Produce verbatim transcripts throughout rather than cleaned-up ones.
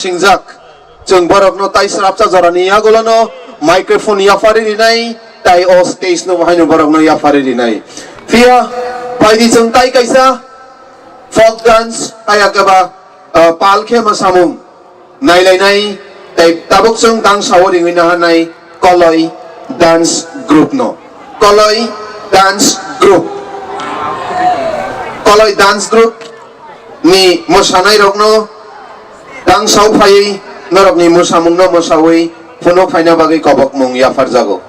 Singjak, chwng borokno tai srapsa jorani yagulono microphone yaphari rinai, tai o stage no bahaino borokno yaphari rinai. Phiya, phaidi chwng tai kaisa folk dance, kaya keba, ah, pal khe mwsamung nailainai, tai tabuk chwng tang sao ringwi naharnai Koloi dance group no. Koloi dance group. Koloi dance group ni mwsanairokno tang sao phaiwi norokni mwsamungno mwsawi phunuk phaina bagwi kobokmung yapharjago.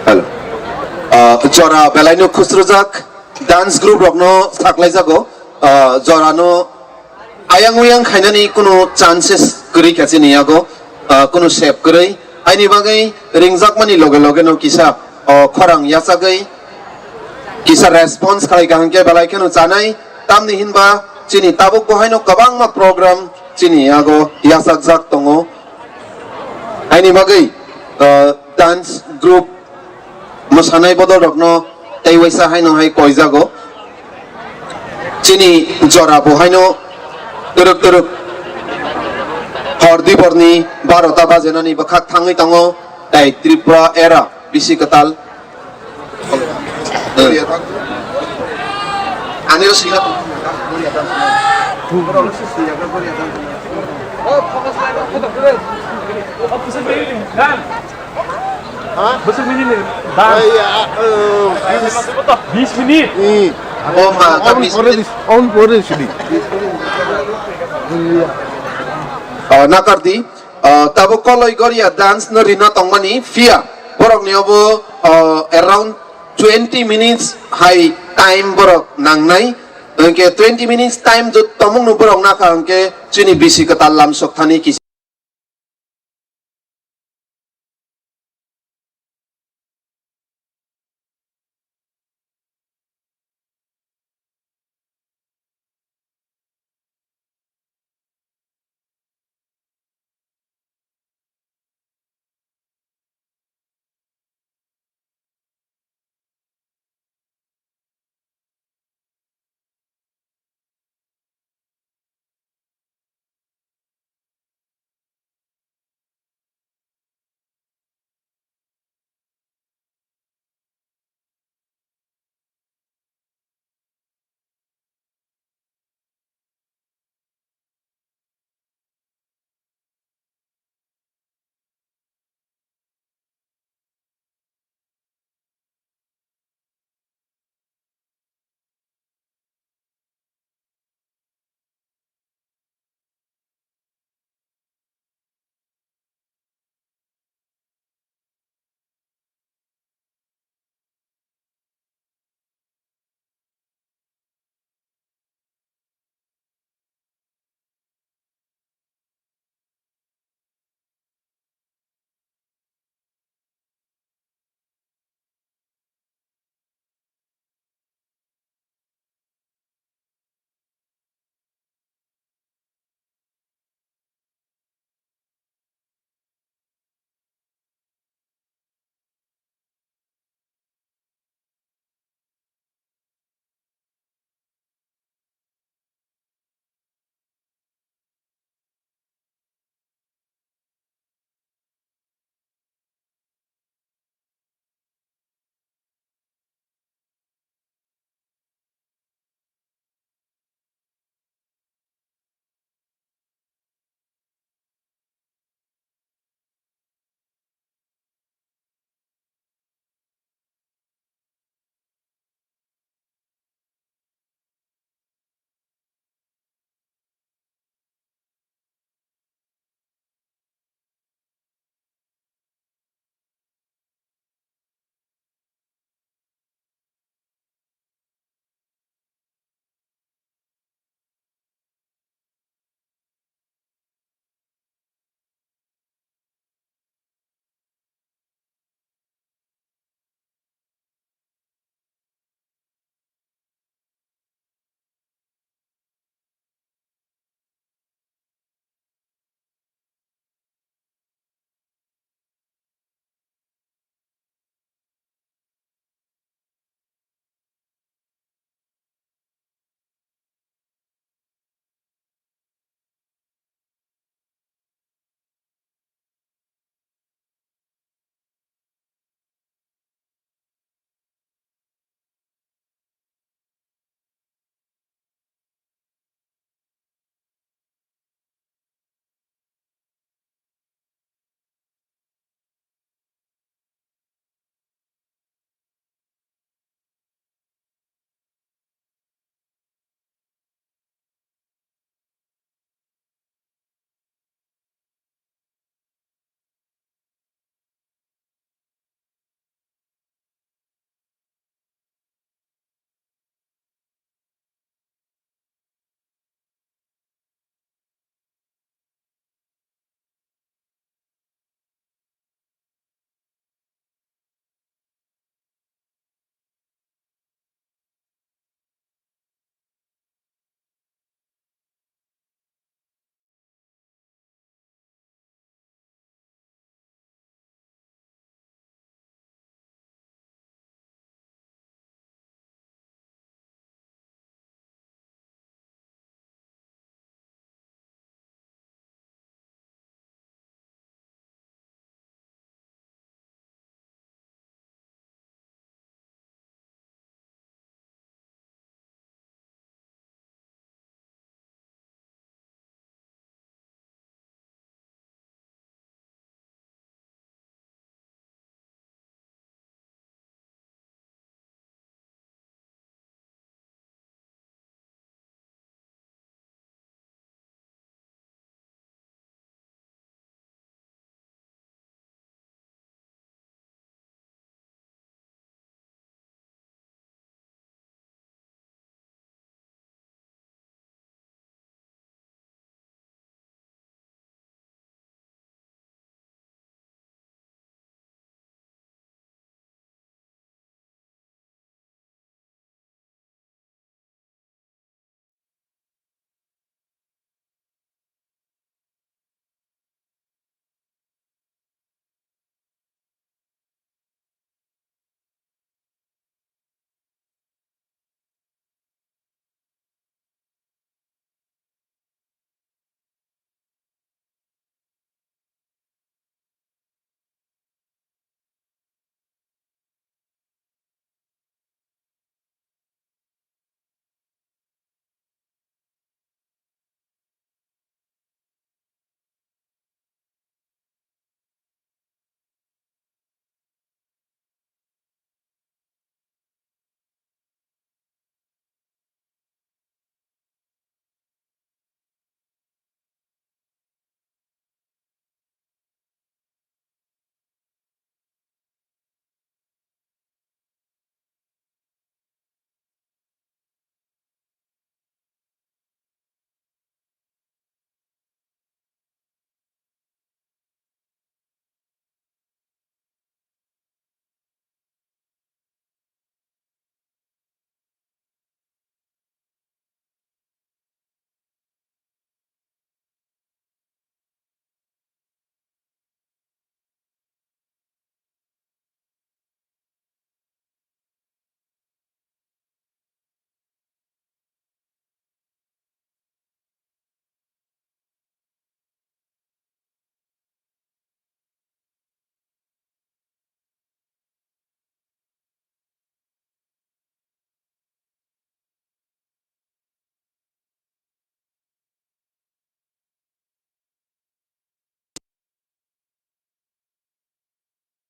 Hello. Ah, jora belaino khusrujak dance group rokno saklaijago. Ah, jorano ayang uyang khainani kunu chances kwrwi kha chini yago, ah, kunu sep kwrwi. Aini bagwi ringjakmani loge loge no kisa, oh, khorang yachagwi kisa response khlai kaham khe belai kheno chanai. Tamni hinba chini tabuk bo haino kwbangma program chini yago yachakjak tongo. Aini bagwi, ah, dance group mwsanai bodol rokno tei waisa haino hai koijago. Chini jora bo haino twrwk twrwk hor diborni barota bajenani bwkhak thangwi tongo, tai Tripura era bisi kwtal. Ani ro sila. Ha? Bwswk minute ni dance? Ai, ah, eh, bis. Bis minute? Hmm. Oh, ma, on bis pore minute. Dis-, on pore sidi. Oh, nakardi. Oh, tabo koloi goria dance no rina tongmani phiya. Borok ni obo, oh, around twenty minutes hai time borok nangnai. Hwnkhe twenty minutes time jot tomung no borok nakha hwnkhe chini bisi kwtal lam sok thani kisa.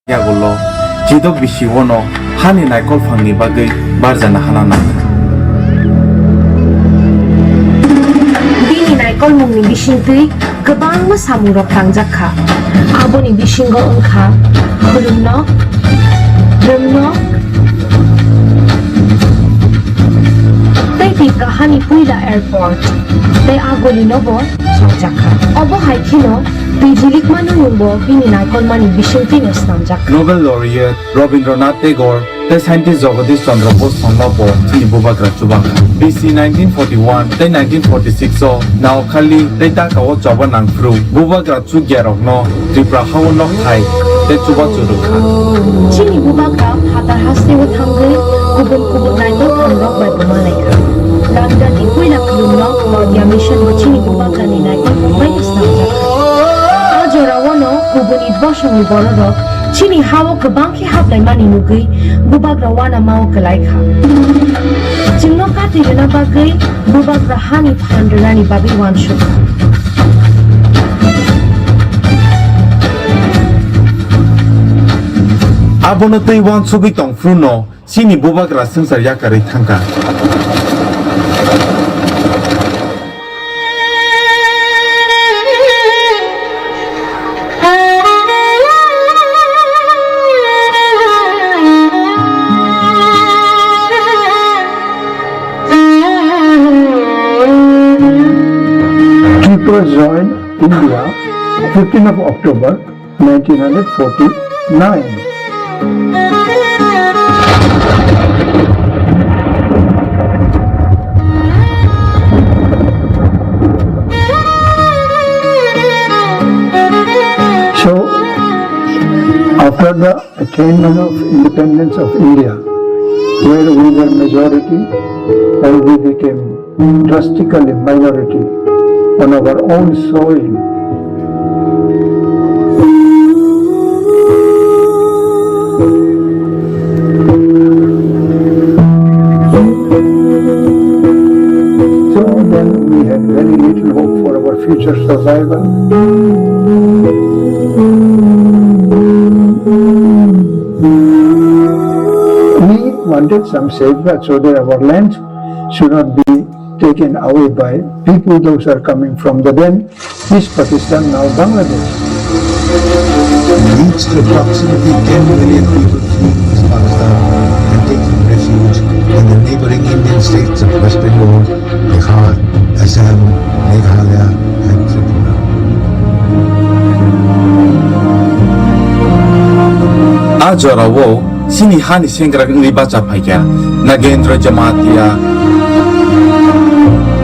Yagulo, chidok bisi-o no hani naikolphangni bagwi barjana hana nangkha. Bini naikolmungni bisingtwi kwbangma samungrok tangjak kha. Aboni bisingo wng kha khulumnok, rwmnok, tei Tipra hani puila airport, tei a golinobo swngjak kha. Obo hai kheno twi jilikma nunungbo bini naikolmani bisingtwino swnamjak kha. Nobel laureate Rabindranath Tagore tei scientist Jagadish Chandra Bose thangno bo chini bubagra chuba kha. B C nineteen forty-one tei nineteen forty-six o Noakhali tei Dhaka o choba nangphuru bubagra chukyarokno Tripura ha-o nokthai tei chubachu rwkha. Chini bubagra phatar hasteo thangwi kubun kubun naikolthangrok bai bo malaikha. London ni puila khulumnok Claudia Mission bo chini bubagrani naikolthang bai bo swnamjakha. A jorao no kubuni bosongni bororok chini ha-o kwbang khe haplaimani nugwi bubagra uanama-o kwlaikha. Chwngno kati rwna bagwi bubagra hani phan rwnani bagwi uansukha. Abono tei uansugwi tongphuru no chini bubagra swngchar yakarwi thangkha. Tripura joined India, fifteenth of October, nineteen forty-nine. So, after the attainment of independence of India, where we were majority and we became drastically minority on our own soil. So then we had very little hope for our future survival. We wanted some safeguard so that our land should not be taken away by people those are coming from the then East Pakistan, now Bangladesh. Reached approximately ten million people fleeing East Pakistan and taking refuge in the neighboring Indian states of West Bengal, Bihar, Assam, Meghalaya, and Tripura. A jorao chini hani sengkrak wngwi bacha phaikha Nagendra Jamatia,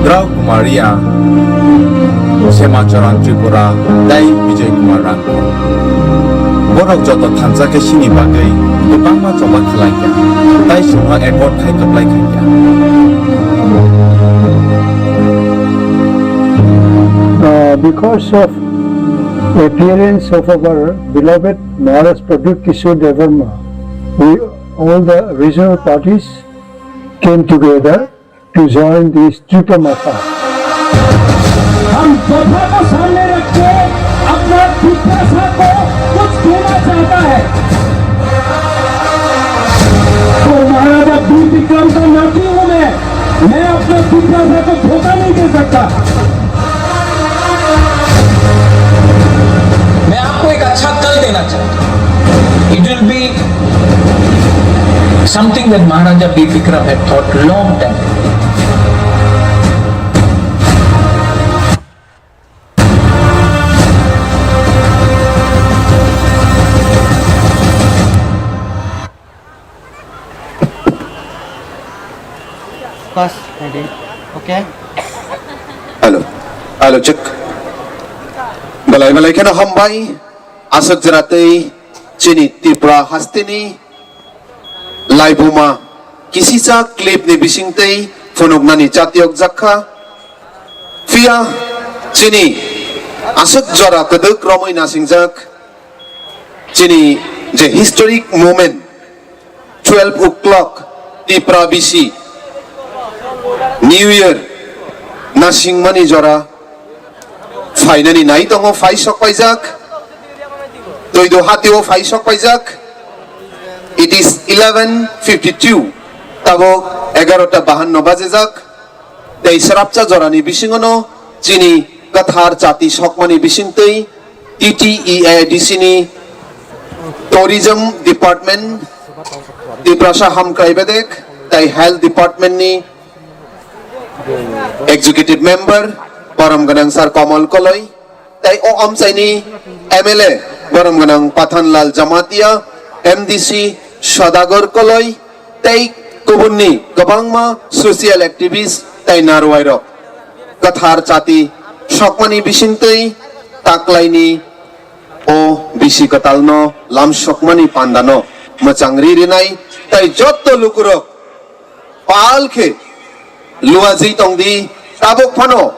Rao Kumar Reang, Sema Charan Tripura, tei Vijay Kumar Rang. Borok joto thansa khe chini bagwi kwbangma choba khlaikha, tei chwngno accord khai kwplai khaikha. Uh, because of appearance of our beloved Maharaj Pradyut Kishore Debbarma, we, all the regional parties came together to join this Tripura Motha. हम दफा को सामने रख के अपना तिपरासा को कुछ देना चाहता है। और महाराजा बीर विक्रम का नाती हूं मैं, मैं अपना तिपरासा को धोखा नहीं दे सकता। मैं आपको एक अच्छा कल देना चाहता हूं। It will be something that Maharaja Bir Bikram had thought long time. First, ready. Okay. Hello. Hello, check. Belai belai kheno hambai. Aswk jora tei chini Tripura hasteni laibuma kisisa clip ni bisingtwi phunuknani chatiyok jakha. Phiya chini aswk jora kwdwk romwi nasingjak chini je historic moment, twelve o'clock Tipra bisi New Year nasingmani jora phainani nai tongo, phai sok paijak. Toido hatio phai sok paijak. It is eleven fifty-two. Tabok egarota bahanno bajejak. Tei srapsa jorani bisingono chini kwthar chati sokmani bisingtwi T T E A D C ni Tourism Department, Tiprasa Hamkrai Bedek, tei Health Department ni Executive Member, borom gwnang Sir Kamal Koloi, tei o amchaini M L A, borom gwnang Pathanlal Jamatia, M D C Sadagar Koloi, tei kubunni kwbangma social activist tei narwai rok. Kwthar chati sokmani bisingtwi taklaini o bisi kwtalno lamsokmani pandano mwchang ri rinai tei jotto lukurok pal khe luajwi tongdi. Tabuk phano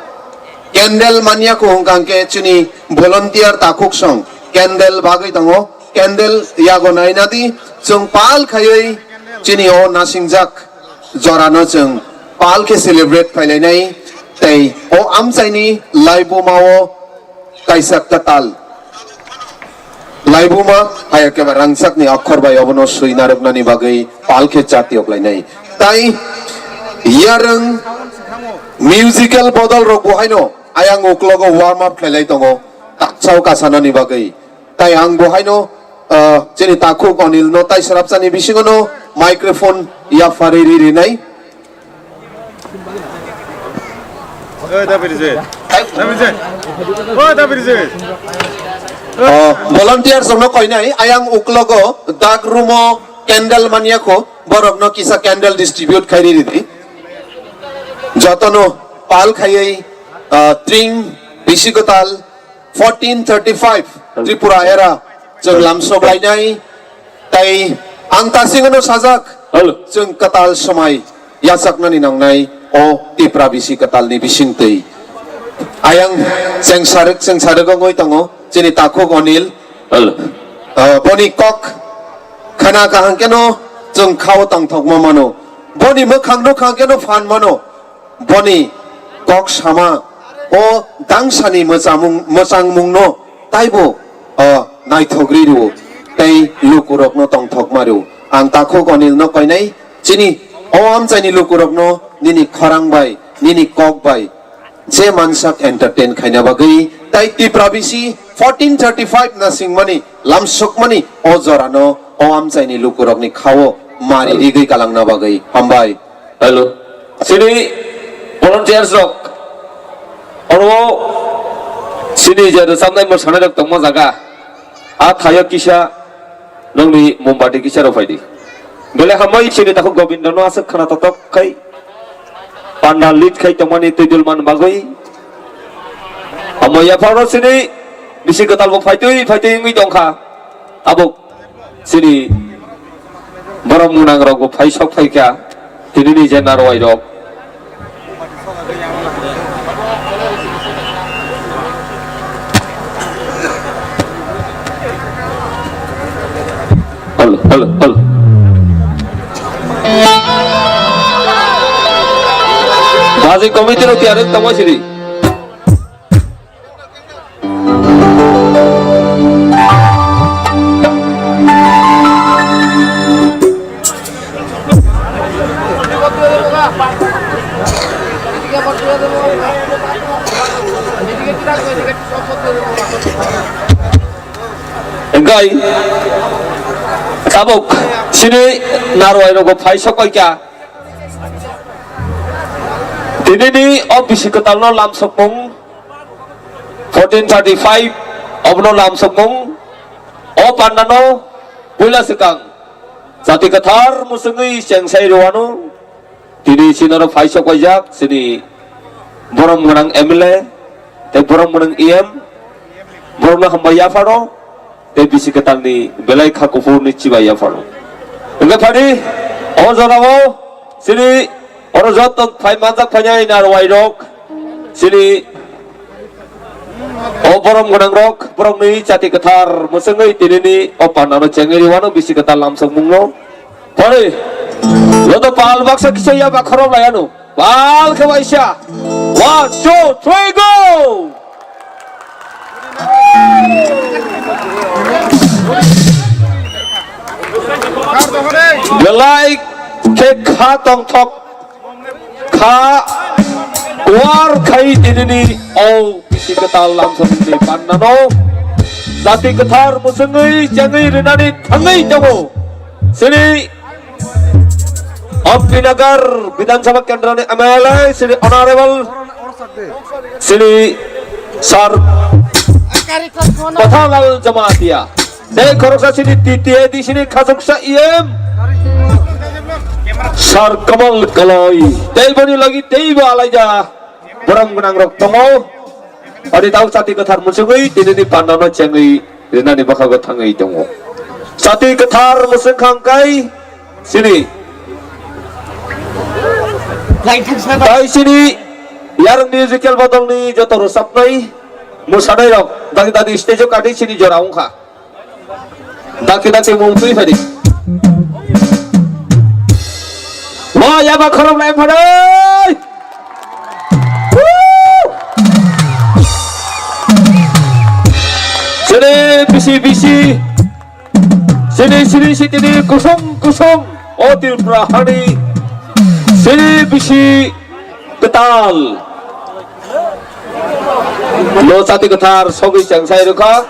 candle manya ko hwnkha hwnkhe chini volunteer takhuk song candle bagwi tongo, candle yago naina di, chwng pal khaiwi chini o nasingjak jorano chwng pal khe celebrate khailainai tei o amchaini laibuma o kaisa kwtal laibuma, hai khe ba rangchakni akhor bai obono swi narwknani bagwi pal khe chati oklainai. Tai yarwng musical bodol rok bo haino ayang uklogo warm up khlailai tongo, taksao kasanani bagwi. Tai ang bo haino, ah, chini takhuk Anil no tai srapsani bisingono microphone yapharwi ri rinai. Oi, da biri je. Da biri je. Oi, da biri je. Oh, volunteers rokno koinai, ayang uklogo dark room o candle manya kho, borokno kisa candle distribute khai ri ridi. Jotono pal khaiwi, ah, tring bisi kwtal, fourteen thirty-five Tripura era chwng lamsok lainai, tai ang tasingano sajak, hello, chwng kwtal swmai yachaknani nangnai o Tipra bisi kwtalni bisingtwi. Ayang chwng sarwk, chwng sarwk wngwi tongo chini takhuk Anil. Hello. Ah, boni kok khana kaham keno chwng khao tongthokma mano. Boni mwkhang nukha keno phan mano. Boni kok sama o dangsani mwchamung-, mwchangmungno taibo, o, naithok ri rwo tei lukurokno tongthokma rwo. Ang takhuk Anilno koinai chini o amchaini lukurokno nini khorang bai, nini kok bai je mansak entertain khaina bagwi tai Tipra bisi fourteen thirty-five nasingmani lamsokmani o jorano o amchaini lukurokni khao mari rigwi kalangna bagwi. Hambai. Hello. Chini volunteers rok. Oro chini je rwchapnai mwsanai rok tongma jaga. A thaio kisa nongni mombati kisa rw phaidi. Bele hambai chini takhuk Gobindo no aswk khana totok khai. Panda lead khai tongmani twi dul man bagwi. Amo yapharo chini bisi kwtal bo phaitwi phaitwi wngwi tongkha. Tabuk. Chini borom gwnang rok bo phai sok phai kha, tini ni je narwai rok. Hello, hello, hello. Baji committee rok tiyar wng tongma sidi. Engkai tabuk sini narwai rogo phai sokoi kha. Tini ni o bisi kwtal no lamsokmung. Fourteen thirty-five obono lamsokmung o pandano puila swkang jati kwthar mwswngwi chengsai rwano tini sinoro phaisok paijak chini borom gwnang M L A tei borom gwnang E M borokno hambai yapharo. Tei bisi kwtalni belai kha kuphurni chibai yapharo. Hwnkhe phadi o jorao chini oro joto phai manjak phainai narwai rok chini o borom gwnang rok borokni chati kwthar mwswngwi tinini o pandano chengwi rwano bisi kwtal lamsokmungno. Phadi joto pal baksa kisa ya ba khorok lai ano. Pal khe waisa. One, two, three, go! Belai khe kha tongthok, kha kuar khai tinini o bisi kwtal lamsongni pannano jati kwthar mwswngwi chengwi rinani thangwi tongo. Sini Ampi Nagar Bidhan Sabha Kendra ni M L A, Shri Honorable Shri Sir Pathanlal Jamatia. Tei khoroksa sini T T A D C ni khachuksa E M Sir Kamal Kalai. Tei boni logi tei bo alaija borok gwnang rok tongo. Ori tau chati kwthar muchungwi tinini pandano chengwi rinani bwkhago thangwi tongo. Chati kwthar muchung khangkai sini. Laithak sana. Tai sini Yarwng Musical Bodolni joto rwchapnai mwsanairok dagi dagi stage-o kati sini jora wngkha. Daki daki mung twi phadi. Wa yaba khorok lai phadai. Sini bisi bisi. Sini sini sitini kusung kusung. O Tripura hani. Sini bisi kwtal. Lo chati kwthar sogwi changsai rwkha.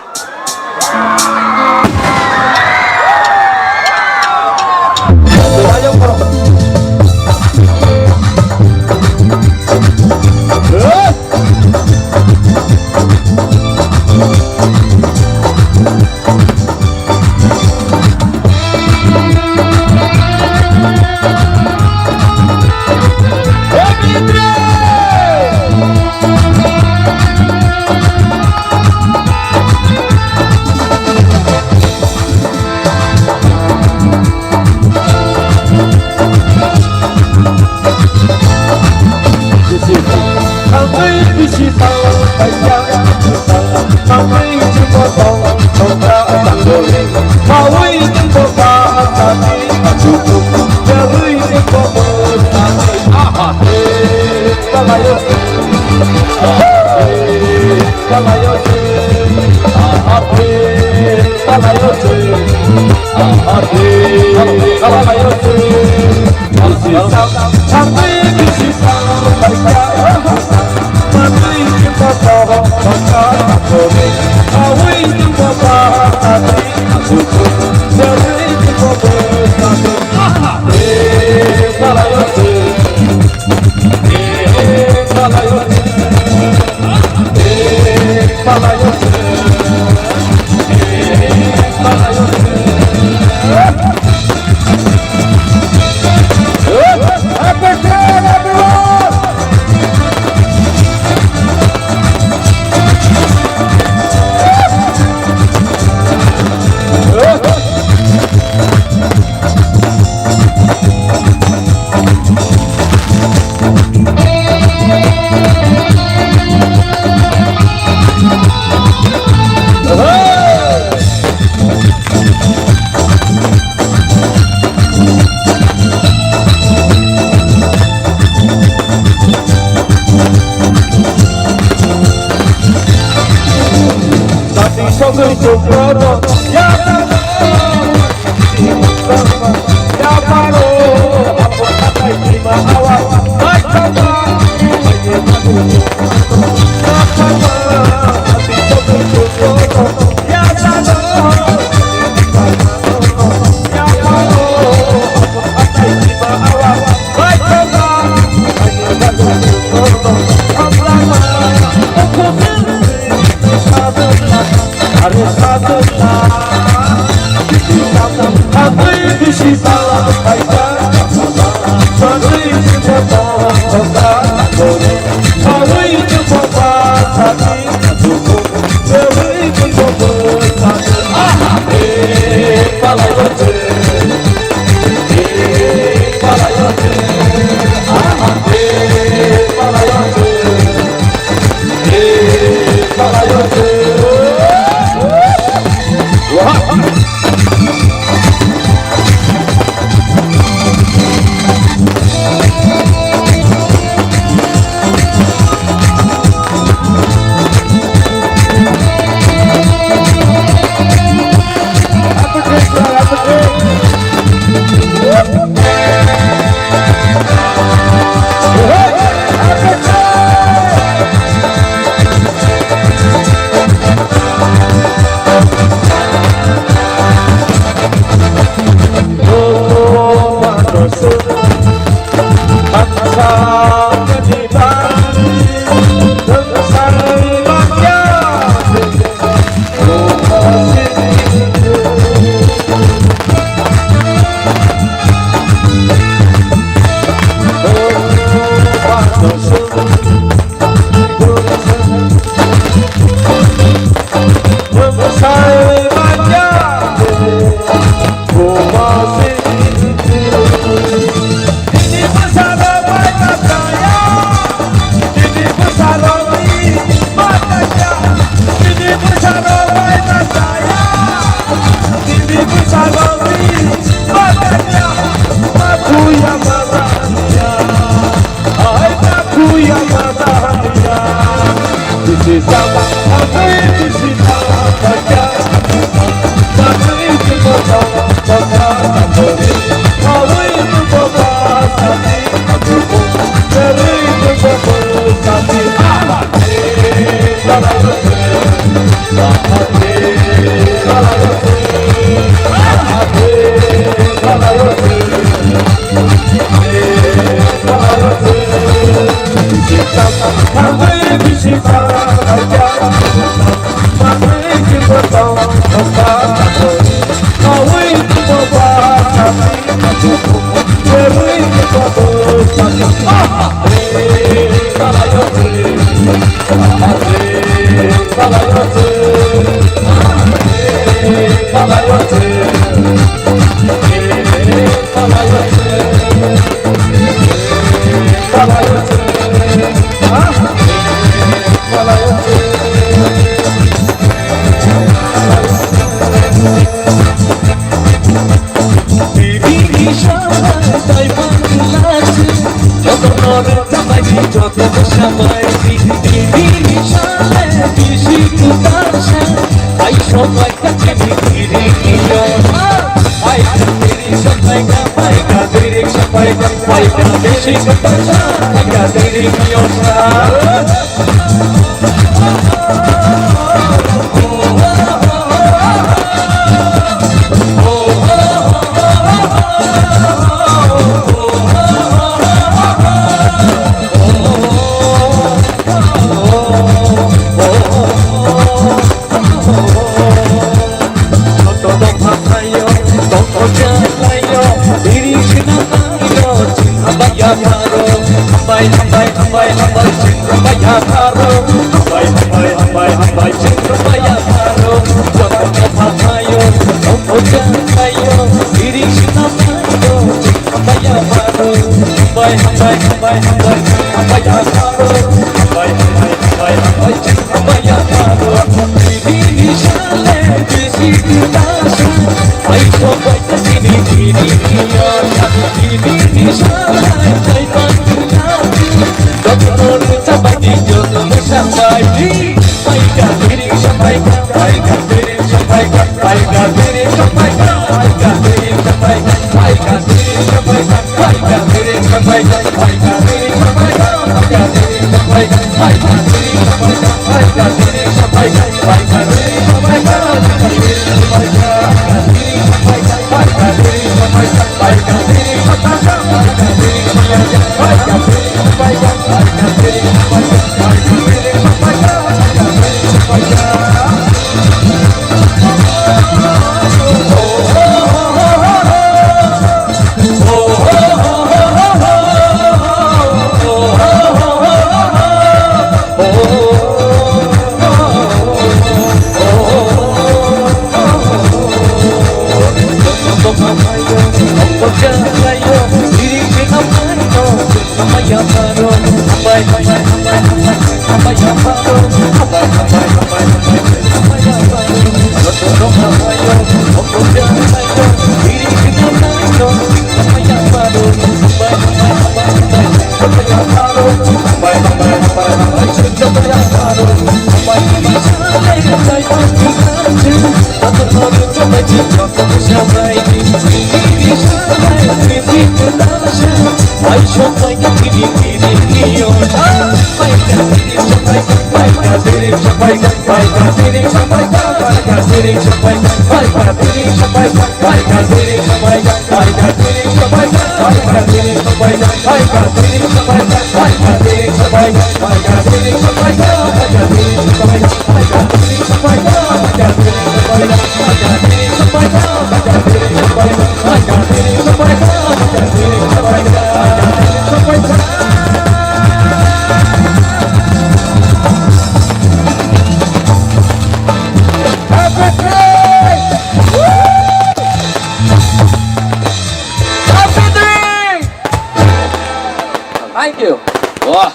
Thank you. Wah.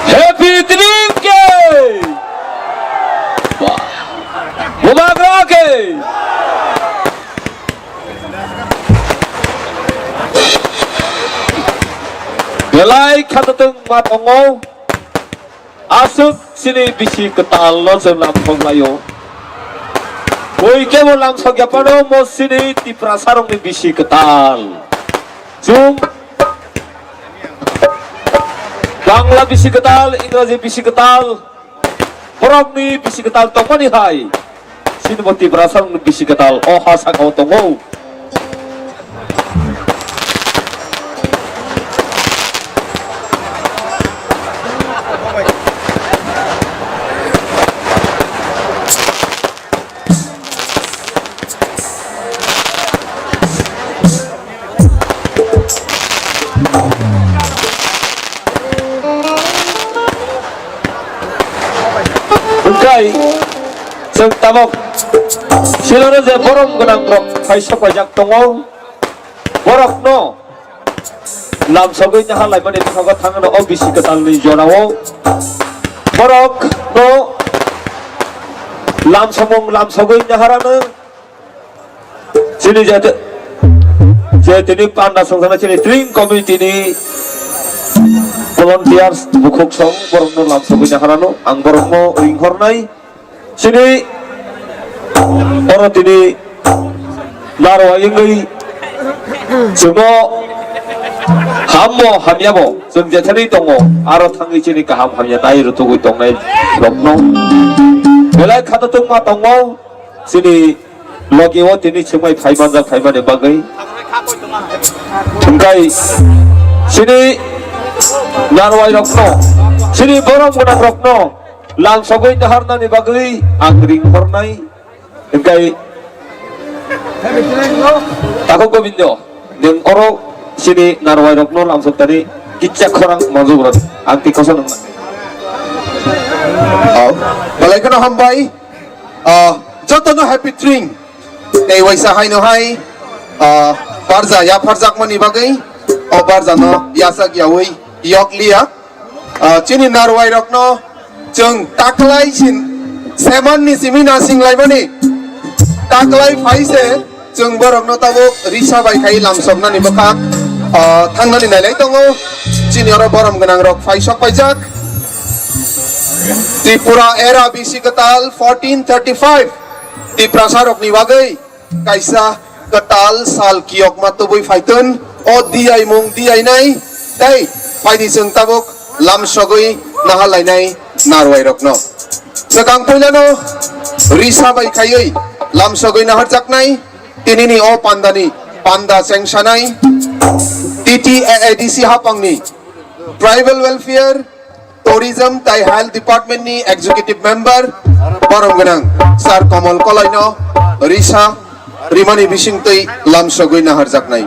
Happy drinking! Wah. Bubagra ke! Belai khatatwng ma tongo. Aswk chini bisi kwtal no chwng lamsok laio. Bui kebo lamsok ya phano mo chini Tiprasa rokni bisi kwtal. Chwng Bangla bisi kwtal, Ingraji bisi kwtal, borokni bisi kwtal tongmani hai. Sinimoti Brasang bisi kwtal o ha sakao tongo. Hwnkhe chwng tabuk siloro je borom gwnang rok phai sok paijak tongo, borokno lamsogwi naha laimani bwkhago thangno o bisi kwtalni jorao borokno lamsomung lamsogwi naharano. Chini je, je tini panda songthana chini tring committee ni volunteers bukhuk song borokno lamsogwi naharano ang borokno ringhornai. Chini oro tini narwai wngwi chwngno hammo hamyabo chwng jethani tongo aro thangwi chini kaham hamya nai rwtugwi tongnai rokno belai khato tongma tongo chini Logi o tini swngmai phai manjak phaimani bagwi. Hwnkhe chini narwai rokno, chini borom gwnang rokno lamsogwi naharnani bagwi ang ring hornai. Hwnkhe Takhuk Gobindo, nwng oro chini narwai rokno lamsoktani kitsa khorang manjak rw ang tei kosa nung. Oh, belai kheno hambai. Ah, jotono happy tring. Tei waisa haino hai, ah, barja yapharjakmani bagwi, o barjano yasak yaui yok liya. Ah, chini narwai rokno chwng taklai sin semanni simi nasing laimani. Taklai phai se chwng borokno tabuk risa bai khai lamsoknani bwkhak, ah, thangnani nailai tongo. Chini oro borom gwnang rok phai sok paijak. Tripura era bisi kwtal fourteen thirty-five Tiprasa rokni bagwi kaisa kwtal sal kiyokma tubui phaitun o diyaimung diyainai tei phaidi chwng tabuk lamsogwi nahalainai narwai rokno. Swkang puilano risa bai khaiwi lamsogwi naharjaknai tinini o pandani panda chengsanai T T A A D C hapangni Tribal Welfare Tourism tai Health Department ni Executive Member borom gwnang Sir Komol Koloi no risa rimani bisingtwi lamsogwi naharjaknai.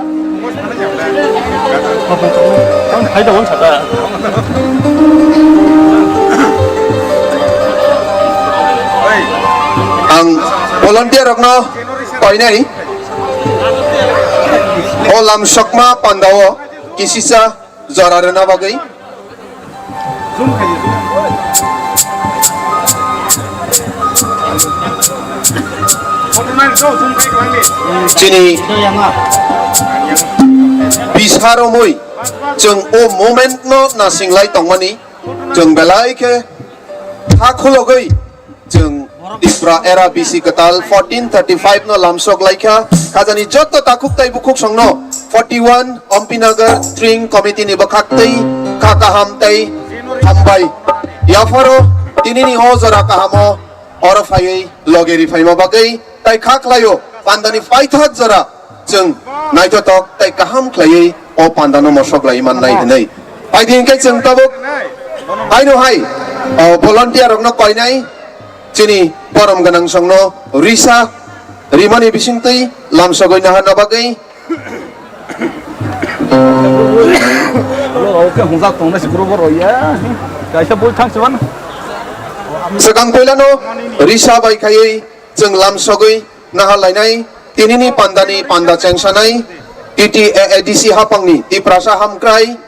Ang volunteer rokno koinai o lamsokma pandao kisisa jora rwna bagwi. Chini bisar romwi chwng o moment no nasinglai tongmani, chwng belai khe kha khulogwi chwng Tipra era B C kwtal fourteen thirty-five no lamsok laikha, khajani joto takhuk tai bukhuk songno forty-one Ompinagar Tring Committee ni bwkhak tei kha kaham tei hambai. Yapharo tinini o jora kahamo oro phaiwi loge ri phaima bagwi tai kha khlaio pandani paithak jora chwng naithotok tei kaham khlaiwi o pandano mosok lai mannai hwnwi. Phaidi hwnkhe chwng tabuk haino hai, o, volunteer rokno koinai chini borom gwnang songno risa rimani bisingtwi lamsogwi naharna bagwi. Oke, hungjak tongnai si group o roya. Kaisa bui thang siban. Swkang puilano risa bai khaiwi chwng lamsogwi nahar lainai tinini pandani panda chengsanai T T A A D C hapangni Tiprasa hamkrai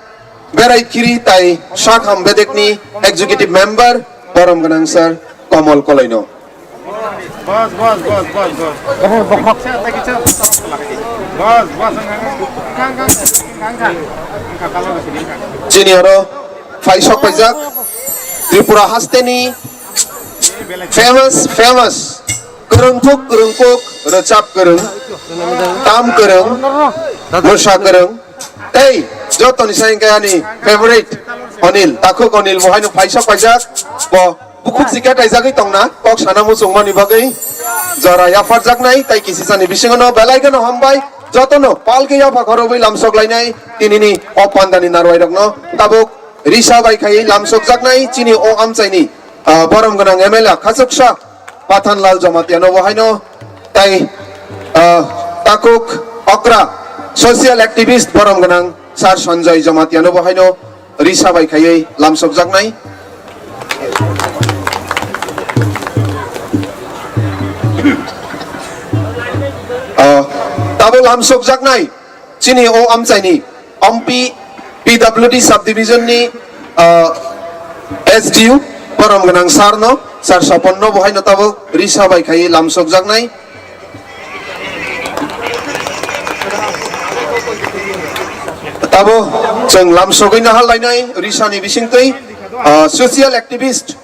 berai khiri tai sakham bedekni executive member borom gwnang sir Komol Koloino. Bas, bas, bas, bas, bas. Bas, bas, ang, ang, ang, ang, ang, ang, ang, ang, ang, ang, ang, ang. Chini oro phaisok paijak Tripura hasteni famous, famous, kwrwngthuk, kwrwngkuk, rwchap kwrwng, tam kwrwng, mwsa kwrwng, tei jotoni sai hwnkhe ani favorite Onil, takhuk Onil, bo haino phaisok paijak, bo bukhuk jikha kaijagwi tongna, kok sana muchungmani bagwi jora yapharjaknai, tei kisisani bisingono belai kheno hambai, jotono palke yapha khorobwi lamsok lainai, tinini o pandani narwai rokno tabuk risa bai khaiwi lamsokjaknai, chini o amchaini, ah, borom gwnang M L A khachuksa Pathanlal Jamatia no bo haino tai, ah, takhuk okra social activist borom gwnang sir Sanjoy Jamatia no bo haino risa bai khaiwi lamsokjaknai. Ah, tabo lamsokjaknai chini o amchaini Ompi P W D subdivision ni, ah, S D U borom gwnang sir no, sir Sopon no bo haino tabo risa bai khaiwi lamsokjaknai. Tabo chwng lamsogwi nahar lainai risani bisingtwi, ah, social activist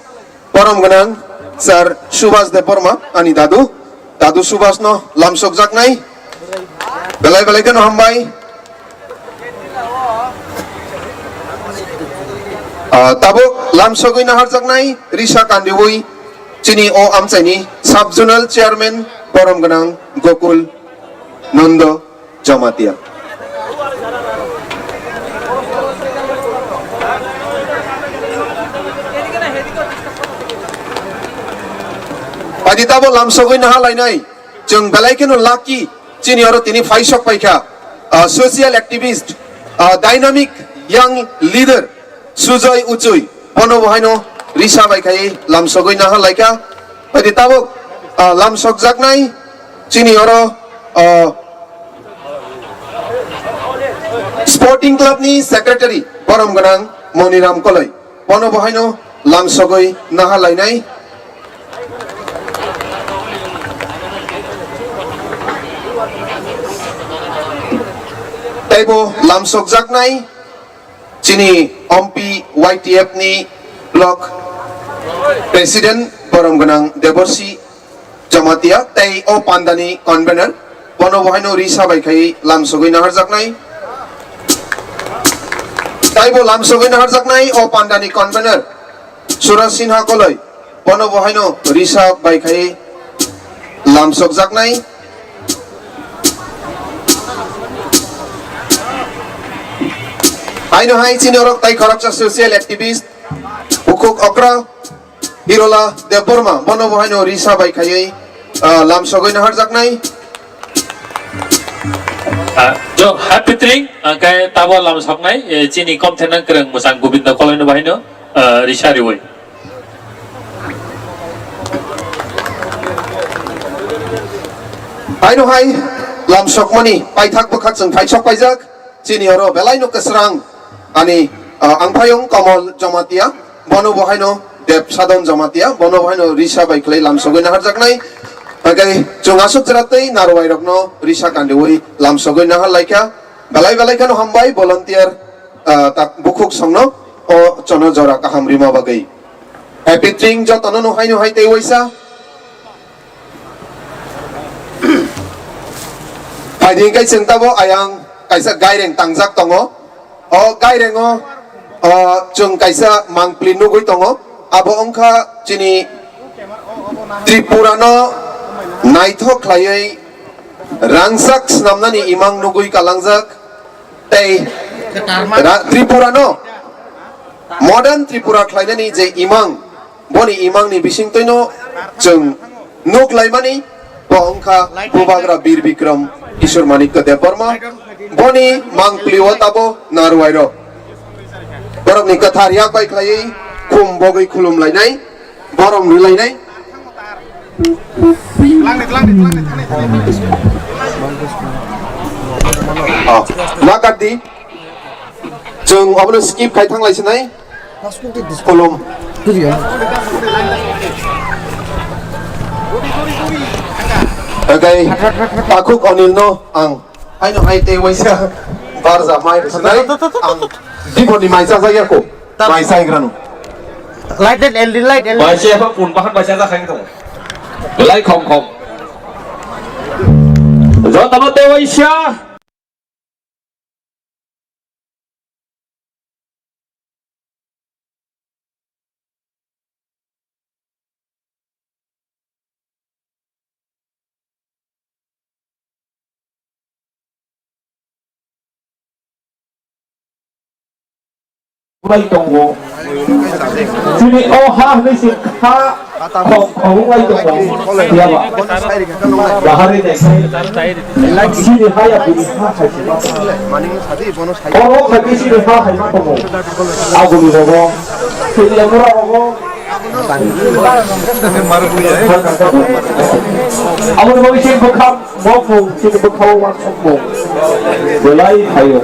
borom gwnang sir Subhas Debbarma, ani dadu, dadu Subhas no lamsokjaknai. Belai belai kheno hambai. Ah, tabuk lamsogwi naharjaknai risa kandiwi chini o amchaini sub zonal chairman borom gwnang Gokul Nondo Jamatia. Padi tabo lamsogwi naha lainai, chwng belai kheno lucky, chini oro tini phaisok paikha, ah, social activist, ah, dynamic young leader Sujoy Uchui, bono bo haino risa bai khai lamsogwi naha laikha. Padi tabuk, ah, lamsokjaknai chini oro, ah, Sporting Club ni secretary borom gwnang Moniram Koloi, bono bo haino lamsogwi naha lainai. Teibo lamsokjaknai chini Ompi Y T F ni block president borom gwnang Deborsi Jamatia tei o pandani convener, bono bo haino risa bai khai lamsogwi naharjaknai. Taibo lamsogwi naharjaknai o pandani convener Suraj Sinha Koloi, bono bo haino risa bai khai lamsokjaknai. Haino hai chini orok tai khoroksa social activist, bukhuk okra, Hirola Debbarma, bono bo haino risa bai khaiwi, ah, lamsogwi naharjaknai. Ah, jo, happy tring, ah, khe tabo lamsoknai, eh, chini komthenang kwrwng mwchang Govinda Koloino bo haino, ah, risa riwi. Haino hai lamsokmani paithak bwkhak chwng phaisok paijak. Chini oro belaino kwsrang ani, ah, angphayung Komol Jamatia, bono bo haino Deb Sadon Jamatia, bono bo haino risa bai khlai lamsogwi naharjaknai. Hwnkhe chwng aswk jora tei narwai rokno risa kandiwi lamsogwi nahar laikha. Belai belai kheno hambai volunteer, ah, tak bukhuk songno o chono jora kaham rima bagwi. Happy tring jotono no haino hai tei waisa. Paidi hwnkhe chwng tabo ayang kaisa gaireng tangjak tongo. O gairengo, o, chwng kaisa mangpli nugwi tongo. Abo wngkha chini Tripurano naithok khlaiwi rangchak swnamnani imang nugwi kalangjak. Tei ra-, Tripurano modern Tripura khlainani je imang, boni imangni bisingtwino chwng nuk laimani, bo wngkha Bubagra Bir Bikram Ishwar Manikya Debbarma, boni mangpli o tabo narwai rok. Borokni kwthar yak bai khlaiwi khum bogwi khulum lainai, borom rwlainai. Oh, ma kat di. Chwng obono skip khai thang lai sinai. Kolom. Oke, Takhuk Anil no ang. Haino hai tei waisa barja mai sinai. Ang diboni mai cha jaya ko. Mai sai grano. Light, light, L E D light, L E D. Bai se apa pun bahan bai se ada khai to. Belai khom khom. Jotono tei waisa. Bai tongo. Chini o ha hwnwi se kha khong khong bai tongo. Yaba. Bahari dai. Chini ha ya bini ha khai se ma. Oro khai ke chini ha khai ma tongo. Aguni rogo. Chini amura rogo. Aboni bagwi chini bwkhak mokmung, chini bwkhao uansukmung belai phaio.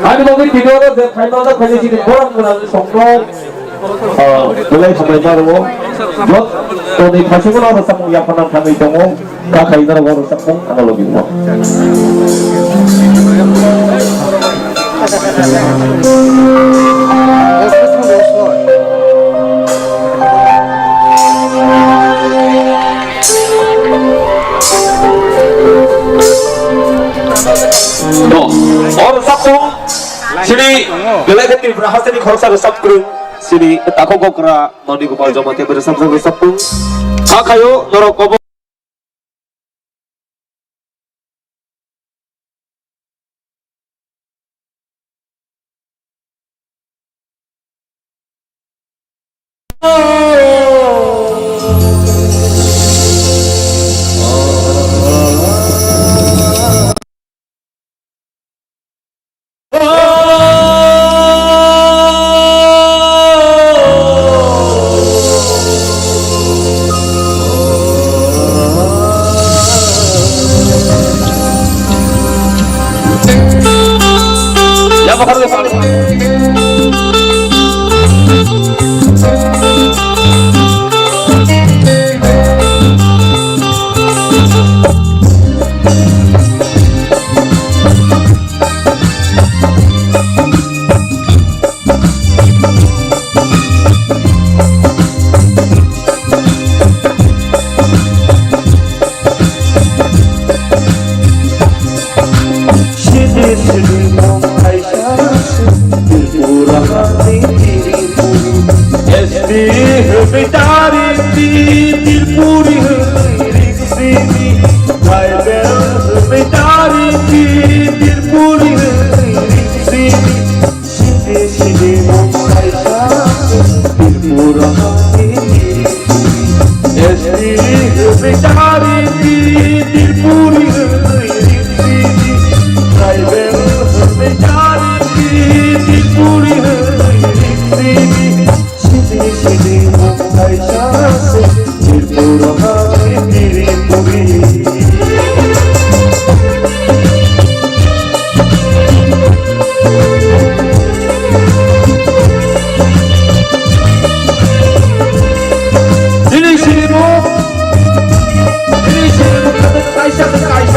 Ani bagwi tini oro je phaima wngkha chini borok gwnang songno, ah, belai hambai ma rwo. Jottoni thaichukno oro samung yapharna thangwi tongo. Kakhai norok oro samung ano logi mo. No, oro sapung sini belai ke Tripura hasteni khoroksa rwchap kwrwng sini Takhuk Okra Noni Gopal Jamatia bai rwchapjak rwchapung. Kakhaio norok kobo. Sidi sidi mung kaisa se Tripura hani Tripuri. S T hwnwi tari di Tripuri hwnwi rik sidi. Tribal hwnwi tari di Tripuri hwnwi rik sidi. Sidi sidi mung kaisa Tripura hani Tripuri. S T hwnwi tari di Tripuri hwnwi rik sidi. Tribal hwnwi tari di Tripuri hwnwi rik sidi. Sidi sidi mung kaisa se Tripura hani Tripuri. Sidi sidi mung, sidi sidi mung kaisa kaisa.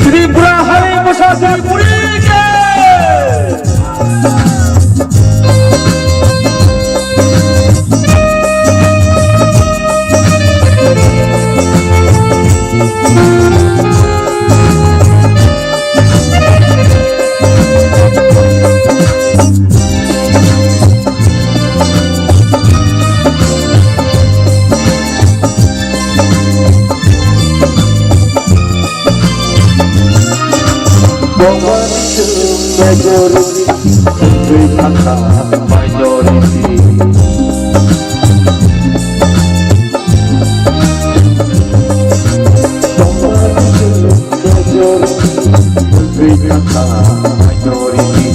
Tripura Hari Bwsa Tripuri ke! Bongani chwng majority, wngwi thangkha minority. Bongani chwng majority, wngwi thangkha minority.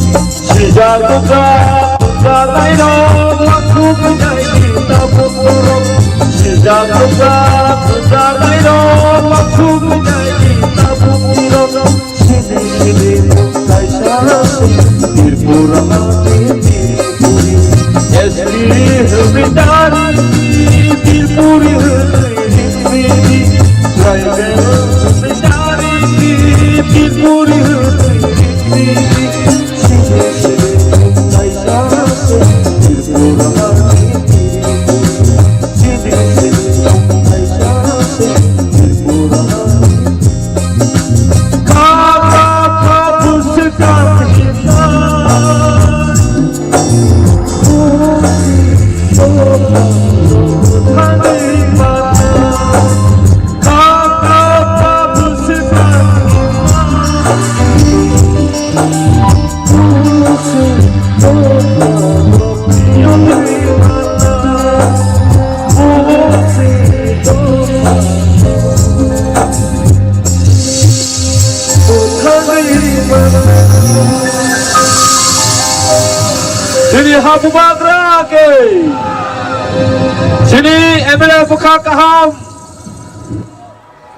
Sijak bwkha, bwkha nairok, wansuk naidi tabuk rok. Sijak bwkha, bwkha nairok, wansuk naidi tabuk rok. Sidi sidi kaisa Tripura mati Tripuri. S T hwnkhe dari Tripuri hwnkhe Tripuri. Tribal hwnkhe dari Tripuri hwnkhe Tripuri. Sidi sidi kaisa Tripura mati Tripuri. Sidi sidi kaisa Tripura mati. Chini ha bubagra ke, chini M L A bwkha kaham,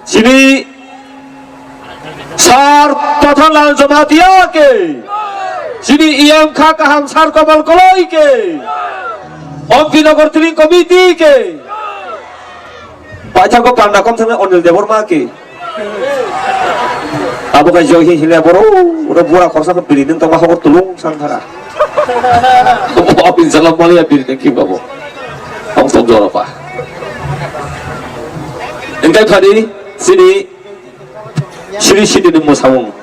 chini Sir Pathanlal Jamatia ke, chini E M kha kaham Sir Kamal Koloi ke, Ompi Nagar Tring Committee ke, paithago panda kom thangna Anil Debbarma ke. Abo khe joi hi hile boro, oro bura khorsa khe biri nung tongma hokor tulung sangkha. Abo inshallah maliya biri nung ki babo. Ong tong jora pa. Engkai phadi sini, sini sini ni mwsamung.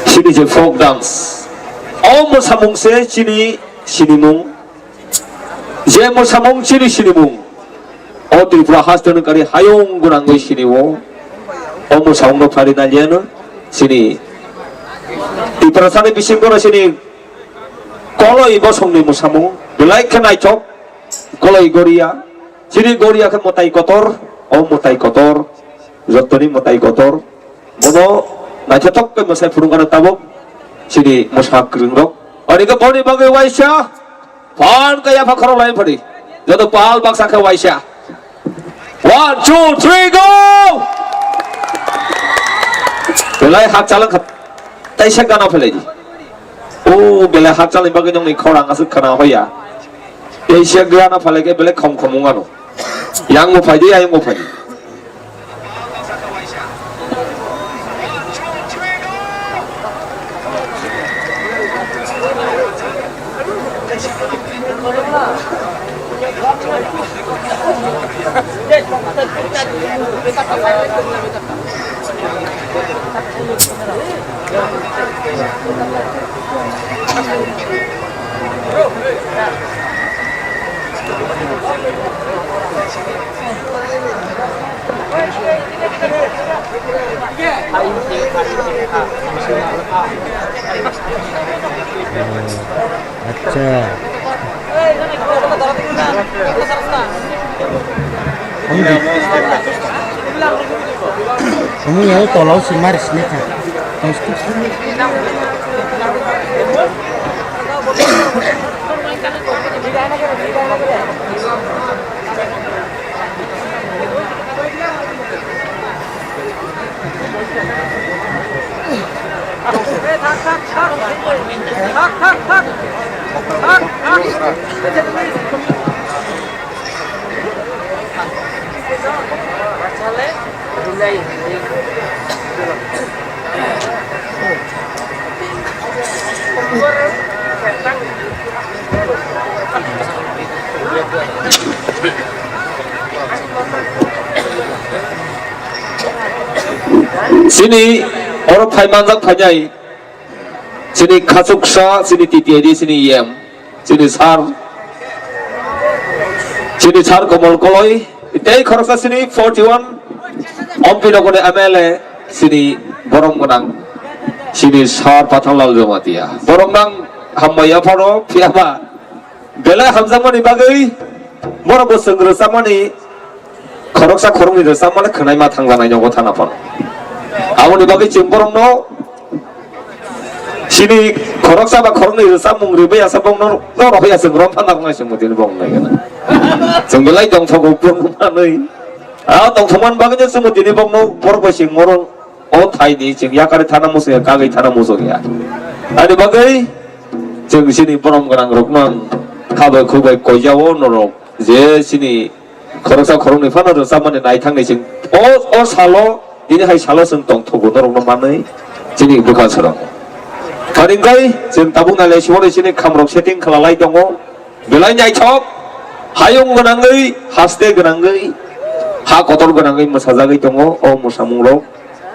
Sini je folk dance. O mwsamung se sini, sini mung. Je mwsamung chini sinimung, o Tripura haste ni kari hayung gwnangwi sinio, o mwsamung no phari naliano chini Tiprasa ni bisingo no chini Koloi bosong ni mwsamung, belai khe naithok, Koloi Goria, chini Goria khe mwtai kotor, o mwtai kotor, jottoni mwtai kotor, bono naithothok khe mwsai phurung ano tabuk chini mwsa kwrwng rok. Ani khe boni bagwi waisa, Phan kaya pha khorok lai phadi. Joto pal baksa khe waisa. One, two, three, go! Belai hakchal wngkha, teisa gana phailai di. O belai hakchalni bagwi nokni khorang aswk khana hoya. Teisa gana phailai khe belai khom khom wng ano. Yang bo phai di, ayang bo phai di. Acha. Omo ni, omo ni tola o si mari sini kha. Chini oro phai manjak phainai, chini khachuksa, chini T T I D, chini E M, chini sir, chini sir Komol Koloi, tei khoroksa chini forty one Ompi nokoni M L A, chini borom gwnang, chini sir Pathanglal Jamatia. Borok nang hambai yapharo, phiyaba belai hamjakmani bagwi borok bo chwng rwchapmani khoroksa khoroknwi rwchapmani khwnai ma thangjanai nogo thana phano. Aboni bagwi chwng borokno chini khoroksa ba khoroknwi rwchapmung rwbai asa bongno no rohoi ya chwng rom phana wngnai chwng bo tini bong nai gana. Chwng belai tongthogo bong manwi. A tongthokmani bagwi no chwng bo tini bongno borok bai chwng moro. O thaini chwng yakari thana muchung ya, kagwi thana muchung ya. Ani bagwi chwng chini borom gwnang rokno ang khabai khubai koijao norok je chini khoroksa khoroknwi phano rwchapmani naithangni chwng o, o salo, tini hai salo chwng tongthogo norokno manwi chini bwkha chwrang. Kharingkai chwng tabuk nailai siboni chini khamrok setting khalalai tongo. Belai naithok, hayung gwnangwi, haste gwnangwi, ha kotor gwnangwi mwsajagwi tongo o mwsamungrok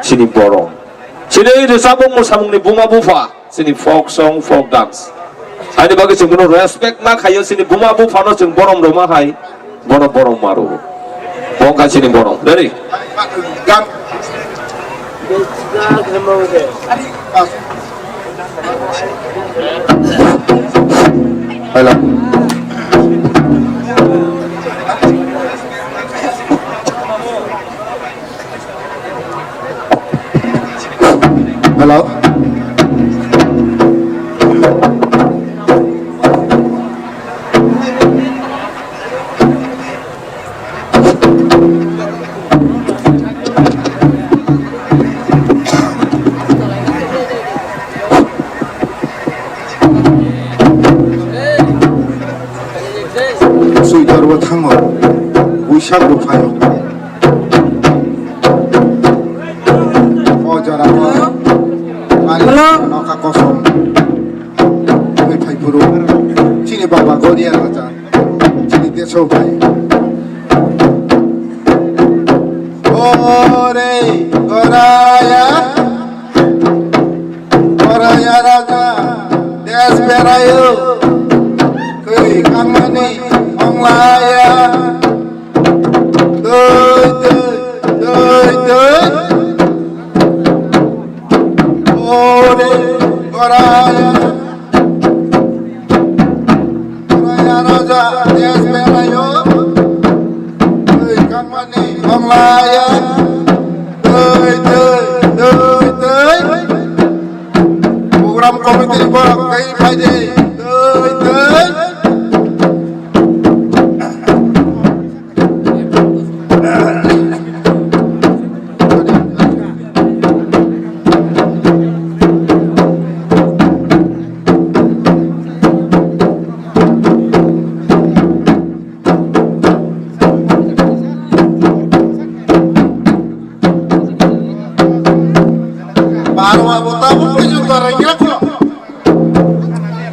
chini borom. Chini rwchapmung mwsamungni buma bupha, chini folk song, folk dance. Ani bagwi chwng bono respect ma khaio, chini buma buphano chwng borom rwma hai, bono borom ma rwo. Bo wngkha chini borom. Ready? Hello. Hello. Switor bo thango, Buisak bo phaio. O jora o ani nokha kosom. Ui phai phuru. Chini baba Goria raja. Chini deso bai. Ore Goraya, Goraya raja, des berayo, twi kangmani onglaya, twi, twi, twi, twi. Ore Goraya. Raya raja, yes, belayo. Twi kangmani onglaya. Twi, twi, twi, twi. Program committee borok twi phaidi. Twi, twi. Tabuk khe jung tor rengya kho.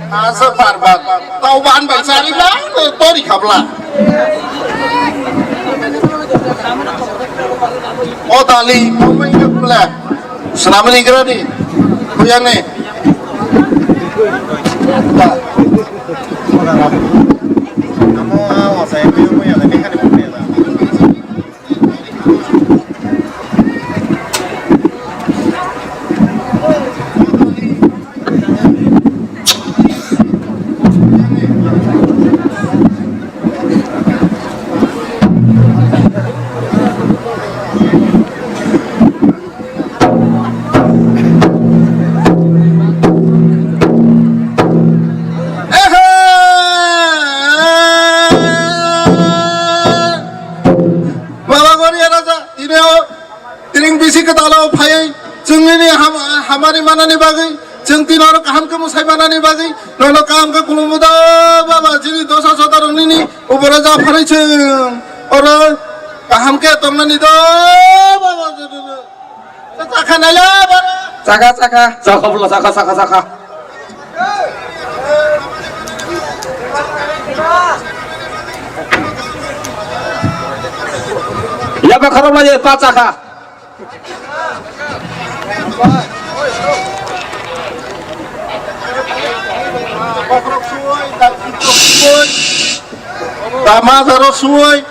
Asa bar bar. Tau ban bai sari bla, tori khabla. O tali, o mai khabla. Selamat ikrani. Kuyane. Baba Goria Raja, tini o, tini bisi kwtalo phaiwi chwng nini ham-, hamari manani bagwi, chwng tini oro kaham khe mwsai manani bagwi, nono kaham khe khulumwi do, Baba, chini dosa sotarok nini ubora ja phanai chwng oro kaham khe tongnani do, Baba. Chakha naila, Baba. Chakha, chakha. Chakha bwla, chakha, chakha, chakha. Yaba khorok lai pa chakha. Tama jaro suwai.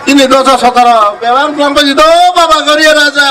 Ini dosa sotoro. Bebang pulang paji do, Baba Goria Raja.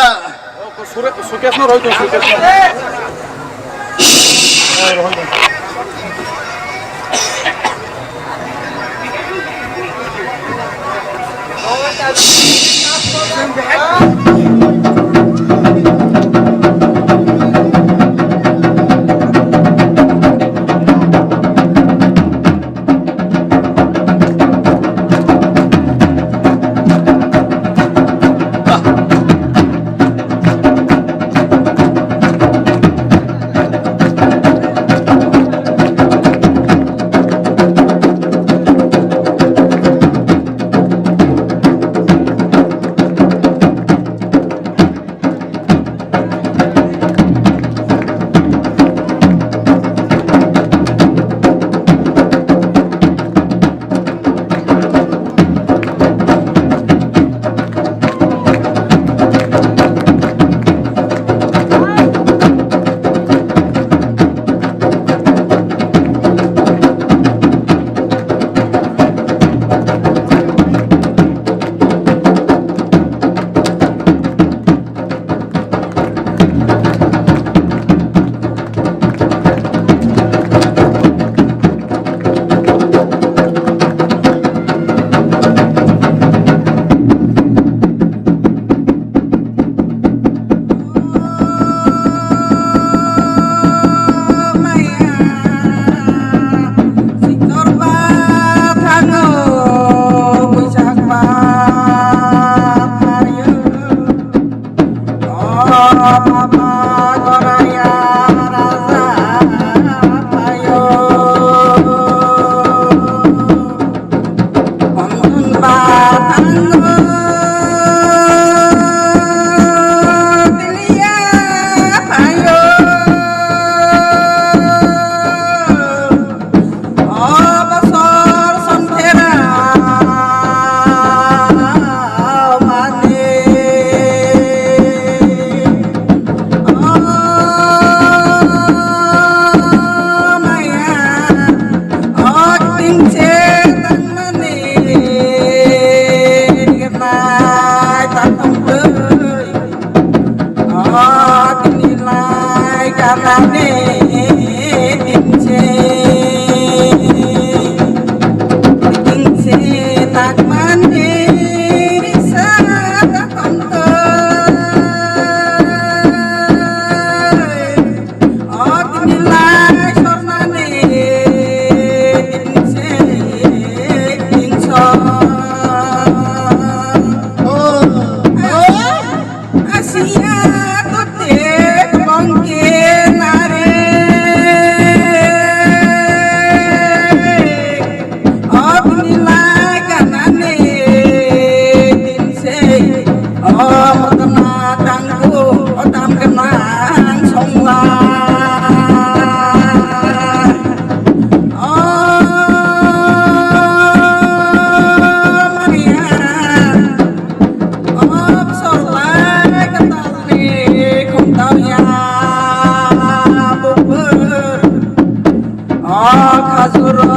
O khajuro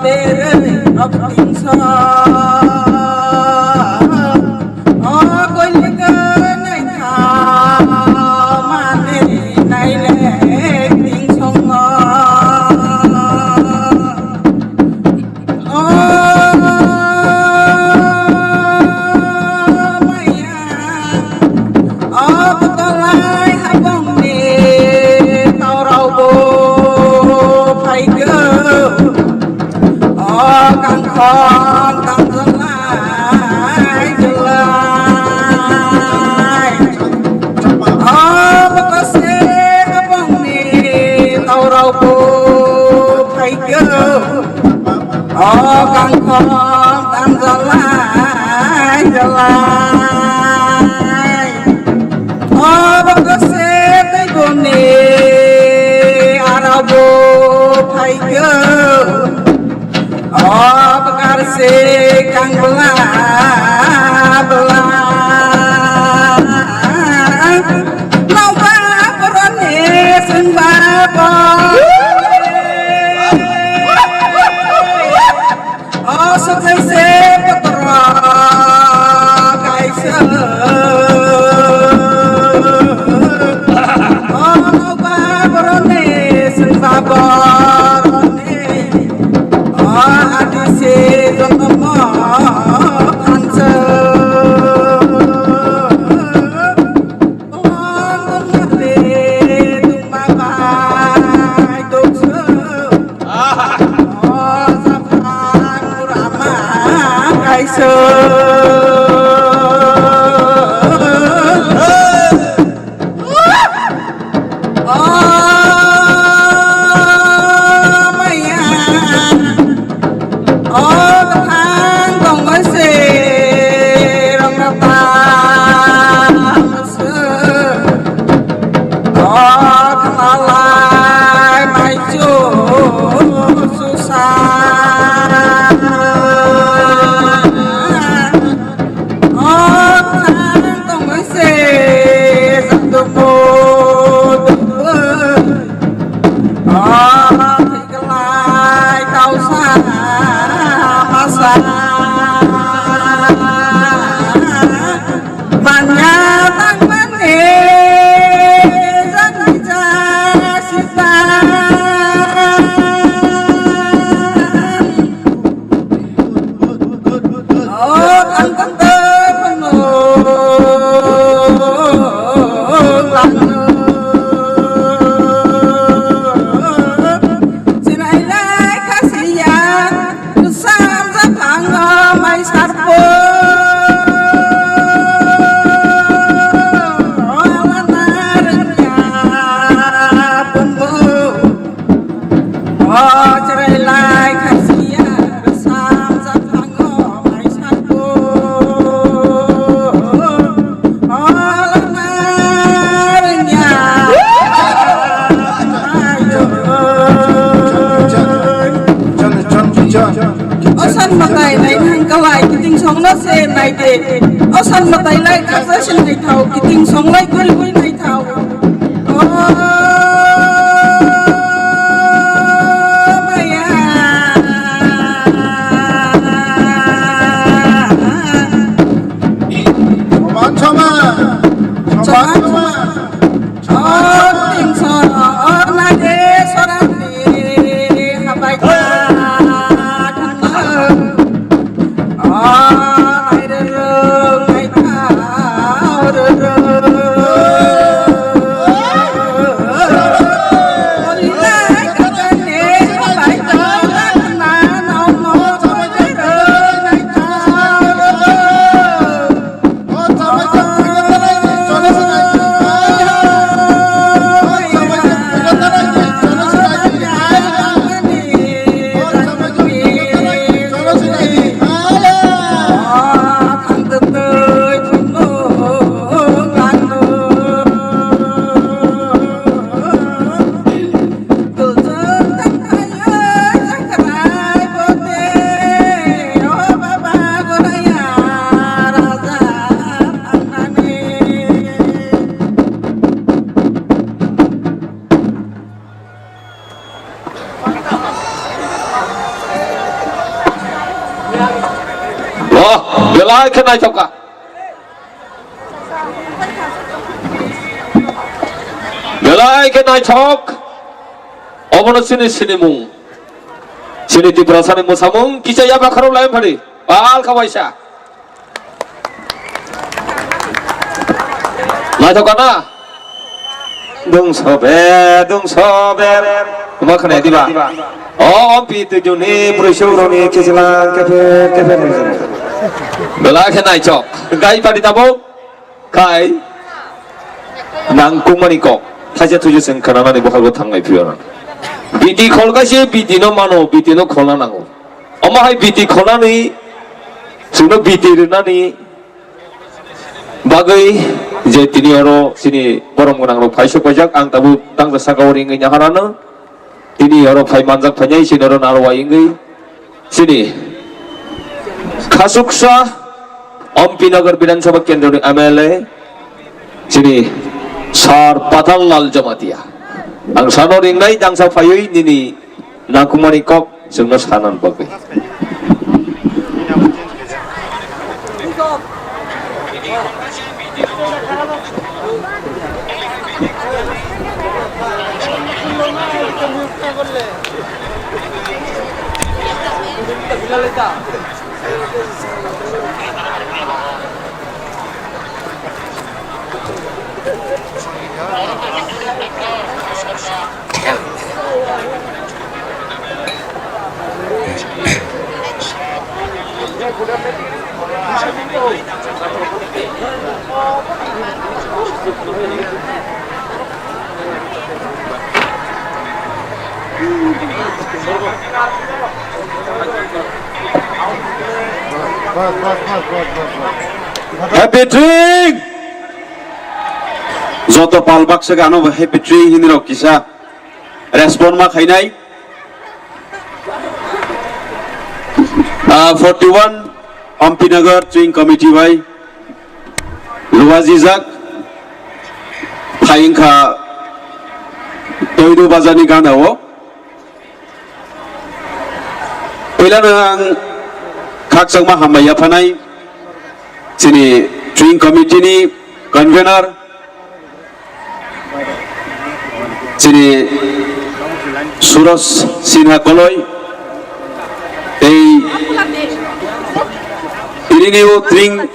berwi rok tingso. O koilika naitha mane naile tingsongo. O maya, o bwtwlai habongni taurokbo phaikho. O kangkhong tangjalai jalai. O bwkase habongni taurokbo phaikho. O kangkhong tangjalai jalai. O bwkase tei boni arabo phaikho. O bwkarse kang bwla bwla. Nokha boroni chwngba bo. O swkhaise kotorma kaisa. O nokha boroni chwngba boroni. O adise jotomo thansa. Tongmale tongma bai tongsa. O japhang rama kaisa. O maya, o bwthang tongwi se rwngtham se. O khwnalai mai chu chusa. O thang tongwi se jatungmo tongwi. O thwiklai tausa masa. Manya tangmani jani jasita. O ang tangtang mano lang. Sinai lai khasiya, kusam sa thango mai sarpo. O alana rengya pumbo. O chwrai lai khasiya, kusam sa thango mai sarpo. O lama rengya. O san matai nai nang kalai kiting song no se nai de. O san matai lai khasa se nai thau kiting song lai guri guri nai thau. O maya. Soman, soman. Soman, soman. O tingso, o nage sorang ni habai ta thangma. O nai rung, nai ta rung. Belai khe naithok kha. Belai khe naithok. Obono chini sinimung. Chini Tiprasani mwsamung kisa yaba kharok lai phadi. Pal kha waisa. Naithok kha na? Dungso be, dungso be. Tuma khna diba? O, o, pi tu juni, pruisu roni, kisilang, kefe, kefe. Belai khe naithok. Gai padi tabuk. Khai. Nangkukmani kok. Thaisa thuisa chwng khna nani bwkhago thangnai phiyo na. Biti khol kaise, biti no mano, biti no kholna nango. Omo hai biti kholnani, chwngno biti rwnani, bagwi je tini oro chini borom gwnang rok phai sok paijak, ang tabuk tangsa saka o ringwi naharano, tini oro phai manjak phainai chini oro narwai wngwi chini khasuksa Ompi Nagar Bidhan Sabha Kendro ni M L A chini Sir Patan Lal Jamatia. Ang sano ringnai tangsa phaiwi nini nangkukmani kok chwngno sanani bagwi. Happy Tring! Joto pal baksa gano bo Happy Tring hini rok kisa respond ma khainai. Ah, forty one Ampinagar Tring Committee bai luajijak phai wngkha Toidu Bazar ni gana o. Puilano ang khakchangma hambai yaphanai chini Tring Committee ni convener chini Suraj Sinha Koloi tei tini ni o Tring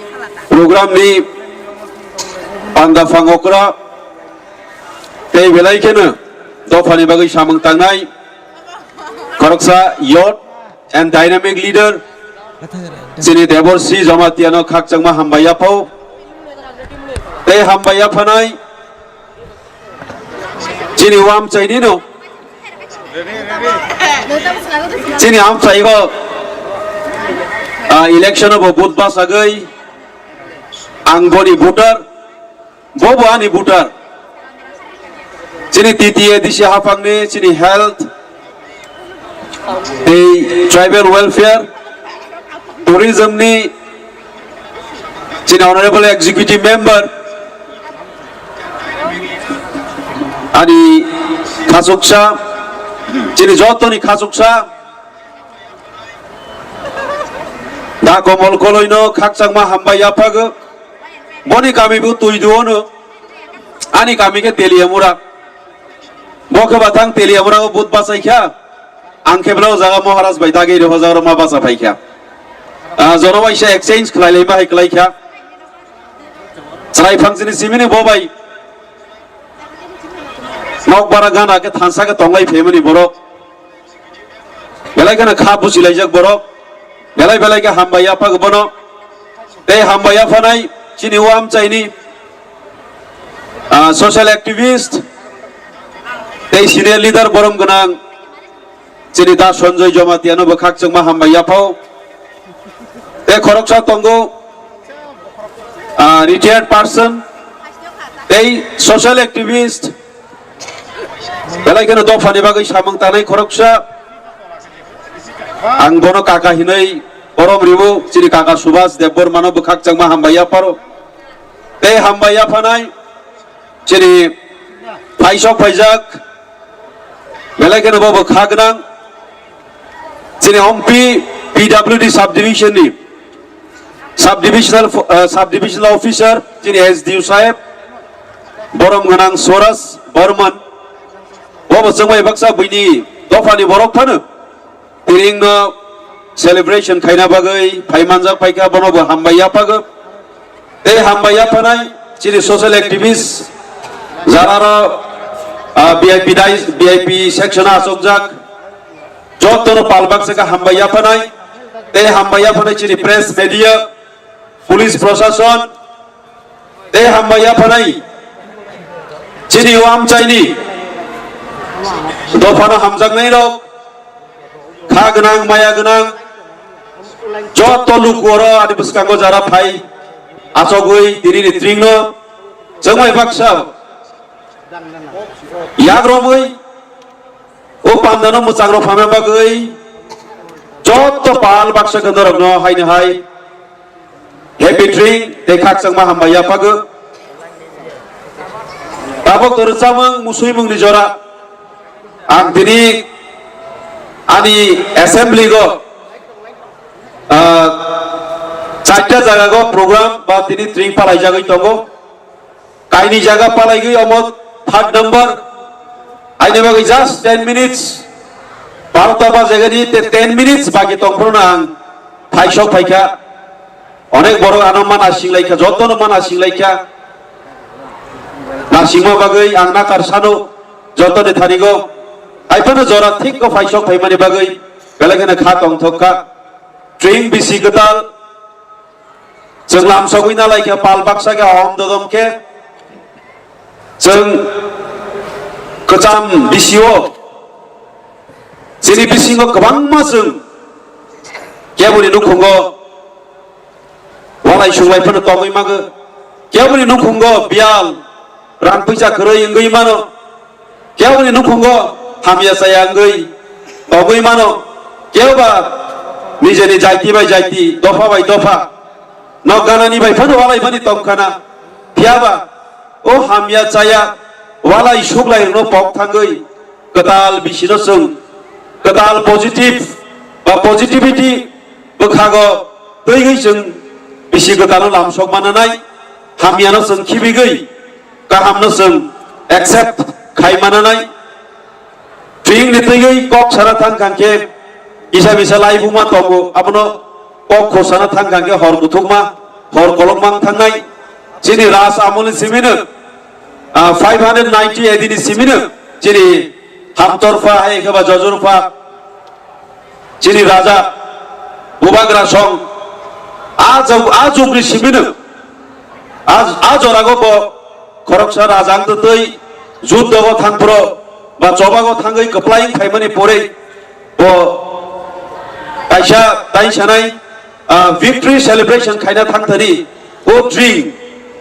program ni panda phang okra tei belai kheno dophani bagwi samung tangnai khoroksa youth and dynamic leader chini Deborsi Jamatia no khakchangma hambai yaphao tei hambai yaphanai chini wamchaini no chini amchaigo, ah, election o bo vote basagwi ang boni voter. Bobo ani voter. Chini T T A D C haphangni chini health, tei tribal welfare, tourism ni chini honorable executive member, ani khasuksa, chini jotoni khasuksa, Da Komol Koloi no khakchangma hambai yaphago. Boni kami bo Tuidu ono. Ani kami khe Teliamura. Bo khe bathang Teliamura o vote bachai kha. Ang khe bwlai o jaga Maharaj bai dagi rw hojak rw ma bacha phai kha. Ah, jono waisa exchange khlai lai ma hai klai kha. Chwrai phang chini simini bo bai. Nok bara gana khe thansa khe tonglai phaimani borok. Belai kheno kha buchilaijak borok. Belai belai khe hambai yapha bono. Tei hambai yaphanai chini o amchaini, ah, social activist tei senior leader borom gwnang chini Da Sanjoy Jamatia no bo khakchangma hambai yaphao. Tei khoroksa tongo, ah, retired person tei social activist. Belai kheno dophani bagwi samung tanai khoroksa. Ang bono kaka hinwi borom ribo, chini kaka Subhas Debbarma no bo khakchangma hambai yapharo. Tei hambai yaphanai chini phaisok phaijak, belai kheno bo bo kha gwnang. Chini Ompi P W D subdivision ni, Sub divisional fo-, ah, sub divisional officer chini S D O saheb, borom gwnang Swaraj Barman, bo bo chwngbai baksa buini dophani borok phano tiringno celebration khaina bagwi phaimanjak phaikha, bono bo hambai yaphago. Tei hambai yaphanai chini social activist, jararo, ah, V I P dai, V I P section achukjak, jotono pal baksa khe hambai yaphanai. Tei hambai yaphanai chini press media, police proshashon, tei hambai yaphanai chini o amchaini dophano hamjaknairok, kha gwnang, maya gwnang, joto luku oro ani bwskango jara phai achogwi tini ni tringno chwngmai baksa yagromwi o pandano mwchang rok phamya bagwi joto pal baksa gwnarokno haino hai happy tring tei khakchangma hambai yaphago. Tabuk to rwchapmung musuimungni jora. Ang tini ani assembly go, ah, charta jaga go program ba tini tring palaijagwi tongo. Kaini jaga palaigwi omo third number. Aini bagwi just ten minutes. Barota bajagani te ten minutes bagi tongphuru na ang phaisok phaikha. Onek borok ano mana singlaikha, jotono mana singlaikha. Nasingma bagwi ang nakar sano jotoni thanigo. Haiphano jora thik ko phaisok phaimani bagwi belai kheno kha tongthok kha. Tring bisi kwtal. Chwng lamsogwi nalaikha pal baksa khe hom dodom khe. Chwng kwcham bisio chini bisingo kwbangma chwng keboni nukhungo walai sunglai phano tongwi mago. Keboni nukhungo biyal rang puisa kwrwi wngwi mano. Keboni nukhungo hamya chaya wngwi tongwi mano. Kebo ba nijeni jaiti bai jaiti, dopha bai dopha nok ganani bai phano walai phani tongkhana. Phiyaba o hamya chaya walai suglai rokno pok thangwi kwtal bisino chwng kwtal positive ba positivity bwkhago twiwi chwng bisi kwtalo lamsok mananai, hamyano chwng khibigwi kahamno chwng accept khai mananai. Tringni twiwi kok sana thang kha khe kisa misa laibuma tongo, abono kok khosana thang kha khe hor kuthukma, hor kolokma wng thangnai. Chini raj amolni simino, ah, five hundred ninety A D ni simino chini hamtorpha hai khe ba jojorpha chini raja Bubagra song a jug-, a jugni simino a, a jorago bo khoroksa raja wng twi juddogo thangphro ba chobago thangwi kwplai wng phaimani pore bo kaisa tai sanai, ah, victory celebration khaina thangthani o tring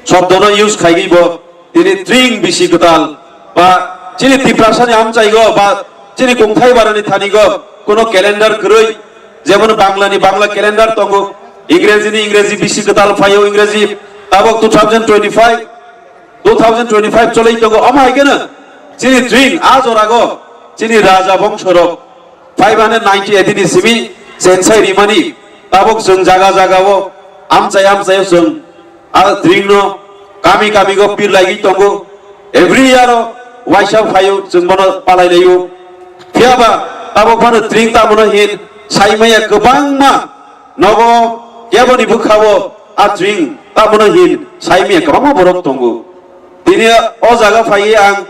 shobdono use khaigwi bo tini tring bisi kwtal ba chini Tiprasani amchaigo ba chini kungthai barani thanigo kuno calendar kwrwi, jemon Banglani Bangla calendar tongo, Ingrejini Ingreji bisi kwtal phaio Ingreji, tabok two thousand twenty-five, two thousand twenty-five cholwi tongo. Omo hai kheno chini tring a jorago chini raja bongsorok five hundred ninety A D ni simi chensai rimani, tabok chwng jaga jagao amchai amchaio chwng a tringno kami kamigo pirlaigwi tongo. Every year o waisa phaio chwng bono palailaio. Phiyaba tabok phano tring tamono hin saimaya kwbangma nogo keboni bwkhao a tring tamono hin saimaya kwbangma borok tongo. Tini o jaga phaiwi ang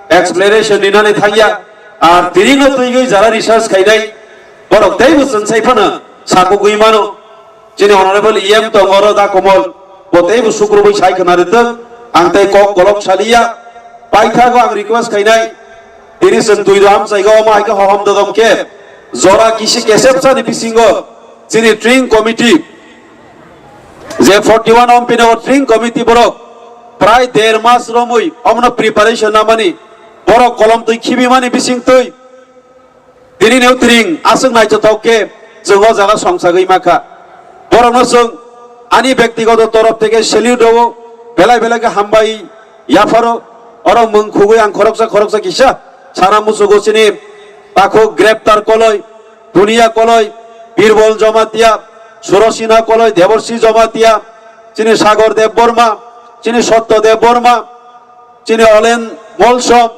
explanation rinani thangya. Ar tini no twiwi jara research khainai borok teibo chwng sai phano sakugwi mano. Chini honorable E M tongo oro da Komol, bo teibo sukrubwi sai khna ritwk, ang tei kok kolok saliya. Paithago ang request khainai, tini chwng twi do amchaigo omo hai khe hohom dodom khe jora kisi kesep sani bisingo chini tring committee je forty one ompino tring committee borok prai der mas romwi omono preparation namani, borok kolom twi khibimani bising twi tini neo tring aswk naithothok khe chwng o jaga songsagwi mankha. Borokno chwng ani bektigoto torof theke salute rwo, belai belai khe hambai yapharo. Oro mwng khugwi ang khoroksa khoroksa kisa sana muchugo chini takhuk Greptar Koloi, Punia Koloi, Birbol Jamatia, Surosina Koloi, Deborsi Jamatia, chini Sagor Debbarma, chini Sotto Debbarma, chini Olen Molsom,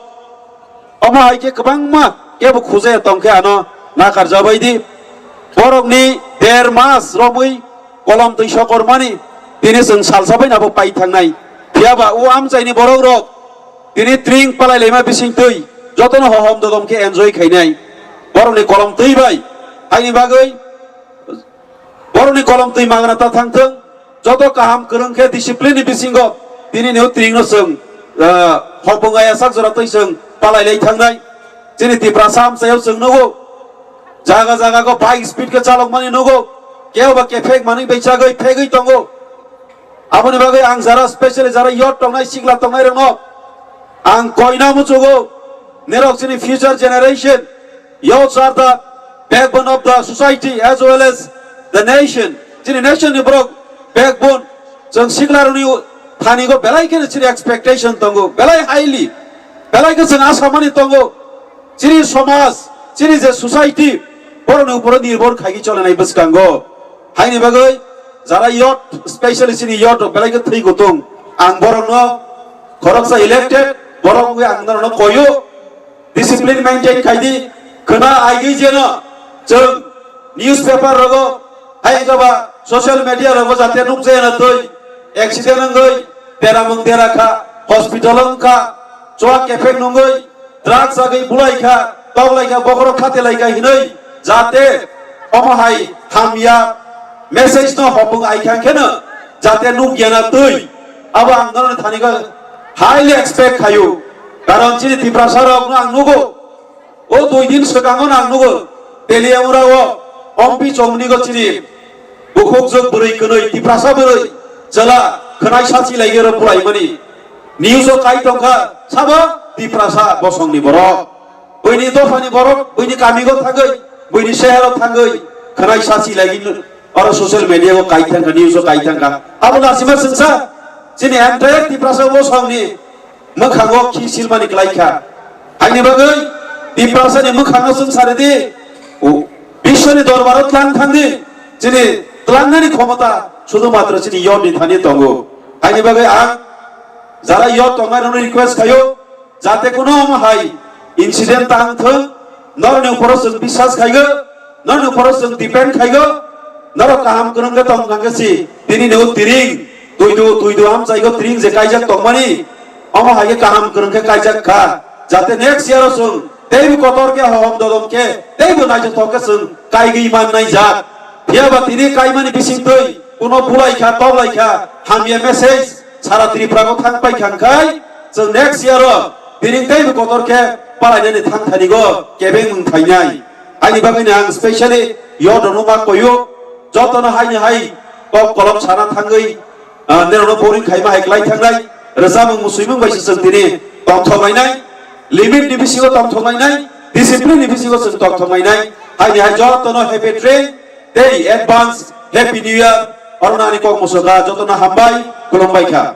omo hai khe kwbangma kebo khujaya tong khe ano nakarjabai di. Borokni der mas romwi kolom twi sokormani tini chwng salsa bai nabo pai thangnai. Phiyaba o amchaini borok rok tini tring palai laima bising twi jotono hohom dodom khe enjoy khainai. Borokni kolom twi bai haini bagwi Borokni kolom twi magna ta thang thung, joto kaham kwrwng khe discipline ni bisingo tini neo tringno chwng, ah, hopung aya sak jora twi chwng palai lai thangnai. Chini Tiprasa amchaio chwng nugo, jaga jaga go bike speed khe chalok mani nugo, kebo ba kephek manwi bai chagwi phegwi tongo. Aboni bagwi ang jara specially jara youth tongnai sikla tongnai rokno ang koina muchugo, nerok chini future generation, youths are the backbone of the society as well as the nation. Chini nation ni borok backbone. Chwng sikla rokni thani go belai kheno chini expectation tongo, belai highly, belai khe chwng asa mani tongo. Chini somaj, chini je society, borokni uporo nirbhor khaigwi cholanai bwskango. Haini bagwi jara youth, specially chini youth rok belai khe thwi kutung. Ang borokno khoroksa elected, borok wngwi ang norokno koyo, discipline maintain khaidi, khwna aigwi jeno chwng newspaper rogo, hai wngkha ba social media rogo jate nukjaya na twi, accident wngwi, beram wng dera kha, hospital wng kha, chuak kephek nungwi, drugs agwi bulai kha, tok lai kha, bokhorok khate lai kha hinwi, jate omo hai hamya message no hopung ai kha kheno, jate nuk ya na twi, abo ang norokni thani go highly expect khayo, karon chini Tiprasa rok no ang nugo, o dui din swkango no ang nugo, Teliamura o Ompi Chomni go chini bukhuk jwk bwrwi kwnwi, Tiprasa bwrwi, chwla khwnai sachi lai oro bulai mani. News o kai tongkha, sabo Tiprasa bosongni borok. Buini dophani borok, buini kamigo thangwi, buini sehero thangwi, khwnai sachi lai oro social media o kai thangkha, news o kai thangkha. Abo nasima swngsa, chini entire Tiprasa bosongni mwkhango khi silmani kwlai kha. Haini bagwi Tiprasani mwkhango chwng sari di, o, biswani dorbaro tlang thang di, chini tlangnani khomota sudhumatro chini youth ni thani tongo. Haini bagwi ang jara youth tongnai rokno request khayo, jate kuno omo hai incident ta wng thung, norokni uporo chwng biswas khaigo, norokni uporo chwng depend khaigo, norok kaham kwrwng khe tong thang khe si, tini nw tiring, tuidu, tuidu amchaigo tiring je kaijak tongmani, omo hai khe kaham kwrwng khe kaijak kha, jate next year o chwng teibo kotor khe, hohom dodom khe, teibo naithothok khe chwng kaigwi mannai jak. Phiya ba tini kaimani bising twi kuno bulai kha, toklai kha, hamya message sara Tripura o thang pai kha, khai chwng next year o tini teibo kotor khe palainani thang thani go kebeng mung thainai. Ani bagwi no ang specially youth rokno ma koyo, jotono haini hai kok kolom sana thangwi, ah, nerokno boring khaima hai klai thangnai, rwchapmung musuimung bai se chwng tini tongthok lainai, limit ni bisingo tongthok lainai, discipline ni bisingo chwng tongthok lainai, haini hai jotono happy train tei advance happy new year, oro nani kok musuka jotono hambai, khulumbai kha.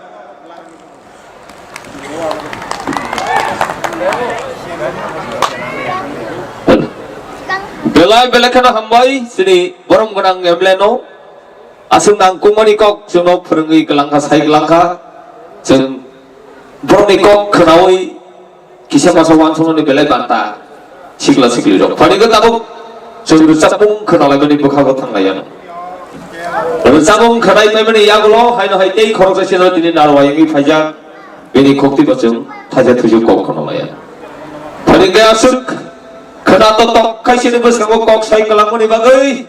Belai belai kheno hambai chini borom gwnang M L A no. Aswk nangkukmani kok chwngno phwrwngwi kwlangkha, sai kwlangkha. Chwng borokni kok khwnawi kisa masa uansukmani belai banta sikla siklirok. Phani khe tabuk chwng rwchapmung khwnalaimani bwkhago thanglaiya. Rwchapmung khwnai paimani yagulo haino hai tei khoroksa sino tini narwai wngwi phaijak. Bini khukti bo chwng thaja thuju kok khwnalaiya. Phani khe aswk khwna to tok khaisini bwskango kok sai kwlangmani bagwi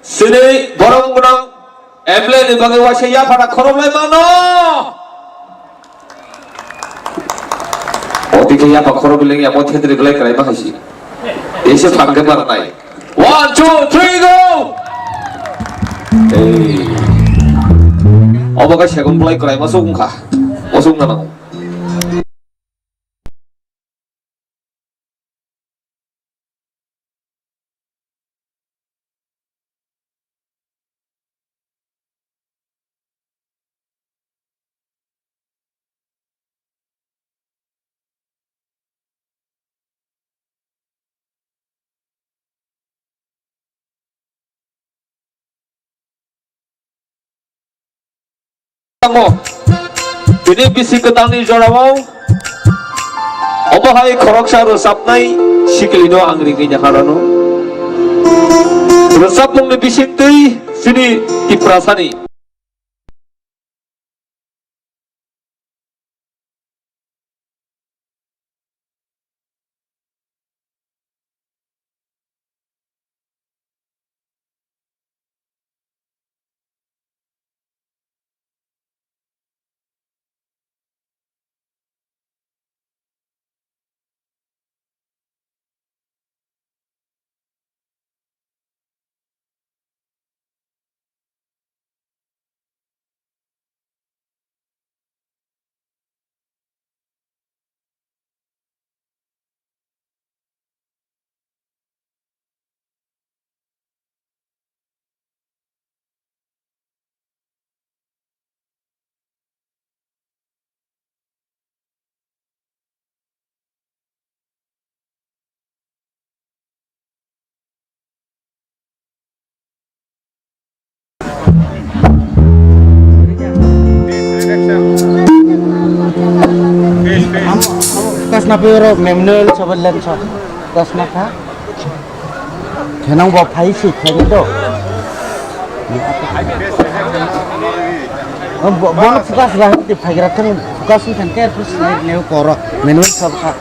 chini borom gwnang M L A ni bagwi waisa yaphara khoroplai mano. Oti khe yapha khorok bileng ya mo thedri belai kwlai ma haisi. Ese phang khe barnai. One, two, three, go! Ei. Obo khe segon belai kwlai ma suk wngkha. O suk na nango. Tango. Bini bisi kwtalni jorao omo hai khoroksa rwchapnai sikilino ang ringwi nyakarano. Rwchapmungni bisingtwi chini Tiprasani. Kasna piro memnel sobat lensa. Kasna kha. Khenang bo phai si khaini do. Bo, bo focus ra hati phaigra thang focus ni thang care pus nai neu koro. Manual sab kha.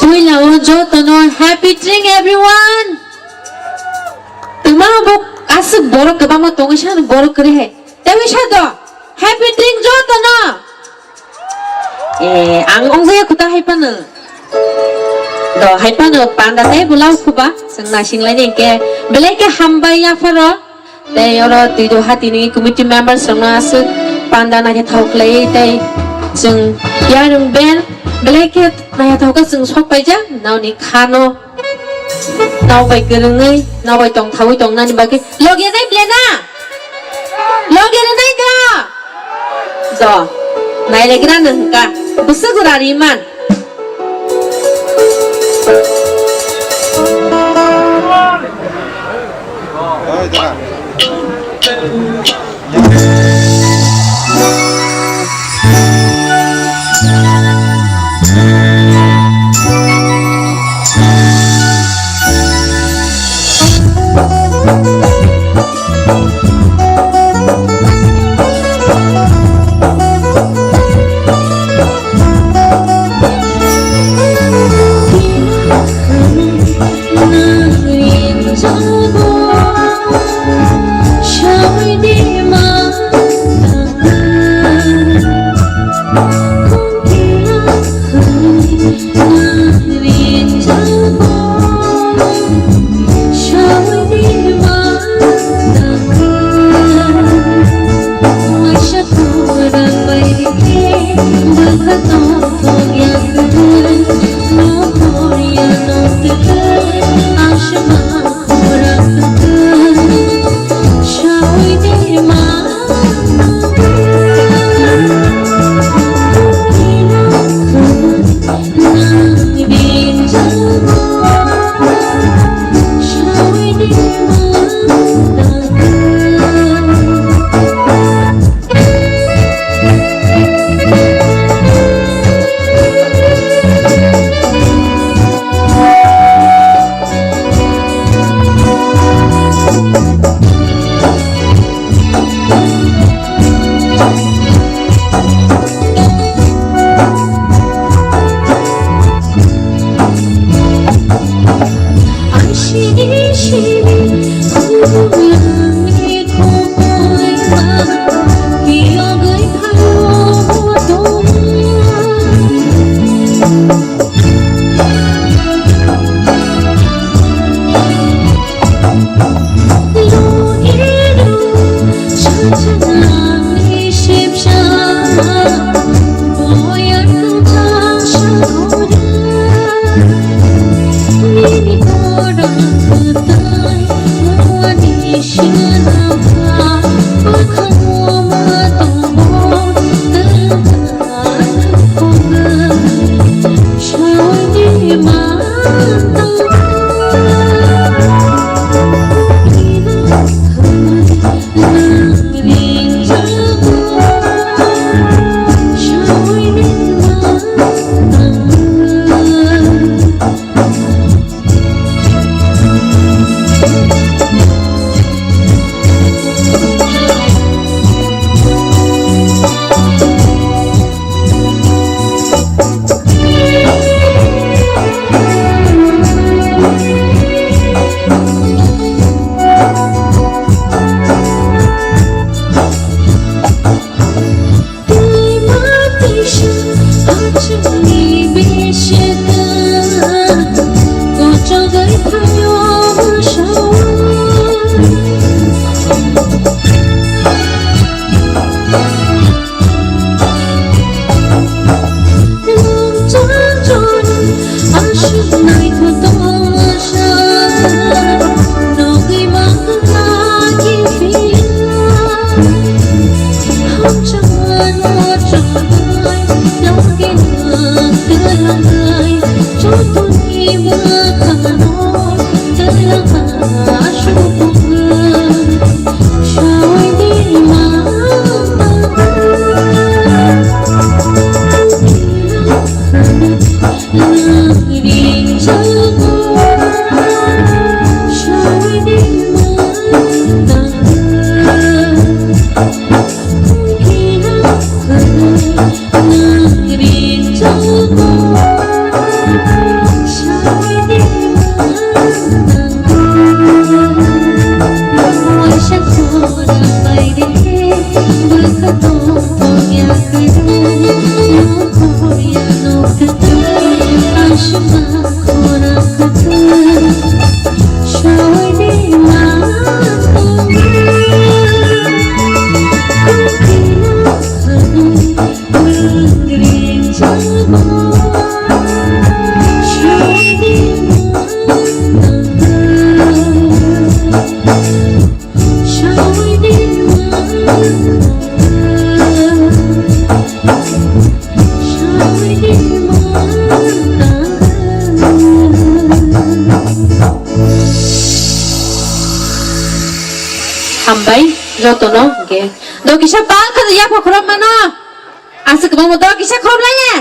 Puila o jotono happy drink everyone. Tuma bo aswk borok kwbangma tongwi sano borok kwrwi hai. Tewi sa do. Happy drink jotono. Eh, ang ongjaya kuta hai pano. Do hai pano panda tei bwlao khuba. Chwng naising lai ni ke. Belai ke hambai ya pharo. Tei oro twi do hati ni committee members rok no aswk panda naithok khlai tei chwng yarung band belai khe naithok khe chwng sok paijak nao ni kha no. Nao bai kwrwngwi, nao bai tong thawi tong nani bagwi. Loge nai ble na? Loge nai da? Do. Nai le gra nang ka. Bwswk gura ri man. Hambai jotono hwnkhe. Do kisa bal khwlai yapha khorok mano. Aswk kwbangma do kisa khorok laiya.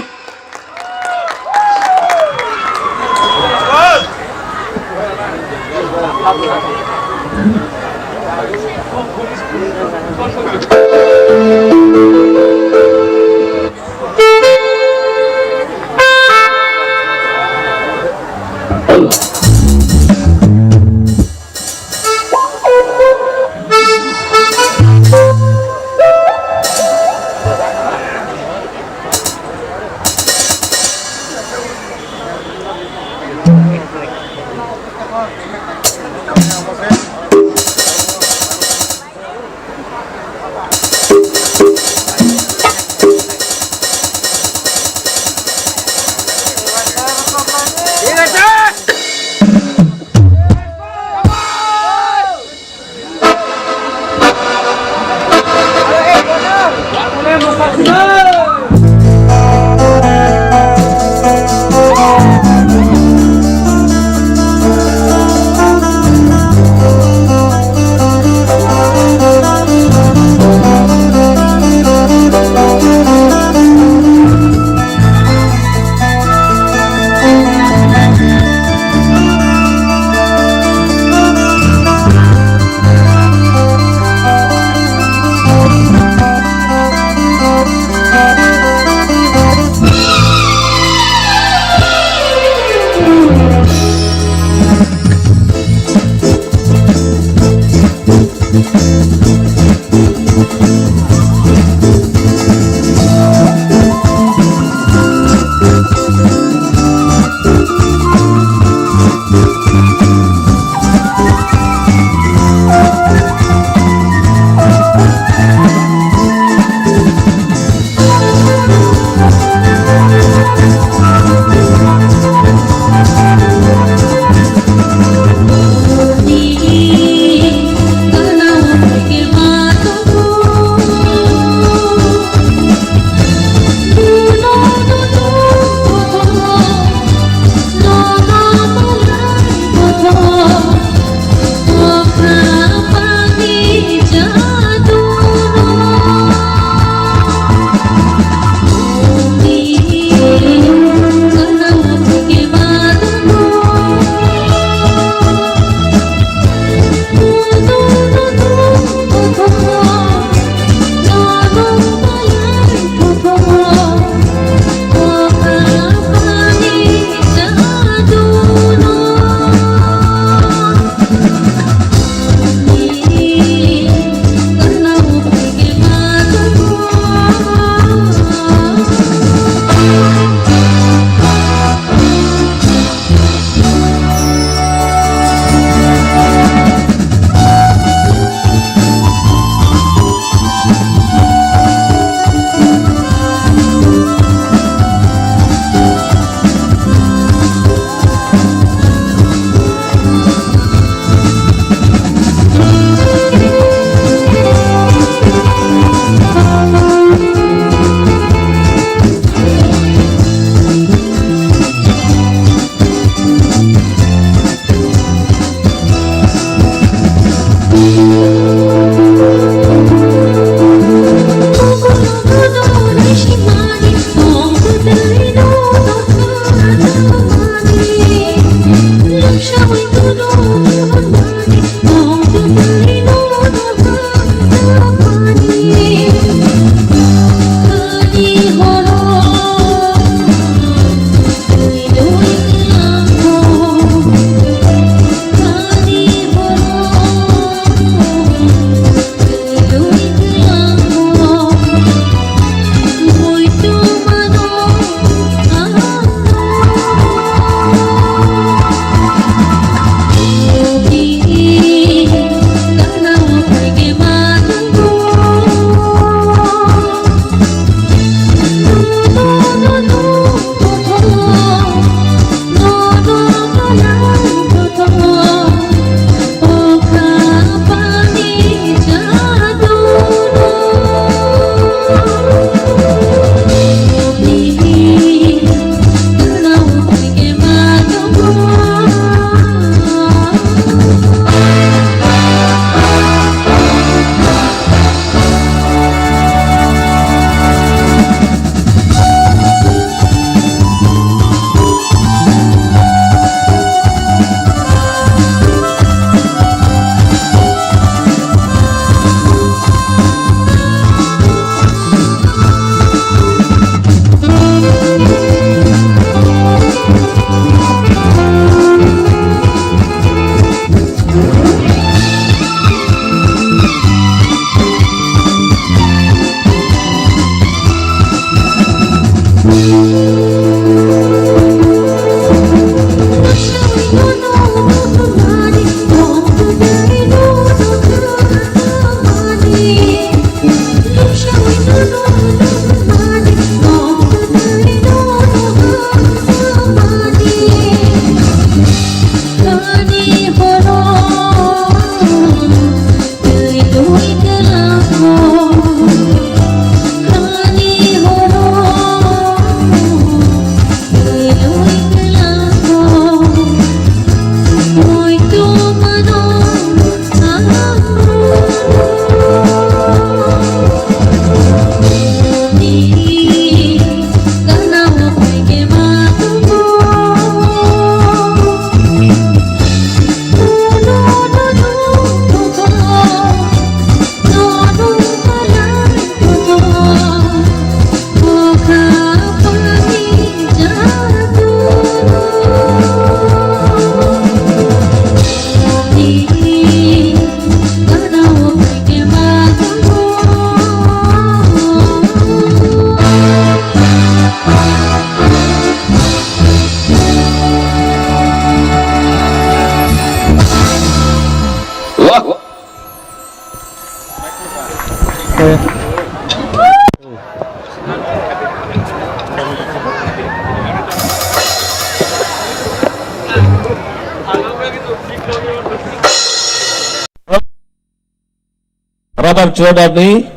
Rubber Trader ni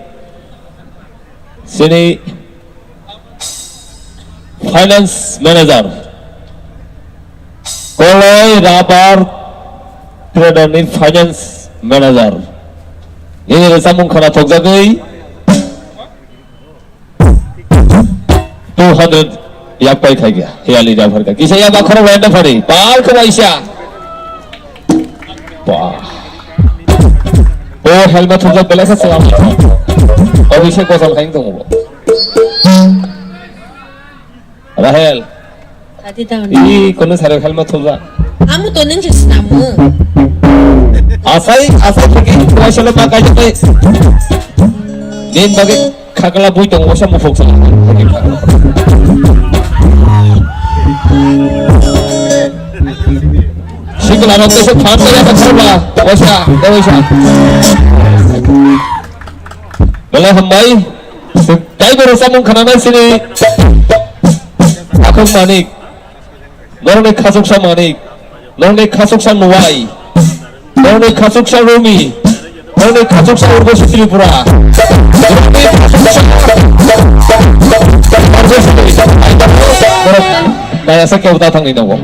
sini Finance Manager. Koloi Rubber Trader ni Finance Manager. Nini rwchapmung khana thokjagwi two hundred yak pai khaikha. Hiyali da pharkha. Kisa yak bakhoro wenda phari. Pal khabaisa. Wah. O helmet thokjak belai kha salam. Obise kosam khaing tongo. Rahel. Tadi tahu. Ih, kono sare helmet thokjak. Amu to neng sih namu. Asai, asai thiki, kuai sele makai jete. Nin bagi khakla bui tongo, wasa mufuk sa. Sikla rok tesa phan saya tak serba, wasa, wasa. Belai hambai. Taibo rwchapmung khananai sini Akhuk Manik, norokni khachuksa Manik, norokni khachuksa Nuwai, norokni khachuksa Rumi, norokni khachuksa Urbosi Tripura, norok nayasa kebo ta thangni nango.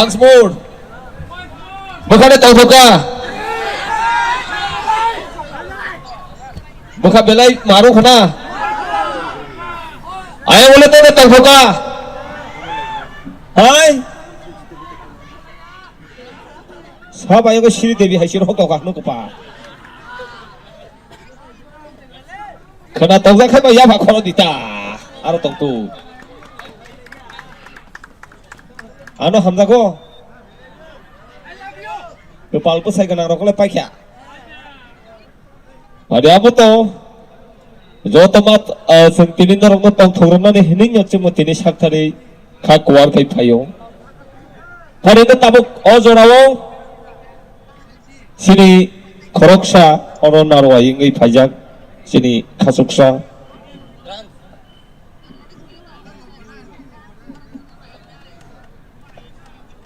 Thanks more. Bwkhano tongthokha. Bwkha belai maru khna. Ayang wale tongthokha. Hai. Sabai ko Sri Devi hai sir hok tokha hnu kupa. Khna tongjak khai ba yapha khoro dita. Aro tongtu. Ano hamjago. Bwpal bwsai gwnang rok le paikha. Adi abo to. Joto mat, ah, chwng tini norokno tongthok rwnani hinwi no chwngmo tini sakthari kha kuar khai phaio. Thari no tabuk o jorao. Chini khoroksa oro narwai wngwi phaijak, chini khachuksa.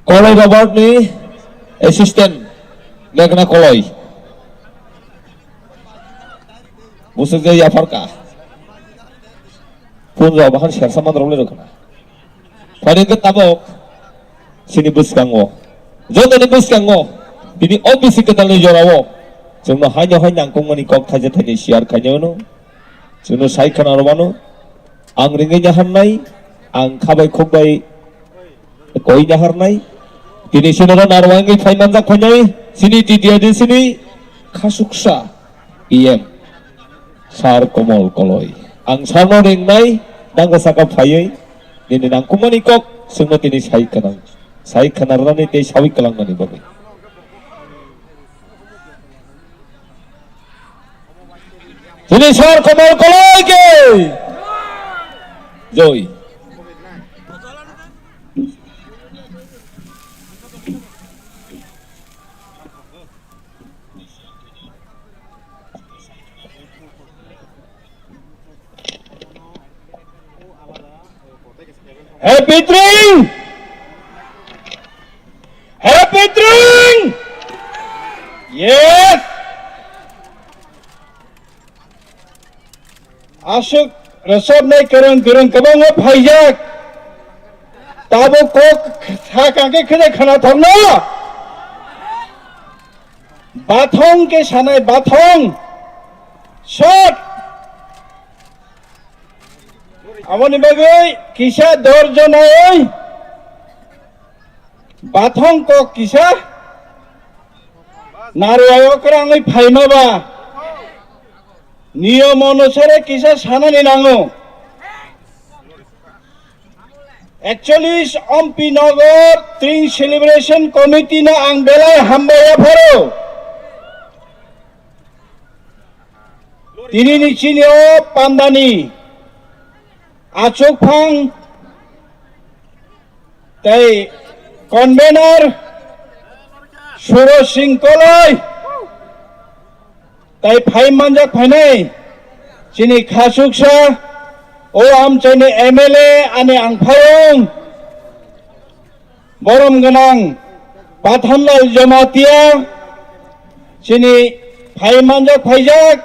Koloi Robert ni assistant Meghna Koloi. Busuk jai yapharka. Punjab bahan sersa mandrok le rokna. Phani ke tabok sini bwskango. Jotoni bwskango. Bini O B C kwtalni jorao. Chwngno haino hai nangkukmani kok thaisa thaini share khainai hwno. Chwngno sai khwna rwmano. Ang ringwi naharnai. Ang khabai khukbai koi naharnai. Tini sinoro narwangwi phai manjak phainai. Sini T T R D sini khasuksa. P M Sir Komol Koloi. Ang sarno ringnai, dango saka phaiwi, nini nangkukmani kok, chwngno tini sai khwnang, sai khwnarnani tei sawi kwlangmani bagwi. Tini Sir Komol Koloi ke joi. Happy drink! Happy drink! Yes! Aswk rwchapnai kwrwng kwrwng kwbangma phaijak. Tabuk kok sakang khe khede khwnathokno. Bathong khe sanai bathong. Shot. Aboni bagwi kisa dorjo nai. Bathong kok kisa narwai okrangwi phaima ba niyom onusare kisa sanani nango. Actually, Ompi Nagar Tring Celebration Committee no ang belai hambai yapharo. Tini ni chini o pandani achukphang tei convener Suraj Singh Koloi tei phai manjak phainai chini khasuksa o amchaini M L A ani ang phayung borom gwnang Pathanlal Jamatia chini phai manjak phaijak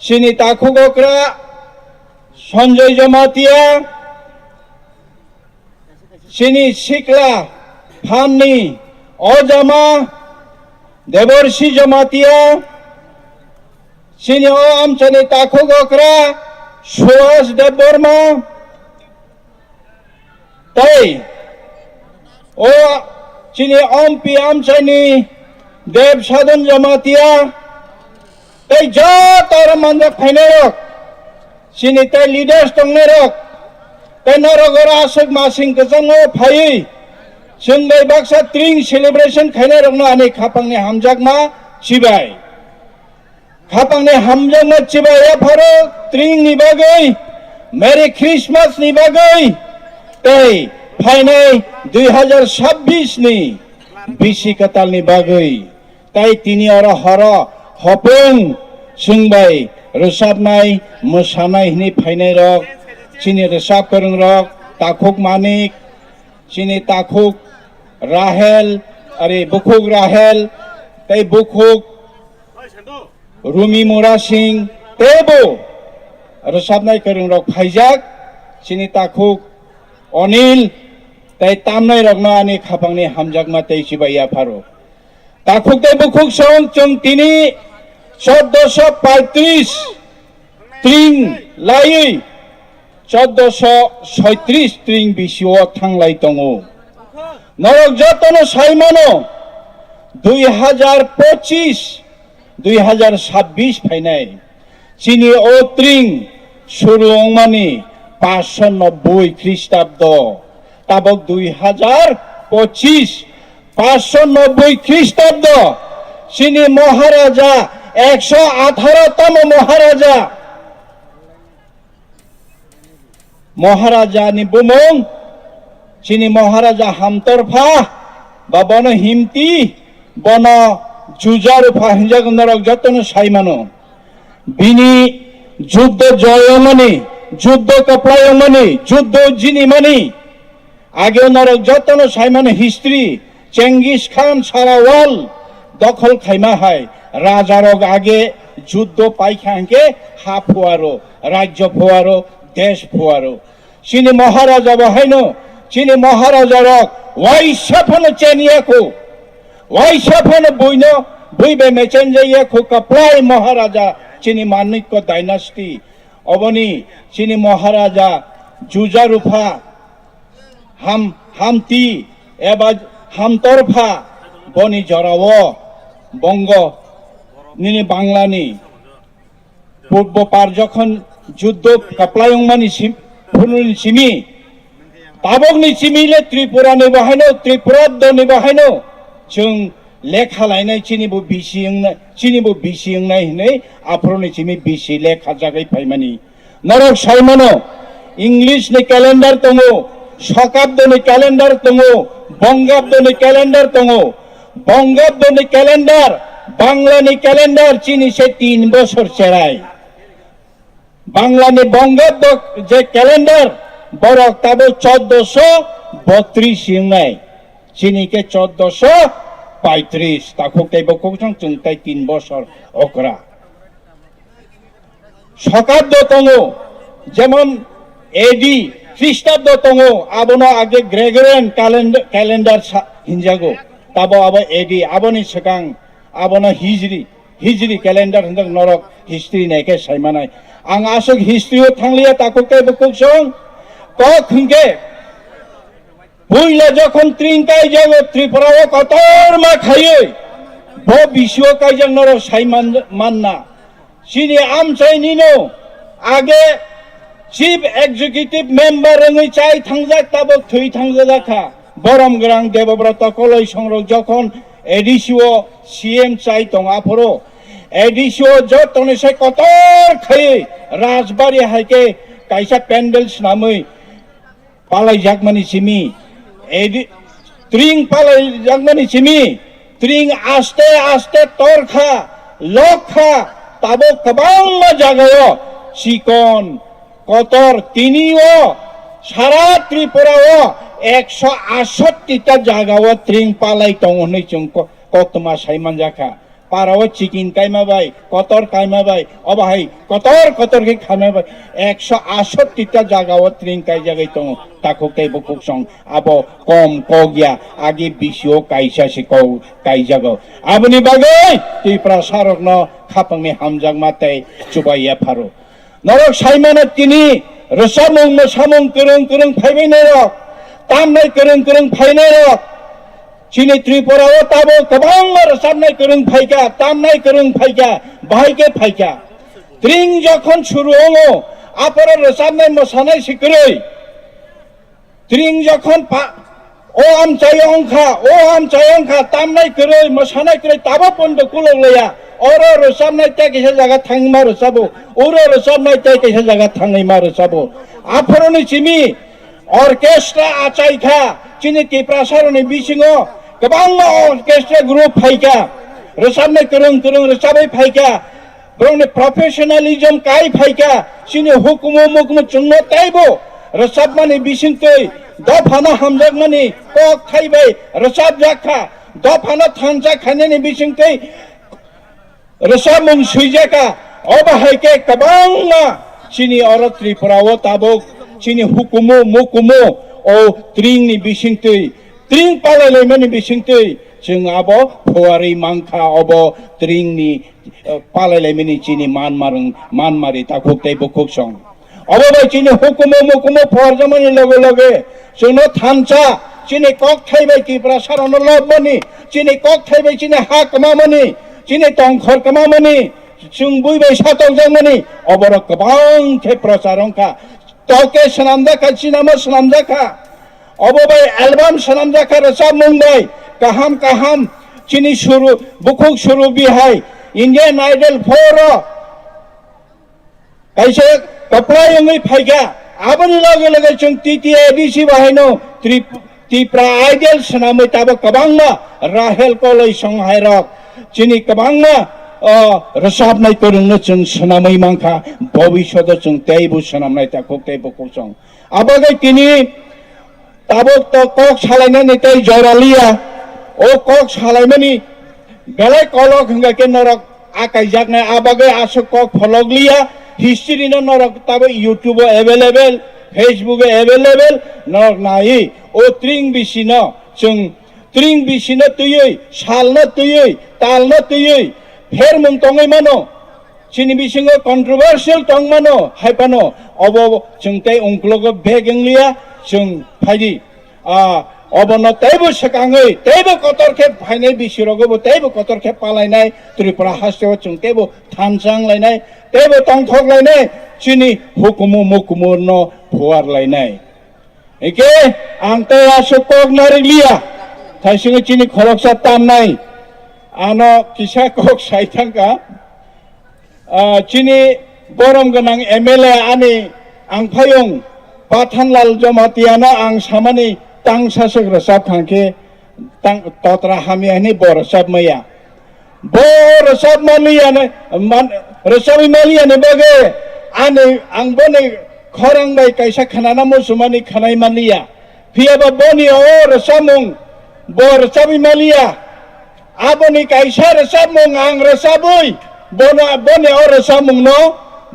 chini takhuk okra Sanjay Jamatia, chini sikla phanni o jama Deborsi Jamatia, chini o amchani takhuk okra Suhas Debbarma, tei o chini Ompi amchaini Deb Sadhan Jamatia, tei joto oro manjak phainairok, chini tei leaders tongnairok, tei norok oro aswk masing kwchangma phaiwi chwng bai baksa Tring celebration khainairokno ani khapangni hamjakma chibai. Khapangni hamjakma chibai yapharo Tringni bagwi, Merry Christmas ni bagwi, tei phainai dui hazar chabbish ni bisi kwtalni bagwi. Tai tini oro horo hopung chwng bai rwchapnai, mwsanai hwnwi phainairok, chini rwchap kwrwngrok, takhuk Manik, chini takhuk Rahel, ari bukhuk Rahel, tei bukhuk Rumi Mura Singh, teibo rwchapnai kwrwngrok phaijak, chini takhuk Onil, Tei tamnai rokno ani khapangni hamjakma tei chibai yapharo. Takhuk tei bukhuk song chwng tini chordoso paitris tring laiwi chordoso soitris tring bisio thanglai tongo. Norok jotono sai mano, dui hajar pochis, dui hajar sabbish phainai. Chini o tring suru wngmani paanso nobboi Khristabdo, tabok dui hajar pochis, paanso nobboi Khristabdo, chini Maharaja, ekso atharo tamo Maharaja, Maharaja ni bumung, chini Maharaja Hamtorpha, ba bono Himti, bono Jujarupha hinjago norok jotono sai mano. Bini juddo joyongmani, juddo kwplaiyongmani, juddo jinimani, age norok jotono sai mano history, Genghis Khan sara world dokhol khaima hai, rajarok age juddo paikha hwnkhe ha phuaro, rajyo phuaro, desh phuaro. Chini Maharaja bo haino, chini Maharaja rok waisa phano cheniya kho, waisa phano buino, bui bai mechenjaya kho, kwplai Maharaja chini Manikko dynasty. Oboni chini Maharaja Jujarupha Ham, Hamti eba Hamtorpha boni jorao Bongo nini Banglani purbo par jokhon juddo kwplaiyongmani sim-, phununi simi, tabokni simi le Tripura ni bo haino, Tripura doni bo haino chwng lekha lainai chini bo bisi wngnai, chini bo bisi wngnai hinwi aphuruni simi bisi lekha jagwi phaimani. Norok sai mano, English ni calendar tongo, Sokabdo ni calendar tongo, Bongabdo ni calendar tongo. Bongabdo ni calendar, Bangla ni calendar chini se tin bosor cherai. Bangla ni Bongabdo je calendar, borok tabo chordoso botris wngnai. Chini khe chordoso paitris, takhuk tei bukhuk song chwng tai tin bosor okra. Sokabdo tongo, jemon A D, Khristabdo tongo, abono age Gregorian calend-, calendar sa-, hinjago. Tabo abo A D, aboni swkang, abono Hijri, Hijri calendar hinjak norok history naikhe saimanai. Ang aswk history o thangliya takhuk tei bukhuk song, kok hinkhe, Puila jokhon tring kaijago Tripura o kotorma khaiwi, bo bisio kaijak norok sai man-, manna. Chini amchai nino age Chief Executive Member wngwi chai thangjak, tabok thwi thangjak kha. Borom Grang Debobroto Koloi songrok jokhon A D C o C M chai tong aphoro A D C o jotoni sai kotor khaiwi Rajbari hai khe kaisa pandal swnamwi palaijakmani simi, edi-, tring palaijakmani simi, tring aste aste torkha, lokha, tabok kwbangma jagao chikon, kotor, tini o sara Tripura o ekso aatsotti ta jagao tring palai tongo hwnwi chwng ko-, koktwma sai manjakha. Para o chikin kaima bai, kotor kaima bai, obo hai kotor kotor khe khaima bai, ekso aatsotti ta jaga o tring kaijagwi tongo, takhuk tei bukhuk song abo kom kok ya, agi bisio kaisa se kok kaijago. Aboni bagwi Tiprasa rokno khapangni hamjakma tei chubai ya pharo. Norok saimano tini rwchapmung mwsamung kwrwng kwrwng phaibai norok, tamnai kwrwng kwrwng phainai rok. Chini Tripura o tabo kwbangma rwchapnai kwrwng phaikha, tamnai kwrwng phaikha, bahai khe phaikha. Tring jokhon suru wngo, aphoro rwchapnai mwsanai se kwrwi. Tring jokhon pa-, o amchai wngkha, o amchai wngkha, tamnai kwrwi, mwsanai kwrwi, tabo pondo kulok laya. Oro rwchapnai tei kaisa jaga thangwi ma rwchabo, oro rwchapnai tei kaisa jaga thangwi ma rwchabo. Aphoroni simi orchestra achai kha, chini Tiprasaroni bisingo kwbangma orchestra group phaikha, rwchapnai kwrwng kwrwng rwchabwi phaikha. Borokni professionalism kai phaikha, chini hukumu mukumu chwngno teibo rwchapmani bisingtwi, dophano hamjakmani kok thaibai rwchapjak kha, dophano thansa khainani bisingtwi rwchapmung swijak kha. Obo hai khe kwbangma chini oro Tripura o tabuk chini hukumu mukumu O tringni bisingtwi, tring palailaimani bisingtwi chwng abo phuarwi mankha, obo tringni, eh, palailaimani chini manmarwng-, manmari takhuk tei bukhuk song. Obo bai chini hukumu mukumu phuarjakmani loge loge chwngno thansa, chini kokthai bai Tiprasarokno lobmani, chini kokthai bai chini ha kwmamani, chini tongkhor kwmamani, chwng bui bai satokjakmani, oborok kwbang khe prochar wngkha. Toke swnamjakha, chinamo swnamjakha. Obo bai album swnamjakha rwchapmung bai. Kaham kaham chini suru, bukhuk suru bihai Indian Idol four o kaisa kwplai wngwi phaikha. Aboni loge loge chwng T T A D C bahaino Trip-, Tipra Idol swnamwi tabuk kwbangma Rahel Koloi songhairok chini kwbangma, o, rwchapnai kwrwngno chwng swnamwi mankha, bobishoto chwng teibo swnamnai takhuk tei bukhuk song. Abagwi tini tabuk to kok salainani tei jora liya, o kok salaimani belai kolok hwnkha khe norok akaijaknai, abagwi aswk kok pholok liya. History no norok tabuk YouTube o available, Facebook o available, norok nai o tring bisino chwng tring bisino twiwi, salno twiwi, talno twiwi phermung tongwi mano. Chini bisingo controversial tongmano, hai phano obo chwng tei ungklogo bag wngliya, chwng phaidi. Ah, obono teibo swkangwi, teibo kotor khe phainai bisirogo bo teibo kotor khe palainai, Tripura hasteo chwng teibo thansa wnglainai, teibo tongthok lainai, chini hukumu mukumu no phuar lainai. Hingke ang tei aswk kok narikliya, thaisingo chini khoroksa tamnai, ano kisa kok sai thangkha. Ah, chini borom gwnang M L A ani angphayung Pathanlal Jomatiano ang samani tang saswk rwchap khangkhe tang totra hamya hwnwi bo rwchap maya. Bo rwchap maliya ni, man, rwchapwi maliya ni bagwi ani ang boni khorang bai kaisa khnana muchumani khwnai maliya. Phiya ba boni o rwchapmung bo rwchapwi maliya. Aboni kaisa rwchapmung ang rwchapwi bono, boni o rwchapmungno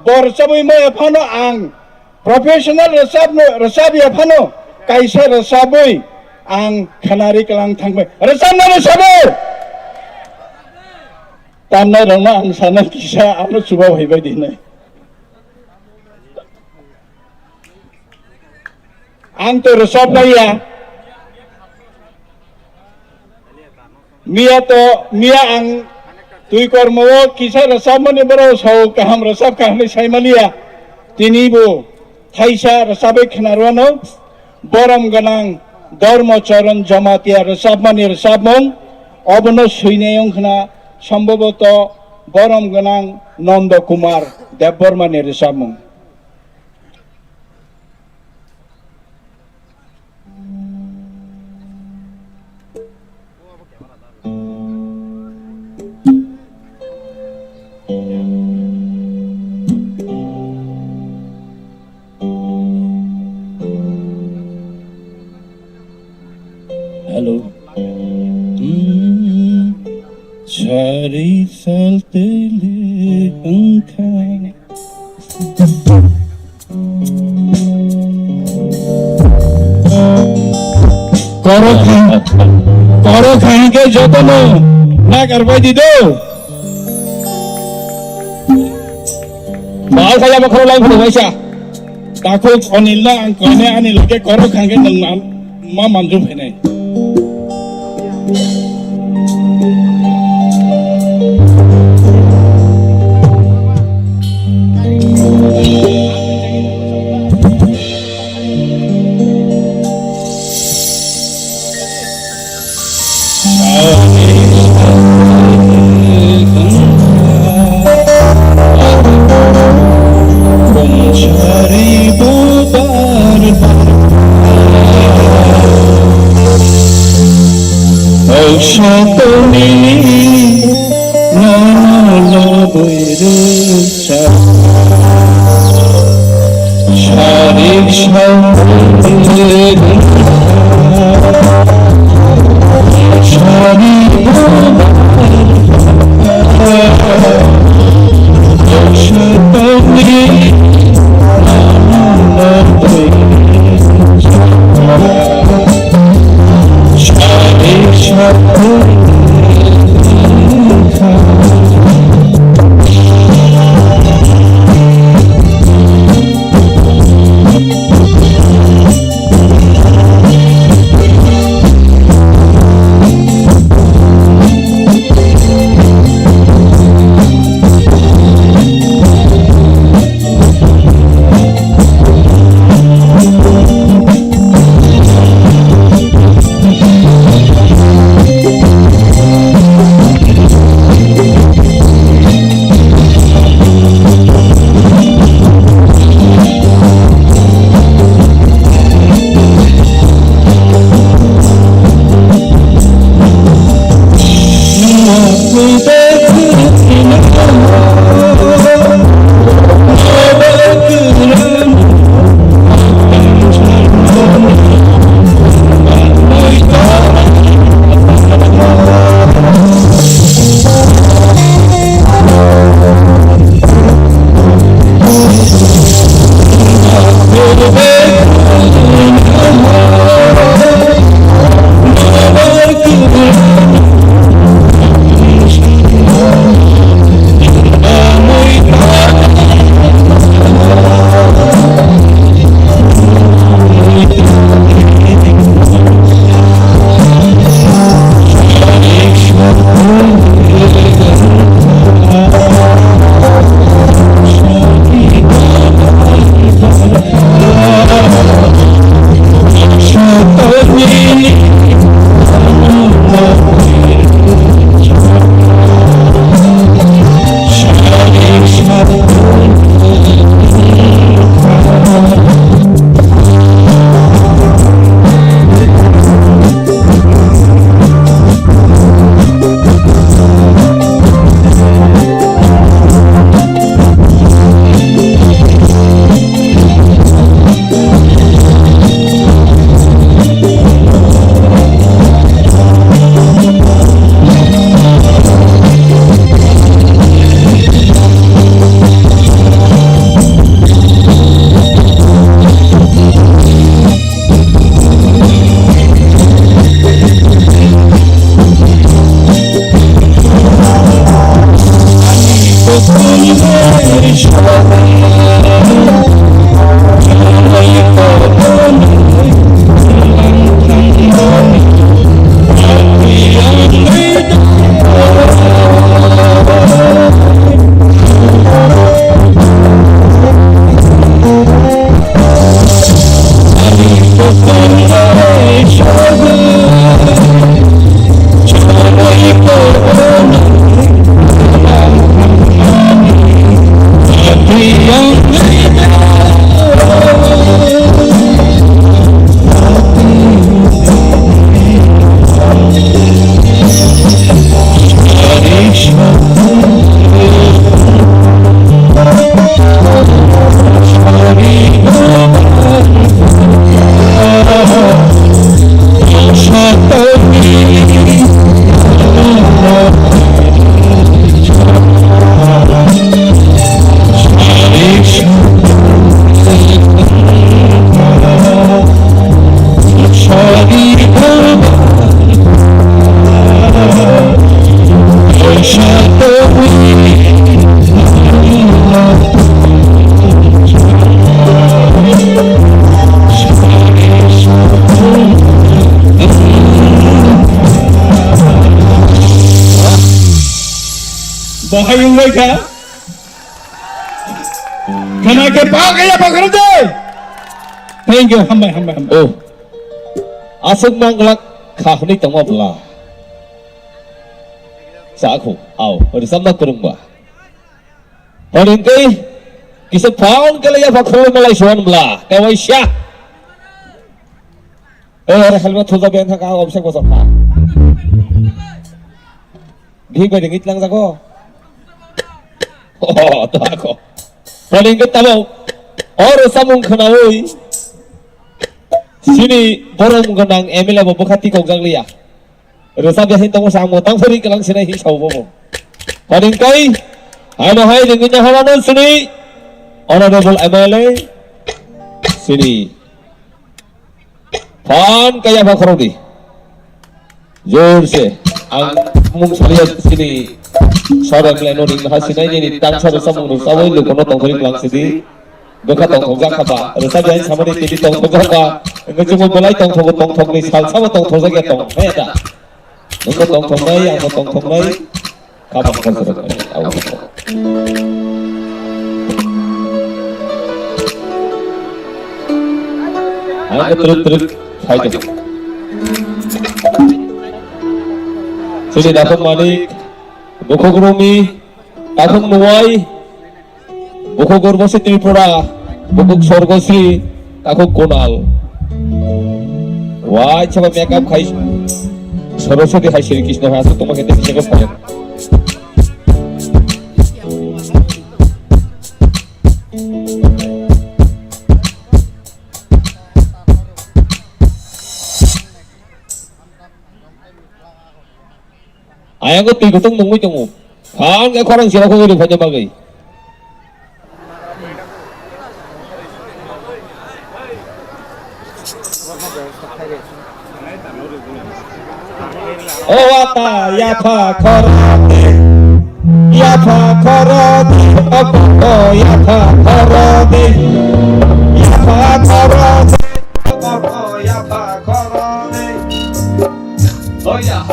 bo rwchapwi maya phano ang professional rwchapno, rwchapya phano kaisa rwchapwi ang khanari klang thangbai rwchapna rwchapwi. Tamnai rokno ang sana kisa ano chuba phaibai di hinai. Ang to rwchapnai ya. Miya to, miya ang twi kormo o kisa rwchapmani borok sao kaham rwchap kaham hinwi saimaliya. Tini bo thaisa rwchapwi khwnarwano borom gwnang Dharma Charan Jamatia rwchapmani rwchapmung obono swinai wng khna, somboboto borom gwnang Nanda Kumar Debbarmani rwchapmung. Hello. Hmm, sari sal tele wngkha. Koro kha-, koro kha hingke jotono nagar bai di do. Bahal kaya bakhro lai phuru waisa. Takhuk Onil no ang koine ani loge koro kha hingke nwng man-, ma manju phainai. Bahai wngbai kha. Khna khe pa kaya pa khna de. Thank you, hambai, hambai, hambai. Oh. Aswk manglak kha hwnwi tongma bwla. Chakhu, au, rwchapna kwrwngba. Hwnwi kisa phone khe laiya pha khulumlai suan bwla, kawaisa. Eh, ore helmet thuja ben thaka, obsek bosok kha. Bihik bai ringit lang jago. Oh, to ako. Hwnwi khe tamo, oro samung khnaui. Sini borom gwnang M L A bo bwkha tikok jak liya. Rwchap ya hin tongo sa ang bo tang phari kalang sinai hin sao bobo. Hwnwi kai, ano hai ringwi no hana no sini. Honorable M L A. Sini. Phan kaya ba khorok di. Jor se. Ang mung salia sini. Sar M L A no ring ha sinai ni tang sar samung rwchap oi lukono tong phari kalang sidi. Bwkha tongthokjak kha ba, rwchapya samani tini tongthokjak ba, wngkhe chwngno belai tongthogo, tongthokni salsabo tongthokjak ya tong, he da? Nwngbo tongthoknai, angbo tongthoknai, kha bangkha se rwknai, abo. Ang twrwk twrwk phai tong. Chini Daphung Manik, Bukhuk Rumi, Takhuk Nuwai, Bukhuk Urbosi Tripura, Bukhuk Sorgosri, Takhuk Kunal. Wai chaba makeup khai Saraswati hai Sri Krishna hai aswk tongma khe tei kisa khe phai. Ayang ko twi kutung nungwi tongo. Hang khe khorang sira khogwi rwphaina bagwi. O wata yapha khoro de, yapha khoro de, o yapha khoro de, yapha khoro de, o yapha khoro de. Oh yeah.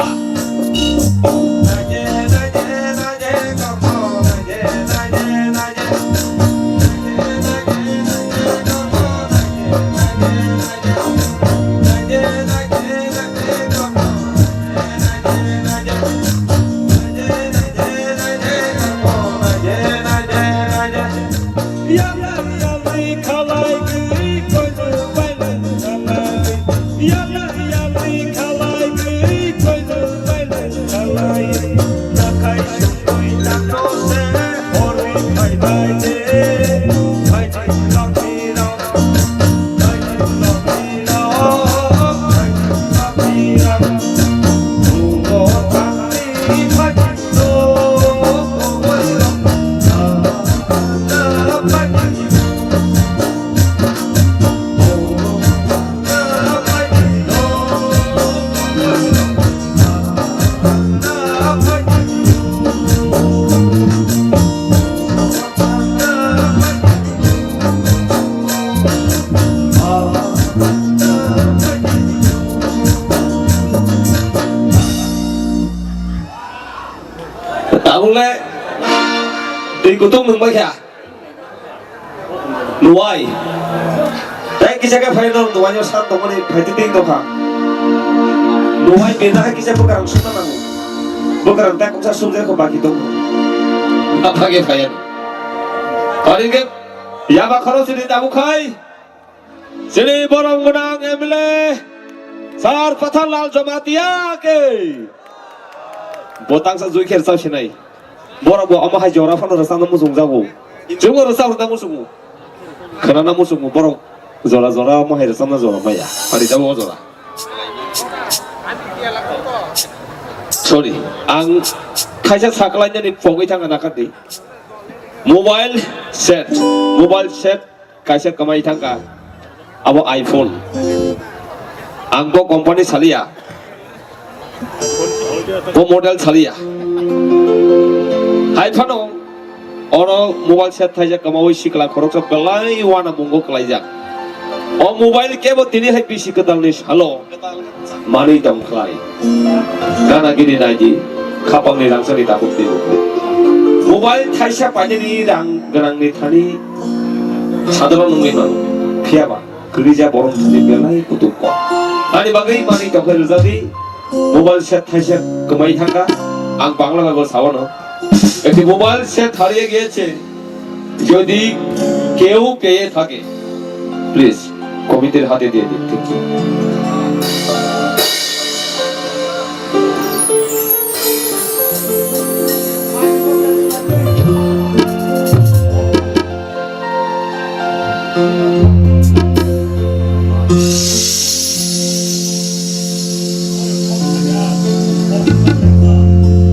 Tabuk le twi kutung nung bai kha. Nuwai. Tei kisa khe phai rw nuwai no sat tongmani phai twi twi tongkha. Nuwai beda hai kisa bwkrang sumna nango. Bwkrang tei kongsa sumjak kho baki tongo. Apha khe phai ani. Ori khe yaba khoro sini tabuk khai. Chini borom gwnang M L A Sir Pathanlal Jamatia ke. Bo tangsa jui kher chao sinai. Borok bo omo hai jora phano rwchapna muchung jago. Chwngbo rwchap rwna muchungo. Khwnana muchungo borok jora jora omo hai rwchapna jora maya. Pari jabo o jora. Sorry, ang kaisa saklainani pogwi thangna nakardi. Mobile set, mobile set kaisa kwmai thangkha, abo iPhone. Ang bo company saliya, bo model saliya. Hai phano oro mobile set thaijak kwmawi sikla khoroksa belai uanamungo kwlaijak. O mobile kebo tini hai bisi kwtalni salo manwi tong khlai. Gana gini naidi, khapangni rangchakni tabuk twi buku. Mobile thaisa painani rang gwnangni thani sadharon wngwi mano. Phiyaba kwrwija borok thani belai kutung kok. Ani bagwi manwi tongkhe rwjadi, mobile set thaisa kwmai thangkha, ang Bangla bai bo sawano. Ekti mobile set হারিয়ে গিয়েছে, যদি কেউ পেয়ে থাকে, প্লিজ কমিটির হাতে দিয়ে দিন। Thank you.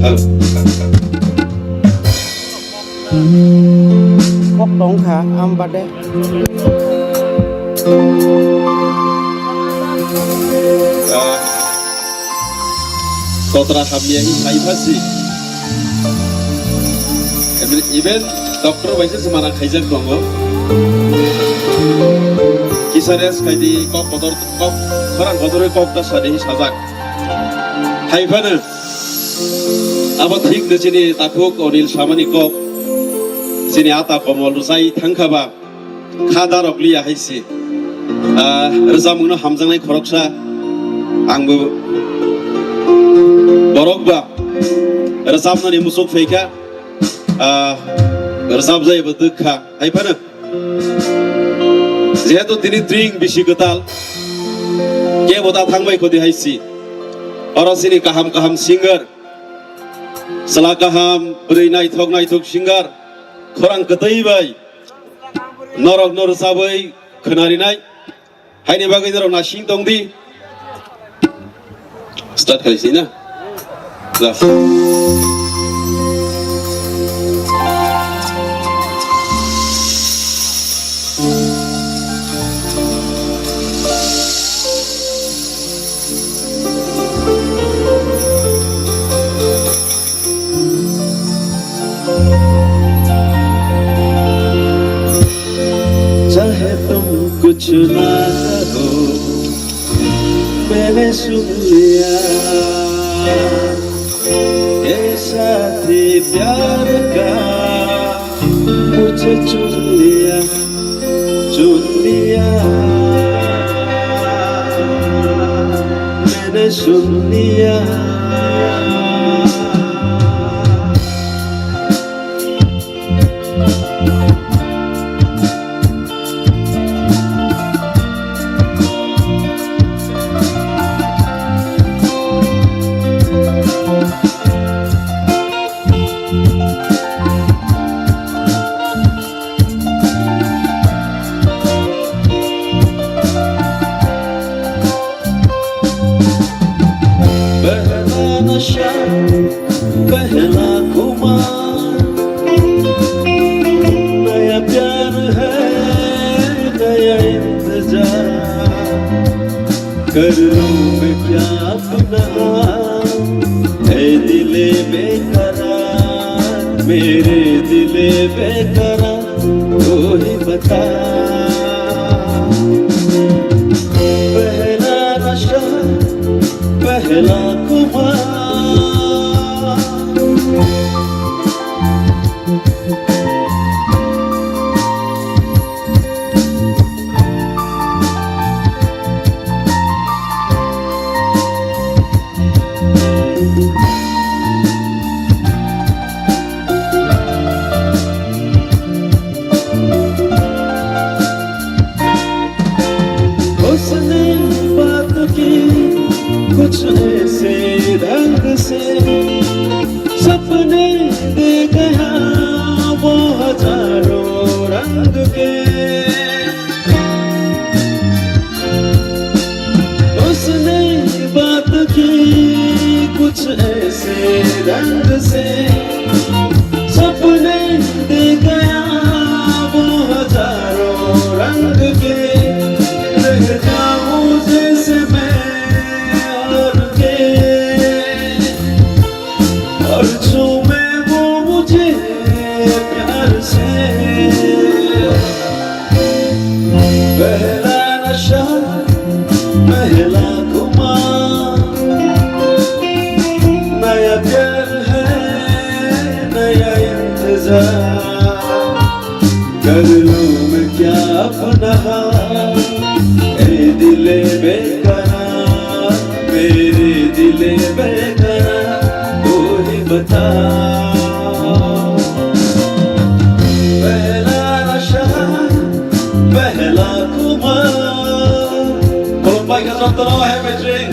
Hello. Kok tong kha, am bade. Ah, kotra hamya hi sai phasi. Even, even doctor bai se semana khaijak tongo. Kisa rest khai di, kok kotor, kok, khorang kotor kok ta sadi hi sajak. Hai phano. Abo thik de chini takhuk Onil samani kok, chini ata komol rwchai thangkha ba, kha darok liya hai se. Ah, rwchapmungno hamjaknai khoroksa, angbo borok ba rwchapnani muchuk phaikha, ah, rwchapjai bo dwkha, hai phano. Jehetu tini tring bisi kwtal, kebo ta thangbai khodi hai si. Oro chini kaham kaham singer, chwla kaham, bwrwi naithok naithok singer, khorang kwtwi bai norok no rwchabwi khwnarinai. Haini bagwi norok nasing tong di. Start khai si na. Ja. सुना कहो, मैंने सुन लिया, ये साथी प्यार का मुझे चुन लिया, चुन लिया, मैंने सुन लिया। पहला नशा, पहला खुमार, नया प्यार है, नया इंतजार। कर लूं मैं क्या अपना, ऐ दिले बेकरार, मेरे दिले बेकरार, तू ही बता। पहला नशा, पहला खुमार। उसने बात की कुछ ऐसे ढंग से, सपने दे गया वो हजारों रंग के। उसने बात की कुछ ऐसे ढंग से, सपने दे गया वो हजारों रंग के। रह जाऊं जैसे मैं और के, और छूमे वो मुझे प्यार से। पहला नशा, पहला खुमार, नया प्यार है, नया इंतजार। कर लूं मैं क्या अपना हाल, ए दिले बेकरार, मेरे दिले बेकरार, तू ही बता। पहला नशा, पहला खुमार। Khulumbai khe jotono, have a drink.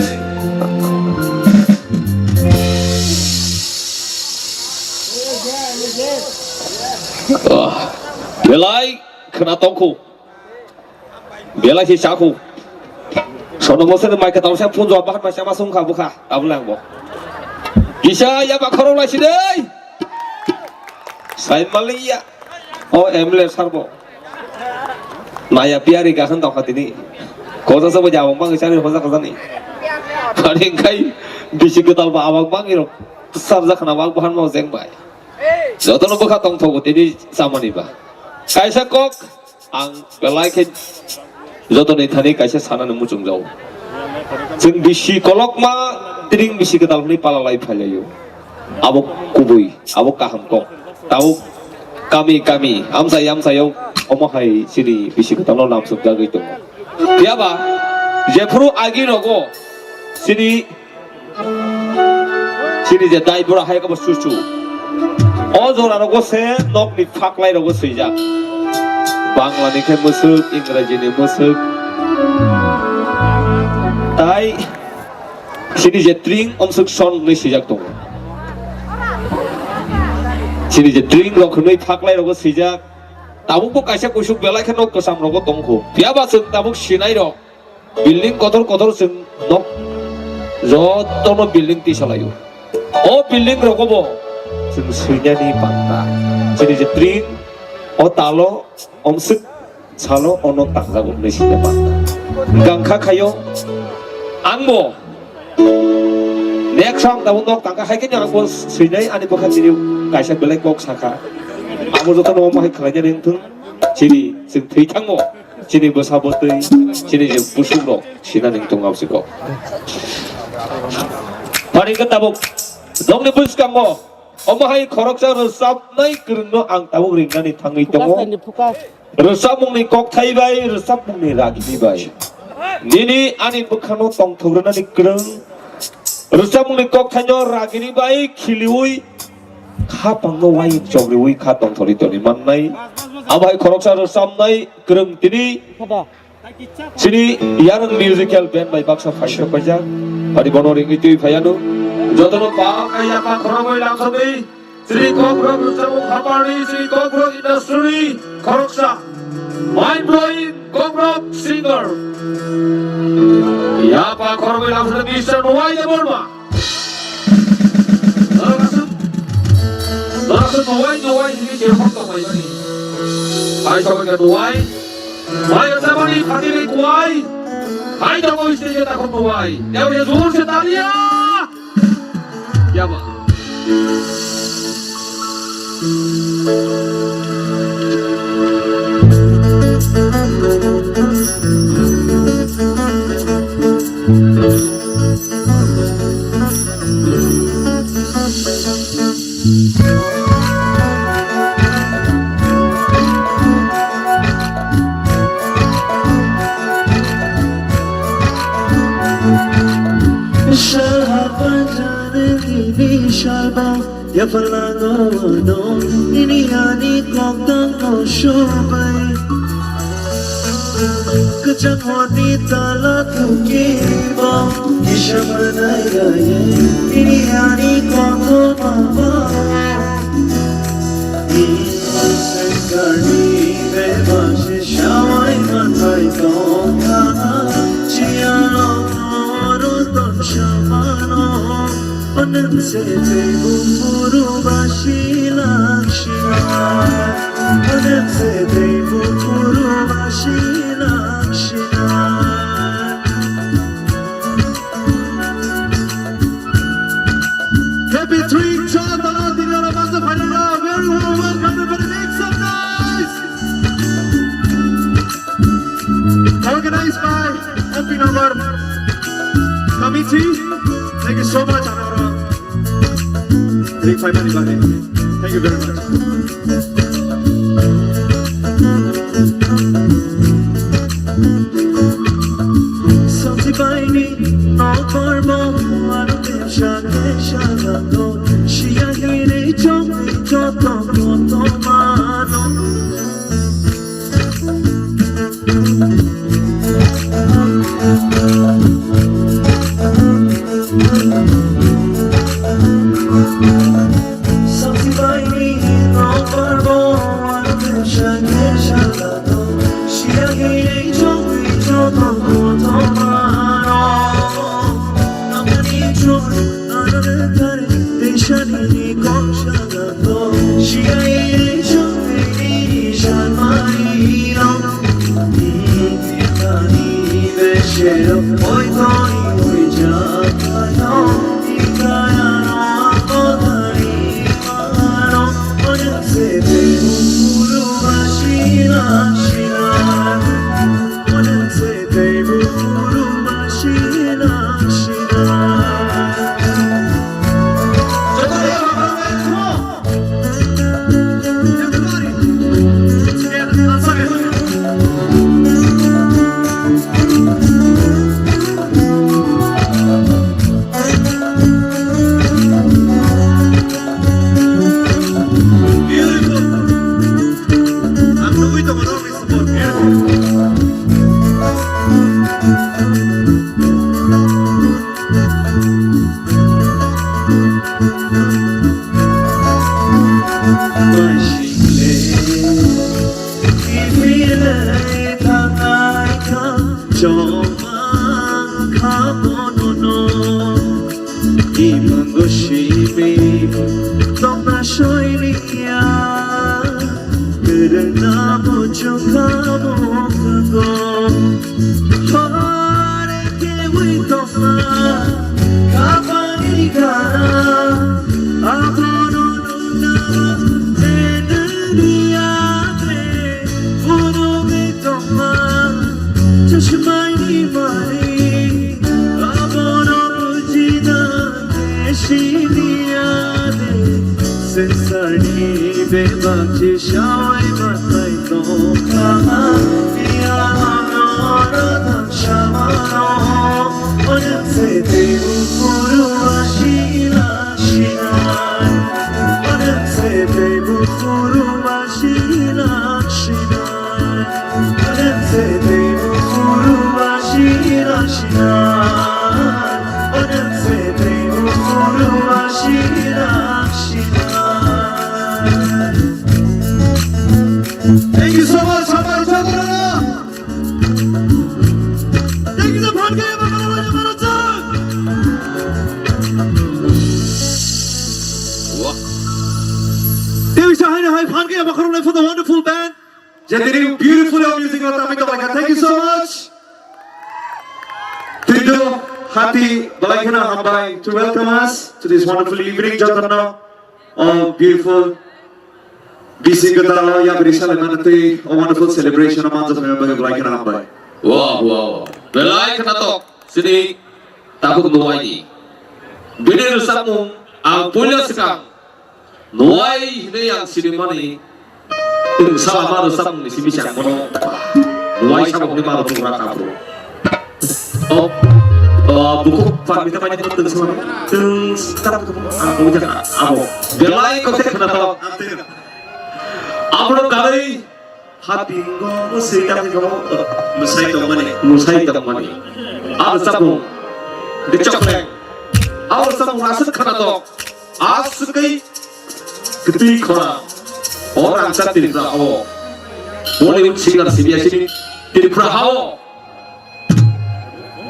Ah, belai khna tongkhu. Belai se chakhu. Sono bosor mai ka tongsa phun jwa bahan ma sama sung kha bukha. Ablang bo. Kisa ya ba khorok lai si dei. Sain maliya. O M L A sar bo. Naya piyari gasan tongkha tini. Kosa sabo jabang bang isari hosa kosa ni. Paring kai bisi kwtal ba abang bang irok. Sarja khna bang bahan mau jeng bai. Jotono bwkha tongthogo tini chamani ba. Kaisa kok ang belai khe jotoni thani kaisa sanani muchung jao. Chwng bisi kolokma tring bisi kwtal hwnwi pala lai phailaio. Abo kubui, abo kaham kok. Tabuk kami kami, amchai amchaio omo hai chini bisi kwtalno nam sumjagwi tongo. Phiyaba jephuru agi rogo chini Chini je dai bura hai kabo chuchu. O jora rogo se nok ni phaklai rogo swijak. Bangla ni khe musuk, Ingraji ni musuk. Tai chini je tring omsuk son ni swijak tongo. Chini je tring rok hwnwi phaklai rogo swijak. Tabuk bo kaisa kuisuk belai khe nok kwcham rogo tongkho. Phiyaba chwng tabuk sinai rok. Building kotor kotor chwng nok jotono building tisalaio. O building rogo bo chwng swinani panta. Chini je tring o talo omswk salo o nok tangjago hwnwi swina panta. Gangkha khaio angbo next round tabuk nok tangkha hai khe angbo swinai ani bwkha chini kaisa belai kok sakha. Amo jotono omo hai khlainani wngthung chini chwng thwi thangmo. Chini bwsa bwtwi, chini je busukrok sinani wngtong absiko. Pari khe tabuk nokni bwskango omo hai khoroksa rwchapnai kwrwngno ang tabuk ringnani thangwi tongo. Rwchapmungni kokthai bai, rwchapmungni ragini bai. Nini ani bwkhano tongthok rwnani kwrwng. Rwchapmungni kokthaino ragini bai khiliwi khapangno wai chokriwi kha tongthokni toni mannai. Abo hai khoroksa rwchapnai kwrwng tini chini Yarwng Musical Band bai baksa phaisok paijak. Adi bono ringwi twi phaiano. Jotono pa kaya pa khoroknwi lamsadi. Sri Kokborok Rwchapmung Haparni, Sri Kokborok Industry khoroksa, mind blowing Kokborok singer. Yapa khoroknwi lamsadi Mister Nuwai Debbarma. Norok aswk, norok aswk nuwai, nuwai hwnwi se hok tonglaimani. Hai sobaikha nuwai. Mai rwchapmani phatini kuwai. Hai tongo stage-o takhuk nuwai. Tei se jor se talia. Yaba. Shalha panjane dini shalba ya phalango no ini ani kok tang no shubai. Kwchang hwnwi tala thukibo kisa mwnai raya, tini ani kothoma ba. Sengkarni bebak se sawai manthai tongkha, chiyano oro tongsa mano. Onang se tei buphuru basi langsina. Onang se tei buphuru basi langsina. Happy three, John Bala, Dinara Masa Phanina. Very warm welcome, everybody. Make some noise. Organized by M P Nagar Committee. Thank you so much, Anora. Big five money, buddy. Thank you very much. Samsi baini no kormo anu kesha kesha lando. Shia hini chong chong chong chong mano. Bebak khe sawai batai tongkha, ya norok tang samano, onek se tei buphuru ba sila sinai, onek se tei buphuru ba sila sinai, onek se tei buphuru ba sila sinai, onek se tei buphuru ba sila sinai. Thank you so much, Hambai Chakurana. Thank you so much, Hambai Chakurana. Thank you so much, Hambai Chakurana, for the wonderful band. Jatini beautiful music lo tangwi tonglaikha. Thank you so much. Twindo hati belai kheno hambai to welcome us to this wonderful evening, jotono. Oh, beautiful. Bising kwtal o yapri salai mano twi, oh, wonderful celebration o manjak phai bagwi belai kheno hambai. Wow, wow. Belai kheno tok. Sini tabuk nuwaini. Bini rwchapmung ang puila swkang nuwai hinwi ang sinimani. Chwng sala ma rwchapmungni simi chang bono nuwai samungni ma rwchapmung ra kha bro. Oh, oh, buku pamita pani pun teng sama. Teng start ko ang ko jaka abo. Belai ko tek na to. Abo no kalai hati go musai ta go musai to mani. Musai to mani. Abo sabu. De choklek. Abo sabu asuk khana to. Aswkwi kwtwi khorang o rangchak Tripura hao. Bollywood singer sibiyasini Tripura hao.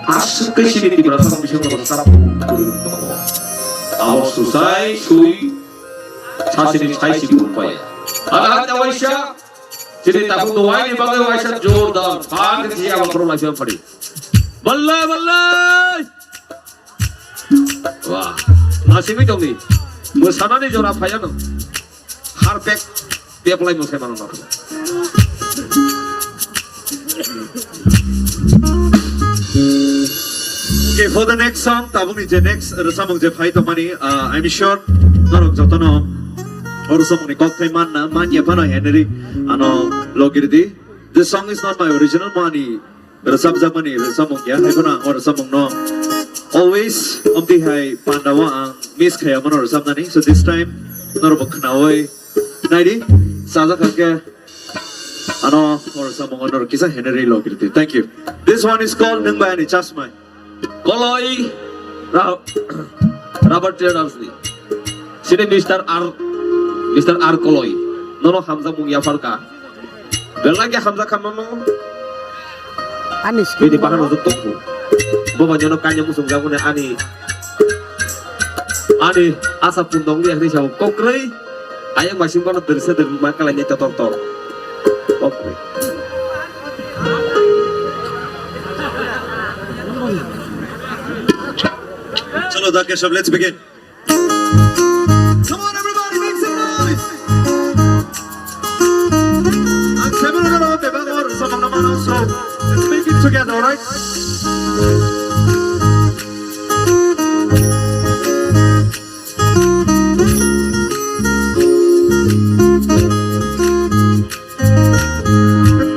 Aswkwi sini Tripura hao bisingo rangchak kwrwi tongo. Abo susai sui sasini saisi bumpai. Ada hati waisa. Sini tabu nuwaini bagwi waisa jordar. Bang kisi abo khorang laisa padi. Balle, balle. Wah, masimi tongni. Mwsanani jora phaiya no. Harpek peplai mwsai mano no. Okay, for the next song, tabukni je next rwchapmung je phai tongmani, uh, I'm sure norok jotono o rwchapmungni kokthai manna, manya phano Henry, ano logirdi. This song is not my original, mani rwchapjakmani rwchapmung ya, hai phano ang o rwchapmungno always amtwi hai pandao ang miss khaiya mano rwchapnani. So this time norokbo khnaui naidi, chajak kha khe ano o rwchapmungo norok kisa Henry logirdi. Thank you. This one is called Nwng Bai Ani Chasmai. Koloi Ra-, Rubber Traders ni. Sini Mister R, Mister R Koloi. Nono hamjakmung yapharkha. Belai khe hamjakha nono. Ani skin bini bahano jotto. Boba jono kanya musung jagone ani. Ani asa pundong liya hini sao kokroi. Ayang masing bono derse der ma kalai ni totor tor. Kokroi. Chalo, Dakeshav, let's begin. Come on, everybody, make some noise. Ang seven hundred of the Bangor, some of the man also. Let's make it together, all right?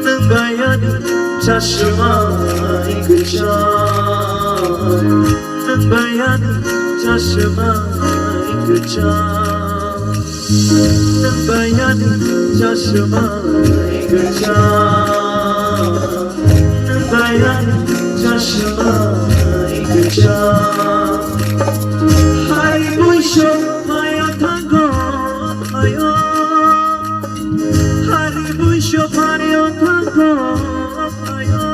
Nwng bai ani chasmai kwchang, nwng bai ani chasmai kwchang, nwng bai ani chasmai kwchang, nwng bai ani chasmai kwchang. Hai buiso phaio thango phaio. Hari buiso phaio thango phaio.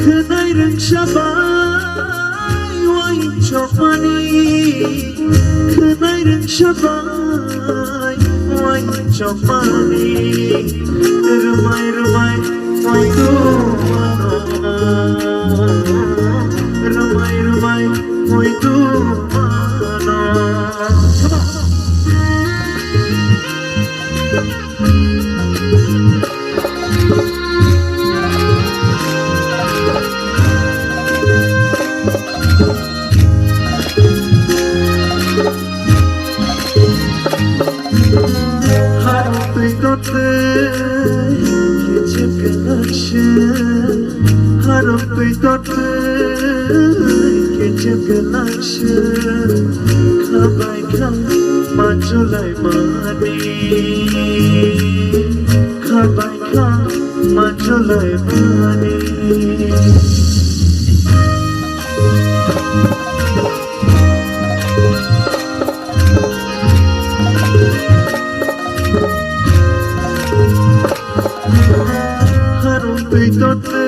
Khwnai rwngsa bai uain chokmani. Khwnai rwngsa bai uain chokmani. Rwmai rwmai uain rwmano. Rwmai rwmai uain rwmano. Harok twi totwi kechep kelaishe khabai kha manjulai mani, khabai kha manjulai mani. Harung twi totwi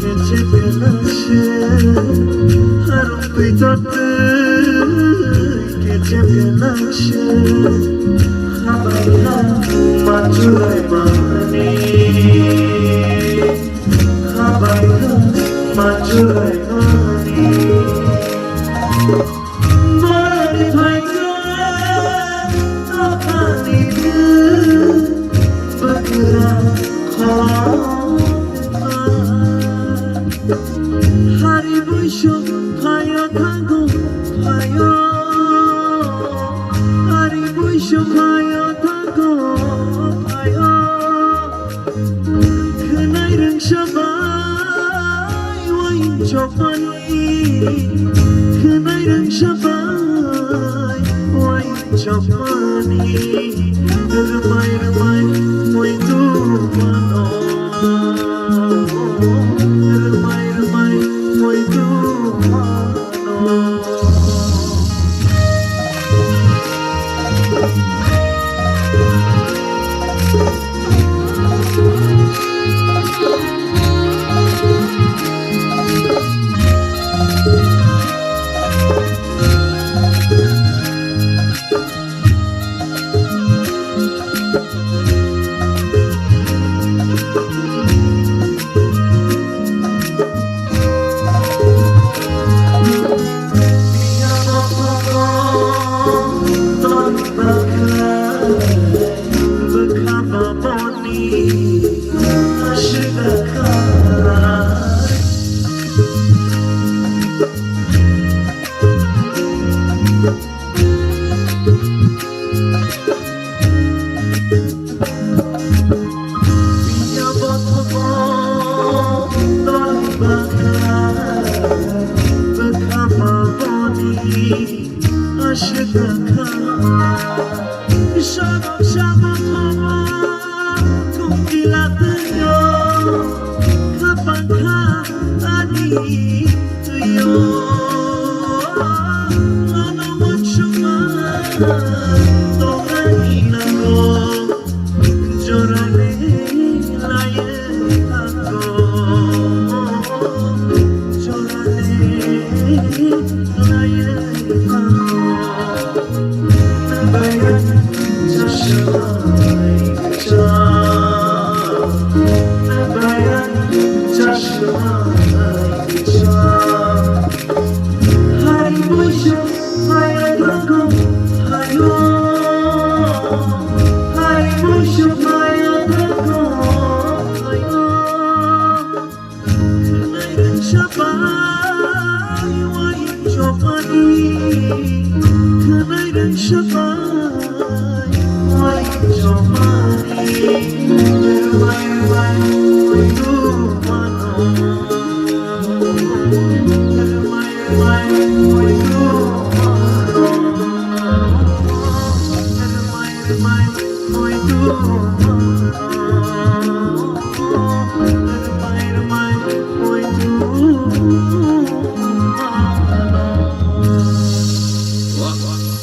kechep kelaishe, harung twi totwi kechep kelaishe, habai kha manjulai mani, habai kha manjulai mani. Bwrwini phaikha, nokhani bwkra khorokma. Hari buisu phaio thango phaio, hari buisu phaio thango phaio. Khwnai rwngsa bai uansukmani, khwnai rwngsa bai uansukmani, rwmai rwmai muitu mano, rwmai rwmai muitu mano.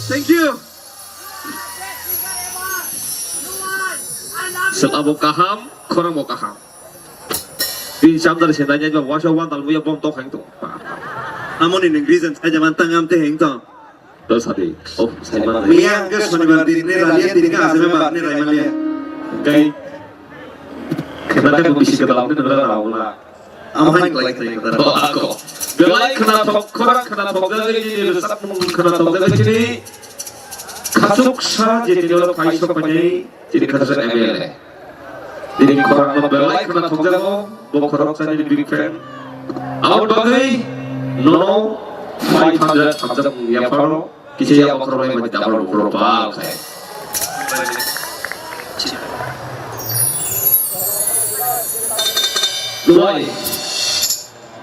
Thank you. Sel abo kaham, khorang bo kaham. Tin chamdar se nai nai ba wasa wan dal muya bom tok hang tung. Amoni ning reason sai jaman tang am te heng tong. Dos hadi. Oh, sai man. Miya ang ke shonibar din ne raliya din ka ase ba ne rai maliya. Kai. Khna ka bisi ka dal ne na ra wala. Amhai klai klai ka dal. Ako. Belai khna thok khorang khna thok jagwi ni resap mung khna thok jagwi chini. Khachuk sa je tini oro phai sok phai nai. Chini khasa M L A. Tini khorang no belai khna thokjago, bo khorang sani big fan. Abo bagwi no five hundred hamjak yapharo, kisa ya bokhorok bai bai double bro bal khai. Why?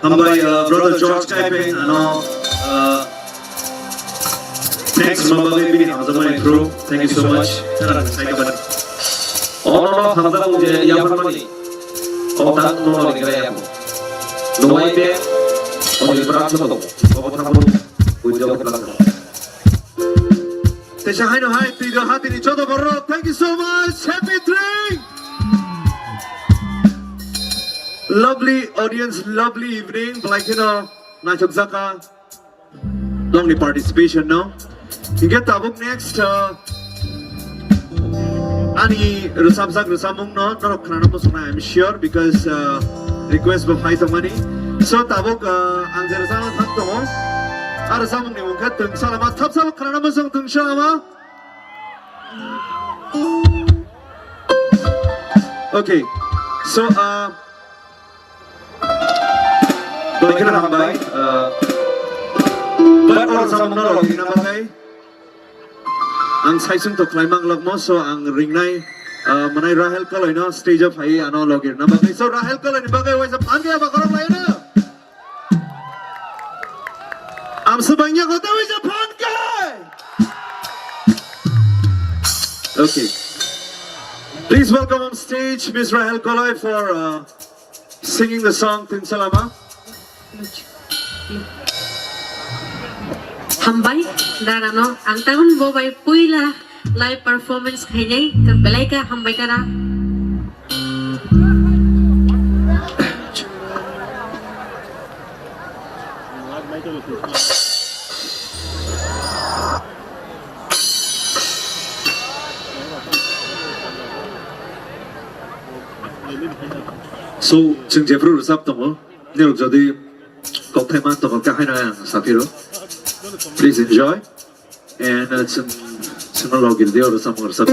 Hambai, uh, brother George Kaipeng, ano, uh, thanks ma bagwi bini hamjakmani through. Thank you so much. Ono no hamjakmung je yapharmani. O tak no no ringra yapo. Nuwai be, o ni brat sa to. O bo thamu, ujjal plan. Teisa haino hai, twi do hatini joto borok. Thank you so much. Happy drink. Lovely audience, lovely evening. Belai kheno naithok jaka nokni participation no. Hingke tabuk next, uh, ani rwchapjak rwchapmung no norok khwnana muchungnai, I'm sure, because, uh, request bo phai tongmani. So tabuk, uh, ang je rwchapna thang tongo. A rwchapmung ni mung khe Tungsalama, thapsa bo khwnana muchung Tungsalama. Okay, so, uh, Belai kheno hambai, uh, but o rwchapmung no rwgwina bagwi ang saisung to khlai mang lokmo, so ang ringnai, uh, mwnai Rahel Koloi no stage o phai ano logirna bagwi. So Rahel Koloi ni bagwi waisa phan khe aba khorok lai no. Am swbangya kota waisa phan khe. Okay. Please welcome on stage Miss Rahel Koloi for, uh, singing the song Tungsalama. Hambai, dara no, ang tabun bo bai puila live performance khainai, to belai khe hambai dara. So, chwng jephru rwchap tongo, nirok jodi kokthai man tongkha khe haino ang saphiro. Please enjoy. And, uh, chwng, chwngno logir di oro samung rwchap.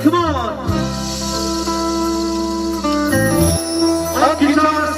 Come on! All guitars,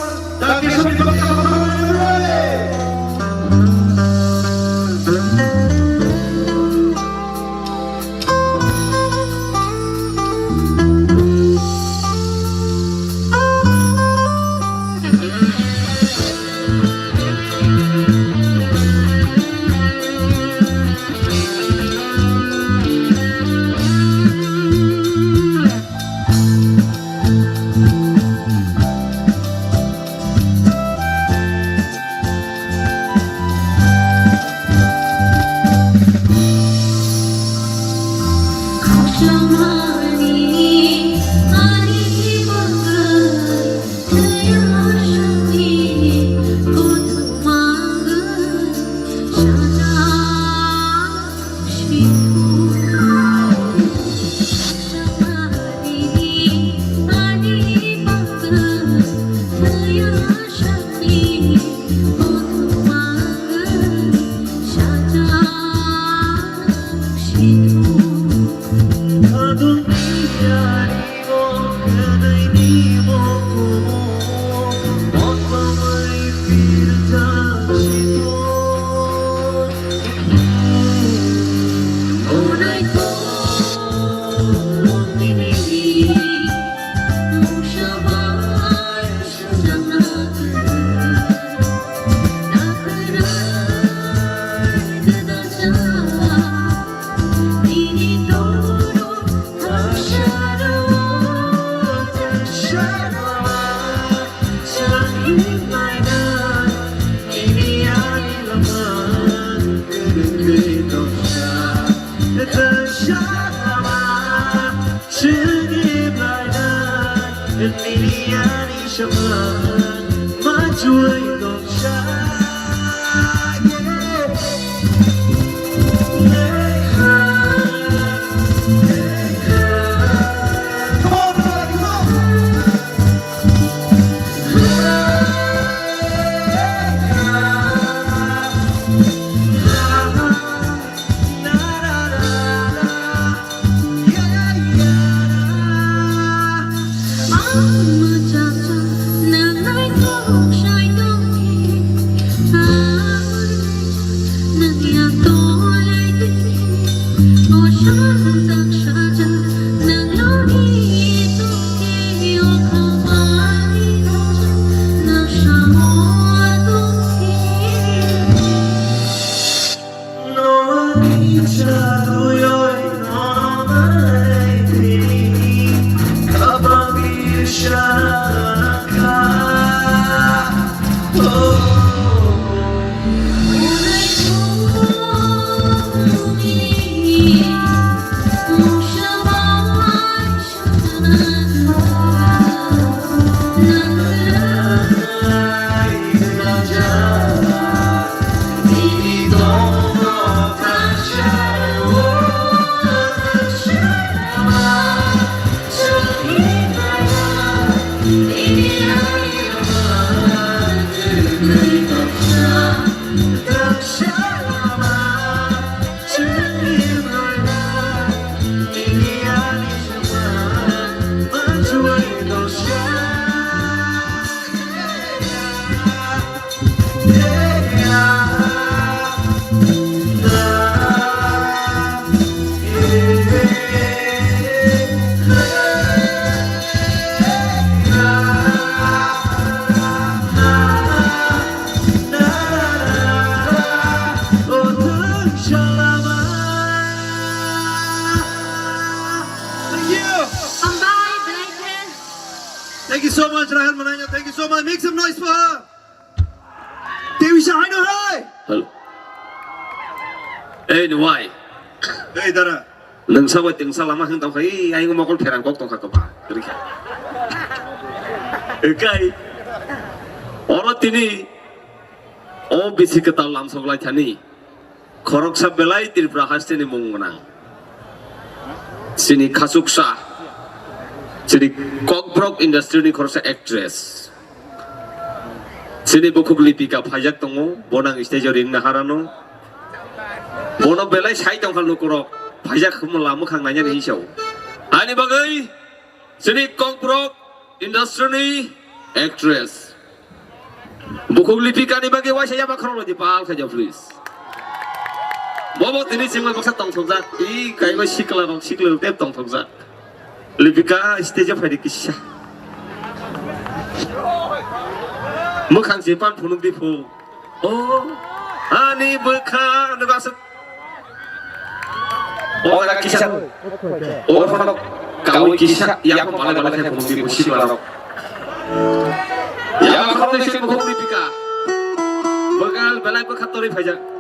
Thank you. Hambai, belai khe. Thank you so much, Rahel Mananya. Thank you so much. Make some noise for her. Tewisa haino hai. Hello. Hey, Nwai. Hey, dara. Nwng sabai tengsa lama hwn tongkha, ei, ayung mokol pherang kok tongkha kopa. Rikha. Ekai. Oro tini. O bisi kwtal lamsok lai thani. Khoroksa belai Tripura hasteni mung gwnang. Chini khachuksa, chini Kokborok industry ni khoroksa actress. Chini bukhuk Lipika phaijak tongo, bono ang stage o ring naharano. Bono belai sai tongkha lukurok, phaijak khumla mwkhang nainani hinsa o. Ani bagwi chini Kokborok industry ni actress. Bukhuk Lipika ni bagwi waisa yaba khoroknwi di pal khaija, please. Bobo tini chingma baksa tongthokjak. I kaiba sikla rok, sikla rok tep tongthokjak. Lipika stage o phaidi kisa. Mwkhang se pan phunuk di phu. Oh, ani bwkha nw aswk. Ora kisa. Ora phano kawi kisa. Yako balai balai khe phunuk di busi balai rok. Yako khoroknwi se bukhuk Lipika. Bwgal belai bwkha torwi phaijak.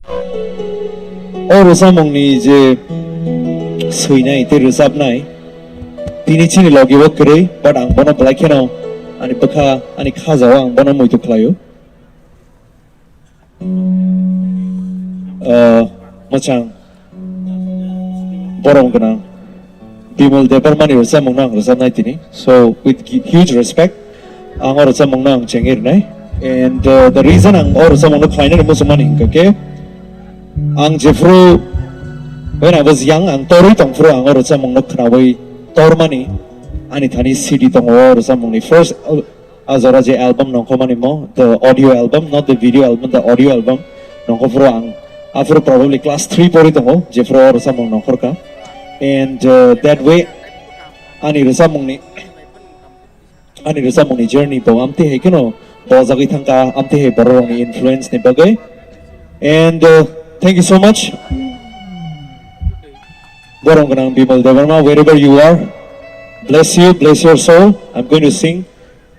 O rwchapmungni je swinai tei rwchapnai, tini chini logi o kwrwi, but ang bono belai kheno ani bwkha, ani khajao ang bono muitu khlaio. Uh, mwchang, borom gwnang Bimal Debbarmani rwchapmungno ang rwchapnai tini. So, with hu-, huge respect, ang o rwchapmungno ang chengwi rwnai. And, uh, the reason ang o rwchapmungno khlainani muchungmani hwnkha khe, ang jephru, when I was young, ang torwi tongphru ang o rwchapmungno khnaui tormani, ani thani C D tongo o rwchapmungni first, uh, a jora je album nongkhormani mo, the audio album, not the video album, the audio album nongkhorphuru ang. Aphuru probably class three pori tongo, jephuru o rwchapmung nongkhorkha. And, uh, that way, ani rwchapmungni, ani rwchapmungni journey bo amtwi hai kheno bojagwi thangkha, amtwi hai bororokni influence ni bagwi. And, uh, thank you so much. Borom gwnang Bimal Debbarma, wherever you are, bless you, bless your soul. I'm going to sing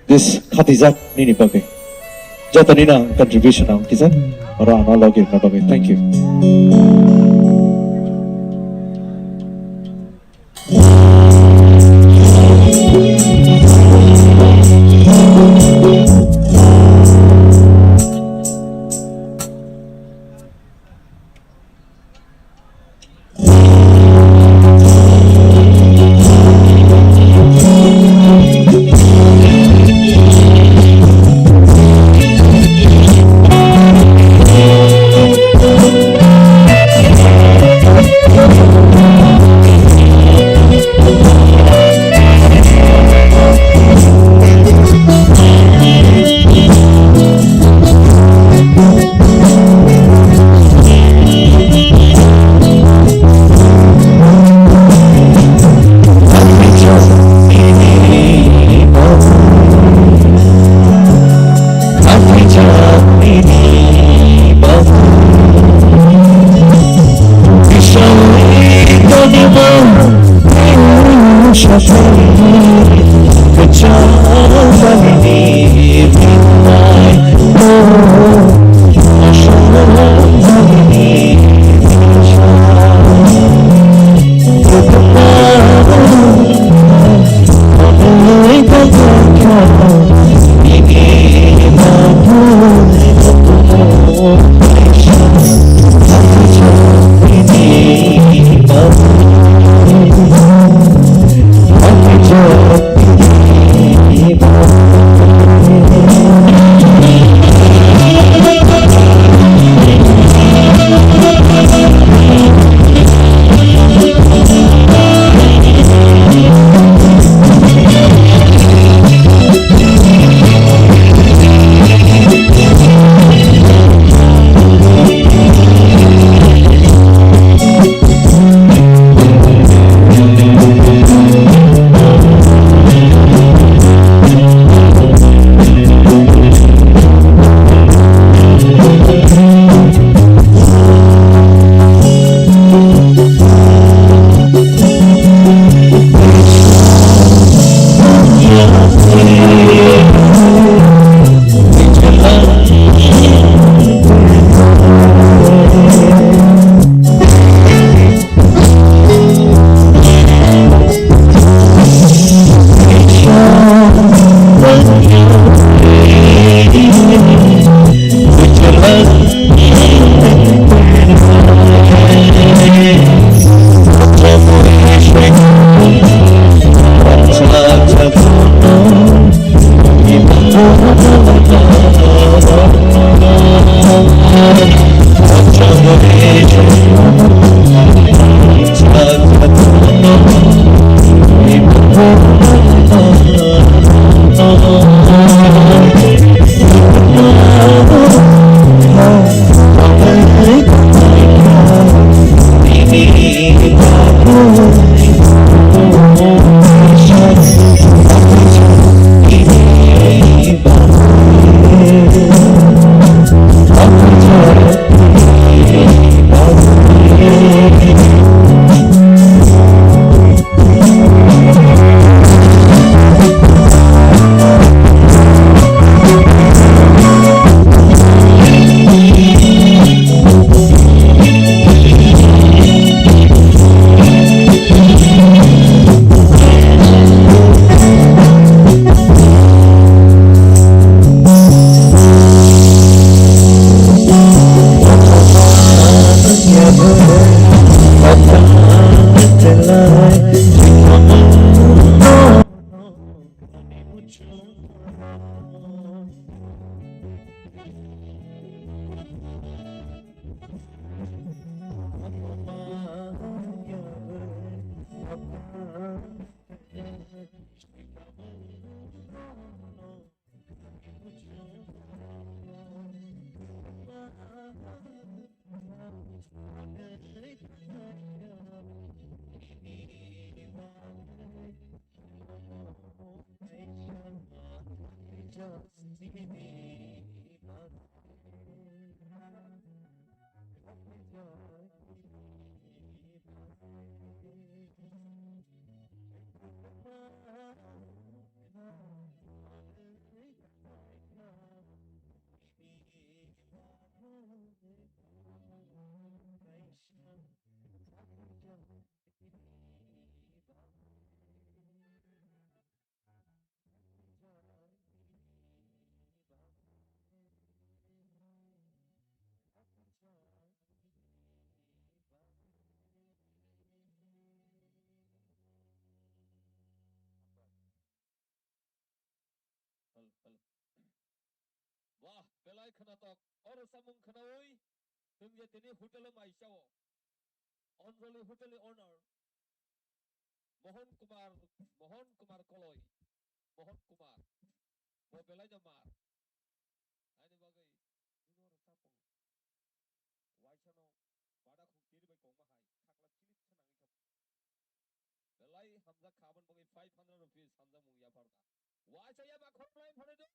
this khatijak nini bagwi. Joto nini ang contribution ang kisa. Oro ano logi na bagwi. Thank you. Hal, hal. Wah, belai khwnatok. Oro samung khwnawi thwngya tini hotel o mai chao. Anjali Hotel ni owner Mohon Kumar, Mohon Kumar Koloi, Mohon Kumar. Bo belai no mar. Ani bagwi nini oro chapo. Waisa no bada khuk tiri bai kongma hai, khakla chilip sa nangwi kha. Belai hamjak kha, aboni bagwi five hundred rupees hamjakmung yapharkha. Waisa ya ba khoroknai phone do.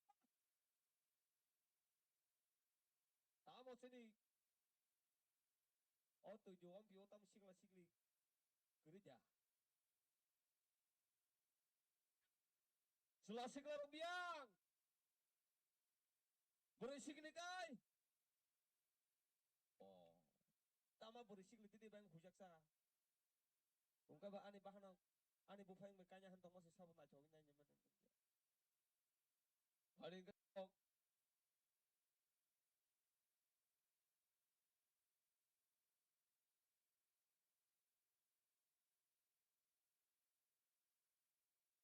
Tamo sini o twi jo wng pio tam sikla sikli kwrwi ja. Chwla sikla rok biyang. Bwrwi sikli kai. O. Tama bwrwi sikli tidi bang hujaksa. Wngkha ba ani bahano ani buphang bai kanya han tongma se sabo naithok nai nai mani. Hari kok.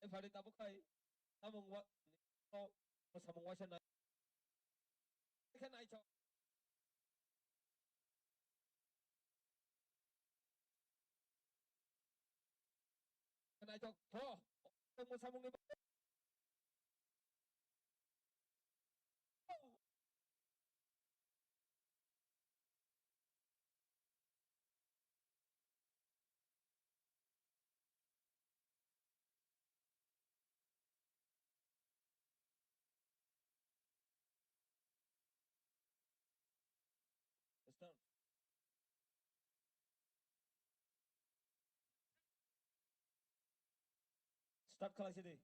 E phari tabuk khai. Samung wa, samung waisa nai. Khe naithok. Naithok tho. Tongmo samungni. Start. Start khalai sidi.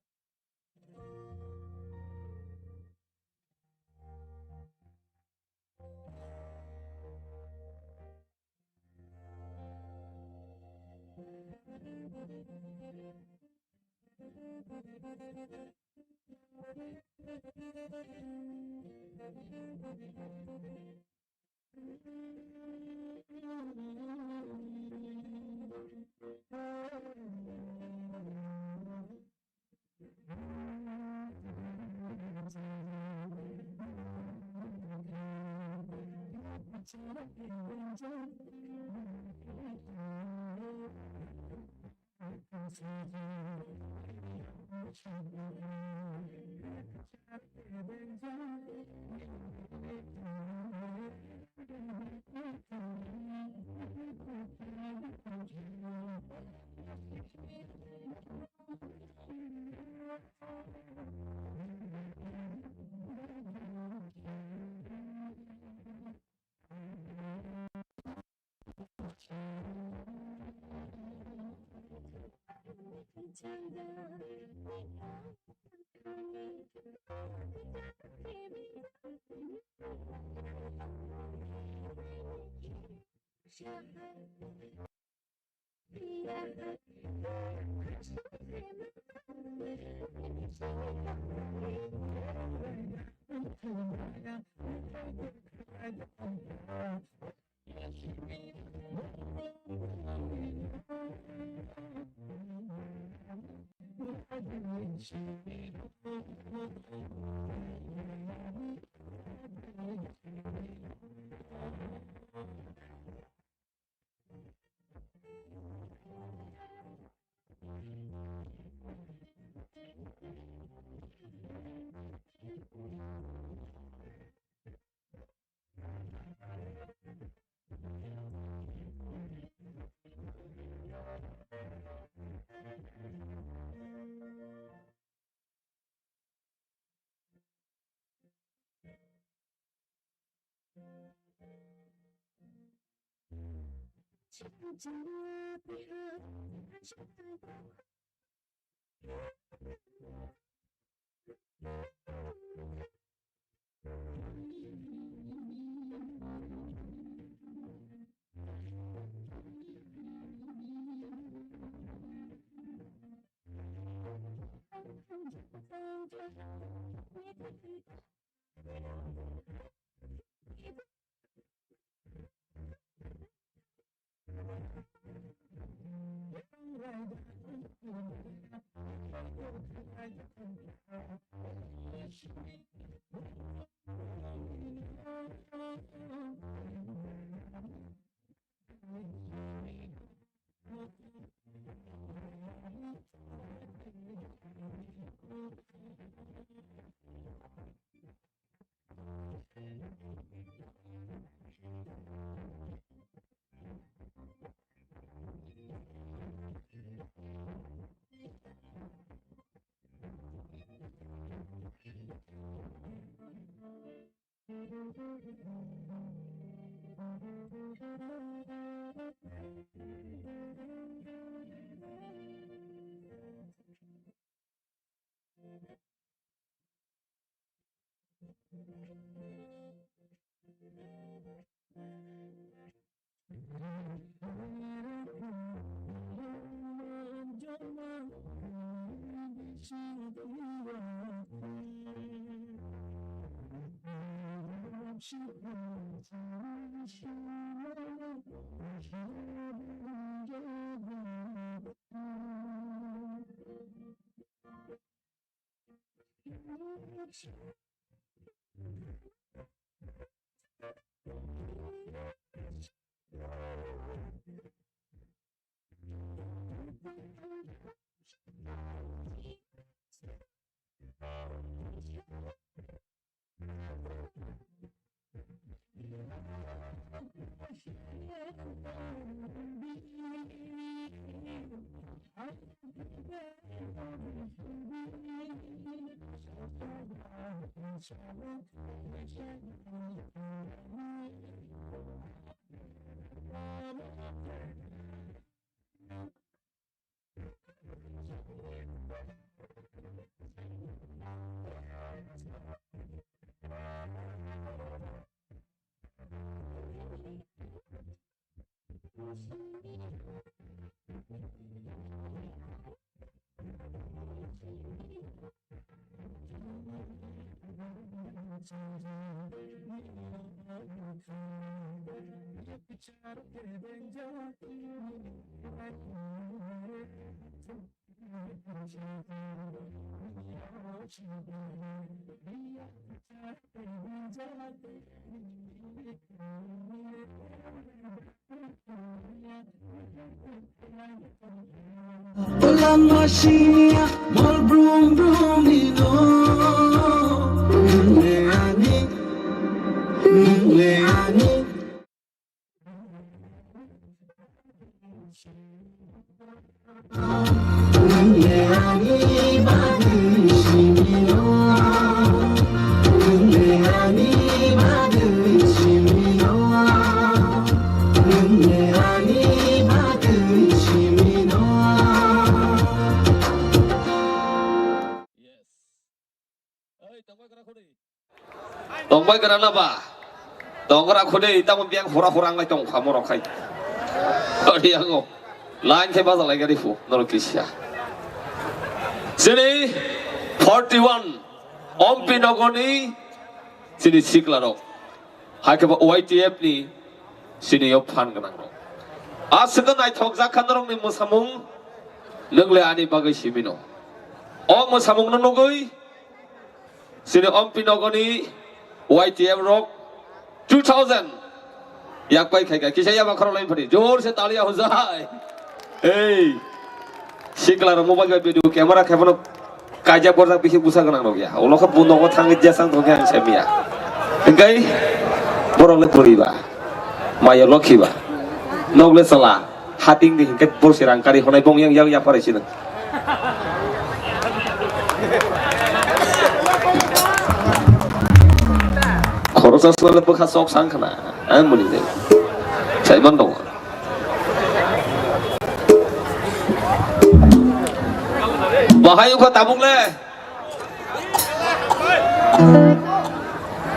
Lama siya mol brum brum ino. Nungle ani, nungle ani. Yes. Oi, tongbai kara khudi. Tongbai kara na ba? Tongra khudi, tamo biang hura hura ngai tong khamo rok khai. Ori ango. Line khe baja lai gari fu, norok kisa. Sini forty one, Ompi nogoni, sini sikla rok. Hai khe bo Y T F ni sini yo phan gwnang rok. Aswk naithok jak kha norok ni mwsamung, nwng le ani bagwi simi no. O mwsamung no nugwi, sini Ompi nogoni Y T F rok two thousand yak pai khai kha. Kisa yaba khorok lai phani. Jor se taliya hojai. Ei. Sikla rok mobile bai video camera khe bono kaijak borjak bisi busa gwnang rok ya. Ulo khe bo nogo thangwi jesang tong khe ang semiya. Hingkai borok le poriba. Maya lokhi ba. Nok le sala. Hating di hingke borsi rang kari honai bong yang yang yapar sini. Khorosa swnamle bwkha chok sang khna, ang muni de. Saiman dong. Bahai wngkha tabuk le.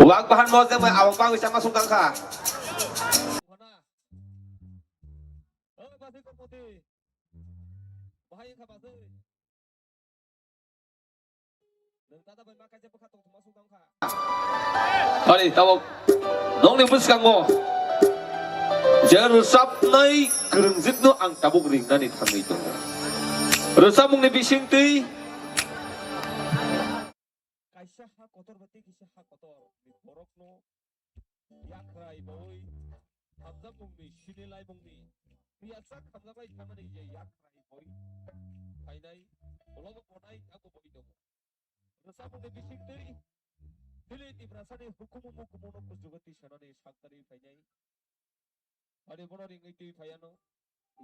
Wak bahan mo jeng bai awak bangwi chama sung tang kha. Bahai wngkha baswi. Nwng tata bai ma kaisa bwkha tongthokma sung tang kha. Ani tabuk nokni bwskango je rwchapnai kwrwngjwkno ang tabuk ringnani thangwi tongo. Rwchapmungni bisingtwi kaisa ha kotor bai tei kisa ha kotor ni borokno yakrai bai hamjakmungni sini laibungni piyajak hamjaklai thangnani je yakrai bai phainai, ulo bo bonai abo bai tongo. Rwchapmungni bisingtwi Philip Tiprasani hukumu mukumu no kuchugo twi sanani saktarwi phainai. Ani bono ringwi twi phaiano.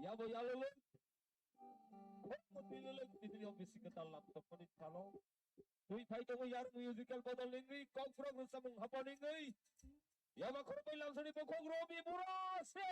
Yabo yalolo. Khokmo twi lolo prithibi o bisi kwtal lam tongmani thalo. Twi phai tongo yar musical bodol ningwi, kok frog rwchapmung hapal ningwi. Yaba khorokbai lamsani bokhok Robi Bura se.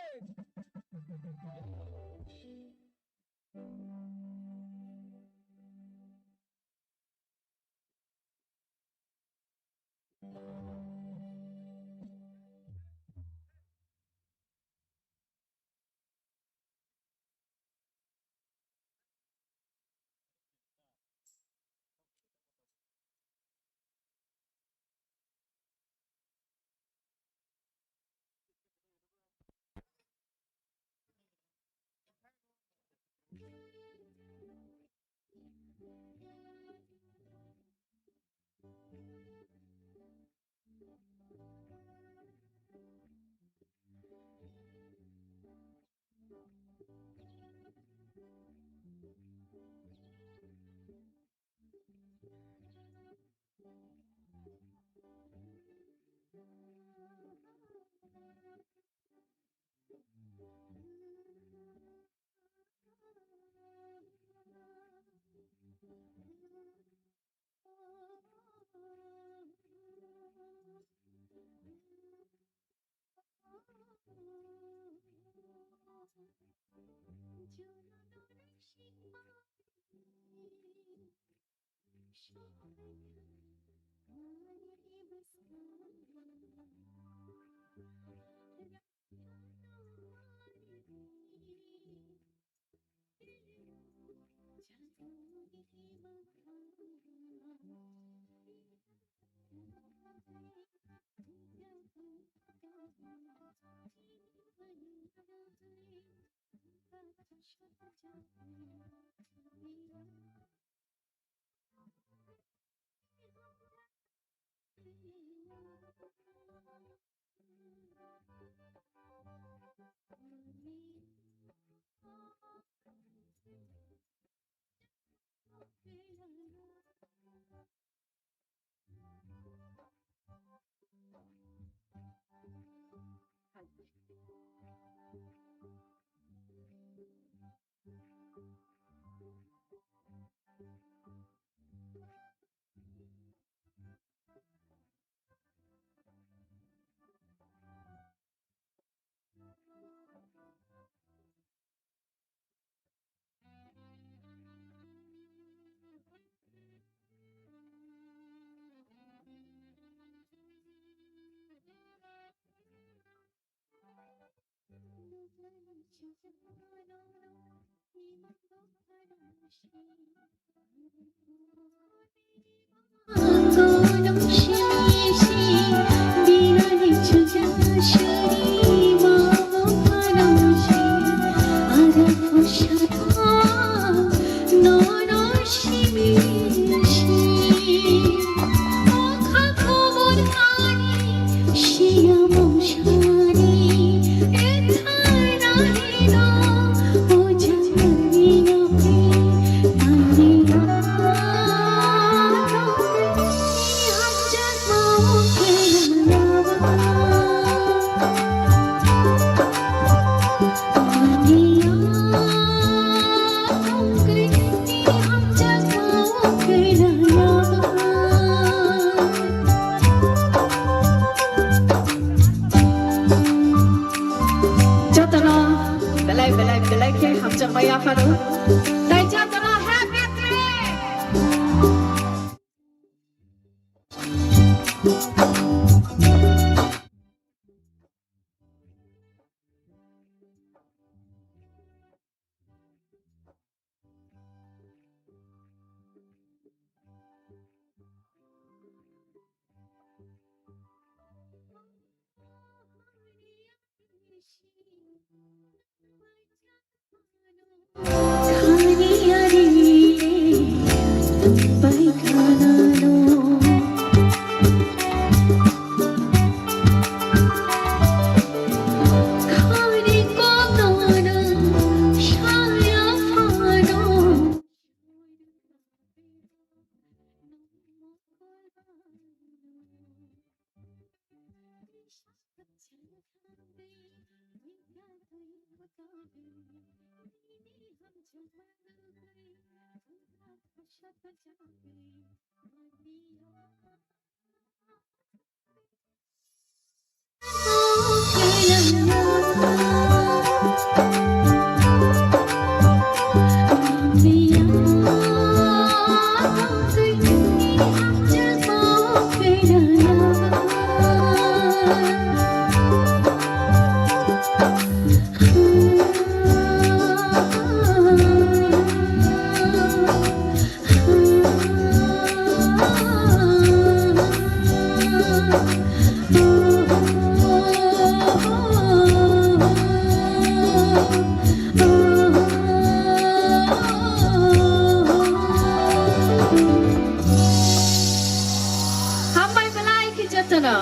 Hambai belai khe jotono.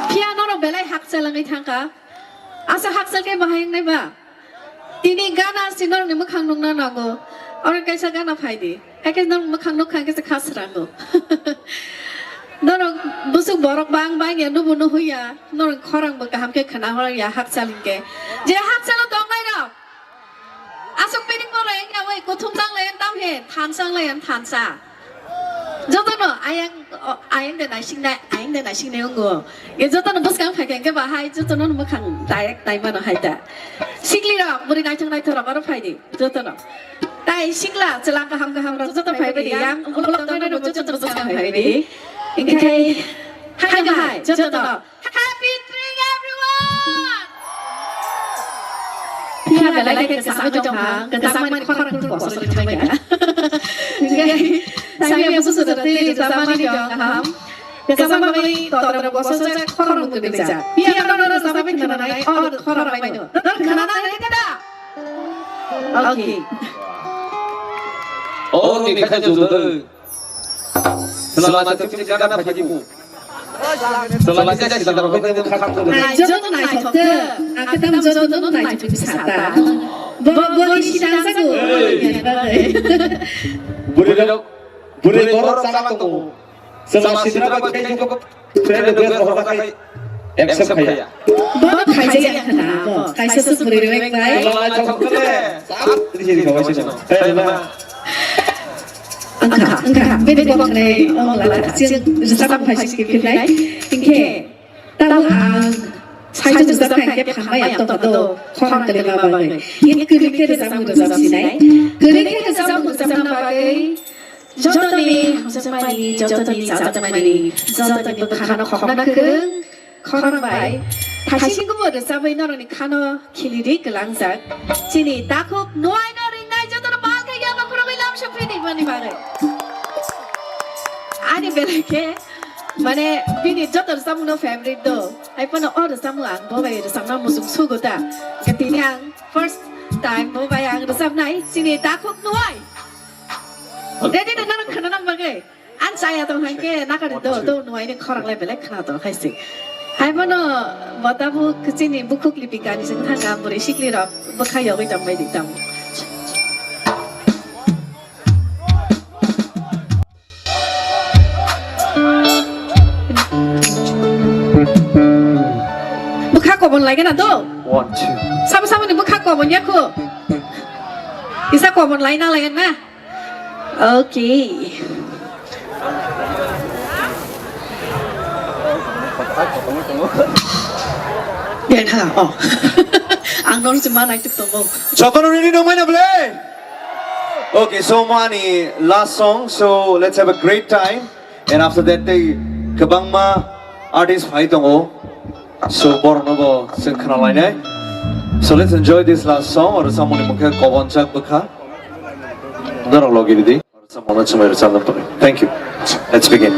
Phiya norok belai hakchalangwi thangkha. Asa hakchal khe bahai wngnai ba? Tini gana si norokni mwkhang nukna nango. Oro kaisa gana phai di. Hai khe norok mwkhang nukha hwnkhe se kha srango. Norok bwswk borok bang bang ya, nubu nuhu ya. Norok khorang bo kaham khe khna hor ya hakchal hinkhe. Je hakchalo tongnai rok. Aswk piring bo reng ya oi, kuthum chang lai tam he, than chang lai thansa. Jotono ayang, o, ayang de naising nai, ayang de naising nai wngo. Ye jotono bwskang phai khe bahai jotono mwkhang direct nai mano hai ta. Sikli rok, bwrwi naithok naithok rok aro phai di jotono. Tai sikla chwla kaham kaham rok joto phai di, yang ukulok tongnai rok joto bwskang phai di. Inkhe hai bahai jotono. Happy drink, everyone! Phiya belai khe kwchangwi tongkha, kwchangmani khorang khe bosor thangbaikha. Hinkhe, sangya busu sura tei rwchapmani tong kaham. Kwchangmani totra bosor jak khorang mukti rijak. Phiya norok rwchapwi khnanai, o khorang maino. Norok khnana nai khe da? Okay. Oh, ni kha jujudoi. Selama setiap gana phajibu. Selama setiap gana phajibu. Ai, joto naithok tei. Ang khe tamo joto no naithok sata. Bo, bo ni sidang sago. Bwrwi rok, bwrwi borok chalak tongo. Selama sitra ba khe jok. Friend request rohor kha khai accept khaiya. Bo khaijak ya khna, bo kaisa se bwrwi rwbai bai. Wngkha, wngkha, bini bo khnai, ong la la, chwng rwchapmung phai sikhe philnai. Hinkhe, tamo ang saichung rwchapkha hinkhe phambai ang tongkha do, khorang kwlwima bagwi. Hinkhe kwrwi khe rwchapmung rwchap sinai. Kwrwi khe rwchapmung rwchapna bagwi, jotoni hamjakmani, jotoni chajakmani, jotoni bwkhano khokna kwrwng, khorang bai thaising kubo rwchabwi norokni khano khilidi kwlangjak. Chini takhuk nuaino ringnai jotono pal khe yaba khurumwi lam sophi di mani bagwi. Ani belai khe, mane, bini joto rwchapmungno favorite do. Hai phano o rwchapmung ang bo bai rwchapna muchung sugo ta. Khe tini ang first time bo bai ang rwchapnai chini takhuk nuai. Ready na norok khwnana bagwi? Ang chaya tong hai khe nakari do, do nuaini khorang lai belai khna tong hai se. Hai bono bo tabuk chini bukhuk lipikani seng thanga bwrwi sikli rok bwkha yogwi tong bai di tamo. Bwkha kobon lai gana do? One, two. Sabo sabo ni bwkha kobon ya kho. Isa kobon lai na lai na. Okay. Biar kha, oh. Ang nor se ma nai tuk tongo. Jotono ready nong mai na ble? Okay, so mani last song, so let's have a great time. And after that, they Kwbangma artist phai tongo, so borokno bo chwng khna lainai. So let's enjoy this last song. Oro samungni mungkhe Kobonchak Bwkha. Norok logi ridi. Oro samungno chumai rwchapna pore. Thank you. Let's begin.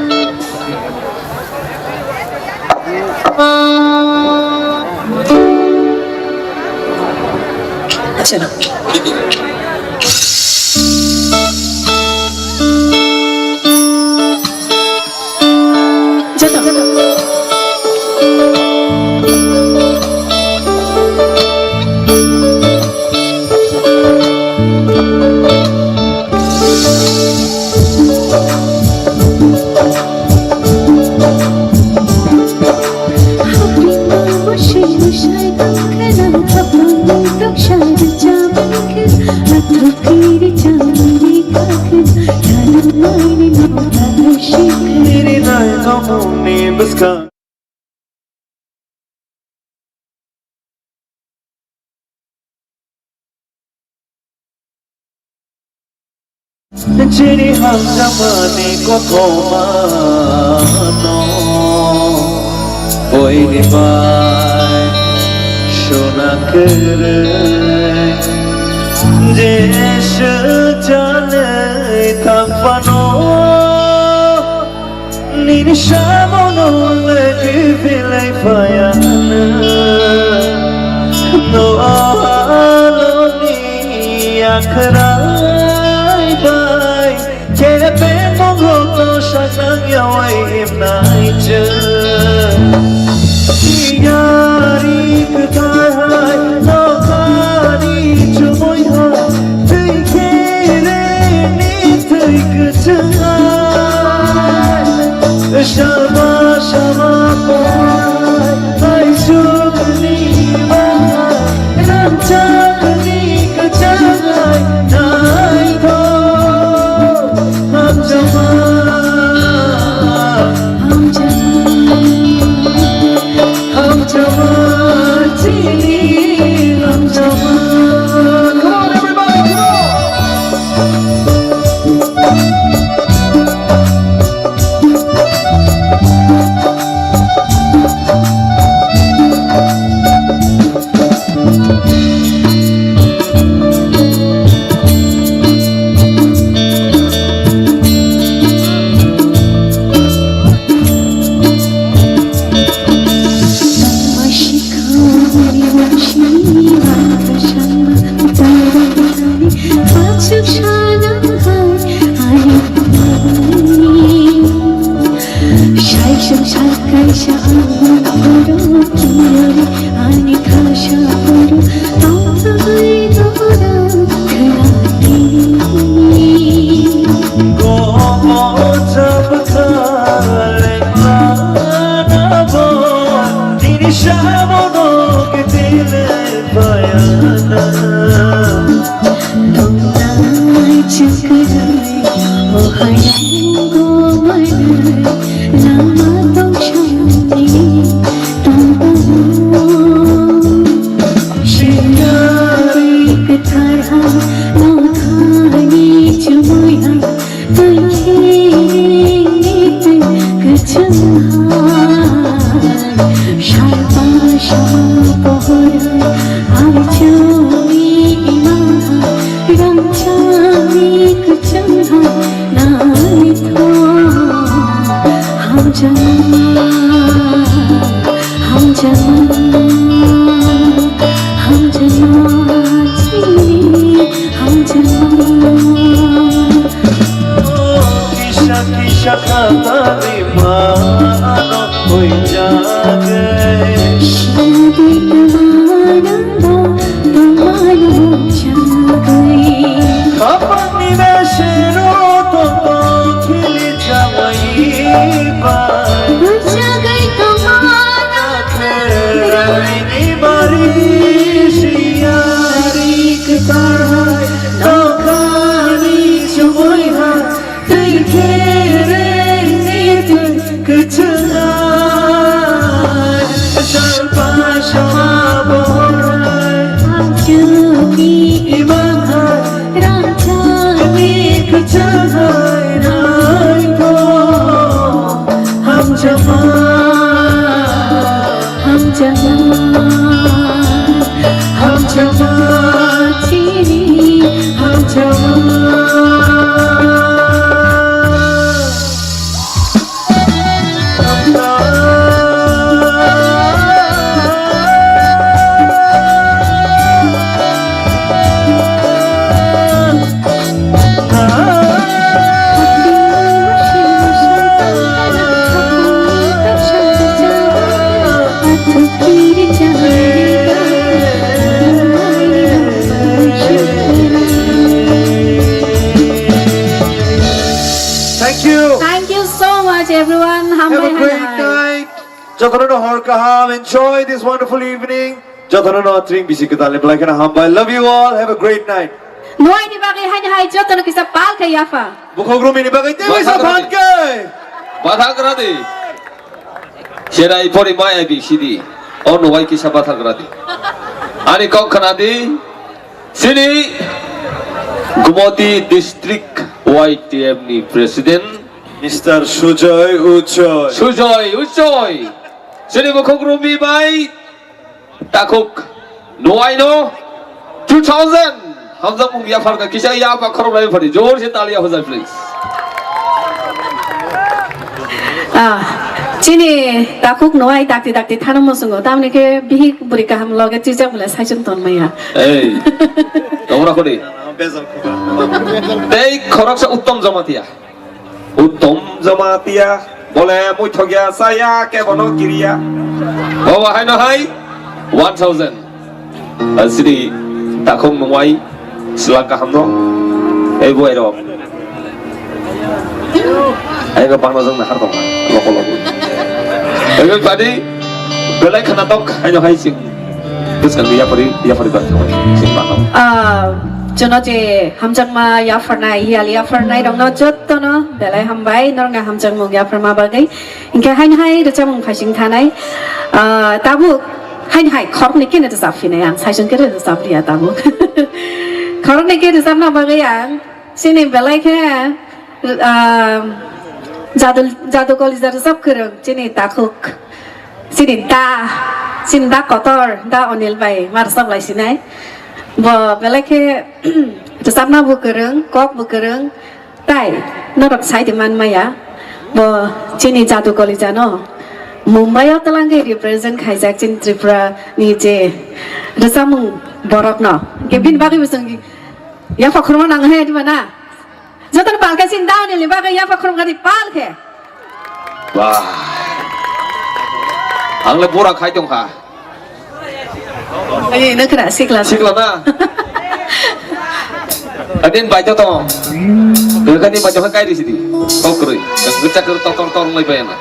Chini hamjakmani kothoma no, boini bai suna kwrwi, Jisu chanwi thangphano. Nini samono le kiphilai phayana. No aloni akhrai bai. Kere pengmong rokno saknang yawai himnai chwng. Siyari kwthar hai, nokhani chumui hai. Twi khereni twi kwchwng hai, saba saba pohai, hai sukni bahai, rangchakni kwchang hai, naithok hamjakma. Hamjakma, hamjakma, chini hamjakma. Come on, everybody, come on. Kisa kisa khatani mano huijagwi. Khapangni besero tongtong khili jawai bai. Kheraini bari siyari kwtai nokhani chumui ha. Twi khereni twi kwchwng hai, salpa sama bohor hai, hamjakni imang hai, rangchakni kwchwng hai, naithok, hamjak. Everyone, hambai. Have a great night. Jotono no hor kaham. Enjoy this wonderful evening. Jotono no tring bisi kwtal ni belai kheno hambai. Love you all. Have a great night. Nuaini bagwi haini hai jotono kisa pal khe yapha. Bukhuk Rumi ni bagwi tei wisa phan khe. Bathak radi. Cherai pori mai A B C D. O nuai kisa bathak radi. Ani kok khana di. Chini Gumoti District Y T F ni President Mister Sujoy Uchoi. Sujoy Uchoi. Chini Bukhuk Rumi bai takhuk nuaino two thousand. Hamjakmung yapharkha kisa yapha khorok lai phari. Jor se tali yapha jai, please. Ah, chini takhuk nuai dakti dakti thano musungo. Tamni khe bihik buri kaham loge chijak bole saichung ton maya. Ei, tomra khodi. Tei khoroksa Uttom Jamatia. Uttom Jamatia, bole muithokya saya kebono kiriya. Bobo haino hai one thousand. Sini takhuk nuai sila kaham no. Ei buai rok. Ai ga bangno jang nahar tong. Loko loko. Ei badi belai khana tok haino hai sing. Bwskang yapari yapari bar thabai sing bangno. Ah, jono je hamjakma yapharnai, yal yapharnai rokno jottono belai hambai, norokno hamjakmung yapharma bagwi. Hinkhe haino hai rwchapmung phaising thanai. Ah, tabuk haino hai khoroknwi khe rwchap phinai ang, saichung khe rwchap liya tabuk. Khoroknwi khe rwchapna bagwi ang chini belai khe, ah, jadu, jadu kolija rwchap kwrwng chini takhuk. Chini da, chini da kotor, da Onil bai ma rwchap lai sinai. Bo belai khe rwchapna bo kwrwng, kok bo kwrwng, tai norok sai di man maya. Bo chini jadu kolija no Mumbai o twlang khe represent khaijak chini Tripura ni je rwchapmung borok no. Ke bini bagwi bo chwng yapha khorma nang he di ba na? Jotono pal khe chini da Onil ni bagwi yapha khoroknani pal khe. Wah. Ang le bura khai tong kha. Ani na kra sikla. Sikla na. Adin bai to tong. Dekani bai to kai di sidi. Kok kroi. Gecak tor tor tor lai bai na.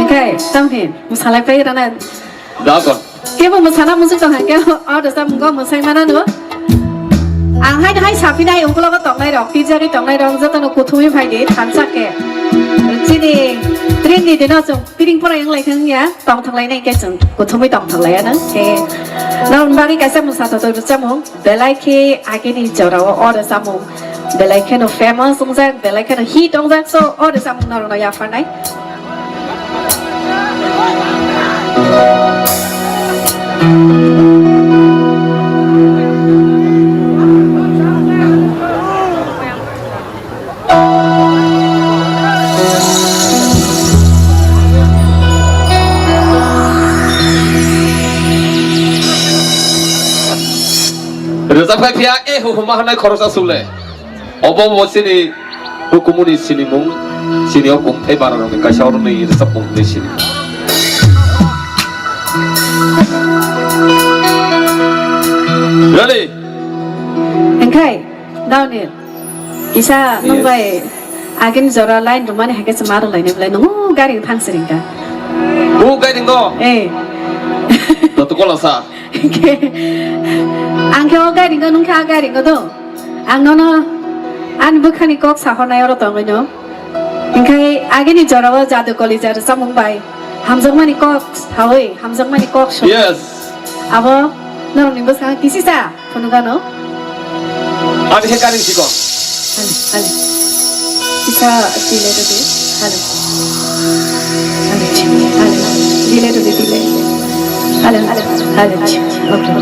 Oke, tamhin. Masalai pai rana. Dakon. Kebo mwsana muchung tong hai khe o rwchapmung o mwsai mano no. Ang hai hai saphinai uklogo tongnai rok, twijagwi tongnai rok jotono kuthumwi phai di thansa khe. Chini tring ni dino chwng piring pora yang lai thang ya, tong thang lai nai khe chwng kuthumwi tong thang lai ya nang khe. Nang bagwi kaisa mwsa thothok rwchapmung. Belai khe agini jorao o rwchapmung belai kheno famous wngjak, belai kheno hit wngjak, so o rwchapmung norokno yapharnai. Rwchapkha phiya, eh, huhuma hwnwi khoroksa sule. Obo bo chini hukumuni sinimung, chini o kungthai bararokni kaisa oroni rwchapmung hwnwi sini. Ready? Engkhai, Daniel. Kisa nung bai agin jora line rwmani hai khe chwma rwlainai belai nungo gari thang siring kha. O gari ngo? Eh. Tato kola sa. Ang khe o gari ngo, nung khe a gari ngo do. Ang nono ani bwkhani kok sahornai oro tongwi no. Hinkhe agini jorao jadu kolija rwchapmung bai hamjakmani kok sawi, hamjakmani kok sawi. Yes. Abo norokni bwskango kisisa. Phunukano. Ani khe karing sikon. Hale, hale. Kisa delay rwdi. Hale. Hale, hale. Delay rwdi, delay. Hale, hale, hale. Okay.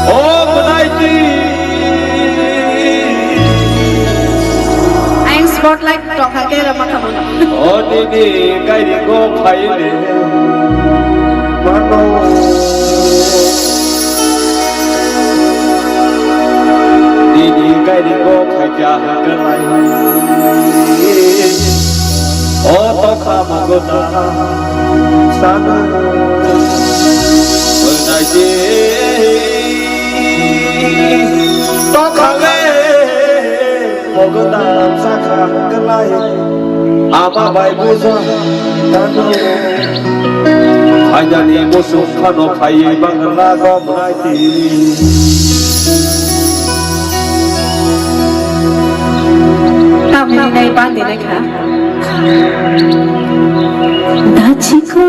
O bwnaiti. Ayang spotlight tongkha khe rwma khamano. O nini gairingo phaile mano. Nini gairingo phaikha hwnkhe lai. O tokha mago ta sana. Bwnaiti tokha le. Mogodam sakha kwlai ama bai bujo tano. Phainani musuk phano phaiwi bangla gom raiti. Tamni nai bandi nai kha. Dachiko.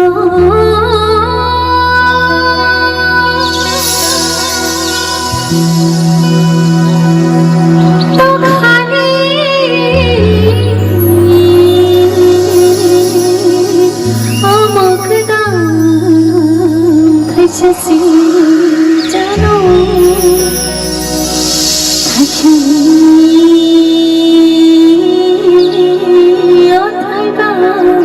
Tokhani omo kwdang khaisa si jano. Thaichini o thaiba rwano.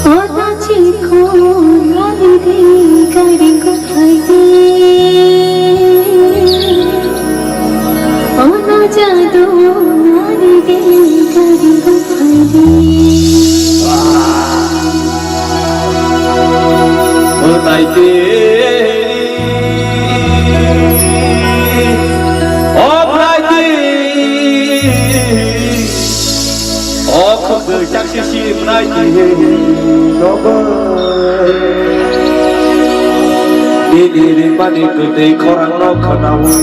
O ta chikho nani de gari ko phaide. O na jado nani de gari ko phaide. O tai de. O tai de. O khwtwi chak sisi bwnaiti nogo. Nini rimani kwtwi khorangno khwnawi.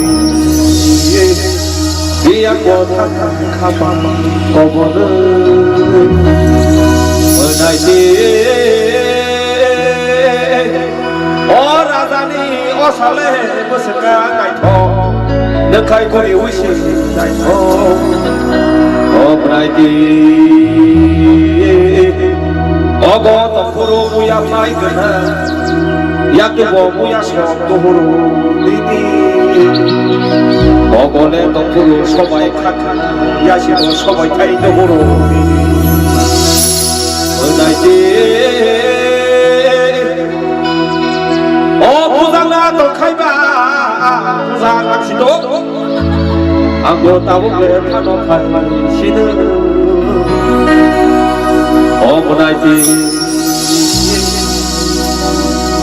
Biyangbo thangthang khapang kobonwi. Bwnaiti. O rajani o sale bwswkha naithok, nokhaikuni wisi naithok. O bwnaiti, ogo tongphuru muya phai gwnang, yakibo muya sok tuhuru didi. Ogole tongphuru sobai khakha, yasibo sobai khai tuhuru didi. O naidi. O bujang na tongkhai ba, bujang ang sito. Ang bo tabuk le phano phai sino. O bwnaiti.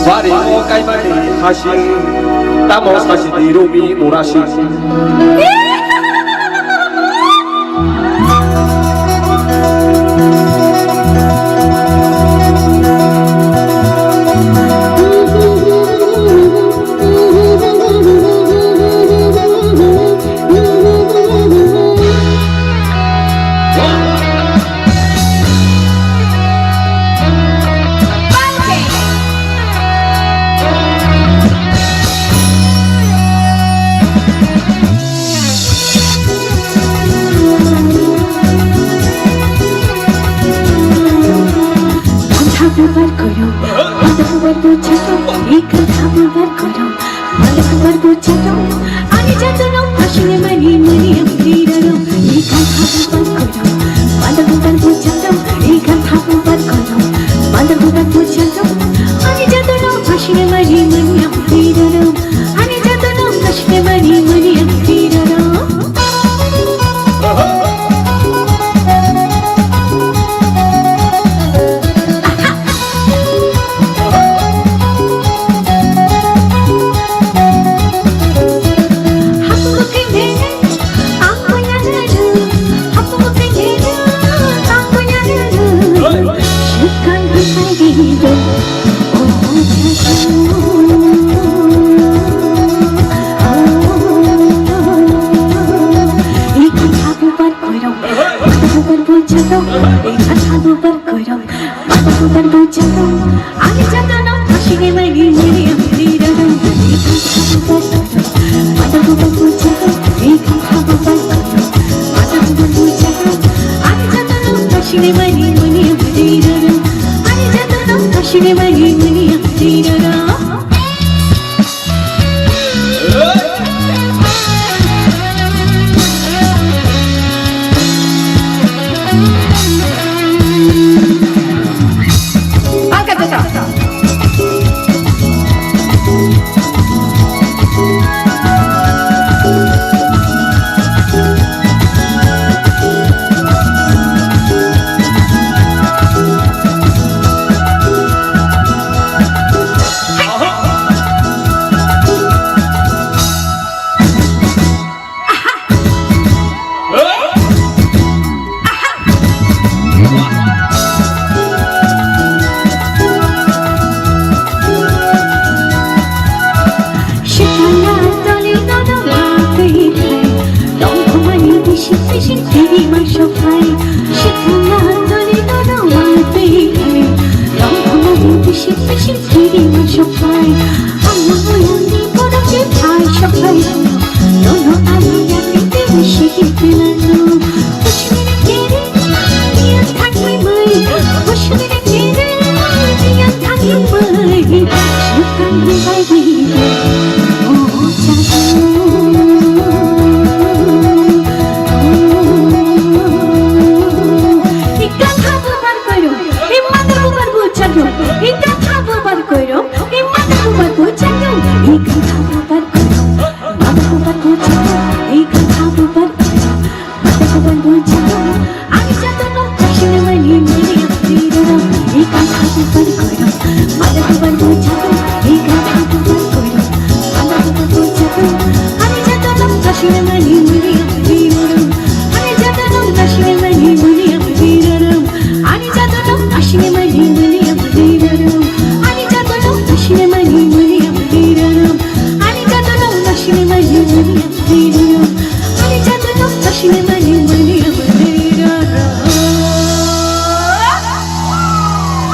Bari o kaimani hasi. Tamo sasi di rumi murasi.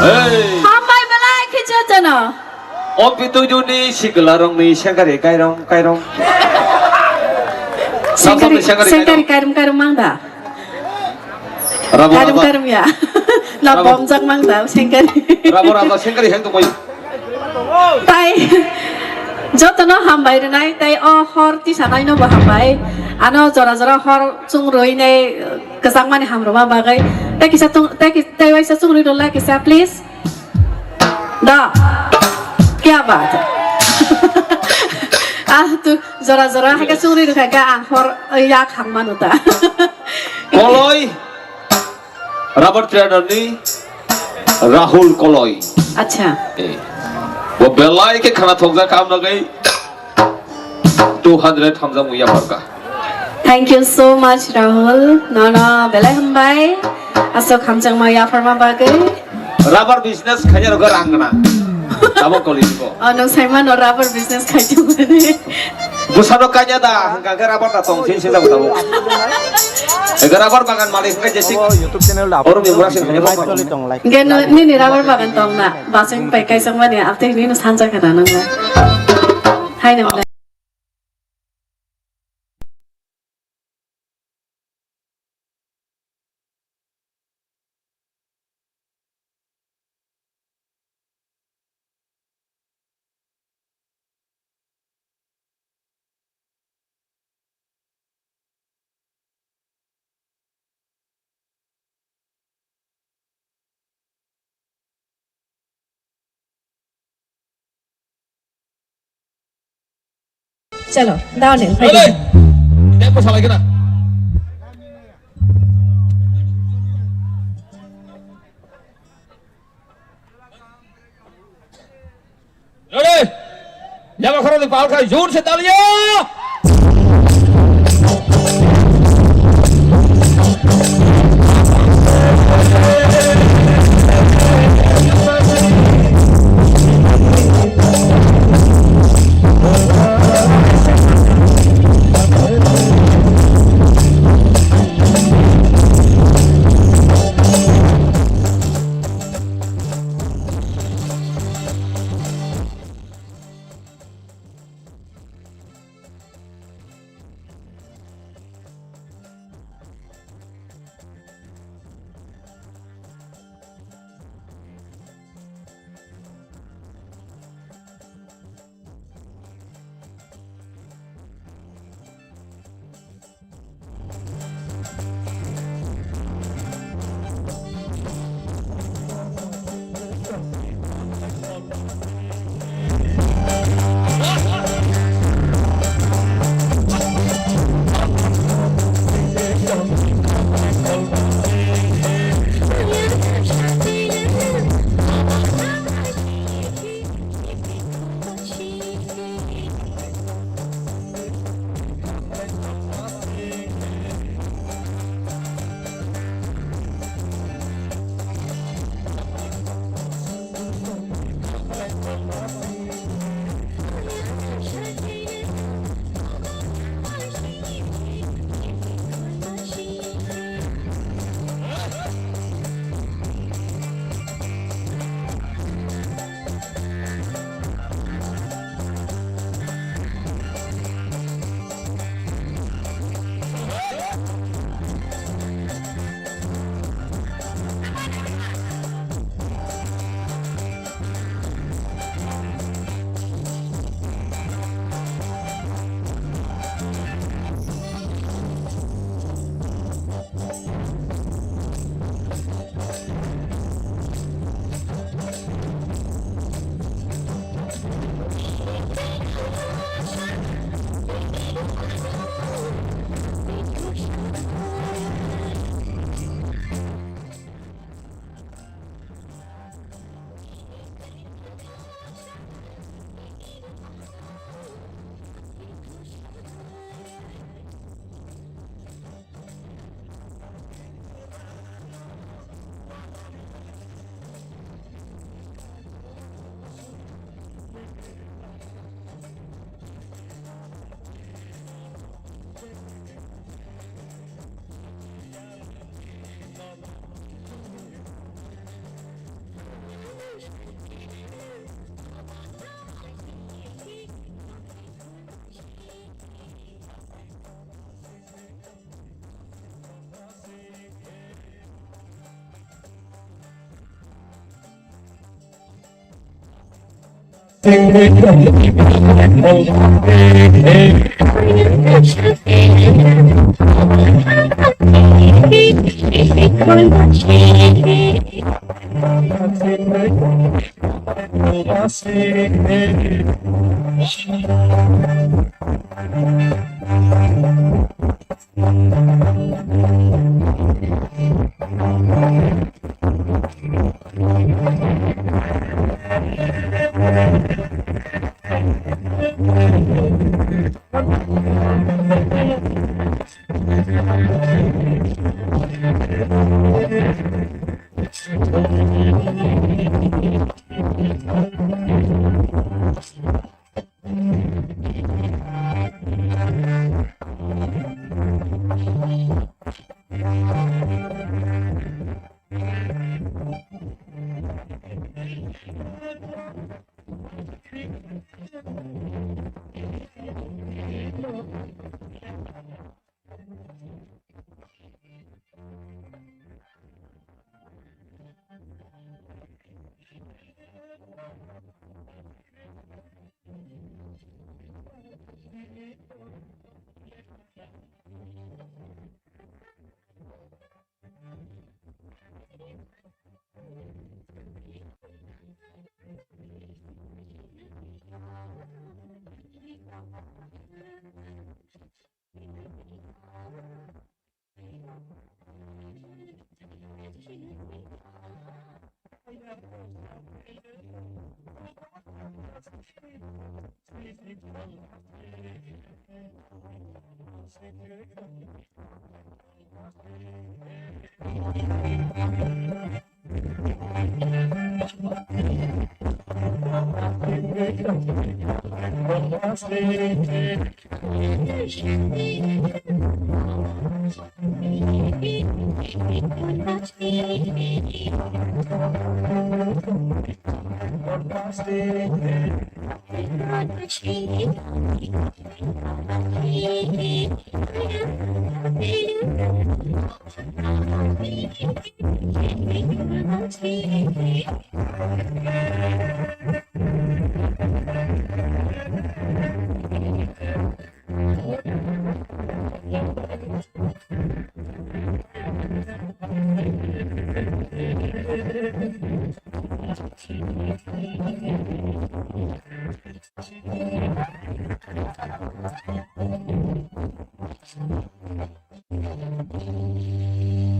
Hey! Hambai belai khe jotono. O pitujuni sikla rongni sengkari kairom kairom. Sengkari, sengkari sengkari kairom. Kairom kairom mang da. Rabo kairom raja. Kairom ya. Na rabo. Bomjak mang da sengkari. Rabo raja sengkari hang tongbai. Tai jotono hambai rwnai, tai o hor tisanaino bo hambai. Ano jora jora hor chungrwi nai kwchangmani hamrwma bagwi. Tai kisa tung, tai ki-, tai waisa chungrwi rwla kisa, please. Da. Kya baat hai? Ah, tu jora jora hai ka chungrwi rwkha ka ang hor yak hangmano ta. Koloi. Rubber trader ni Rahul Koloi. Acha. Eh. Bo belai khe khana thokjak kam nagai two hundred hamjak muya parka. Thank you so much, Rahul. No, no, belai hambai. Asok hamjak ma yapharma bagwi. Rubber business khanya rogo rang gana. Tabo koli ko. Oh, no, saimano rubber business khai tongmani. Bwsano kanya da, hwnkha khe rubber da tong, sin sin da bwsano. Ega rubber bagan malik hwnkhe jesi. Oh, YouTube channel da. Oro ni mura sin hanya like bwsano. Tong, like. Ge no, nini rubber bagan tong na, basing pai kaisang mani, apte nini sanja kana nang na. Hai nang na. Chalo, down in. Ready? Tempo salai kena. Ready? Yama khoro di pal khai, jor se taliya.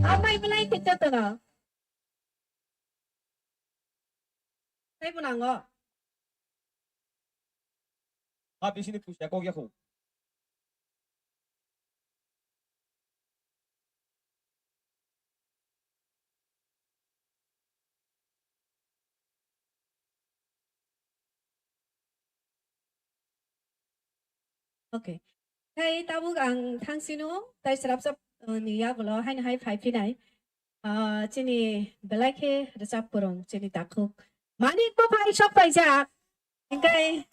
Apai belai khe jotono. Tei bo nango. Ha bisini puisa kok yakho. Okay. Khai tabuk ang thangsino, tai srapsa, uh, ni yagulo haino hai phai phinai. Ah, chini belai khe rwchap kwrwng, chini takhuk. Manik bo phai sok paijak. Hingkai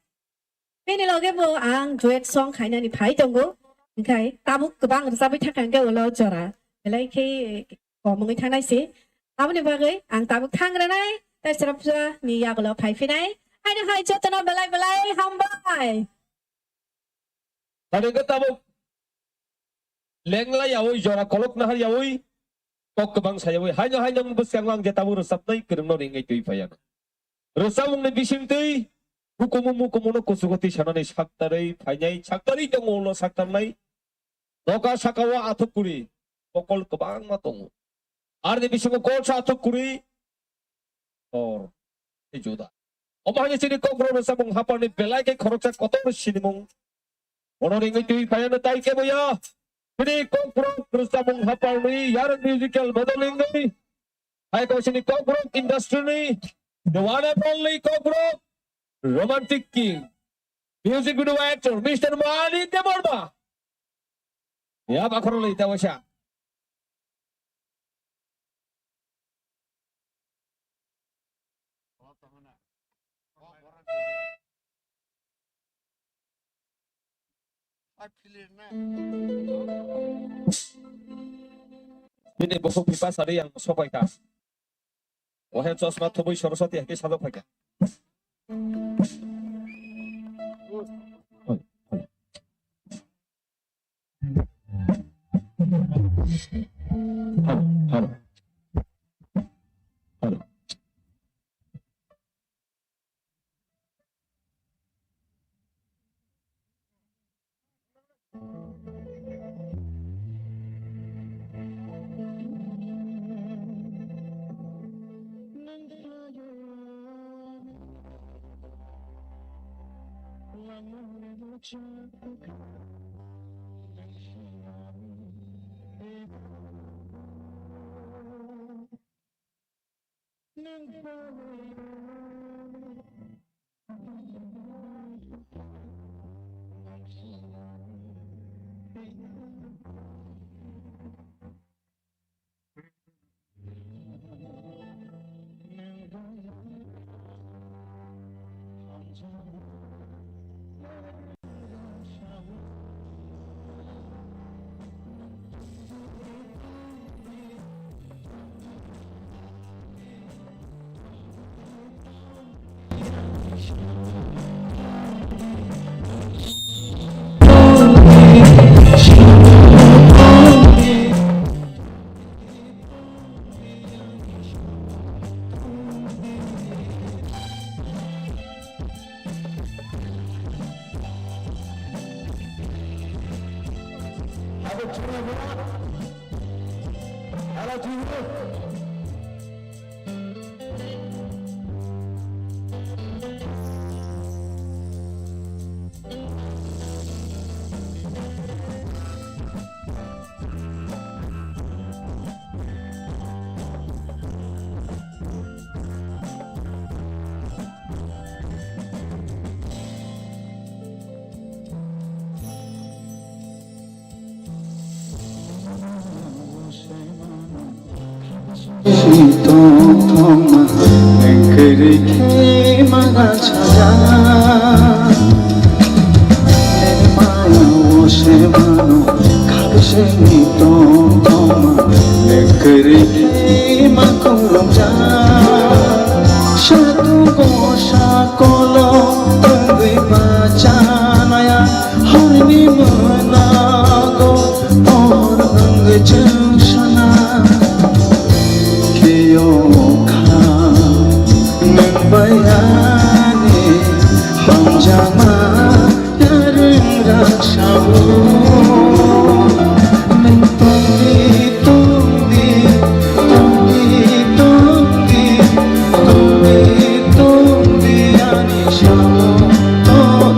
bini loge bo ang duet song khainani phai tongo. Hingkai tabuk kwbang rwchapwi thangkha hingke ulo jora. Belai khe kom wngwi thangnai se. Aboni bagwi ang tabuk thang rwnai, tai srapsa ni yagulo phai phinai. Haino hai jotono belai belai hambai. Tari ke tabuk lengla yawi jora kolok nahar yawi kok kwbang sayawi haino haino bwskango ang je tabuk rwchapnai kwrwngno ringwi twi phaiya. Rwchapmungni bisingtwi hukumu mukumuno kuchugo twi sanani saktarwi phainai saktarwi tongo ulo saktarnai. Noka sakao athuk kuri kokol kwbangma tongo. Arni bisingo kolsa athuk kuri tor tei juda. Omo hai chini Kokborok rwchapmung haparni belai khe khoroksa kotor sinimung. Bono ringwi twi phaiano tai keboya. Chini Kokborok rwchapmung haparni Yarwng Musical Bodolingni. Hai ko chini Kokborok industry ni the one and only Kokborok romantic king. Music video actor Mister Mani Debbarma. Ya bakhoro lei ta wasa. Bini bukhuk pipa sari yang sopai kha. Wahe chosma thubui Saraswati hai khe sajak phaikha. Tongthoma nengkiri khe mana chaja. Maya o se mano khabisini tongthoma nengkiri khe makurumja. Satugo sakolo tongwi bachanaya horni mwnago. Hor wngwi chwng sana khe o kha, nwng bai ani hamjakma yarwng raksa o. Nwng tongdi, tongdi, tongdi, tongdi, tongdi, tongdi ani samo tong.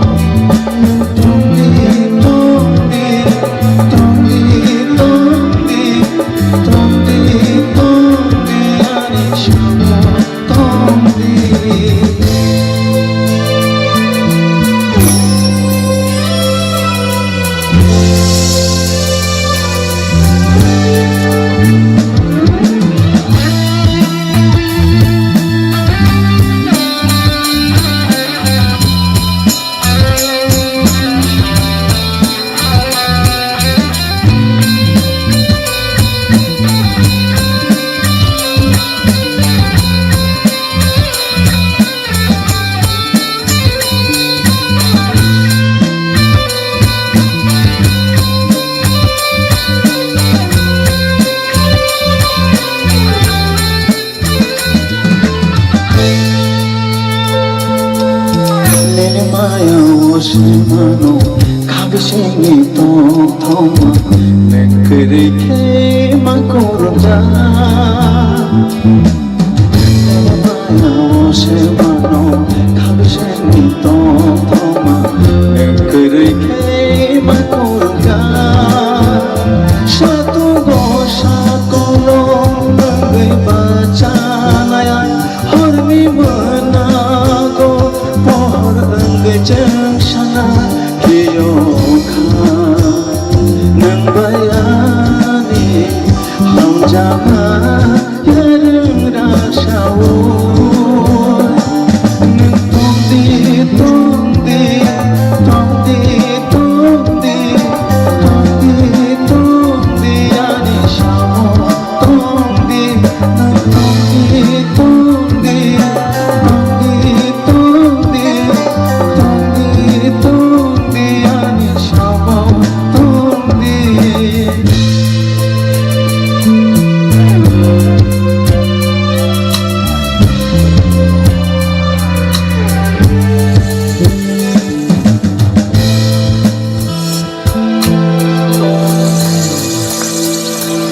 Nini maya o se mano, khabisini tongthoma, nengkiri khe makurumja. Nini maya o se mano, khabisini tongthoma, nengkiri khe makurumja. Satugo sakolo nangwi bachanaya. Horni mwnago pohor wngwi chwng sana khe o kha. Nwng bai ani hamjakma yarwng raksa o.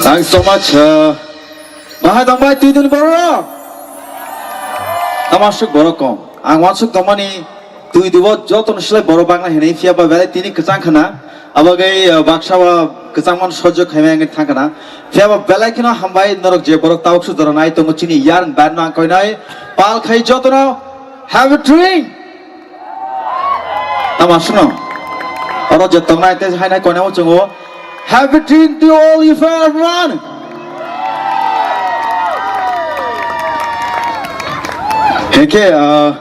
Thanks so much. Uh, bahai tongbai twi duni borok. Tamasuk borok kom. Ang wansuk tongmani twi dibo joto no silai borok bangla hinwi phiya ba belai tini kwchang khana. Abagwi, uh, baksa ba kwchangman sojok khaimai wngwi thang khana. Phiya ba belai kheno hambai norok je borok tabuk su doro nai tongo chini yarn band no ang koinai pal khai joto no. Happy drink! Tama swnam. Oro je tongnai tei hainai koinai muchungo. Happy drink to all you for everyone! Heke, ah,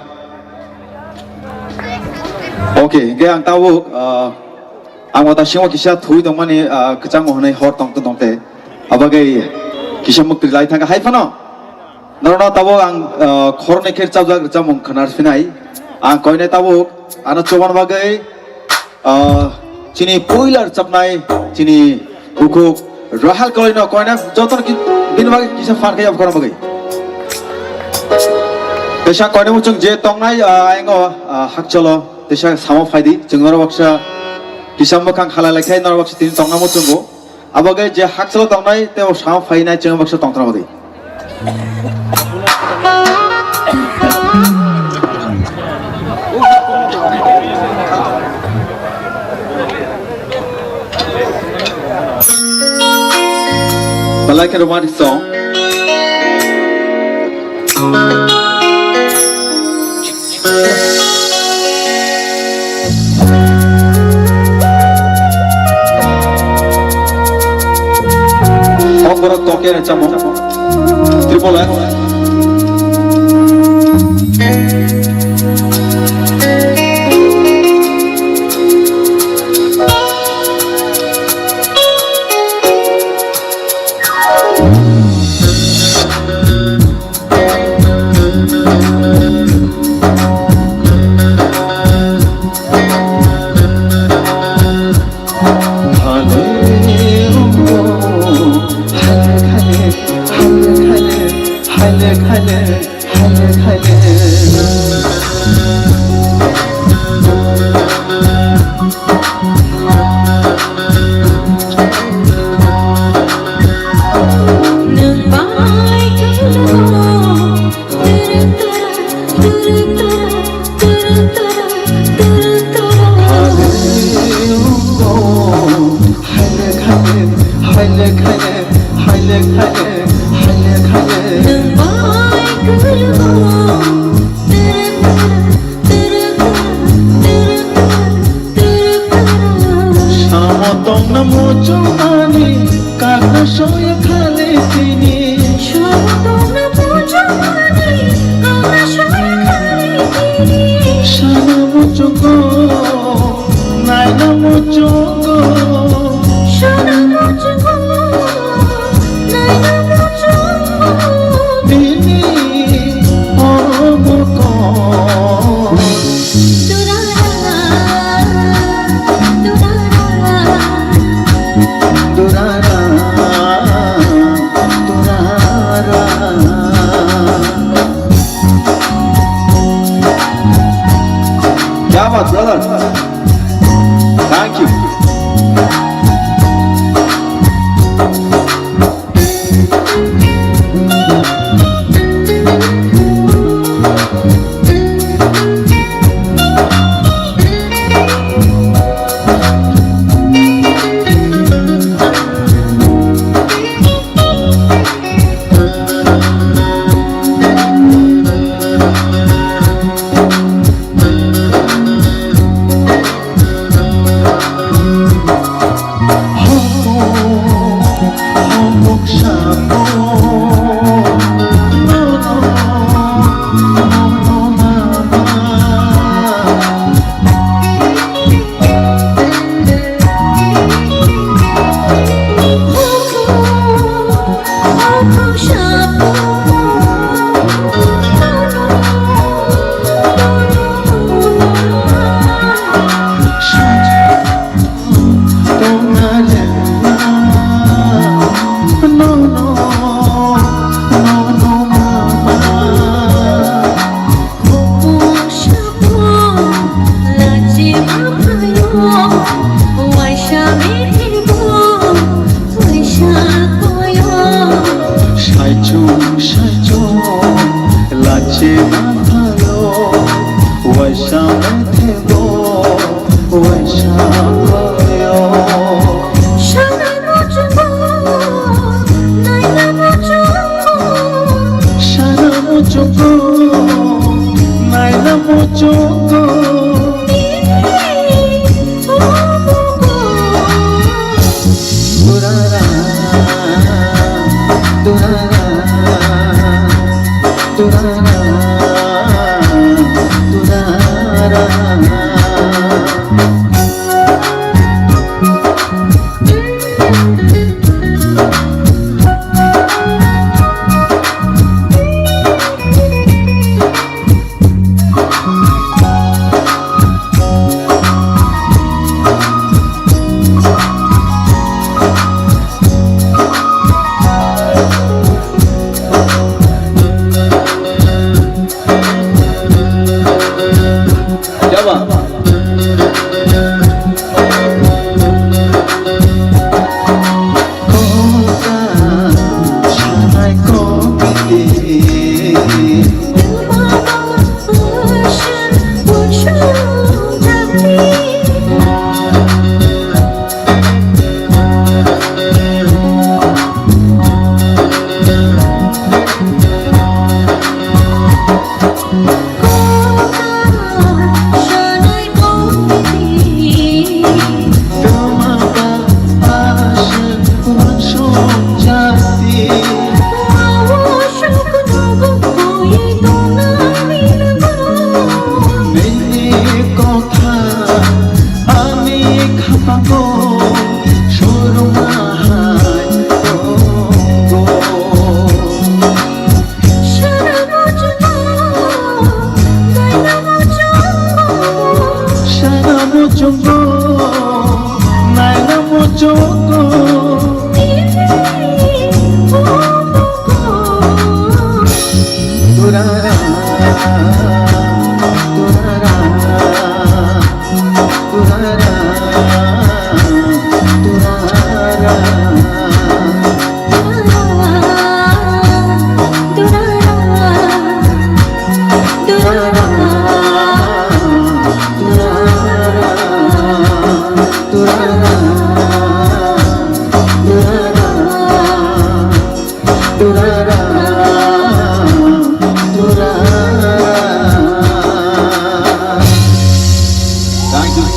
okay, heke ang tabuk, ah, ang wata singo kisa thui tongmani, ah, kwchangmo hwnwi hor tong tong te. Abagwi kisa muktwi lai thangkha hai phano. Norokno tabuk ang, ah, khoroknwi khe chapjak rwchapmung khwnar phinai. Ang koinai tabuk ano choban bagwi, ah, chini puila rwchapnai chini bukhuk Rahel Kaloino koinai jotono ki-, bini bagwi kisa phan khe yapharna bagwi. Teisa koinai muchung je tongnai, ah, ayang o, ah, hakchalo teisa samo phaidi chwng norok baksa kisa mwkhang khalai lai khe norok baksa tini tongna muchungo. Abo khe je hakchalo tongnai tei o samo phainai chwng baksa tongthana bagwi. Belai khe romantic song. Kokborok tokya ni chamung. Triple F. Samo tongna muchungmani kakna soya khali tini. Samo tongna muchungmani kakna soya khali tini. Sana muchungo, naina muchungo. Sana muchungo, naina muchungo. Bini oro moko. Durara, durara, durara, durara. Kya baat, brother. Thank you. Thank you.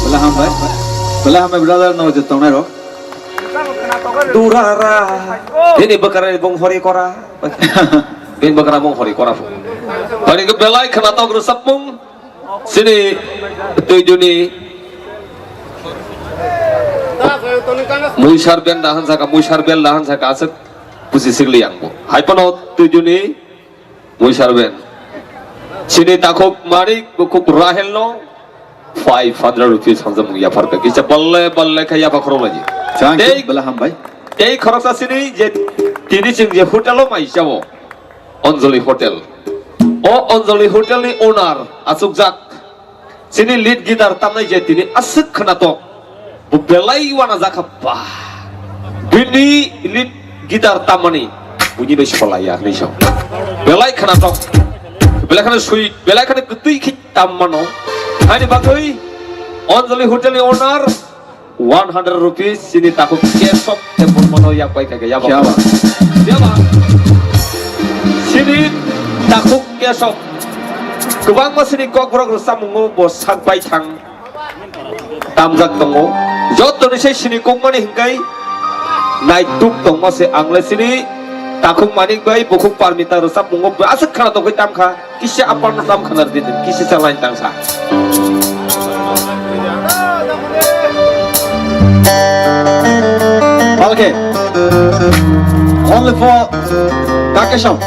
Belai hambai. Belai hambai brother, no je tongnai rok. Durara. Ini bwkara bung hori kora. Bini bwkara bung hori kora. Tani ke belai khwnatok rwchapmung. Sini tuiduni Muisar benda hansa ka, Muisar benda hansa ka aswk buji sikli yang bo. Hai pono tuiduni Muisar ben. Sini takhuk manik bukhuk Rahel no five hundred rupees hansa mung yapar ka. Kisa balle balle kha yapa khorok laji. Thank you, Tei, bela hambai. Tei khoroksa sini je tini chwng je hotel o mai chao. Anjali Hotel. O Anjali Hotel ni owner achukjak. Chini lead guitar tamnai je tini aswk khwnatok. Bo belai uanajakha ba. Bini lead guitar tammani buini bai solai ya hinwi sao. Belai khwnatok. Belai khwna sweet, belai khwna kwtwi khe tammano. Haini bagwi Anjali Hotel ni owner one hundred rupees sini takhuk kesok tei bormano yak bai kha khe yaba. Kya baat. Yaba. Sini takhuk kesok. Kwbangma sini kokborok rwchapmungo bo sak bai thang tamjak tongo. Jotoni se sini kokmani hinkai naituk tongma se ang le sini takhuk manik bai bukhuk parmita rwchapmungo aswk khana tongwi tamkha. Kisa apar no tam khana rwdi, kisa chalai tangsa. Palke. Only for Kakesham.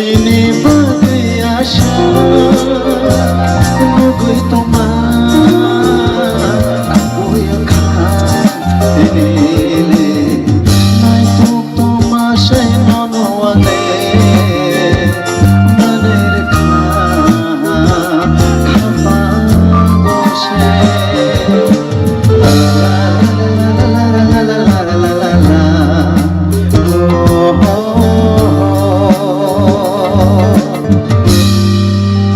Nini bagwi asha nugwi tongma buya kha. Nini le naituk tongma se nono wale manir kha khapa gose.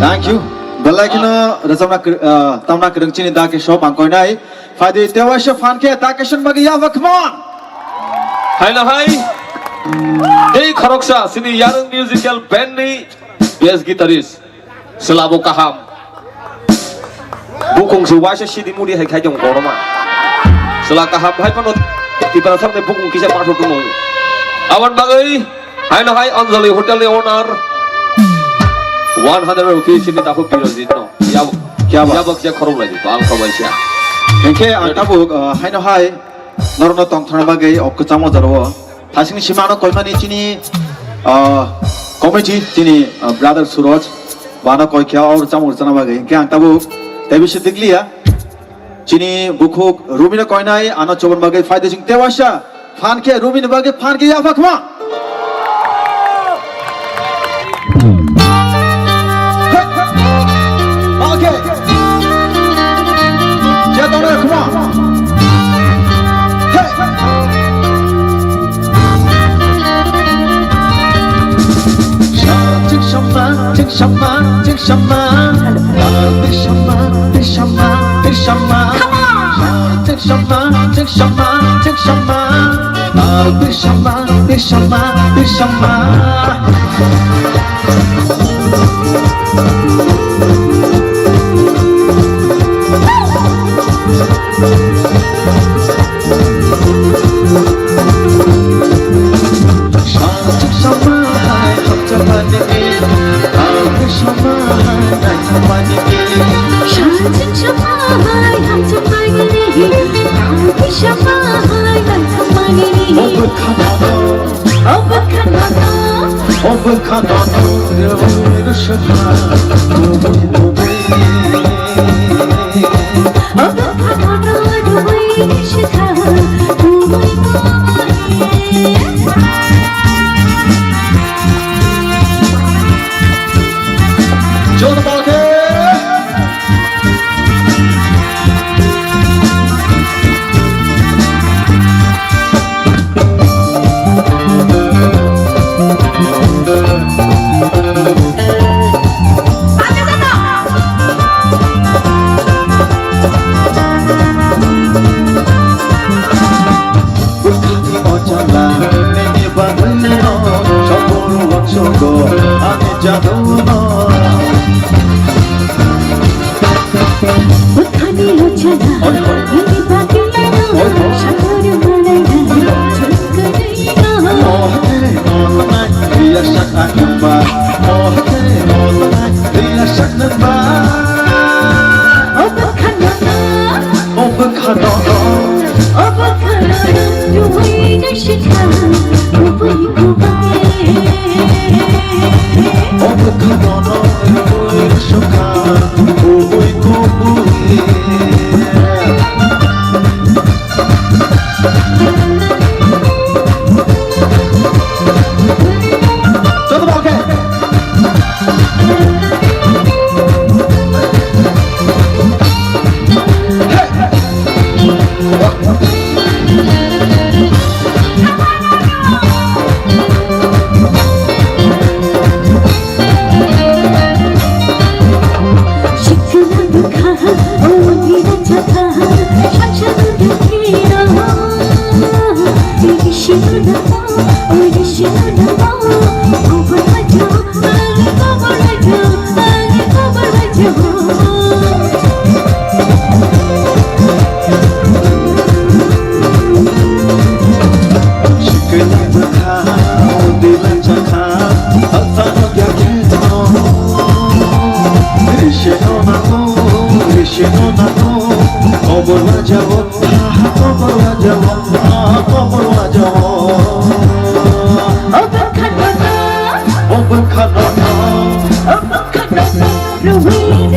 Thank you. Belai kheno rwchapna kwr-, ah, tamna kwrwng chini Da Kesho bangkoinai. Phaidi tewaisa phan khe Da Kesho ni bagwi yapha, come on. Haino hai. Tei khoroksa chini Yarwng Musical Band ni bass guitarist. Chwla bo kaham. Bukung se waisa sidi mudi hai khai tong boroma. Chwla kaham hai phano Tiprasani bukung kisa pathor tongmo. Aboni bagwi haino hai Anjali Hotel ni owner one hundred rupees ni dakhuk Birojit no. Yabo, kya ba? Yabo kisa khorok lai di, ang khamai sia. Hingke ang tabuk, uh, haino hai norokno tongthokna bagwi o kwchangma jorao. Thasingni sima ano koimani chini, ah, committee chini, ah, brother Suraj, bano koi khe o rwchapmung rwchapna bagwi. Hingke ang tabuk tei bisi tikliya. Chini bukhuk Rubino koinai ano chobon bagwi phaidi chwng tewaisa. Phan khe Rubini bagwi phan khe yapha khma. Okay. Jadona khma. Hey. Chik shama, chik shama, chik shama. Chik shama, chik shama, chik shama. Come on. Chik shama, chik shama, chik shama. Bishama, Bishama, Bishama.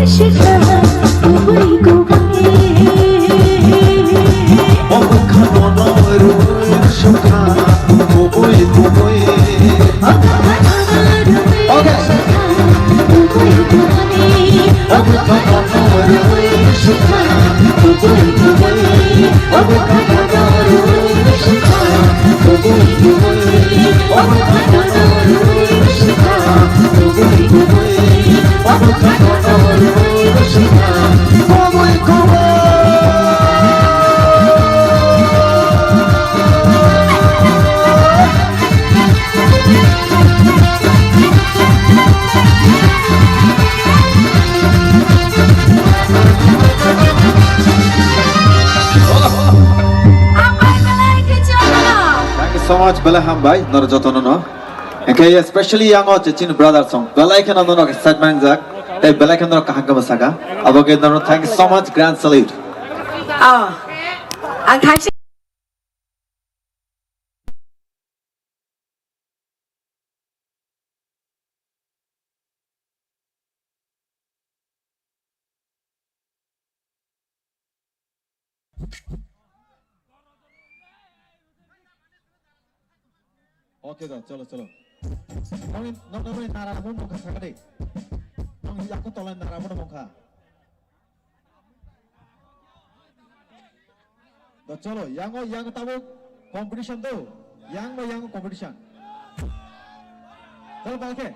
Thank you so much, belai hambai, nor jotono no. Hingke especially yang o chini brother song, belai kheno norok excitement jak, tei belai kheno norok kaham khe mwsaka. Abo khe norok thank you so much, grand salute. Oh, ang thank you. Oke da, cholo, cholo. Nokni, nok nokni nara bo mungkha sakha de. Nokni yaku tolai nara bo mungkha. Da cholo, yango, yango tabuk competition do. Yang ba yango competition. Cholo, balke.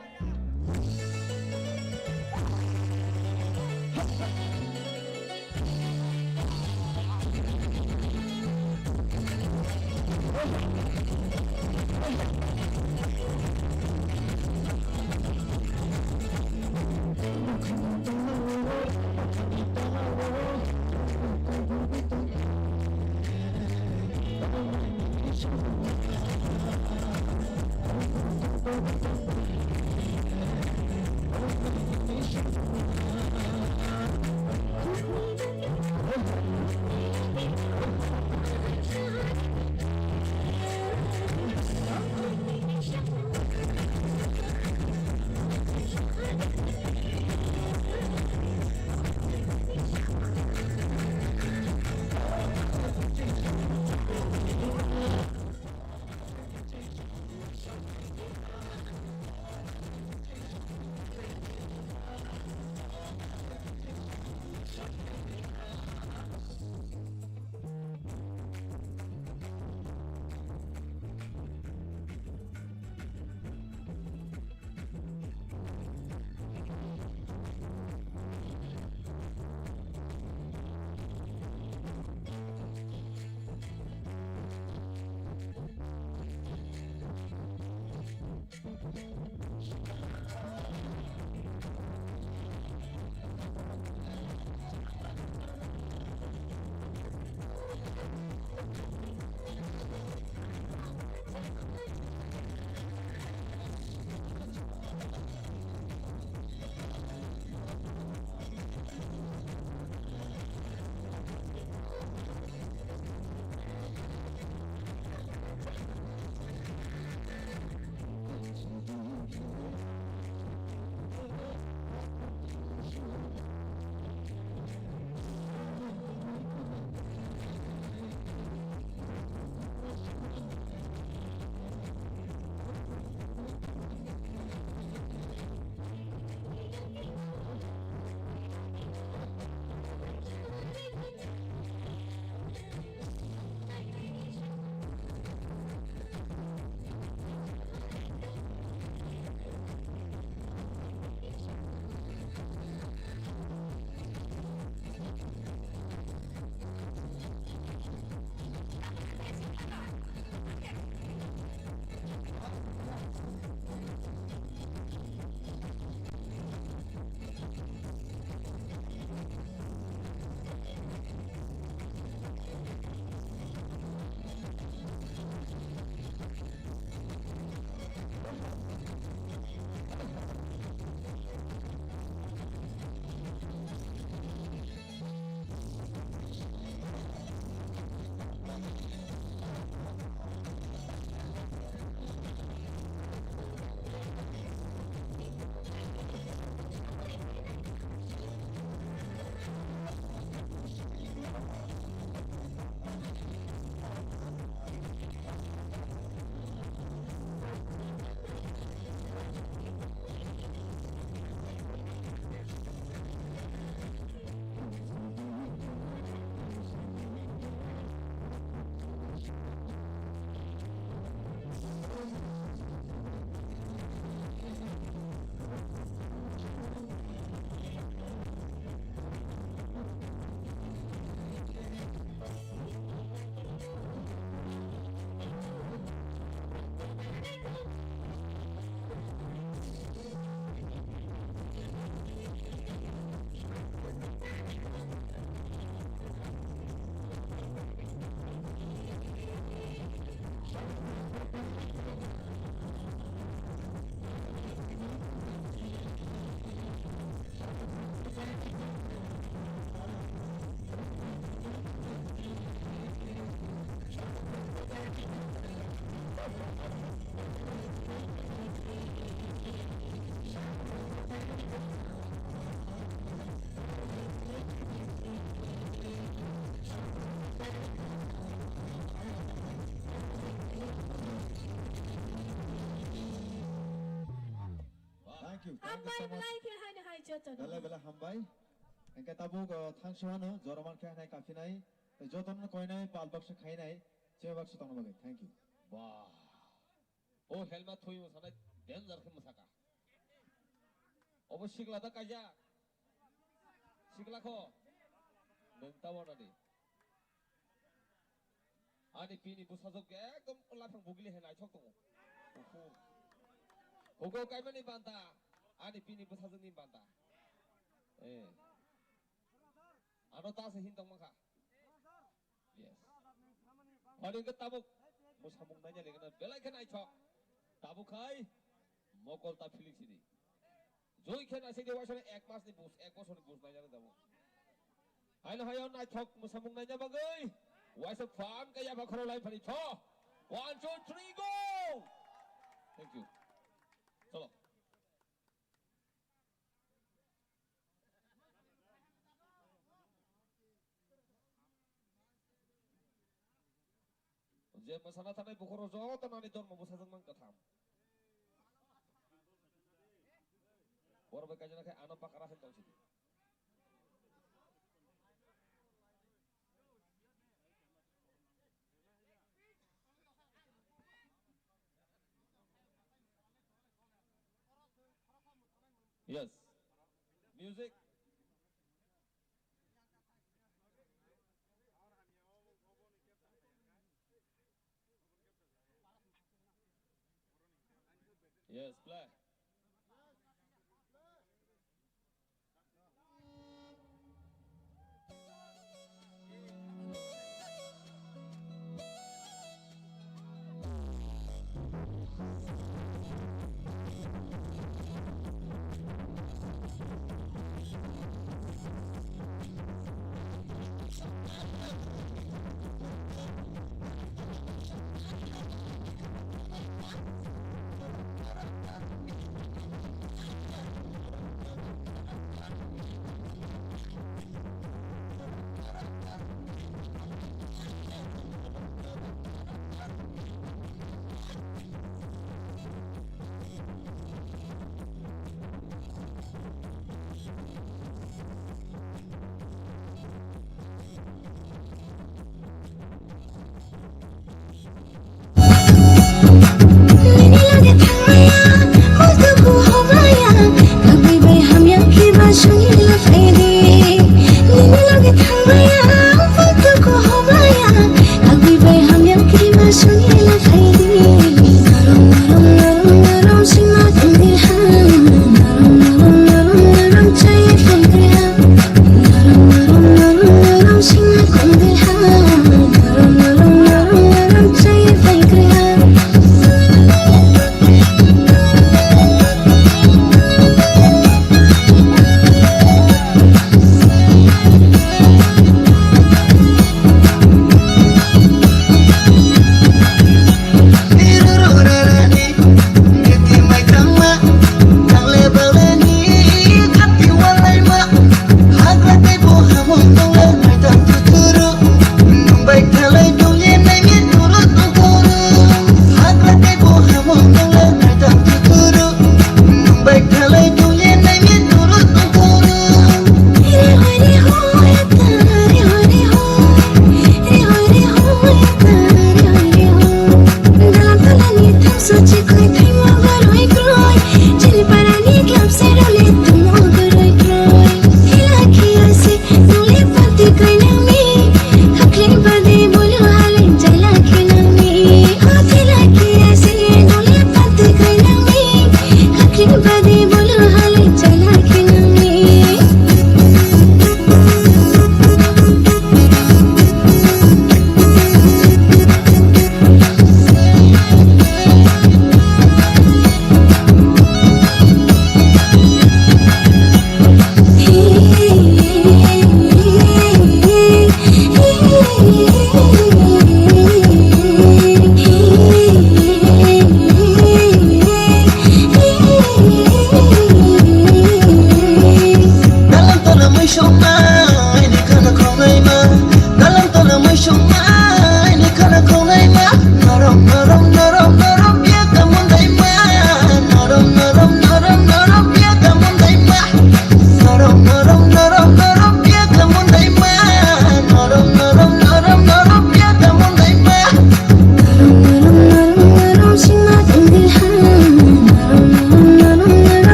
Hambai belai khe haino hai jotono. Belai belai hambai. Hingke tabuk, uh, thangsuhano jora mankhe hanai kaphinai, tei jotono koinai pal baksa khainai, chini baksa tongna bagwi. Thank you. Ba. O helmet thui mo sanai danger khe mwsaka. Obo sikla da kaijak. Sikla kho. Nwng ta wana di. Ani pini bwsajwk ekdom laphang bugili hai naithok tongo. Uhu. Hugo kaimani banta. Ani pini bwsajwkni banta. Eh. Ano ta se hin tong mankha. Yes. Hori ke tabuk. Musamung nanya lekana belai khe naithok. Tabuk khai. Mokol ta Felix ini. Joi khe naising di waisani ek mas ni bus, ek bosor ni bus naijak jabo. Haino hayo naithok musamung naina bagwi waisa phan kaya bakhoro lai phani tho. One, two, three, go! Thank you. Cholo. Je mwsana thanai bukhoro joto nani dormo bwsajwk mang kwtham. Borok bai kaijana khai ano pakara hai tong sidi. Yes. Music. Yes, play.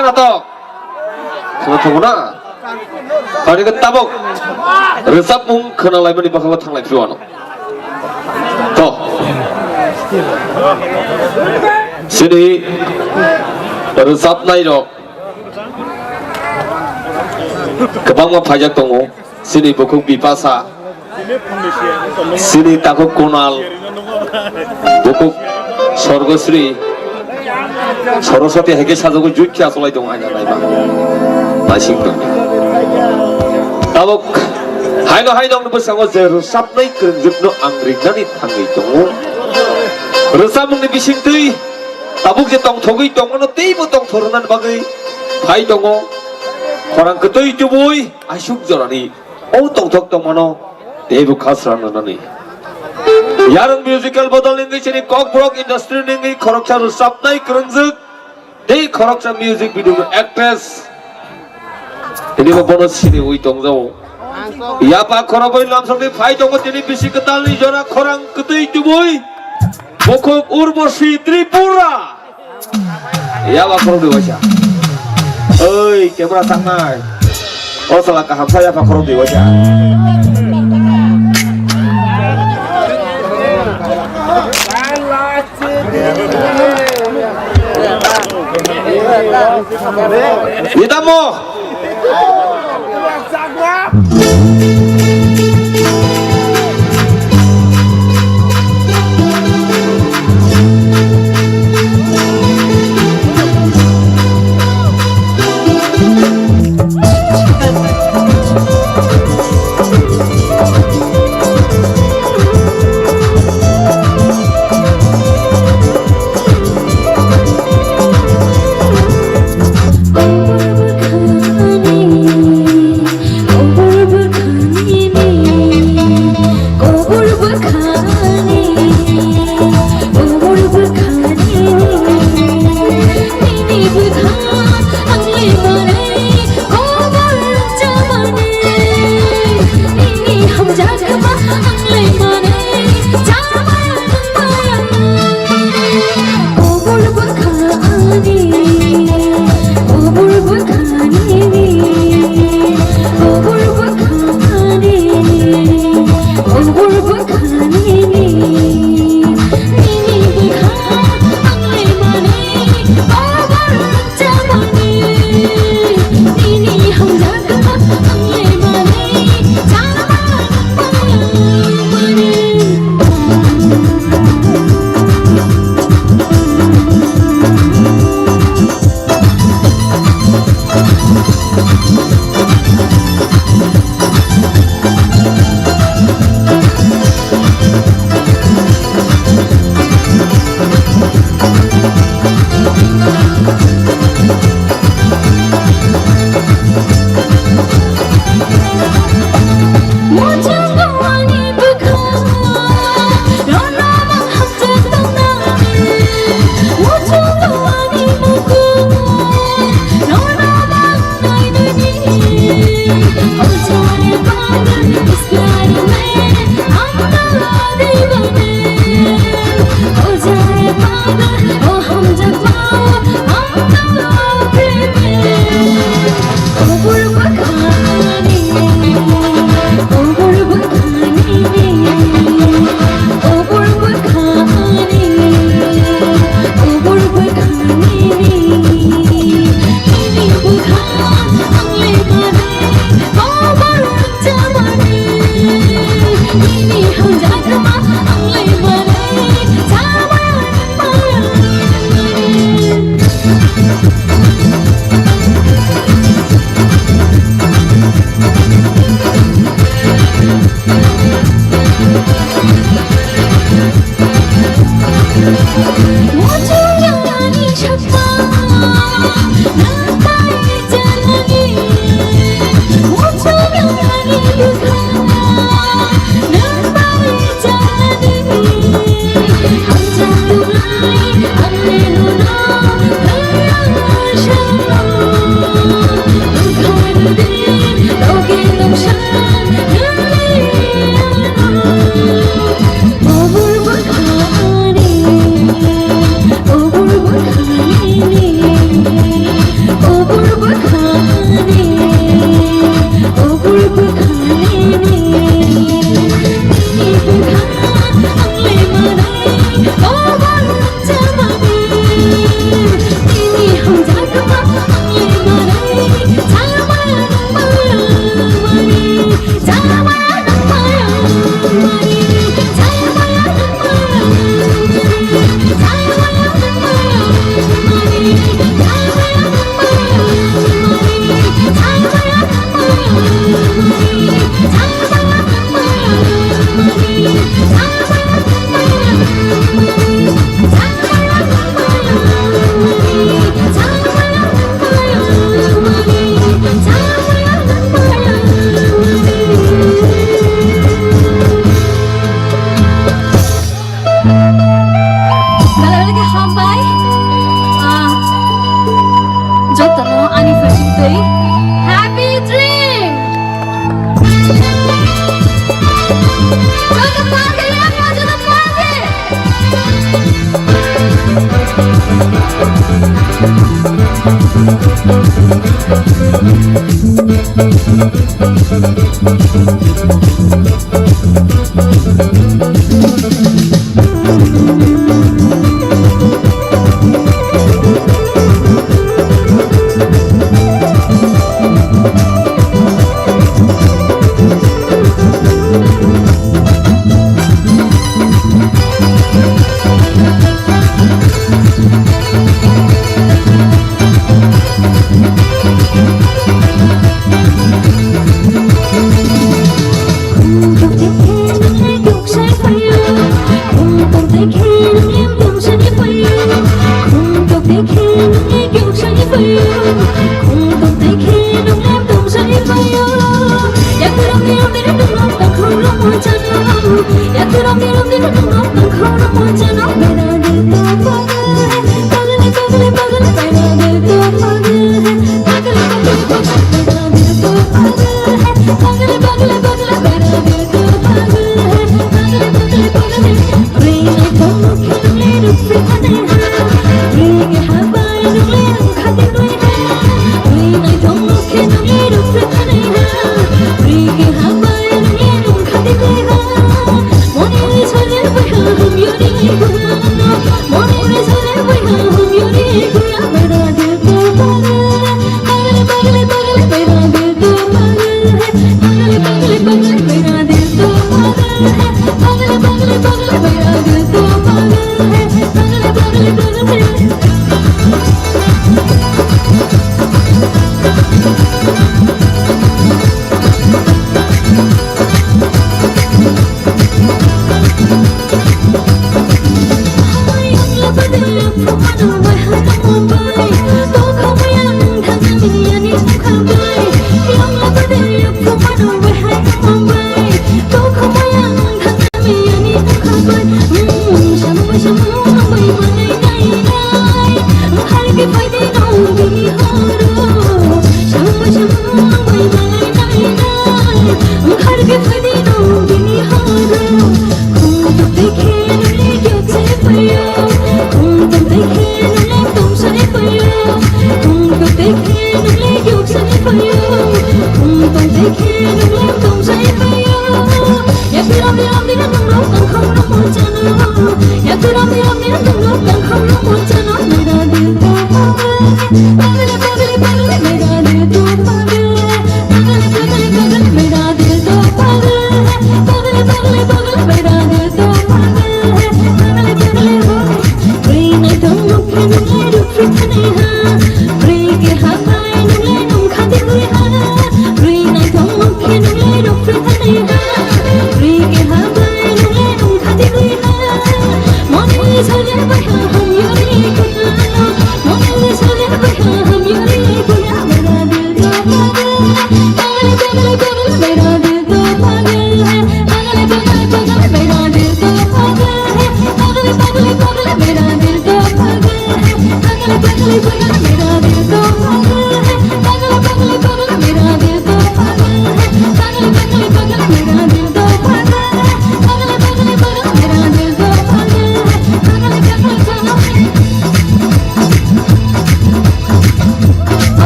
Tatok. Khna tongo na? Tari khe tabok. Rwchapmung khna laimani bwkhango thanglai phiyano. To. Chini rwchapnai rok kwbangma phaijak tongo. Chini bukhuk Bipasa, chini takhuk Kunal, bukhuk Sorgosri, Soroswati hai khe sajagwi juikhe acholai tongo aina naiba. Naising tong. Tabuk haino haino ang bwskango je rwchapnai kwrwngjwkno ang ringnani thangwi tongo. Rwchapmungni bisingtwi tabuk je tongthogwi tongmano teibo tongthok rwnani bagwi phai tongo. Khorang kwtwi tubui aisuk jorani o tongthok tongmano teibo khasra nanani. Yarung Musical Bodol ningwi chini Kokborok Industry ningwi khoroksa rwchapnai kwrwngjwk tei khoroksa music video ni actress. Tini bo bono sini ui tongjao. Yapa khoroboi lamsokni phai tongo tini bisi kwtalni jora khorang kwtwi tubui. Bukhuk Urbosi Tripura. Yaba khorok dui waisa. Oi, camera tangnai. O sala kaham sa yaba khorok dui waisa. Itamo.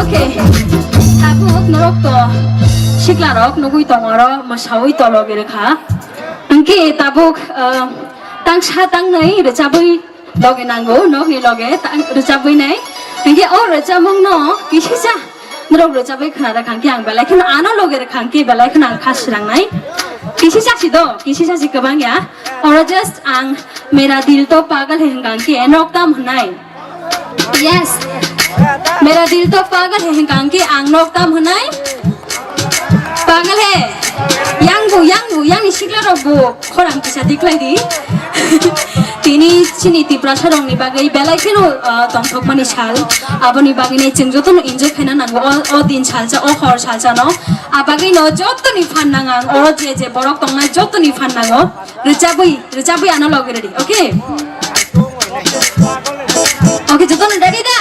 Okay, tabuk norok to sikla rok nugui tongo oro, mwsaui tolo gere kha. Hwnkhe tabuk, ah, tangsa tangnwi rwchabwi loge nango, nokni loge tang-, rwchabwi nai. Hwnkhe o rwchabmung no kisisa norok rwchabwi khna rwkha hwnkhe ang belai kheno ano loge rwkha hwnkhe belai kheno ang kha srangnai. Kisisa si do, kisisa si kwbang ya. Oro just ang mera dil to pagal hai hwnkha hwnkhe nok tam hwnai. Yes. Mera dil to pagal hai hwnkha hwnkhe ang nok tam hwnai. Pagal he. Yang bu, yang bu, yang ni sikla rok bu. Khorang kisa tiklai di. Tini chini Tiprasa rokni bagwi belai kheno, ah, tongthokmani sal. Aboni bagwino chwng jotono enjoy khaina nango o, o din salsa, o hor salsano. Abagwino jotoni phan nangang, oro je je borok tongnai jotoni phan nango. Rwchabwi, rwchabwi ano logi ready, okay? Okay, jotono ready da?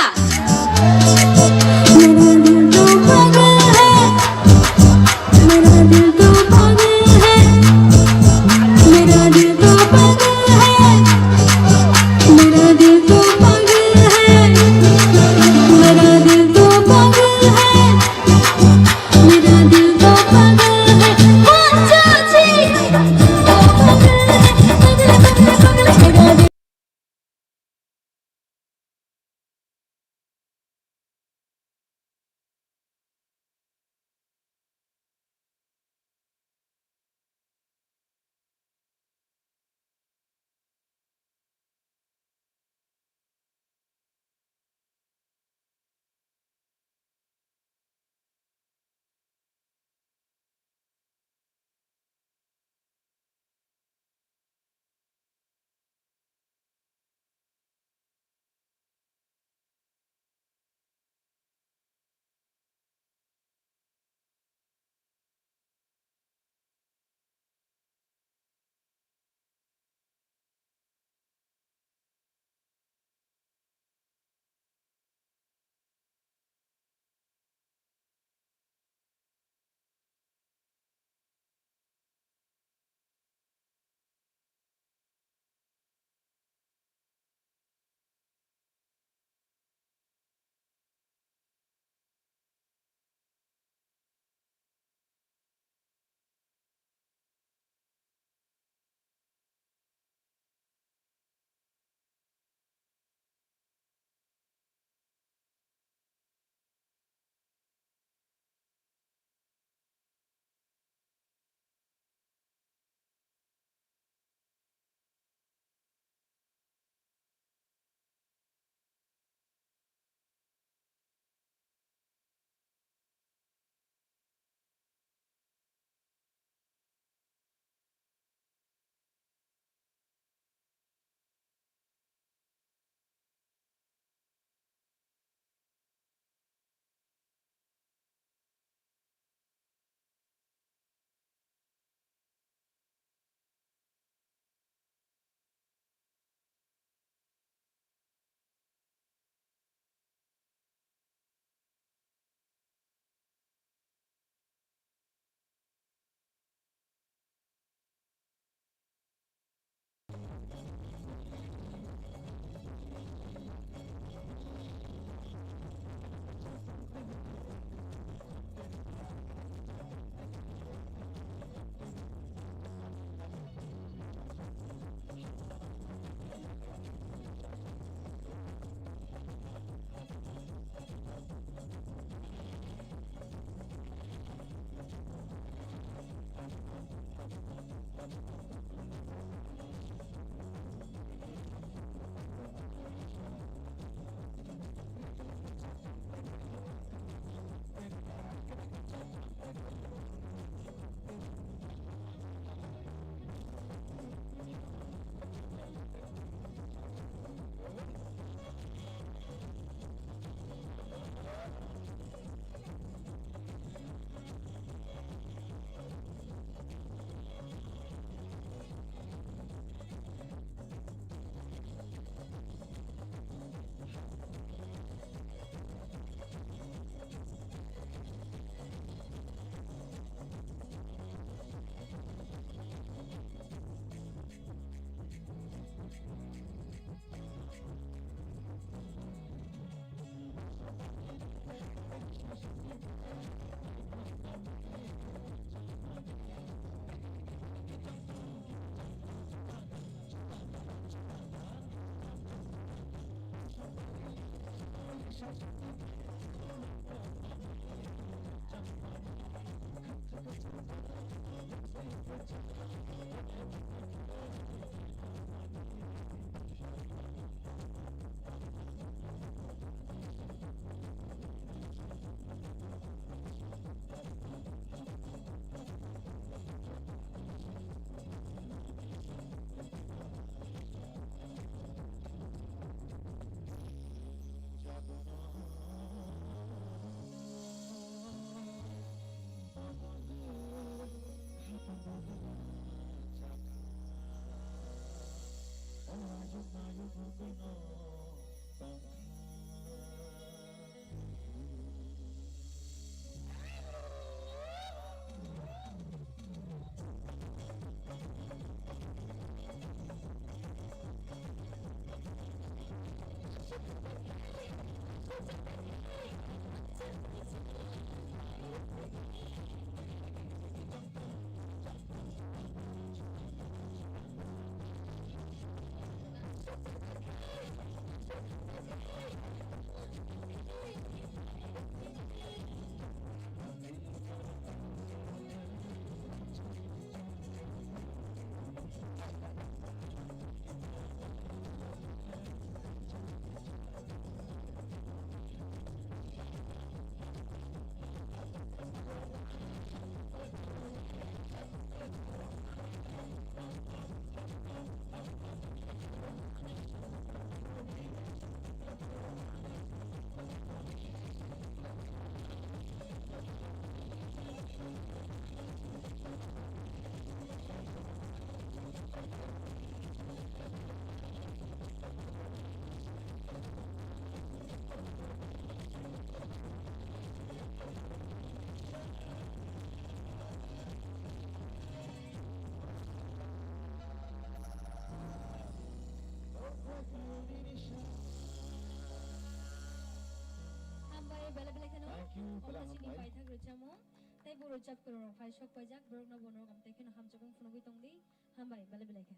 Hambai, belai belai kheno. Thank you, belai hambai. Omo chini paithak rwchapmung. Tei bo rwchapkwrwng rok phai sok paijak, borokno bo norok amtwi kheno hamjakmung phunugwi tongdi. Hambai, belai belai khe.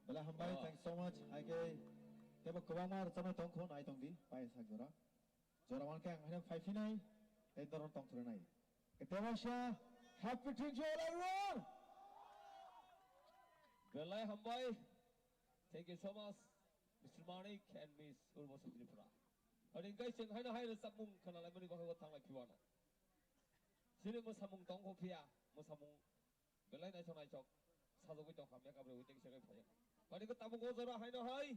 Belai hambai, oh, thanks so much. Hai khe teibo kwbangma rwchapnai tong kho, nai tongdi, pai sak jora. Jora man khe ang haino phai phinai, tei norok tong thwrwnai. Khe tei waisa, happy Trinjol everyone! Belai hambai. Thank you so much, Mister Manik and Miss Urbosa Tripura. Ani hwnkhe chwng haino hai rwchapmung khwnalaimani bagwi bo thanglai phiwano. Chini mwsamung tong kho phiya, mwsamung belai naithok naithok sajagwi tong kha, makeup rwui tei segwi phaio. Ani khe tabuk o jora haino hai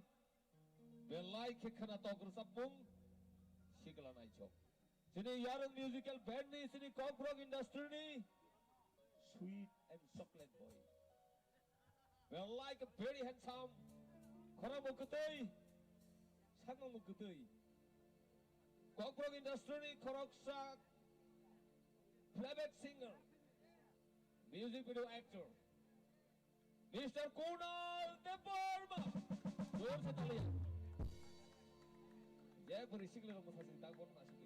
belai khe khwnatok rwchapmung sikla naithok. Chini Yarwng Musical Band ni, chini Kokborok Industry ni Sweet and Chocolate Boy. Well, like a very handsome, khorang bo kwtwi, sakmang bo kwtwi. Kokborok Industry ni khoroksa playback singer, music video actor, Mister Kunal Debbarma. Jor se taliya. Jai puri sikle rok masa sing tak bon na sing.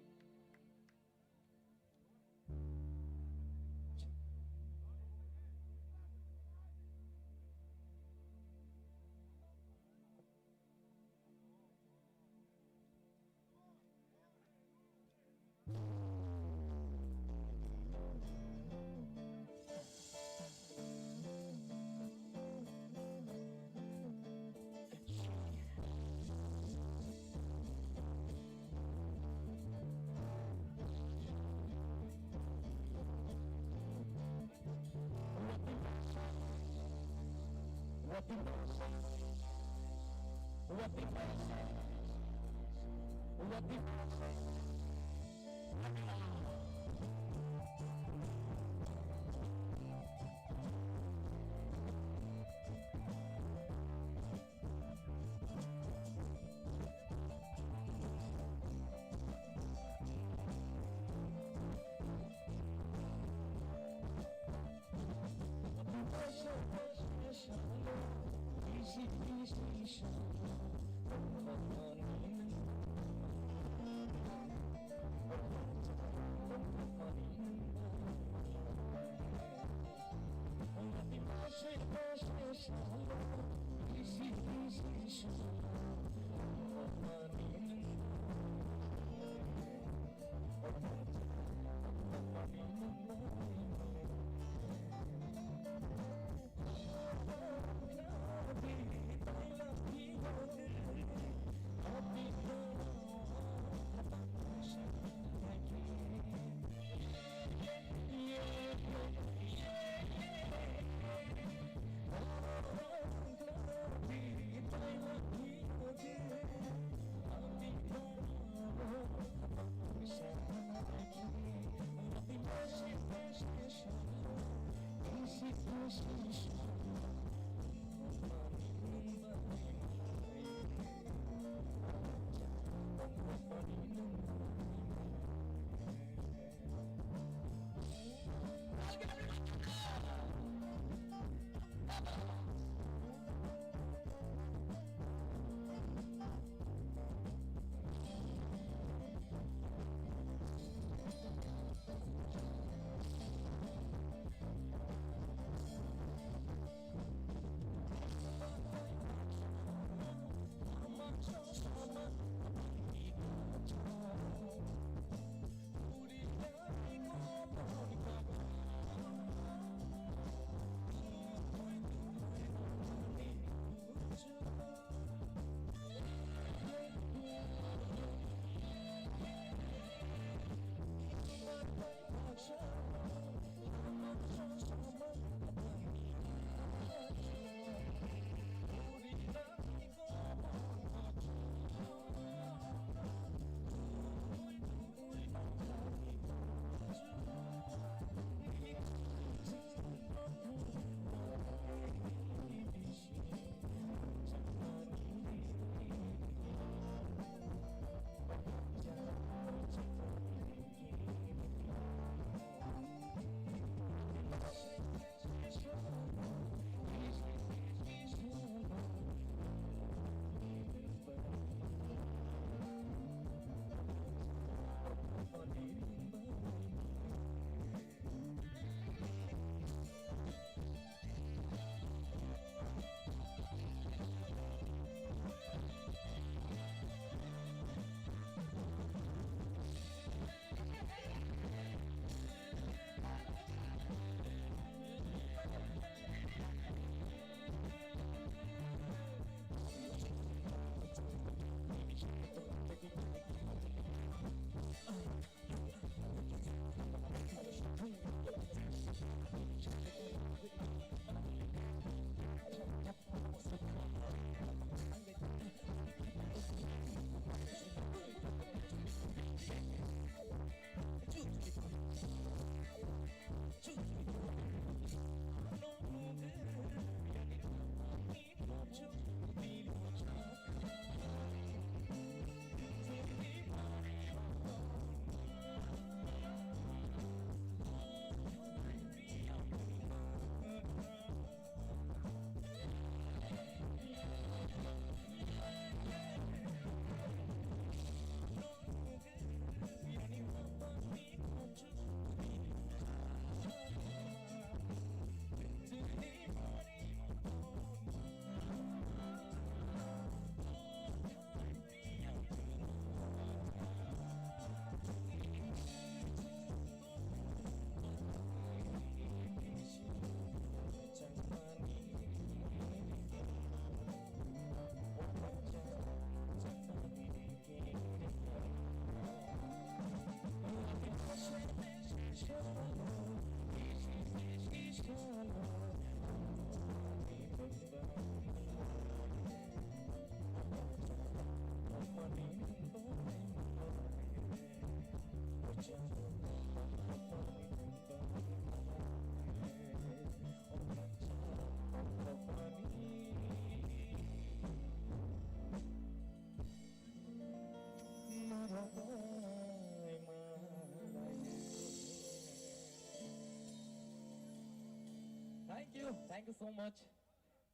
Thank you so much.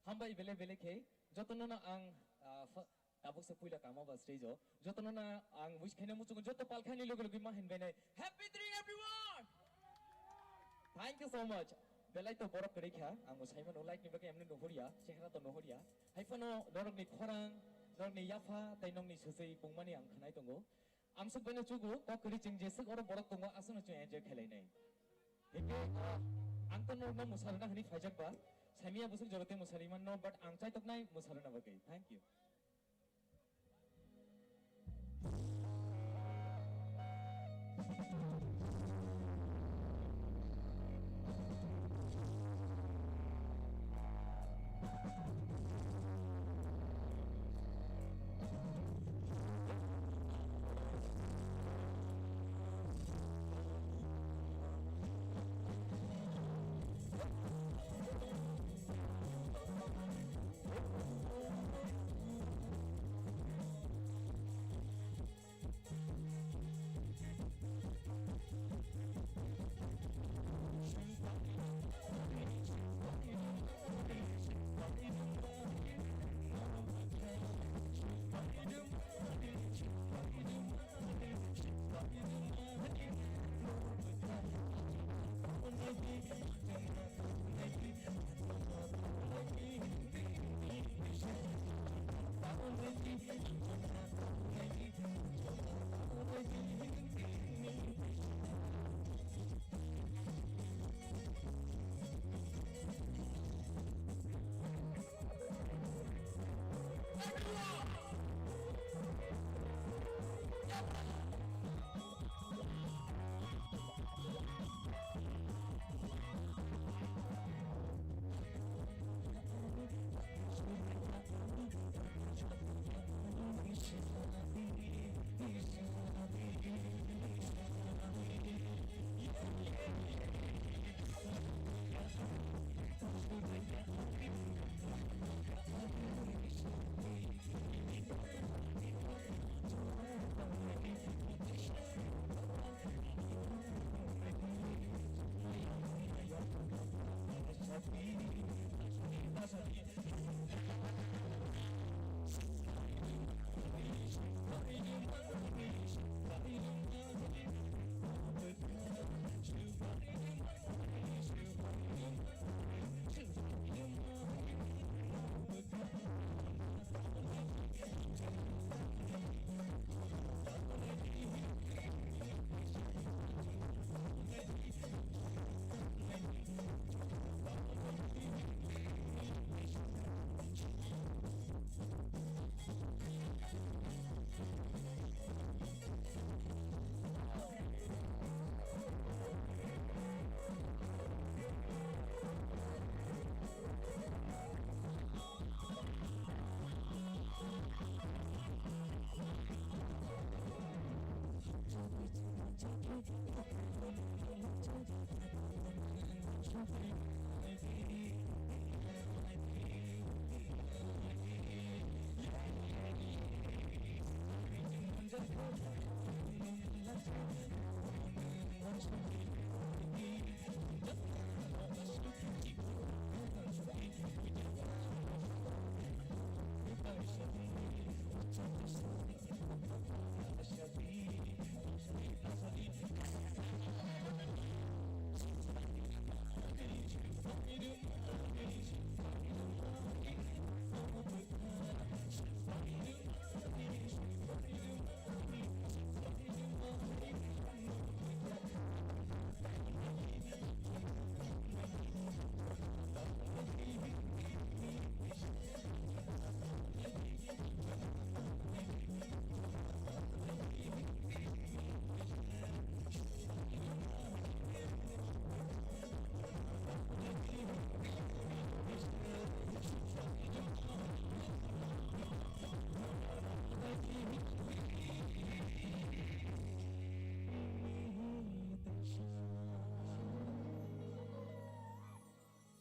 Hambai bele bele khe. Jotono no ang, ah, fa-, tabuk se puila kama ba stage o. Jotono no ang wish khaina muchungo joto palkhaini loge loge ma hin bene. Happy drink everyone! Thank you so much. Belai to borok kwrwi kha. Ang bo saimano like ni bagwi emni nuhurya, chehra to nuhurya. Hai phano norokni khorang, norokni yapha tei nokni sujui pungmani ang khnai tongo. Amsuk bai no chugo, kok kwrwi chwng jeswk oro borok tongo, aswkno chwng enjoy khlainai. Hingke, ah, ang to norokno mwsarwna hwnwi phaijak ba, saimanya bwswk jora tei mwsarwi manno, but ang chaitoknai mwsarwna bagwi. Thank you.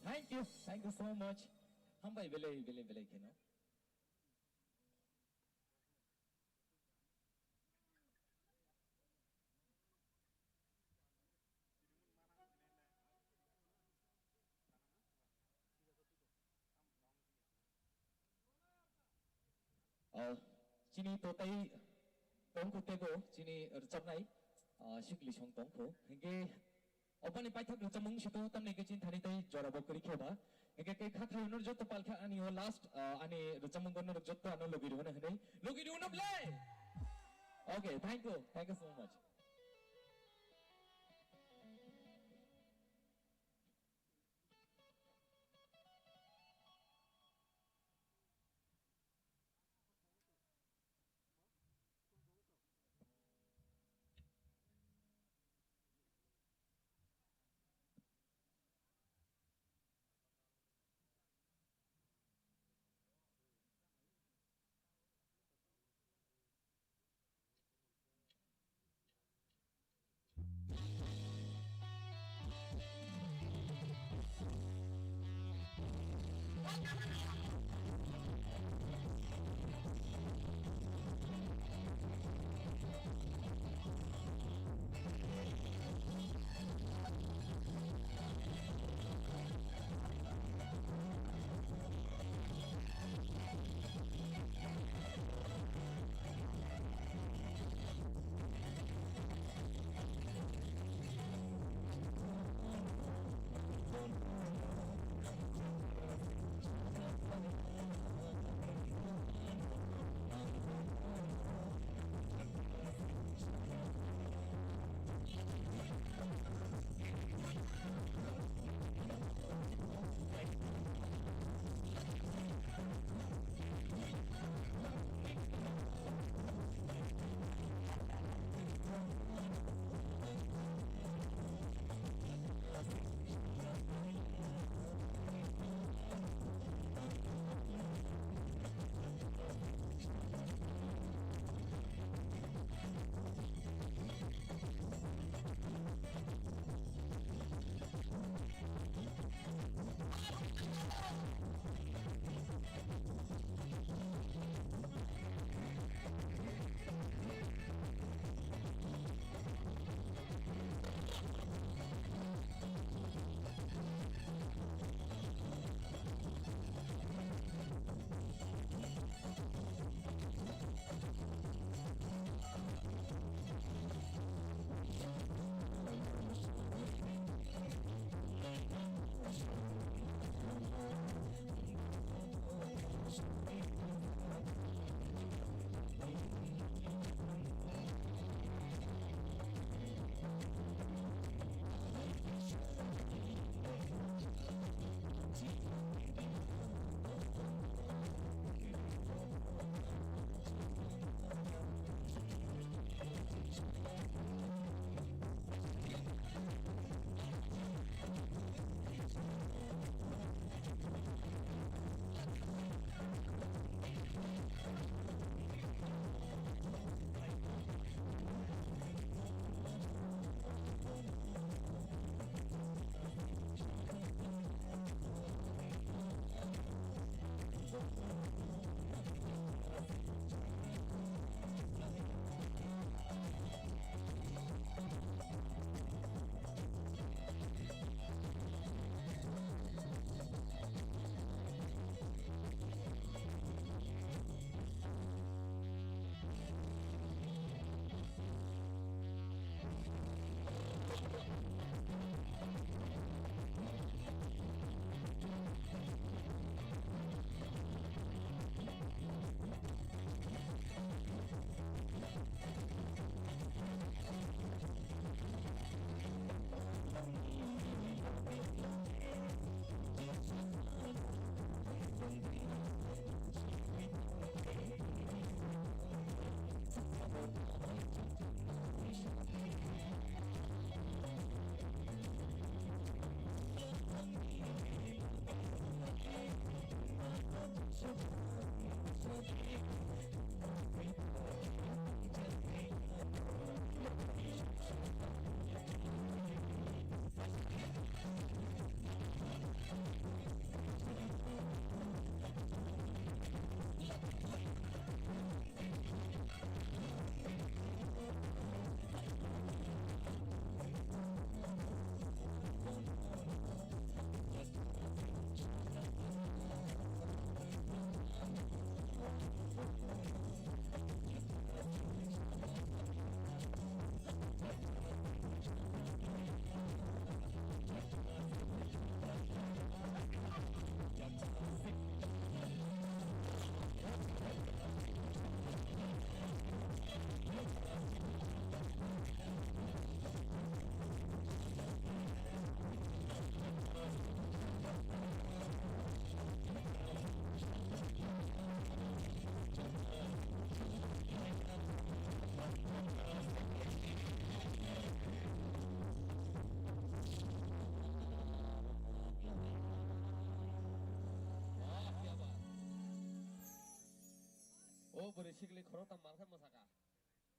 Thank you, thank you so much. Hambai belai belai belai kheno. Ah, chini totai tongkhu teibo chini rwchapnai, ah, sikli song tongkhu. Hinkhe obani paithak rwchapmung situ tamni khe chini thani tei jorabo kwrwi khe ba. Hinkhe khe kha khayo norok jotto palkha ani o last, ah, ani rwchapmung norok jotto ano logi rwna hwnwi. Logi rwno ble? Okay, thank you. Thank you so much. Bwrwi sikli khoroktham malkhe mwsaka.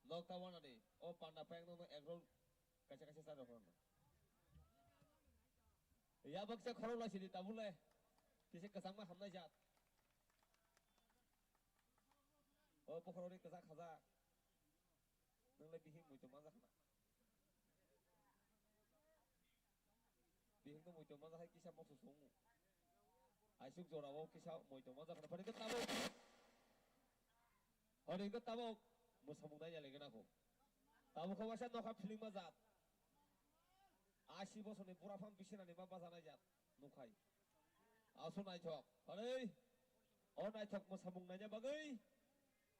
Nokta wanani o panda payang nokno egrol kaisa kaisa chari khorokno. Ya baksa khorok laisidi tabule. Kisa kwchangma hamnai jat. O bokhorokni kwchak khajak. Nwngle bihik muitu manjak na. Bihikno muitu manjak hai kisa mokso songo. Aisuk jorao kisa muitu manjak na. Phani khe tabuk. Hori khe tabuk. Mwsamung nai yali gana ko. Tabuk khe waisa nokha feeling ma jat. Asi bosorni bura phang bisinani ma bajanai jat. Nukhai. Aso naithok. Hori. O naithok mwsamung naina bagwi.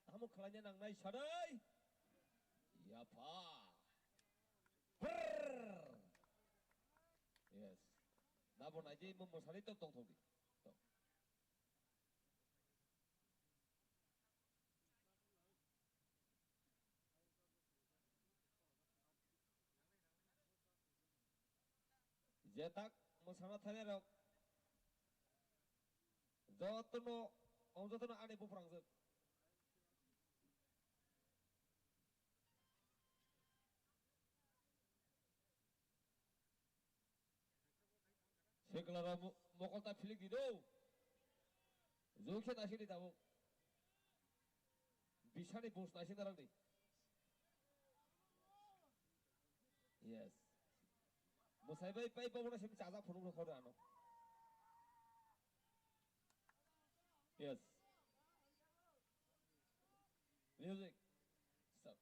Tamo khlaina nangnai sadai. Yapha. Brrr. Yes. Nabo naidi mo mosari to tong thong di. To. Jetak mosana thani rok. Jotono, ang jotono ani buprangjak. Sekla rok mo-, mokol ta philik di do. Jukhe naising di tabuk. Bisani bus naising narang di. Yes. Musai bai pai bobo na simi chajak phunuk rok khodo ano. Yes. Music. Start.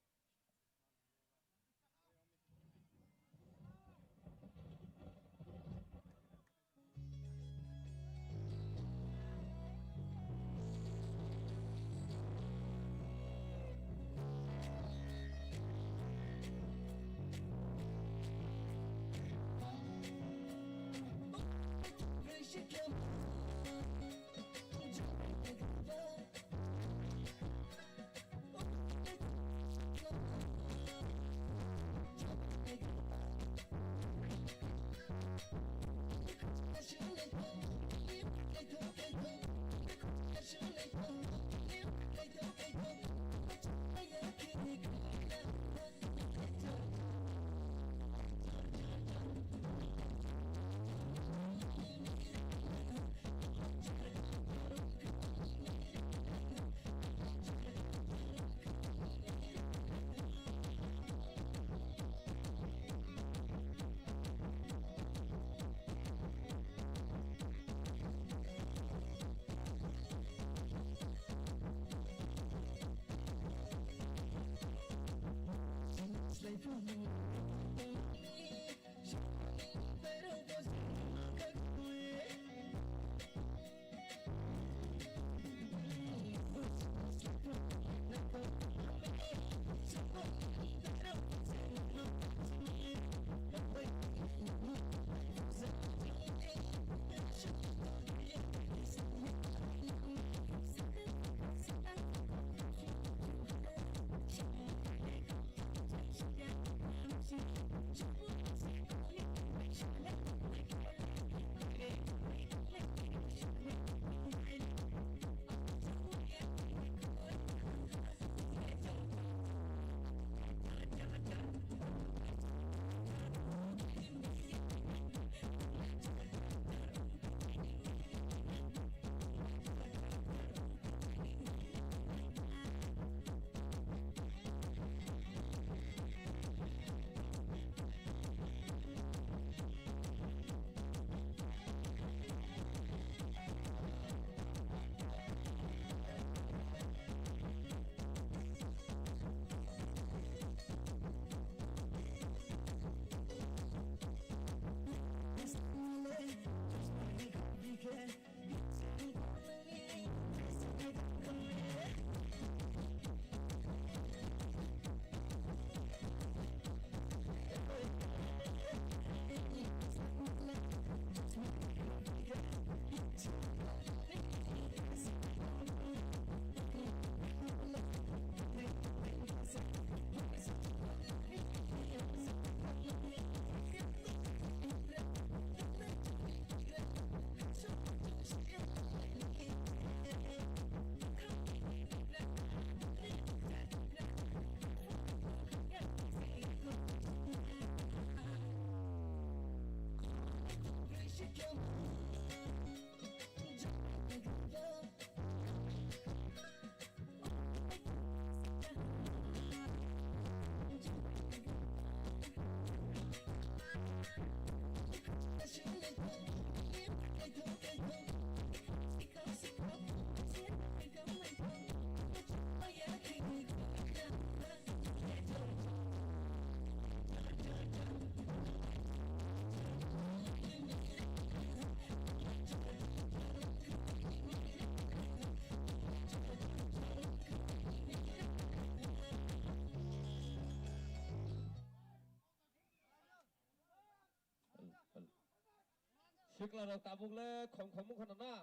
Tikla rok tabuk le khom khom wngkha na na.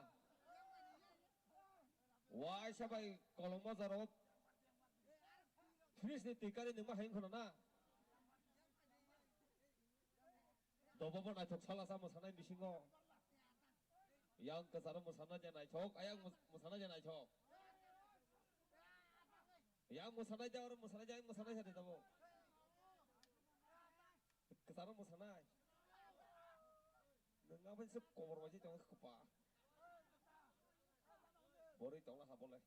Waisa bai kolokma jora o fridge ni twi kari nungma hai wngkha na na. Dobo bo naithok sala sa mwsanai bisingo. Yang kwcharo mwsana je naithok, ayang mws-, mwsana je naithok. Yang mwsanai je oro mwsanai je, ayang mwsanai sa de tabo. Kwcharo mwsanai. Nwng abai se kobor bai se tong kha pa. Borwi tongla ha bole.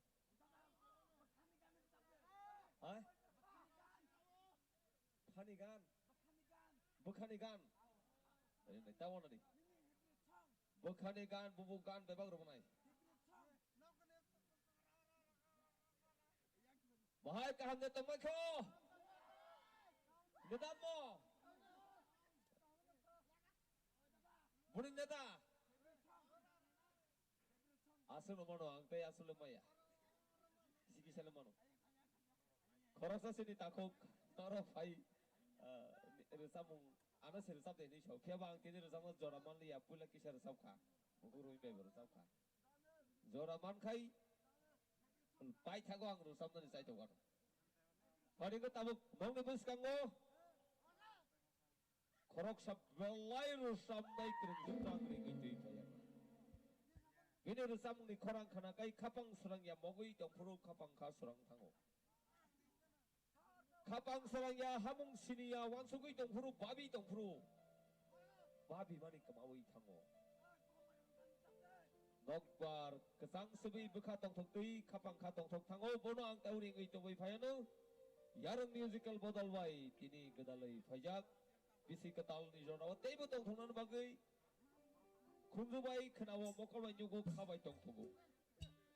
Hai? Phani gan. Bwkhani gan. Ere nai, ta wana di. Bwkhani gan, bubu gan, bebak rwmani. Bahai kaham de tongmai kho. Neta mo. Buni neta. Aswk no mano ang tei aswk le maya. Sigi sale mano. Khoroksa sini takhuk norok phai, ah, rwchapmung ano se rwchap de hinwi sao. Phiya ba ang tini rwchapmung jora manliya, puila kisa rwchap kha. Bukhuk rwi bai bo rwchap kha. Jora man khai paithago ang rwchapnani chaitok ano. Phani wngkha tabuk nokni bwskango. Khoroksa belai rwchapnai kwrwngsa ringwi twi phaiya. Bini rwchapmungni khorang khna kai khapang srangya mogwi tongphuru khapang kha srang thango. Khapang srangya hamung siniya wansugwi tongphuru babi tongphuru. Babi mani kwmawi thango. Nokbar kwchang sibwi bwkha tongthok twi khapang kha tongthok thango, bono ang tei ringwi tongwi phaiano. Yarwng musical bodol bai tini gwdalwi phaijak. Bisi kwtalni jorao teibo tongthoknani bagwi khunju bai khwnao, mokol bai nugo, kha bai tongthogo.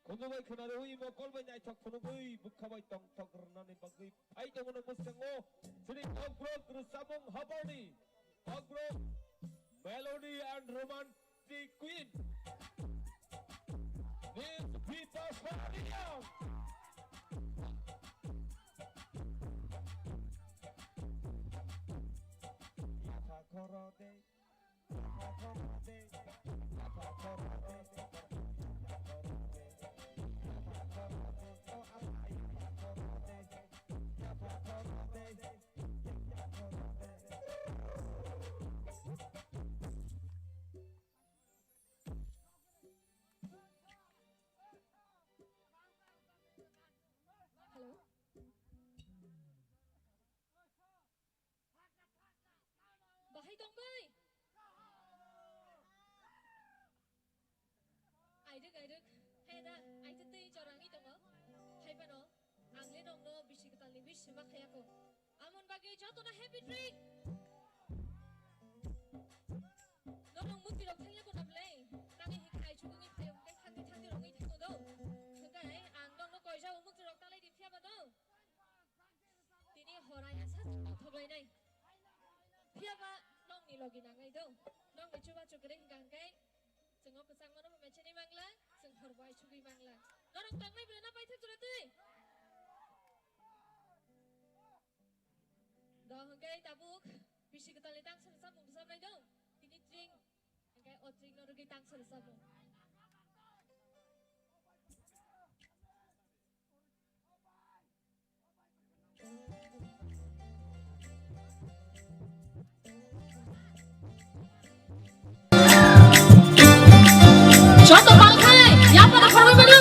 Khunju bai khwnarwi mokol bai naithok phunugwi bwkha bai tongthok rwnani bagwi phai tongo nang bwskango. Chini Kokborok rwchapmung habarni Kokborok Melody and Romantic Queen, Miss Vita Sonia. Yapha khoro de, yapha khoro de, yapha khoro de, yapha khoro de, yapha khoro de, o apa yapha khoro de, yapha khoro de. Hello. Bahai tong bai. Aiduk, aiduk. Hai da, aiduk tei jorangwi tongo. Hai phano, ang le nongno bisi kwtalni bisi ma khayako. Amon bagwi jotono happy drink. Norok mukti rok thangya ko nablai. Tangwi hi khai chukungwi phai hwnkhe thangdi thangdi rokni thango do. Hwnkhe ang nongno koijao mukti rok talai di phiya ba do. Tini horai asa thoklainai. Phiya ba nongni logi nangnai do. Nongni chubachu kwrwi hwnkha hwnkhe chwng o kwchangmano bo mecheni mangla, chwng hor bai chugwi mangla. Norok tongnai bwlai no paithak jora twi. Do hwnkhe tabuk bisi kwtalni tang sani samung rwchapnai do. Tini tring hwnkhe o tring no rwgwi tang sani samung. Joto bangkhai yapara khorwi mano.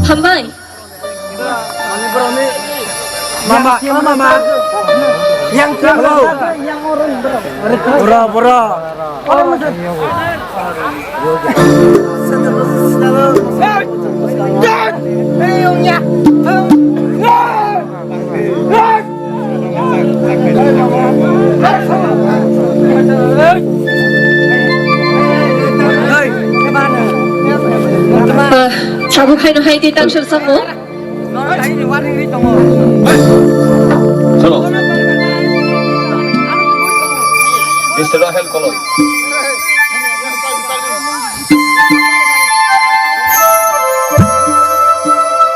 Hambai. Mama, mama. Yang hello. Bro, bro. Abo khaino hai tei tangsar samo. Hello. Mister Rahel Koloi.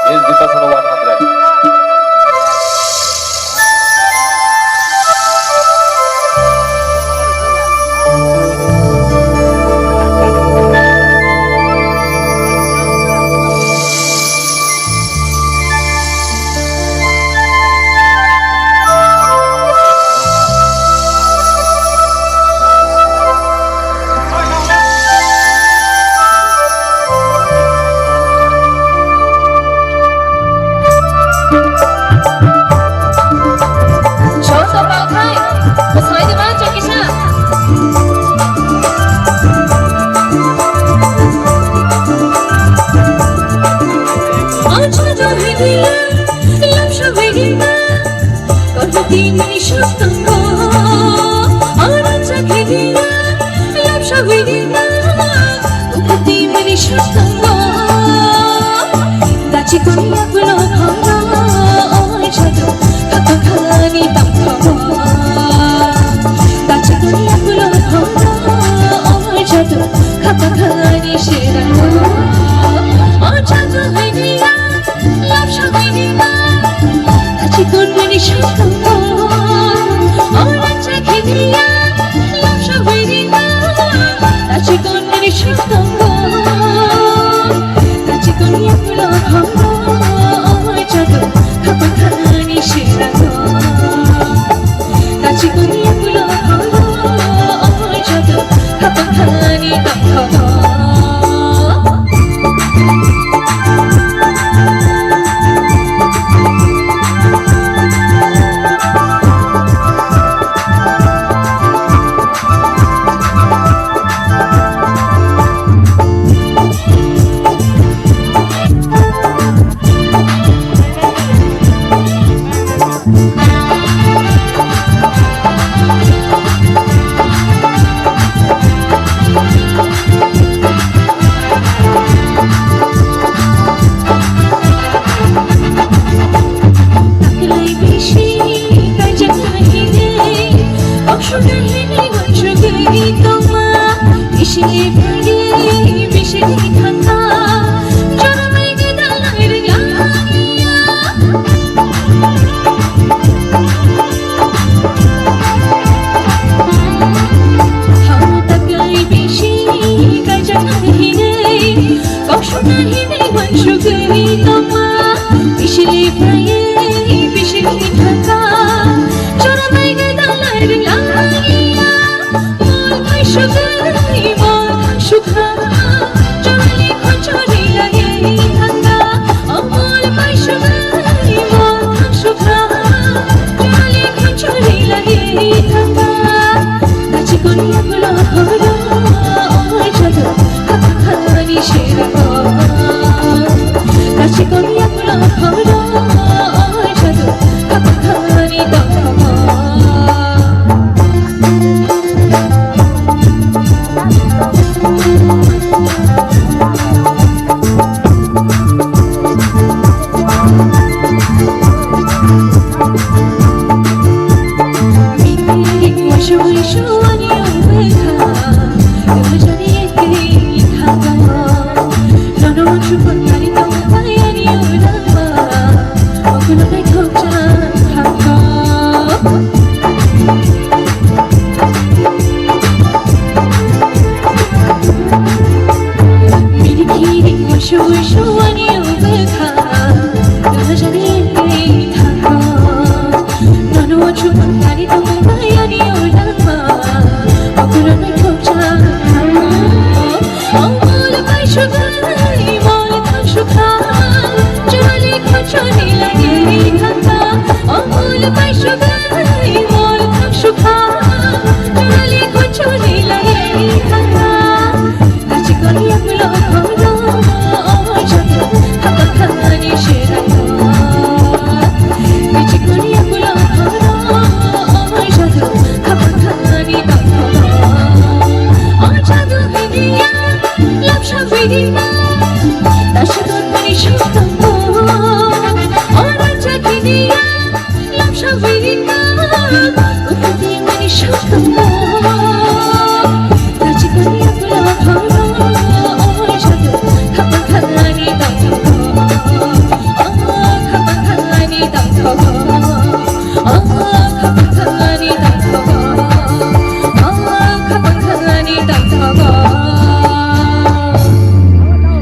Is Vipassana one hundred.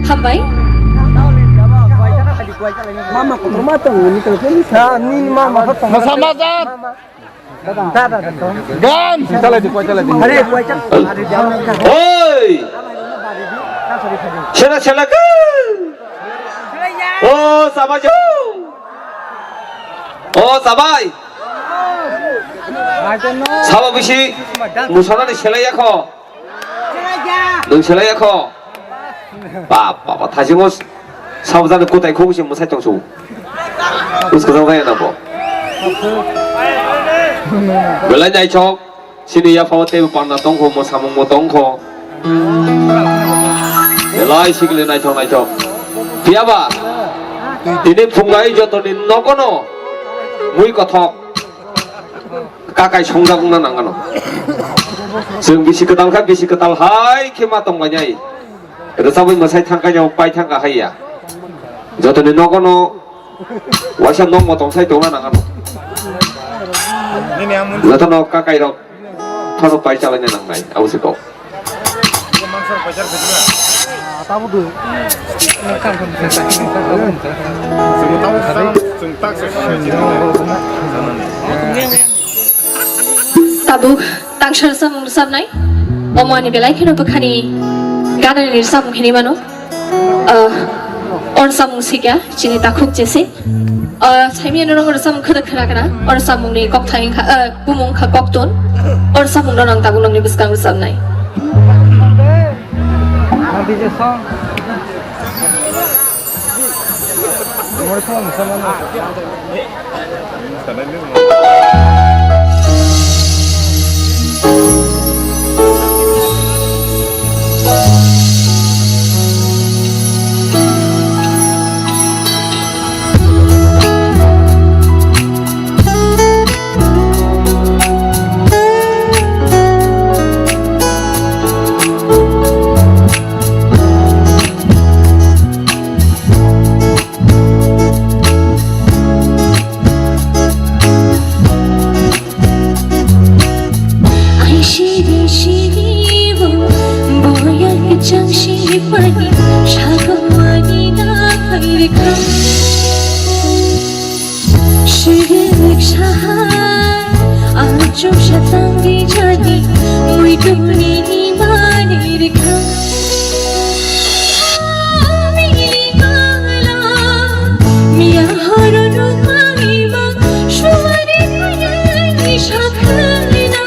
Hambai. Mama kotorma tong ni tong ni sa ni mama ko tong. Masa maza. Gan. Chalai di, koi chalai di. Are koi chal. Are jam ka. Oi. Sela sela ka. O sabai jo. O sabai. Sabo bisi musana ni selai ya kho. Nwng selai ya kho. Ba, ba, ba, thaisimo sabjani kutai khuk se mwsai tong su. Uskajak jaya na bo. Belai naithok. Sini ya phawa tei panna tong kho, mwsamung bo tong kho. Belai sikli naithok naithok. Phiya ba? Tini phungai jotoni nogono mui kothok. Kakai songjak wngna nang ano. Chwng bisi kwtal kha, bisi kwtal hai khe ma tong lainai. Rwchabwi mwsai thangkha, pai thangkha hai ya. Jotoni nogo no waisa nok motong sai tongna nang ano. Jotono kakai rok phano pai chalaina nangnai, abo se kok. Tabuk tangsa rwchapmung rwchapnai. Omo ani belai kheno bwkhani ganani rwchapmung hinwi mano. Ah, o rwchapmung sikya chini takhuk jese. Ah, saimiyano rong rwchapmung khwdwk khwna khwna. O rwchapmungni kokthai wngkha, ah, bumung wngkha Koktun. O rwchapmungno ang tabuk nokni bwskango rwchapnai. Ai siri siri bo, boya kechang siri pani, shagwani na khairi kha. Shiruk shahar, achuk shatang di jadi, muiduni ni mani rikha. Mili mala, miya horo nukmani ma, shuwari kuyani shakhlina.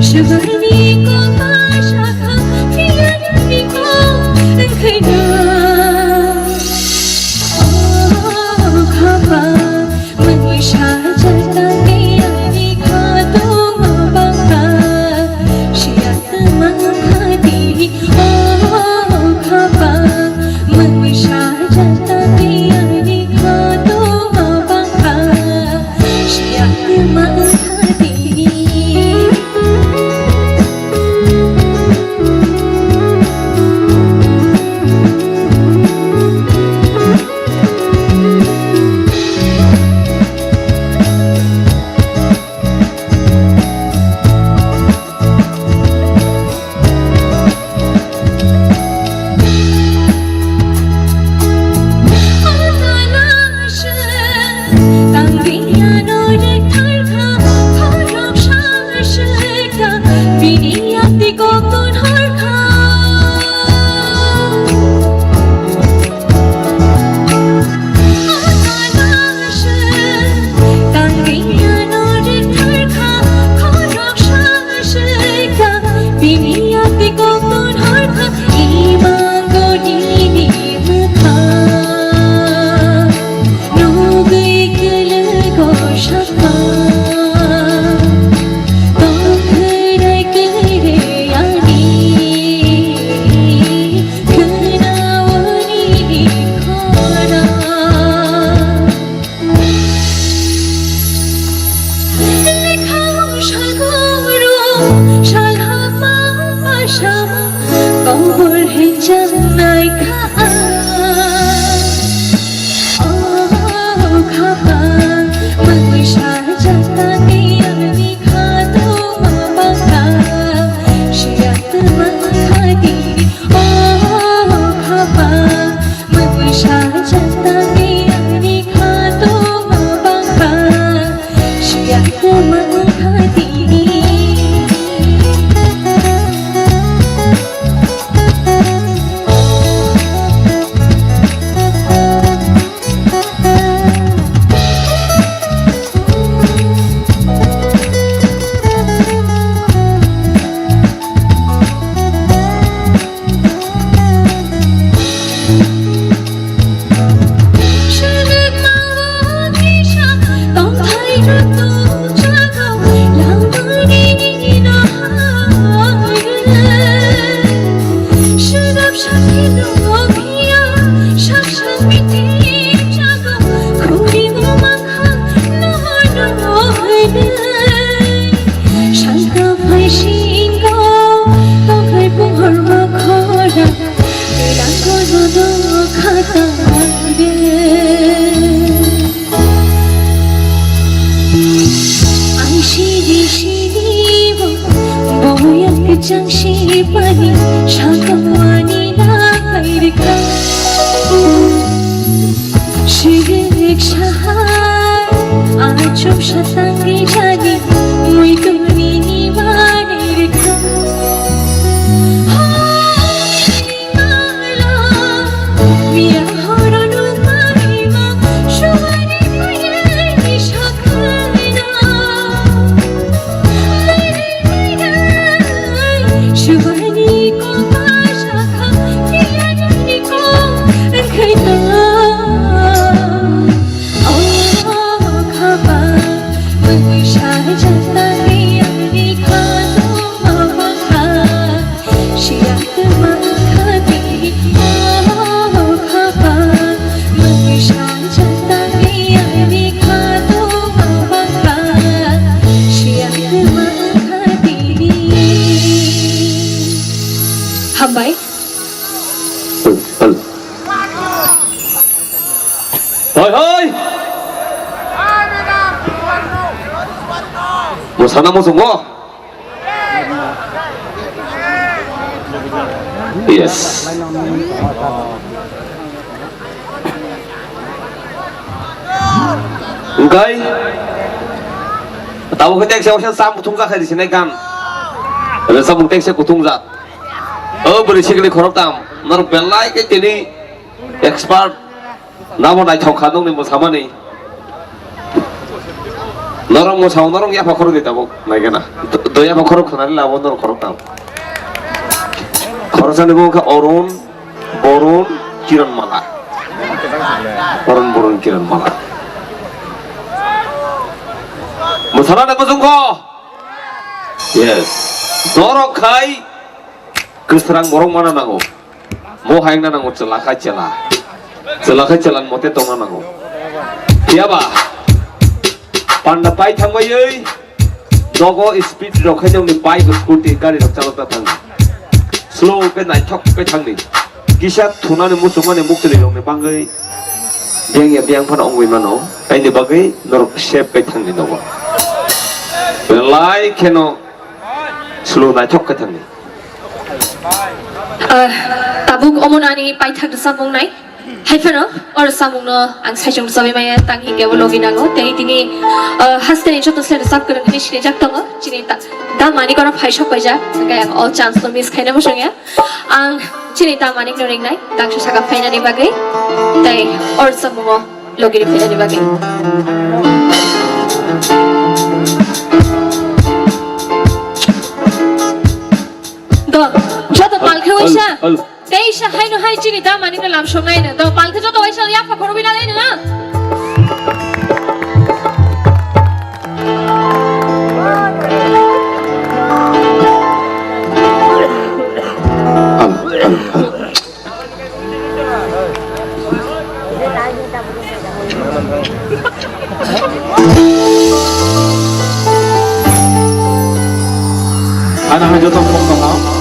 Chwngni kokma sakha phiyani ko wngkhaina. O khapang, mungwi sajak tangwi ani khatungma bangkha. Siya twmang khadi, o khapang, mungwi sajak tangwi ani khatungma bangkha. Bini ati kokon harkha, ima goni ni mwkha, nugwi kwlwgo sakha, tongkhwrai kwrwi ani, khwnaoni ni khorang. Lekha salguru, salhama, pasama, kobor hinjangnai kha. O khapang, mungwi sajak tangwi ani khatungma bangkha. Siya twmang khadi, o khapang, mungwi sajak tangwi ani khatungma bangkha. Siya twmang khadi. Sangka phai singko, tongkhai puhor mokhora, tilang kono do khata de. Ang sidi sidi bo, boya kechang si pani, sangka wani na kairika. Sirik sahar, achuk satang di jadi, muitu nini mani rikha. Hai mala, mia horo numa ima, shubari maya ni shakana. Shubani ko pasha kha, piyani ko khaina. O khapa, mui sajata piyani khatuma bangkha. Siya tuma khati, o khapa, mui sajata piyani khatuma bangkha. Siya tuma Hambai. Hoi, hoi. Mosana mosongo. Yes. Wngkha, tabuk khe teksa osa sam kuthung jak khai di sinai gan. Osa samung teksa kuthung jak. O bwrwi sikli khoroktham. Norok belai khe tini expert. Namo naithok kha nokni mwsamani. Norok mwsao, norok yapha khorok di tabuk, naikhe na. Do, do yapha khorok khwnari labo norok khorok tang. Khoroksani bumung khe Orun, Borun, Kiran Mala. Orun, Borun, Kiran Mala. Mwsana da bujung kho. Yes. Norok khai kwsrang borok mana nango. Mo hai wngna nango chwla khai chwla. Chwla khai chwla ni mote tongna nango. Phiya ba panda pai thangbai oi nogo speed rok khai jongni bike scooty gari rok chalokna thang. Slow khe naithok khe thangni. Kisa thunani muchungmani muktwini rokni bangwi biyang ya biyang phano wngwi mano. Taini bagwi norok safe khe thangni nogo. Belai kheno slow naithok khe thangni. Ah, tabuk omo ani paithak rwchapmung nai. Hai phano, o rwchapmungno ang saichung rwchapwi maya, tang hingke bo logi nango. Tei tini, ah, hasteni joto se rwchap kwrwng hwnwi sinijak tongo. Chini ta-, da manik oro phai sok paijak, hingke ang o chance no miss khaina muchungya. Ang chini da manik no ringnai, tangsa saka phainani bagwi. Tei o rwchapmungo logi ri phainani bagwi. Do, joto palkhe waisa. Teisa haino hai chini da manik no lamsong nai no. Do, palkhe joto waisa yapha khorwi na lai no. Ano hai joto phone tongma.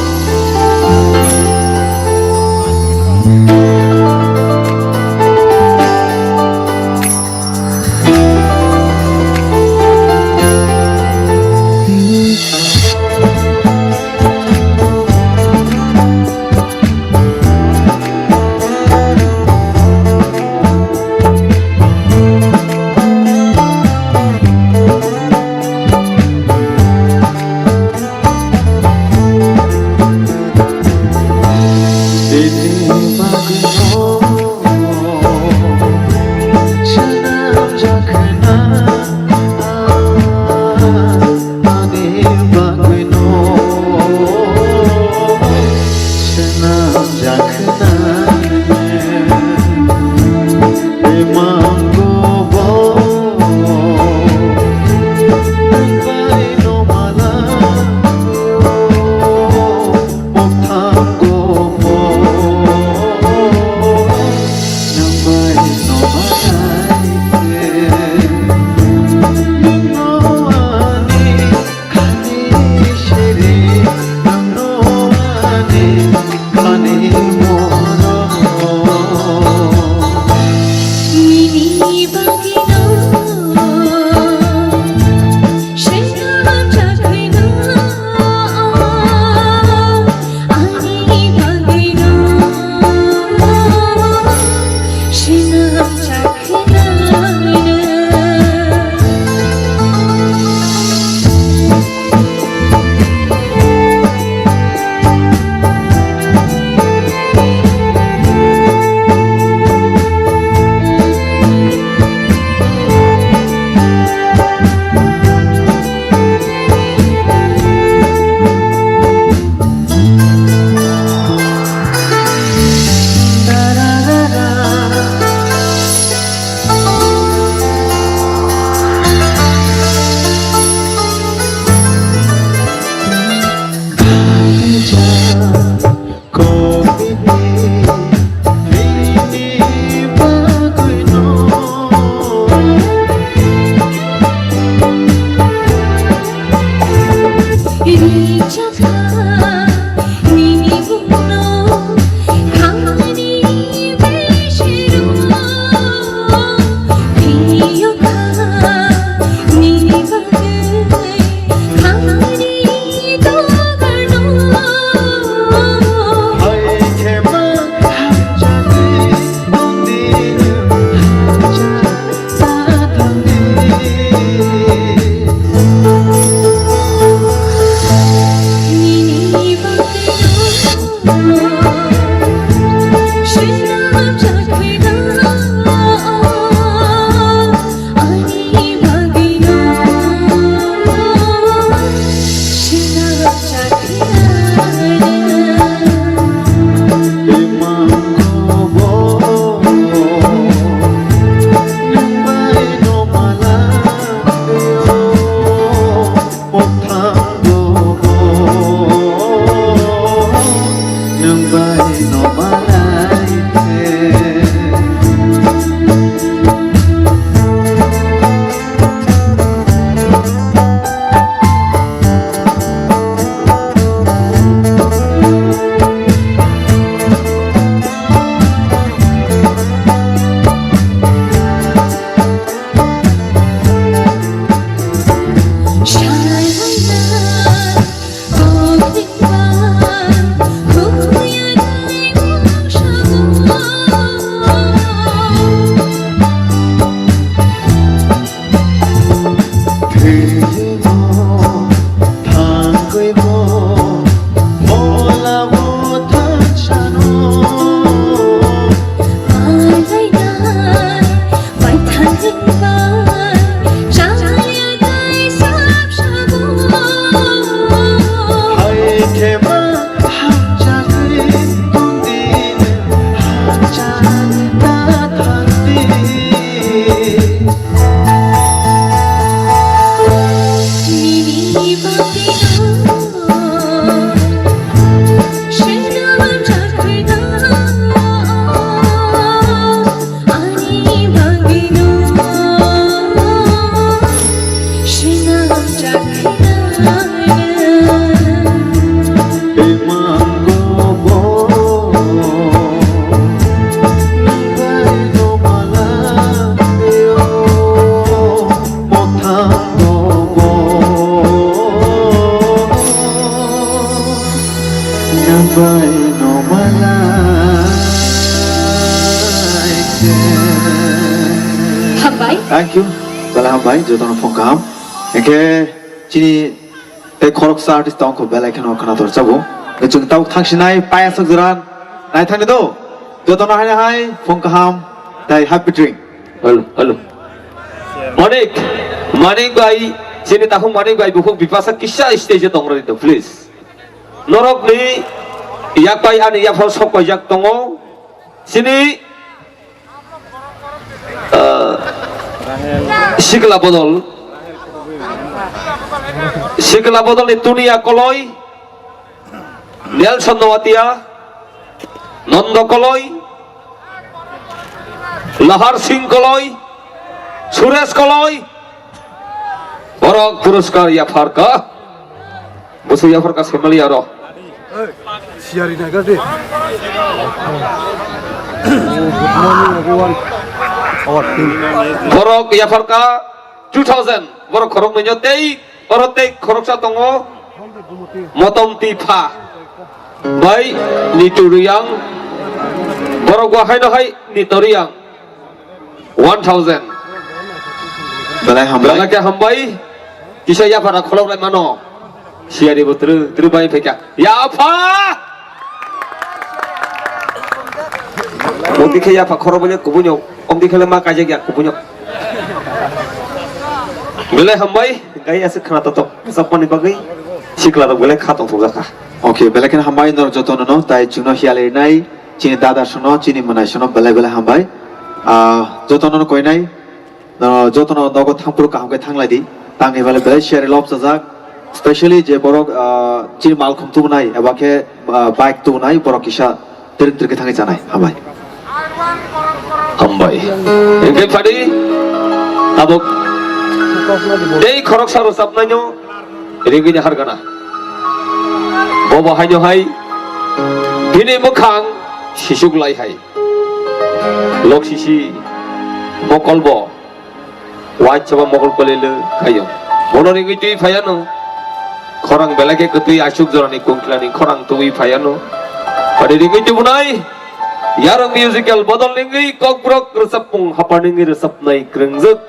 Hambai. Thank you. Belai hambai, jotono phone kaham. Hingke chini tei khoroksa artist tong kho belai kheno khwnathor chabu. Chwng tabuk thangsinai payasok jora naithangni do. Jotono haino hai phone kaham tei happy drink. Hello, hello. Manik, Manik bai, chini takhuk Manik bai bukhuk Bipasa kisa stage o tongrwdi do, please. Norokni yak bai ani yaphar sok paijak tongo. Chini, ah, sikla bodol, sikla bodolni Tunia Koloi, Nelson Noatia, Nondo Koloi, Lahar Singh Koloi, Suresh Koloi, borok puruskar yapharka. Bwswk yapharka saimanliya aro. Siyari nagar de. Borok yapharka two thousand. Borok khoroknwi nyo tei oro tei khoroksa tongo. Motom Tipha bai Nitu Riyang. Borok bo haino hai Nitu Riyang. One thousand. Belai hambai. Belai khe hambai. Kisa yaphara kholoklai mano. Siyari bo tru, tru bai phaikha. Yapha! Modi khe yapha khoro bole kubunyok. Omdi khe ma kaijak ya kubunyok. Belai hambai. Gai aswk khana totok. Sapmani bagwi. Sikla rok belai kha tong thokjakha. Okay, belai khe hambai nor jotono no. Tai chwngno hiyali nai. Chini dada sono, chini mwnai sono, belai belai hambai. Ah, jotono no koinai, no, jotono nogo thangphuru kaham khe thanglai di. Tangni belai belai siyari lobchajak. Specially je borok, ah, chini malkhung tubunai, eba khe, ah, bike tubunai, borok kisa trik trik khe thangwi chanai. Hambai. Hambai. Hingke phadi, tabuk tei khoroksa rwchapnaino ringwi ni hargana. Bobo haino hai, bini mwkhang sisuk lai hai. Lok sisi, mokol bo, waisaba mokol kolelo kayo. Bono ringwi twi phaiano. Khorang belai khe kwtwi aswk jorani kungklani khorang twi phaiano. Adi ringwi tubunai, yarwng musical bodol ringwi kokborok rwchapmung hapar ringwi rwchapnai kwrwngjwk.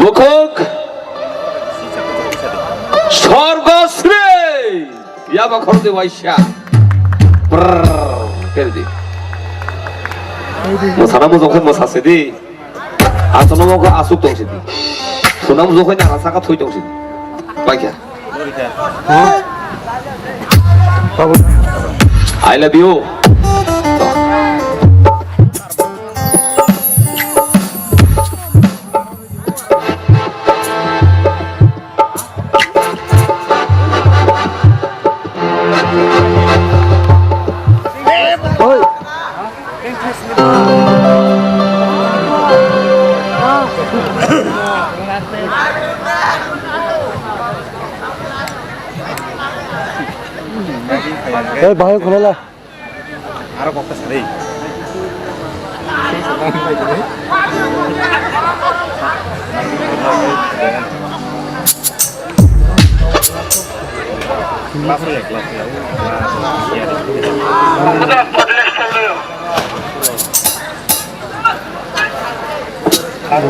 Bukhuk Sorgo Sri. Yaba khoroknwi waisa. Brrrr, khe di. Mwsana mujung khe mwsa se di. Aswkno mokho aswk tong se di. Suna mujung khe nara saka thwi tong se di. Paikha. I love you. Ei, bahai khulala. Aro kokta sari. Swkang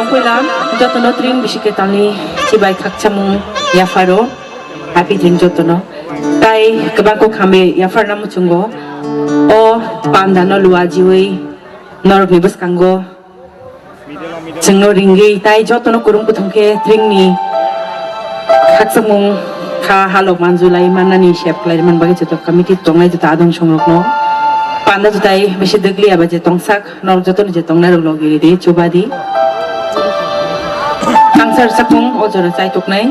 puila jotono tring bisi kwtalni chibai khakchangmung yapharo. Happy din jotono. Tai kwbang kok hambai yapharna muchungo. O pandano luajiwi norokni bwskango chwngno ringwi tai jotono kwrwng kwthwng khe tringni khakchangmung kha halok manjulai mannani sep khlai man bagwi joto committee tongnai joto adong songrokno panda jutai bisi dwgli aba je tongsak norok jotono je tongnai rok logi ridi chubadi. Kangsar sapung o jora chai toknai.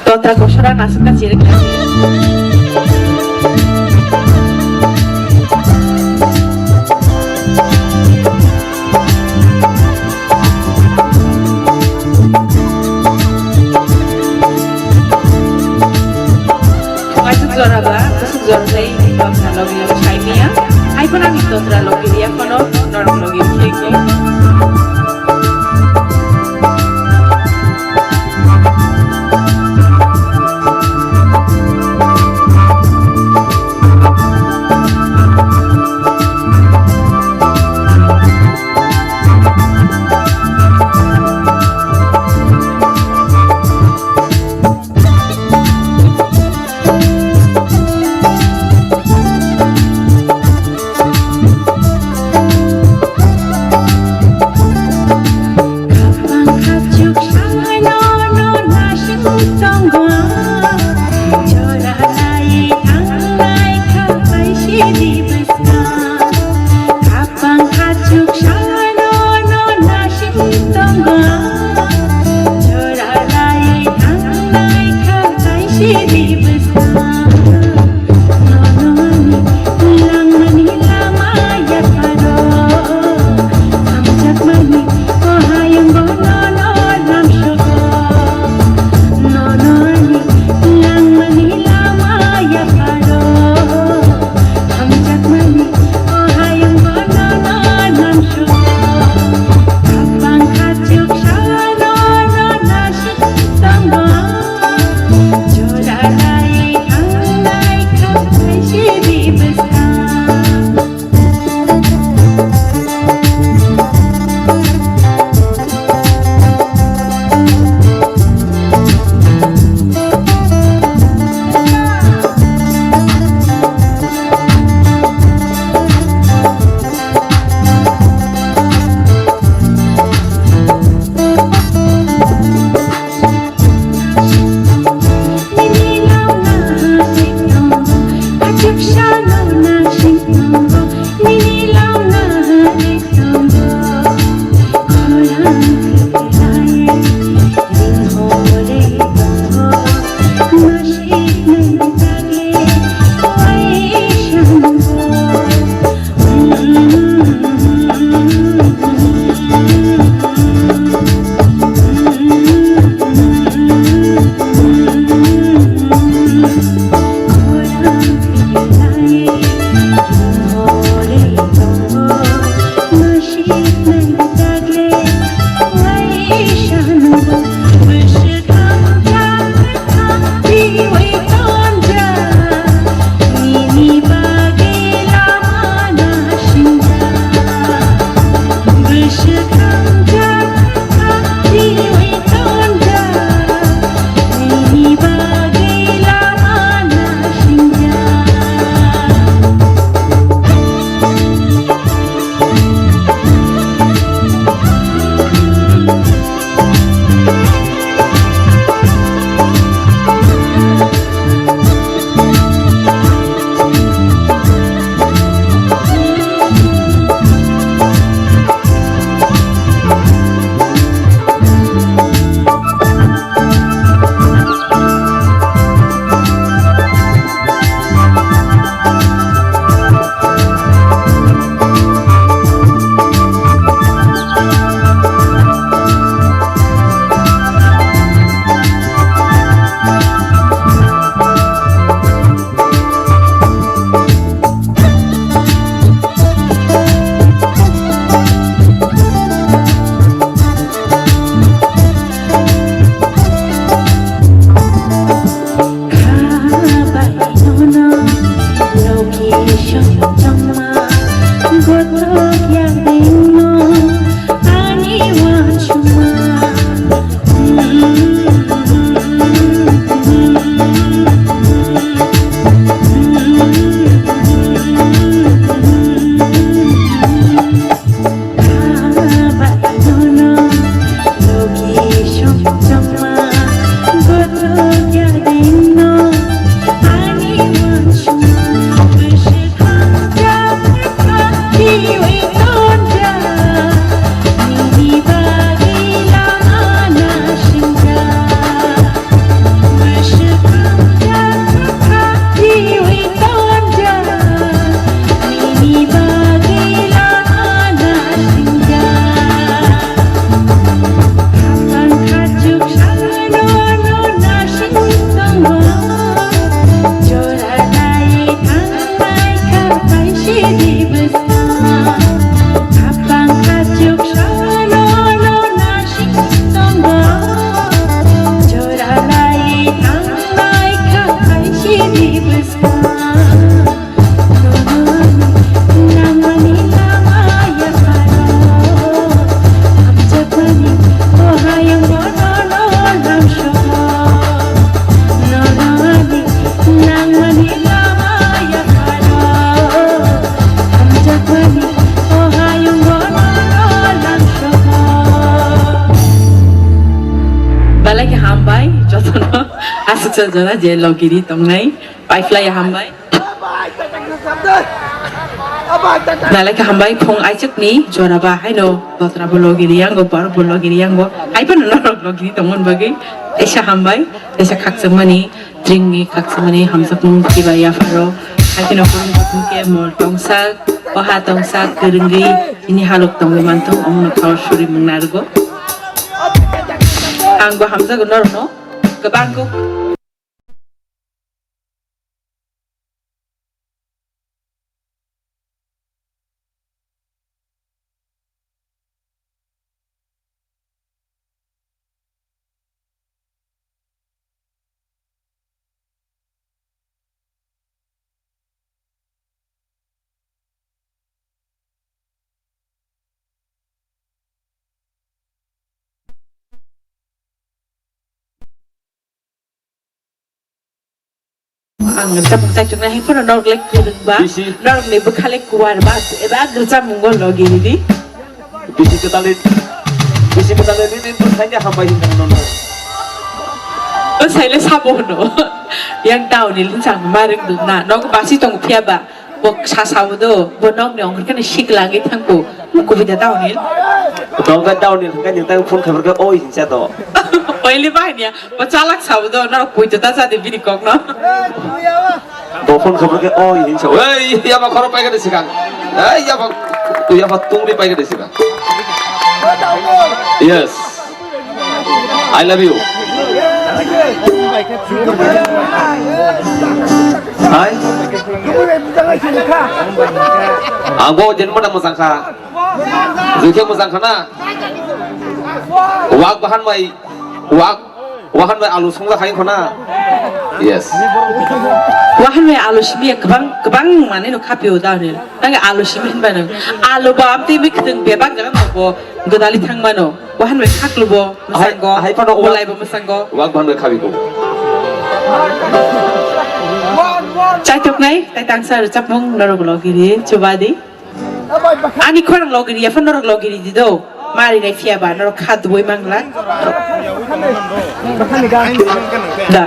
Totra kosora nasukna chirik nasi. Thungaisuk jora ba, kusuk jora sai, totra logi logi sai miya. Hai phano ani totra logi riya phano, norok logi riya ko. Belai khe hambai jotono, aswk jora je logiri tongnai, paiphlai hambai. Belai khe hambai, phung aichukni jora ba haino botra bo logiri yango, borok bo logiri yango, hai phano norok logiri tongmani bagwi teisa hambai, teisa khakchangmani. Tringni khakchangmani hamjakmung kiba yapharo, haikhe nokni bukhuk khe mol tongsak, oha tongsak, kwrwngwi chini halok tongwi manthung, omono khawar suri mung narwgo. Ang bo hamjago norokno kwbang kuk. Ang tabuk taichuknai hai phano norok le kwrwngba, bisi norokni bwkha le kuar ba, eba gwchamungo logi ridi. Bisi kwtalni, bisi kwtalni nini bwkhaini hambai hinwi nono. O saile sabo hwno. Yang tauni linsang ma rwngdwk na, nogo basi tong phiya ba. Bo sa sao do, bo nokni ongkha kheno sikla wngwi thangkho. Kubui da downhill. Tongkha downhill hwnkhe nwng tang phone khabar khe oi hinsa do. Oili bahai niya, bo chalak sao do, norok poito ta cha de bini kokno. Bo phone khabar khe oi hinsa. Ei, yaba khoro paikha de sikang. Ei, yaba, yaba tungri paikha de sikang. Yes. I love you. Hai. Ang bo jen mana mojang kha. Jukhe mojang kha na. Wak bahan bai. Wak, wahan bai alu songla khai kho na. Yes. Wahan bai alu simi kwbang, kwbang mane no khapio da ne. Tang alu simi hin bai no. Alu ba amti mi khwtwng bebak jaga no bo godali thang mano. Wahan bai khaklu bo mosang go, hai phano wa-, bolai bo mosang go. Wak ban bai khabi ko. Chaitok nai, tai tangsa rwchapmung norok logiri, chubadi. Ani khorang logiri, ya phano norok logiri di do. Mari nai phiya ba, norok kha dubui mangla. Da.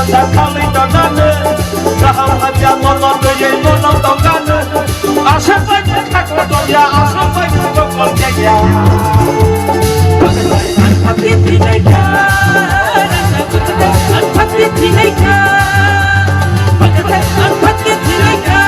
Sakhalwi tongnano, kaham hamya mono twiwi mono tongnano. Aswk bai khe khaklo tongya, aswk bai khe tongkol kaiya. Ang phatwi thwinaikha, ang phatwi thwinaikha, ang phatwi thwinaikha.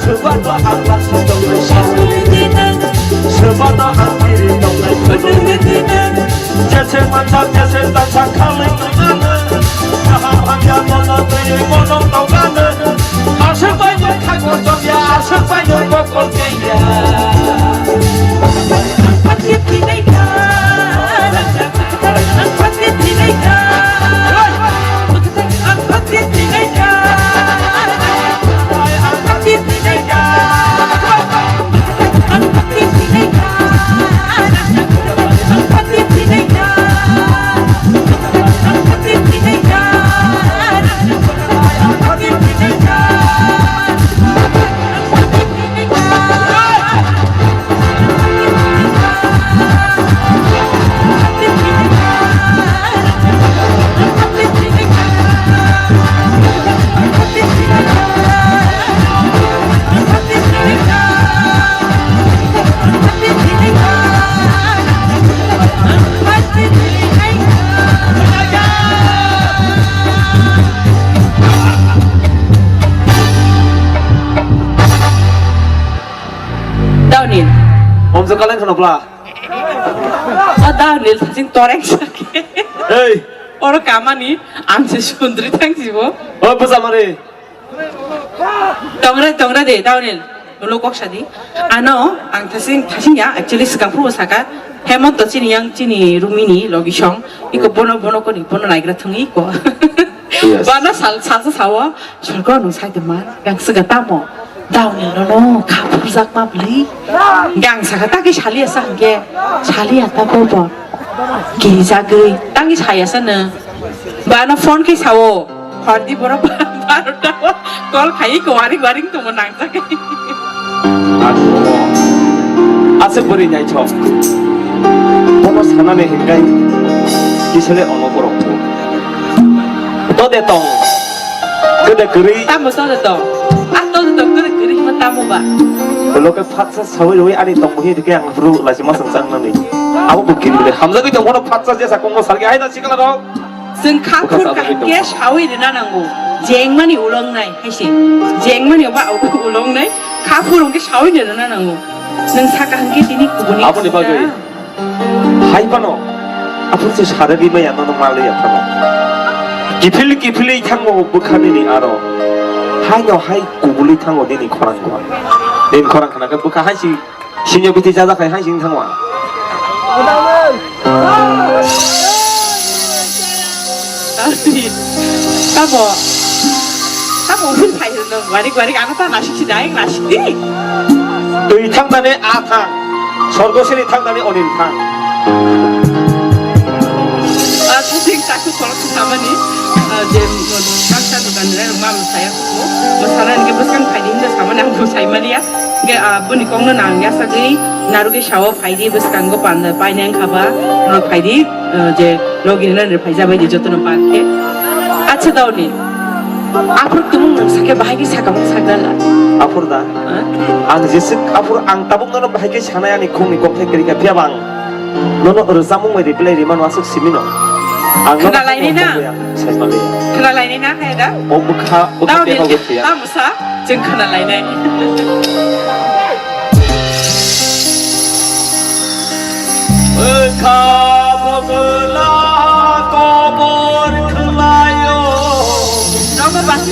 Swbano ang lachi tongnai songwi dinang, swbano ang kiri tongnai phunugwi dinang. Jese manjak jese tansa khalwi tongnano, kaham hamya mono twiwi mono tongnano. Aswk bai no khago tongya, aswk bai no bokol kaiya. Dawnil. Omjo kaleng kheno bla. O Dawnil, sing toreng sakhe. Hey. Oro kamani, ang se sundri thang sibo. O bwsa mari. Tongra, tongra de, Dawnil. Ulo kok sadi. Ano, ang thasing, thasing ya, actually, swkang phuru saka. Hemonto chini yang, chini Rumini, logi song. Iko bono, bono koni, bono naigra thungi ko. Yes. Bana sal, salsa sawo. Sorgo nung sai tongma, yang swkang tamo? Dawnil nono kha phurjakma bwlwi. Yang saka ta khe saliya sa hwnkhe, saliya ta bobo. Kirijagwi, tangwi saya sa no. Ba ano phone khe sao, hordi borok barota o call khai ko waring waring tongma nangjak. Aswk bwrwi naithok. Bono sanani hinkai kisale ono borok. Tode tong. Tode kwrwi. Tamo tode tong. A tode tong, tode kwrwi hima tamo ba. Loke phatsa sawi rwi ani tongmung hi dike ang bru laisi ma sengchang nani. Abo bo kiri bile. Hamjagwi tong bono phatsa jesa kongo salke hai da sikla rok. Chwng kha phur kaham khe sawi rwna nango. Jengmani ulongnai hai se. Jengmani ba ulongnai. Kha phur hwnkhe sawi rwna nango. Nwng saka hwnkhe tini kubuni. Aboni bagwi. Hai phano, aphuru se sarigwi maya nono malwi ya phano. Kiphil kiphilwi thango bwkha nini aro. Haino hai kubulwi thango nini khorang khorang. Nini khorang khna khe bwkha hai si, sinyo biti jaja khai hai sing thango. Tamo, tamo uphil phai hwno, warik warik ano ta nasik si dai, nasik di. Twi thangdani a thang, sorgo sini thangdani onil thang. Ah, thasing taku kolok samani, ah, je, ah, kaksa dukan re, ma masaya ko, masala ni ke bwskang phai di hinda samani ang ko sai maliya. Hingke, ah, boni kokno nang ya sagwi, narwgwi sao phaidi bwskango panda paina wngkha ba, norok phaidi, ah, je logi rina rw phaija bai di jotono pak khe. Acha daw ni. Aphuru tumung nang sakhe bahai khe saka mung sakna la. Aphuru da? Ah? Ang jeswk aphuru ang tabuk nono bahai khe sanai ani khungni kokthai kwrwi kha phiya bang. Nono rwchapmung bai reply rimano aswk simi no. Ang nono khna lainai na? Sai mali. Khna lainai na khe da? O bwkha, bwkha tamo tei ni, hogo thiya. Tamo sa, chwng khna lainai. Bwkha bwgwla kobor khwlaio. Nogo basi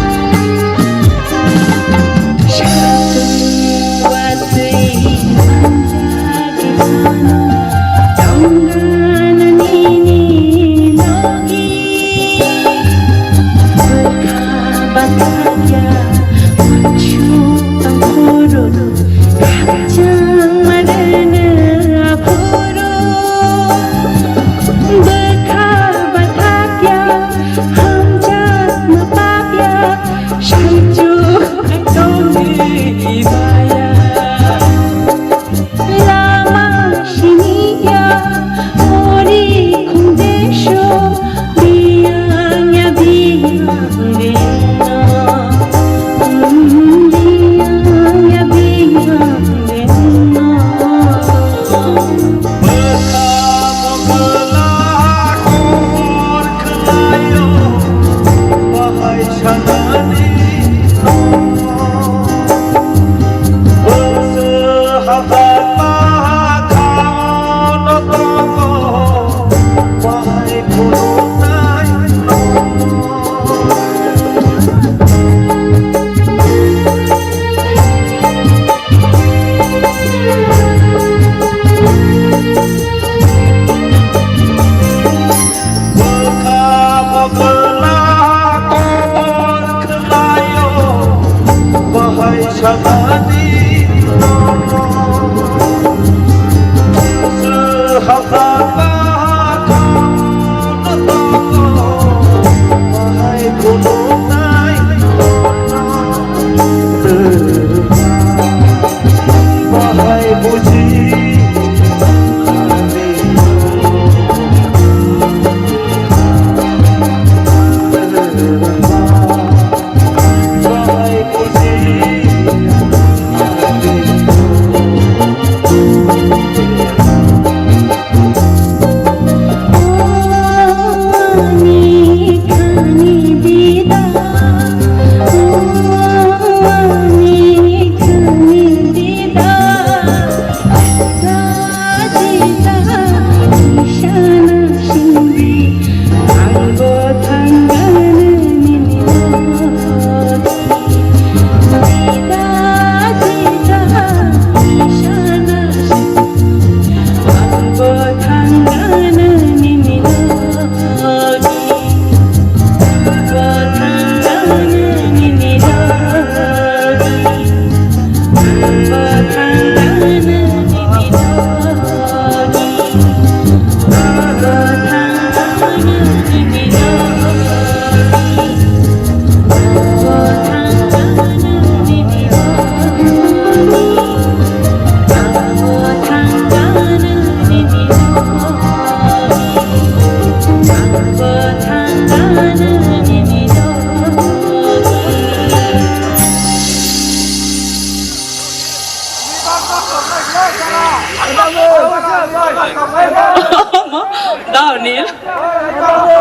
Downhill.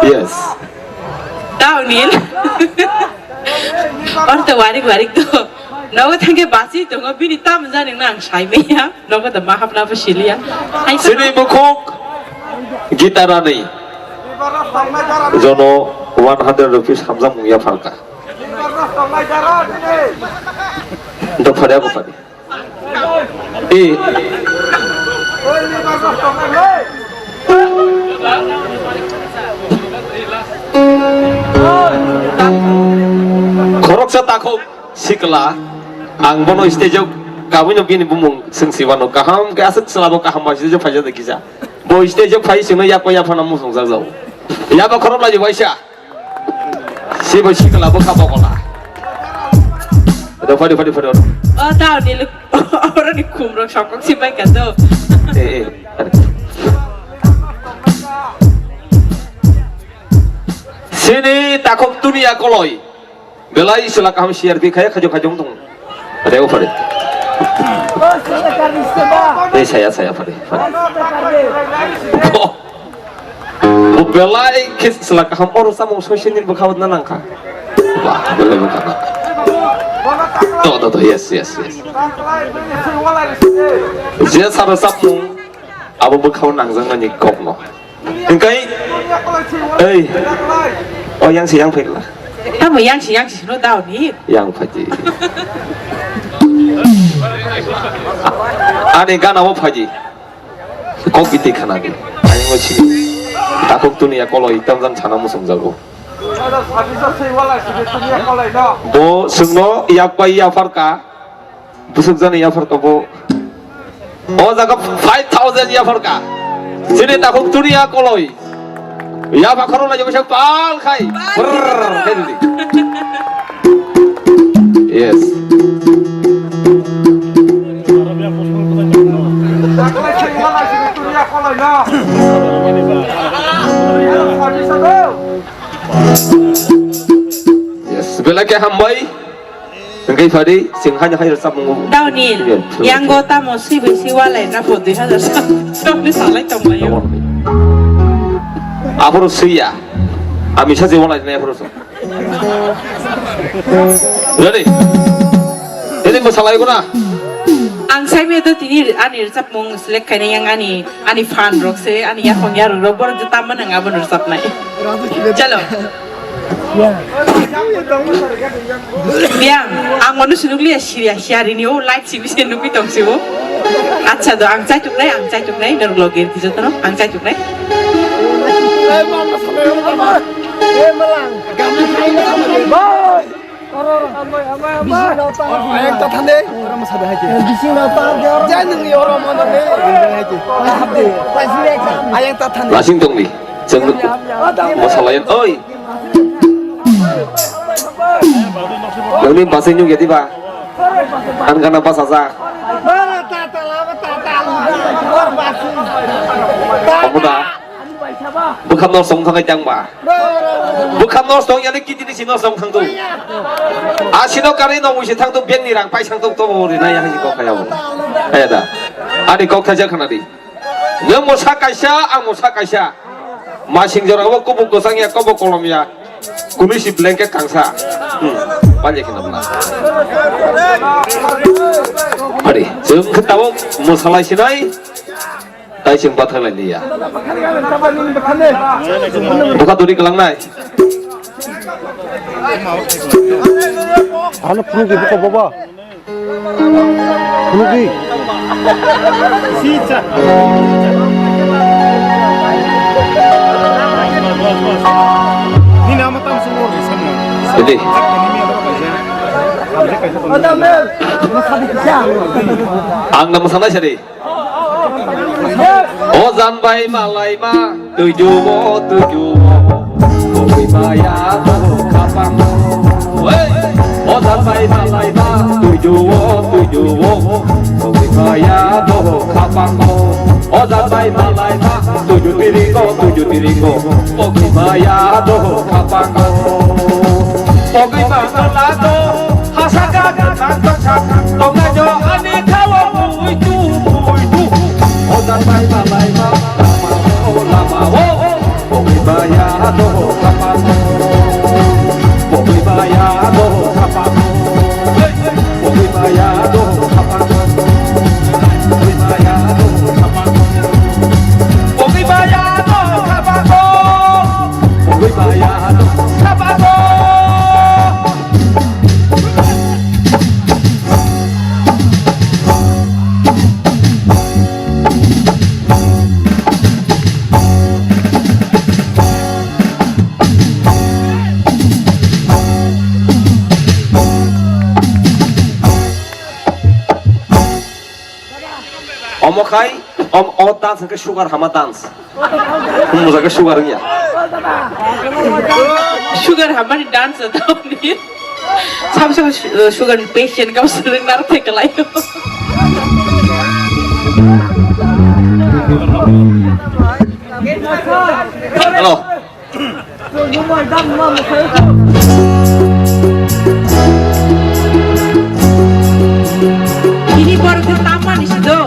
Yes. Downhill. Ortho warik warik to. Nogo thangke basi tongo bini tam jani nang sai meya. Nogo da mahap na basiliya. Hai to. Sini bukhuk gitarani. Jono one hundred rupees hamjak mungya phalka. Ento phari ako phari. Eh. Khoroksa takhuk sikla, ang bono stage o kabui no bini bumung swng si wano kaham ke aswk chwla bo kaham bai stage o phaijak de kisa. Bo stage o phai sino yako yaphana musung jak jao. Yaba khorok lai waisa. Sibo sikla bo kha bokola. Do phadi phadi phadi. O downhill, oro ni khum rok sokok si bai ka do. Eh, eh. Sini takhuk tuniya koloi. Belai sila kaham C R P khaya khajo khajo tong. Reo phadi. Eh, saya, saya phadi. Phadi. Bo belai khe chwla kaham oro samung soisini bwkha na nangkha. Ba, belai bwkha na. To, to, to, yes, yes, yes. Je sara samung abo bwkha nangjaknani kokno. Hingkai, ei. O yang si yang phaila. Tamo yang si yang si no downhill. Yang phaji. Ani gana o phaji. Kok biti khana di. Ayang o sini. Takhuk tuniya koloi tamjang sana musung jago. Bo sungno yak pai ya pharka. Busuk jani ya pharka bo. O jaga five thousand ya pharka. Sini takhuk tuniya koloi. Ya pha khoro lai jabo pal khai. Brrr, khai di. Yes. Yes, belai khe hambai. Hingke phadi, sing haino haino samung. Downhill, yang go tamo sibui si walai na po dui hazar sa-, sa-, salai tonglaio. Aphuru siya. Ami sa je walai na aphuru so. Ready? Ini masalai guna. Ang sai me to tini ani rwchapmung select khaina yang ani, ani fan rok se, ani yaphang yarok rok borok je tamma nang abo rwchapnai. Chalo. Biang, ang manu sinuk liya siya, siya rini o light sibi se nukui tong sibo. Acha do, ang chai tuknai, ang chai tuknai, norok logi riki jotono, ang chai tuknai. Bye. Ayang ta thande. Bising na ta de oro. Jai nung oro mano de. Ayang ta thande. Lasing tong di. Jeng masalayan. Oi. Nungni basing nyung ya di ba. Ang gana basa jak. Omo da. Bwkha no song thangwi tangba. Bwkha no song yani kiti ni sino song thang tu. Asino kari no musi thang tu bank ni rang paisang tu to ri na ya hasi kok kaya bo. Kaya da. Ani kok thaja khana di. Nang mosa kaisa, ang mosa kaisa. Masing jora o kubuk kwchang ya, kobo kolom ya. Kunui si blanket kangsa. Hmm. Bali khina bla. Hari, chwng khe tabuk mwsalai sinai. Tai chwng bathang lai liya. Bwkha duri kwlangnai. Ano phunukdi bwkha baba. Phunukdi. Nini ama tam sung wng di samno. Jadi. Ang na mwsanai sari. O jan bai malai ma, tuju o, tuju o, bogwi maya doho khapang o. Hey! O jan bai malai ma, tuju o, tuju o, bogwi maya doho khapang o. O jan bai malai ma, tuju tiringo, tuju tiringo, bogwi maya doho khapang o. Bogwi ma dola do, hasaka khapang tongsa, tongna jo ani khawo. Oi tu, oi tu. O jan bai malai ma, lama o, lama o. Bogwi maya doho khapang. Bogwi maya doho khapang. Bogwi maya doho khapang. Bogwi maya doho khapang. Bogwi maya doho khapang. Bogwi maya doho khapang. Omo khai, om-, o dance hwnkhe sugar hama dance. Mujak khe sugar wngya. Sugar hamani dance tawni. Sam sam su-, sugar ni patient kau sering nar thek lai. Hello. Ini baru pertama di situ.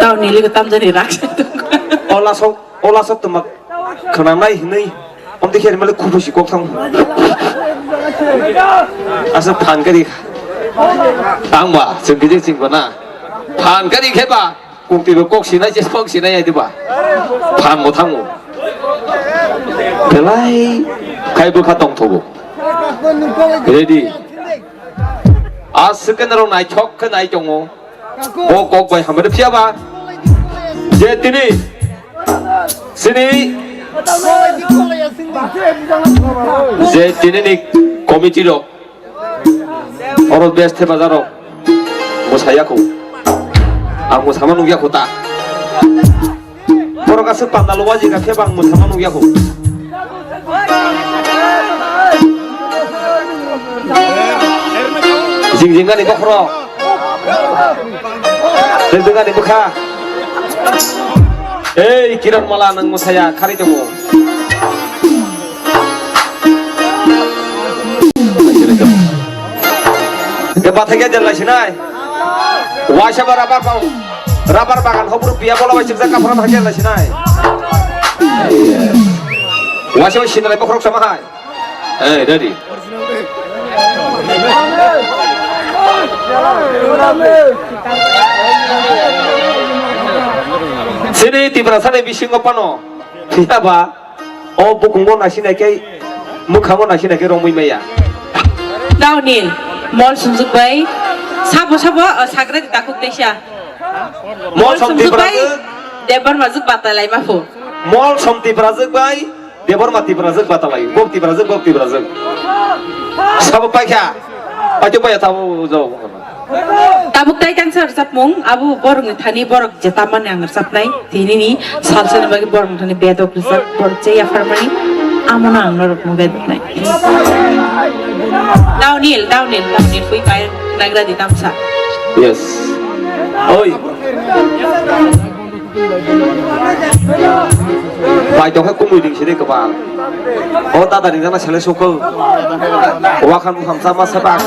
Tao nili ko tamjani rak. Ola sok, ola sok tumak khwnanai hinwi. Om dikhe male khupu si kok thang. Asa phan kari. Tang ba, sing kiri sing ba na. Phan kari khe ba, kung tibo kok sinai, jes kok sinai ai diba. Phan mo thango. Belai, kai bwkha tong thogo. Ready. A second rok naithok khe nai tongo. Bo kok bai hambai phiya ba. Je tini, sini, je tini ni committee rok. Oro best the bazar rok. Mwsaya kho. Ang mwsama nukya kho ta. Borok aswk pandalo waji kha khe bang mwthangma nukya kho. Jing jing ani bokhorok. Jing jing ani bwkha. Ei, Kiran Mala, nwng mwsaya, khari tongo. Hingke bathai khe jelai sinai. Waisa ba rabar bau. Rabar bagan hobro piya bola bai chipsa kaphra bathai jelai sinai. Waisa ba sinai bokhorok sama hai. Hey, ready. Sini Tiprasa ni bisingo pano. Phiya ba. O bukungo nasinai khe, mwkhango nasinai khe romwi maya. Daonil, mol sumjwk bai, sabo sabo, o, sagra di takhuk teisa. Mol som somjwk bai, Tiprajwk. Debbarma jwk batalai ma phu. Mol som Tiprajwk bai, Debbarma Tiprajwk batalai. Bok Tiprajwk, bok Tiprajwk. Sabo paikha. Paito paya tabo jao. Tabuk tai tangsa rwchapmung, abo borokni thani borok je tamani ang rwchapnai, tinini salsani bagwi borokni thani bedok rwchap, borok je yapharmani, amono ang norokno bedoknai. Downhill, downhill, downhill, pui pai nagra di tamsa. Yes. Oi. Bai tongkhe kumui ring sini kwbang. O dada ringjana sele sokol. Wakhan bukham sama sebak.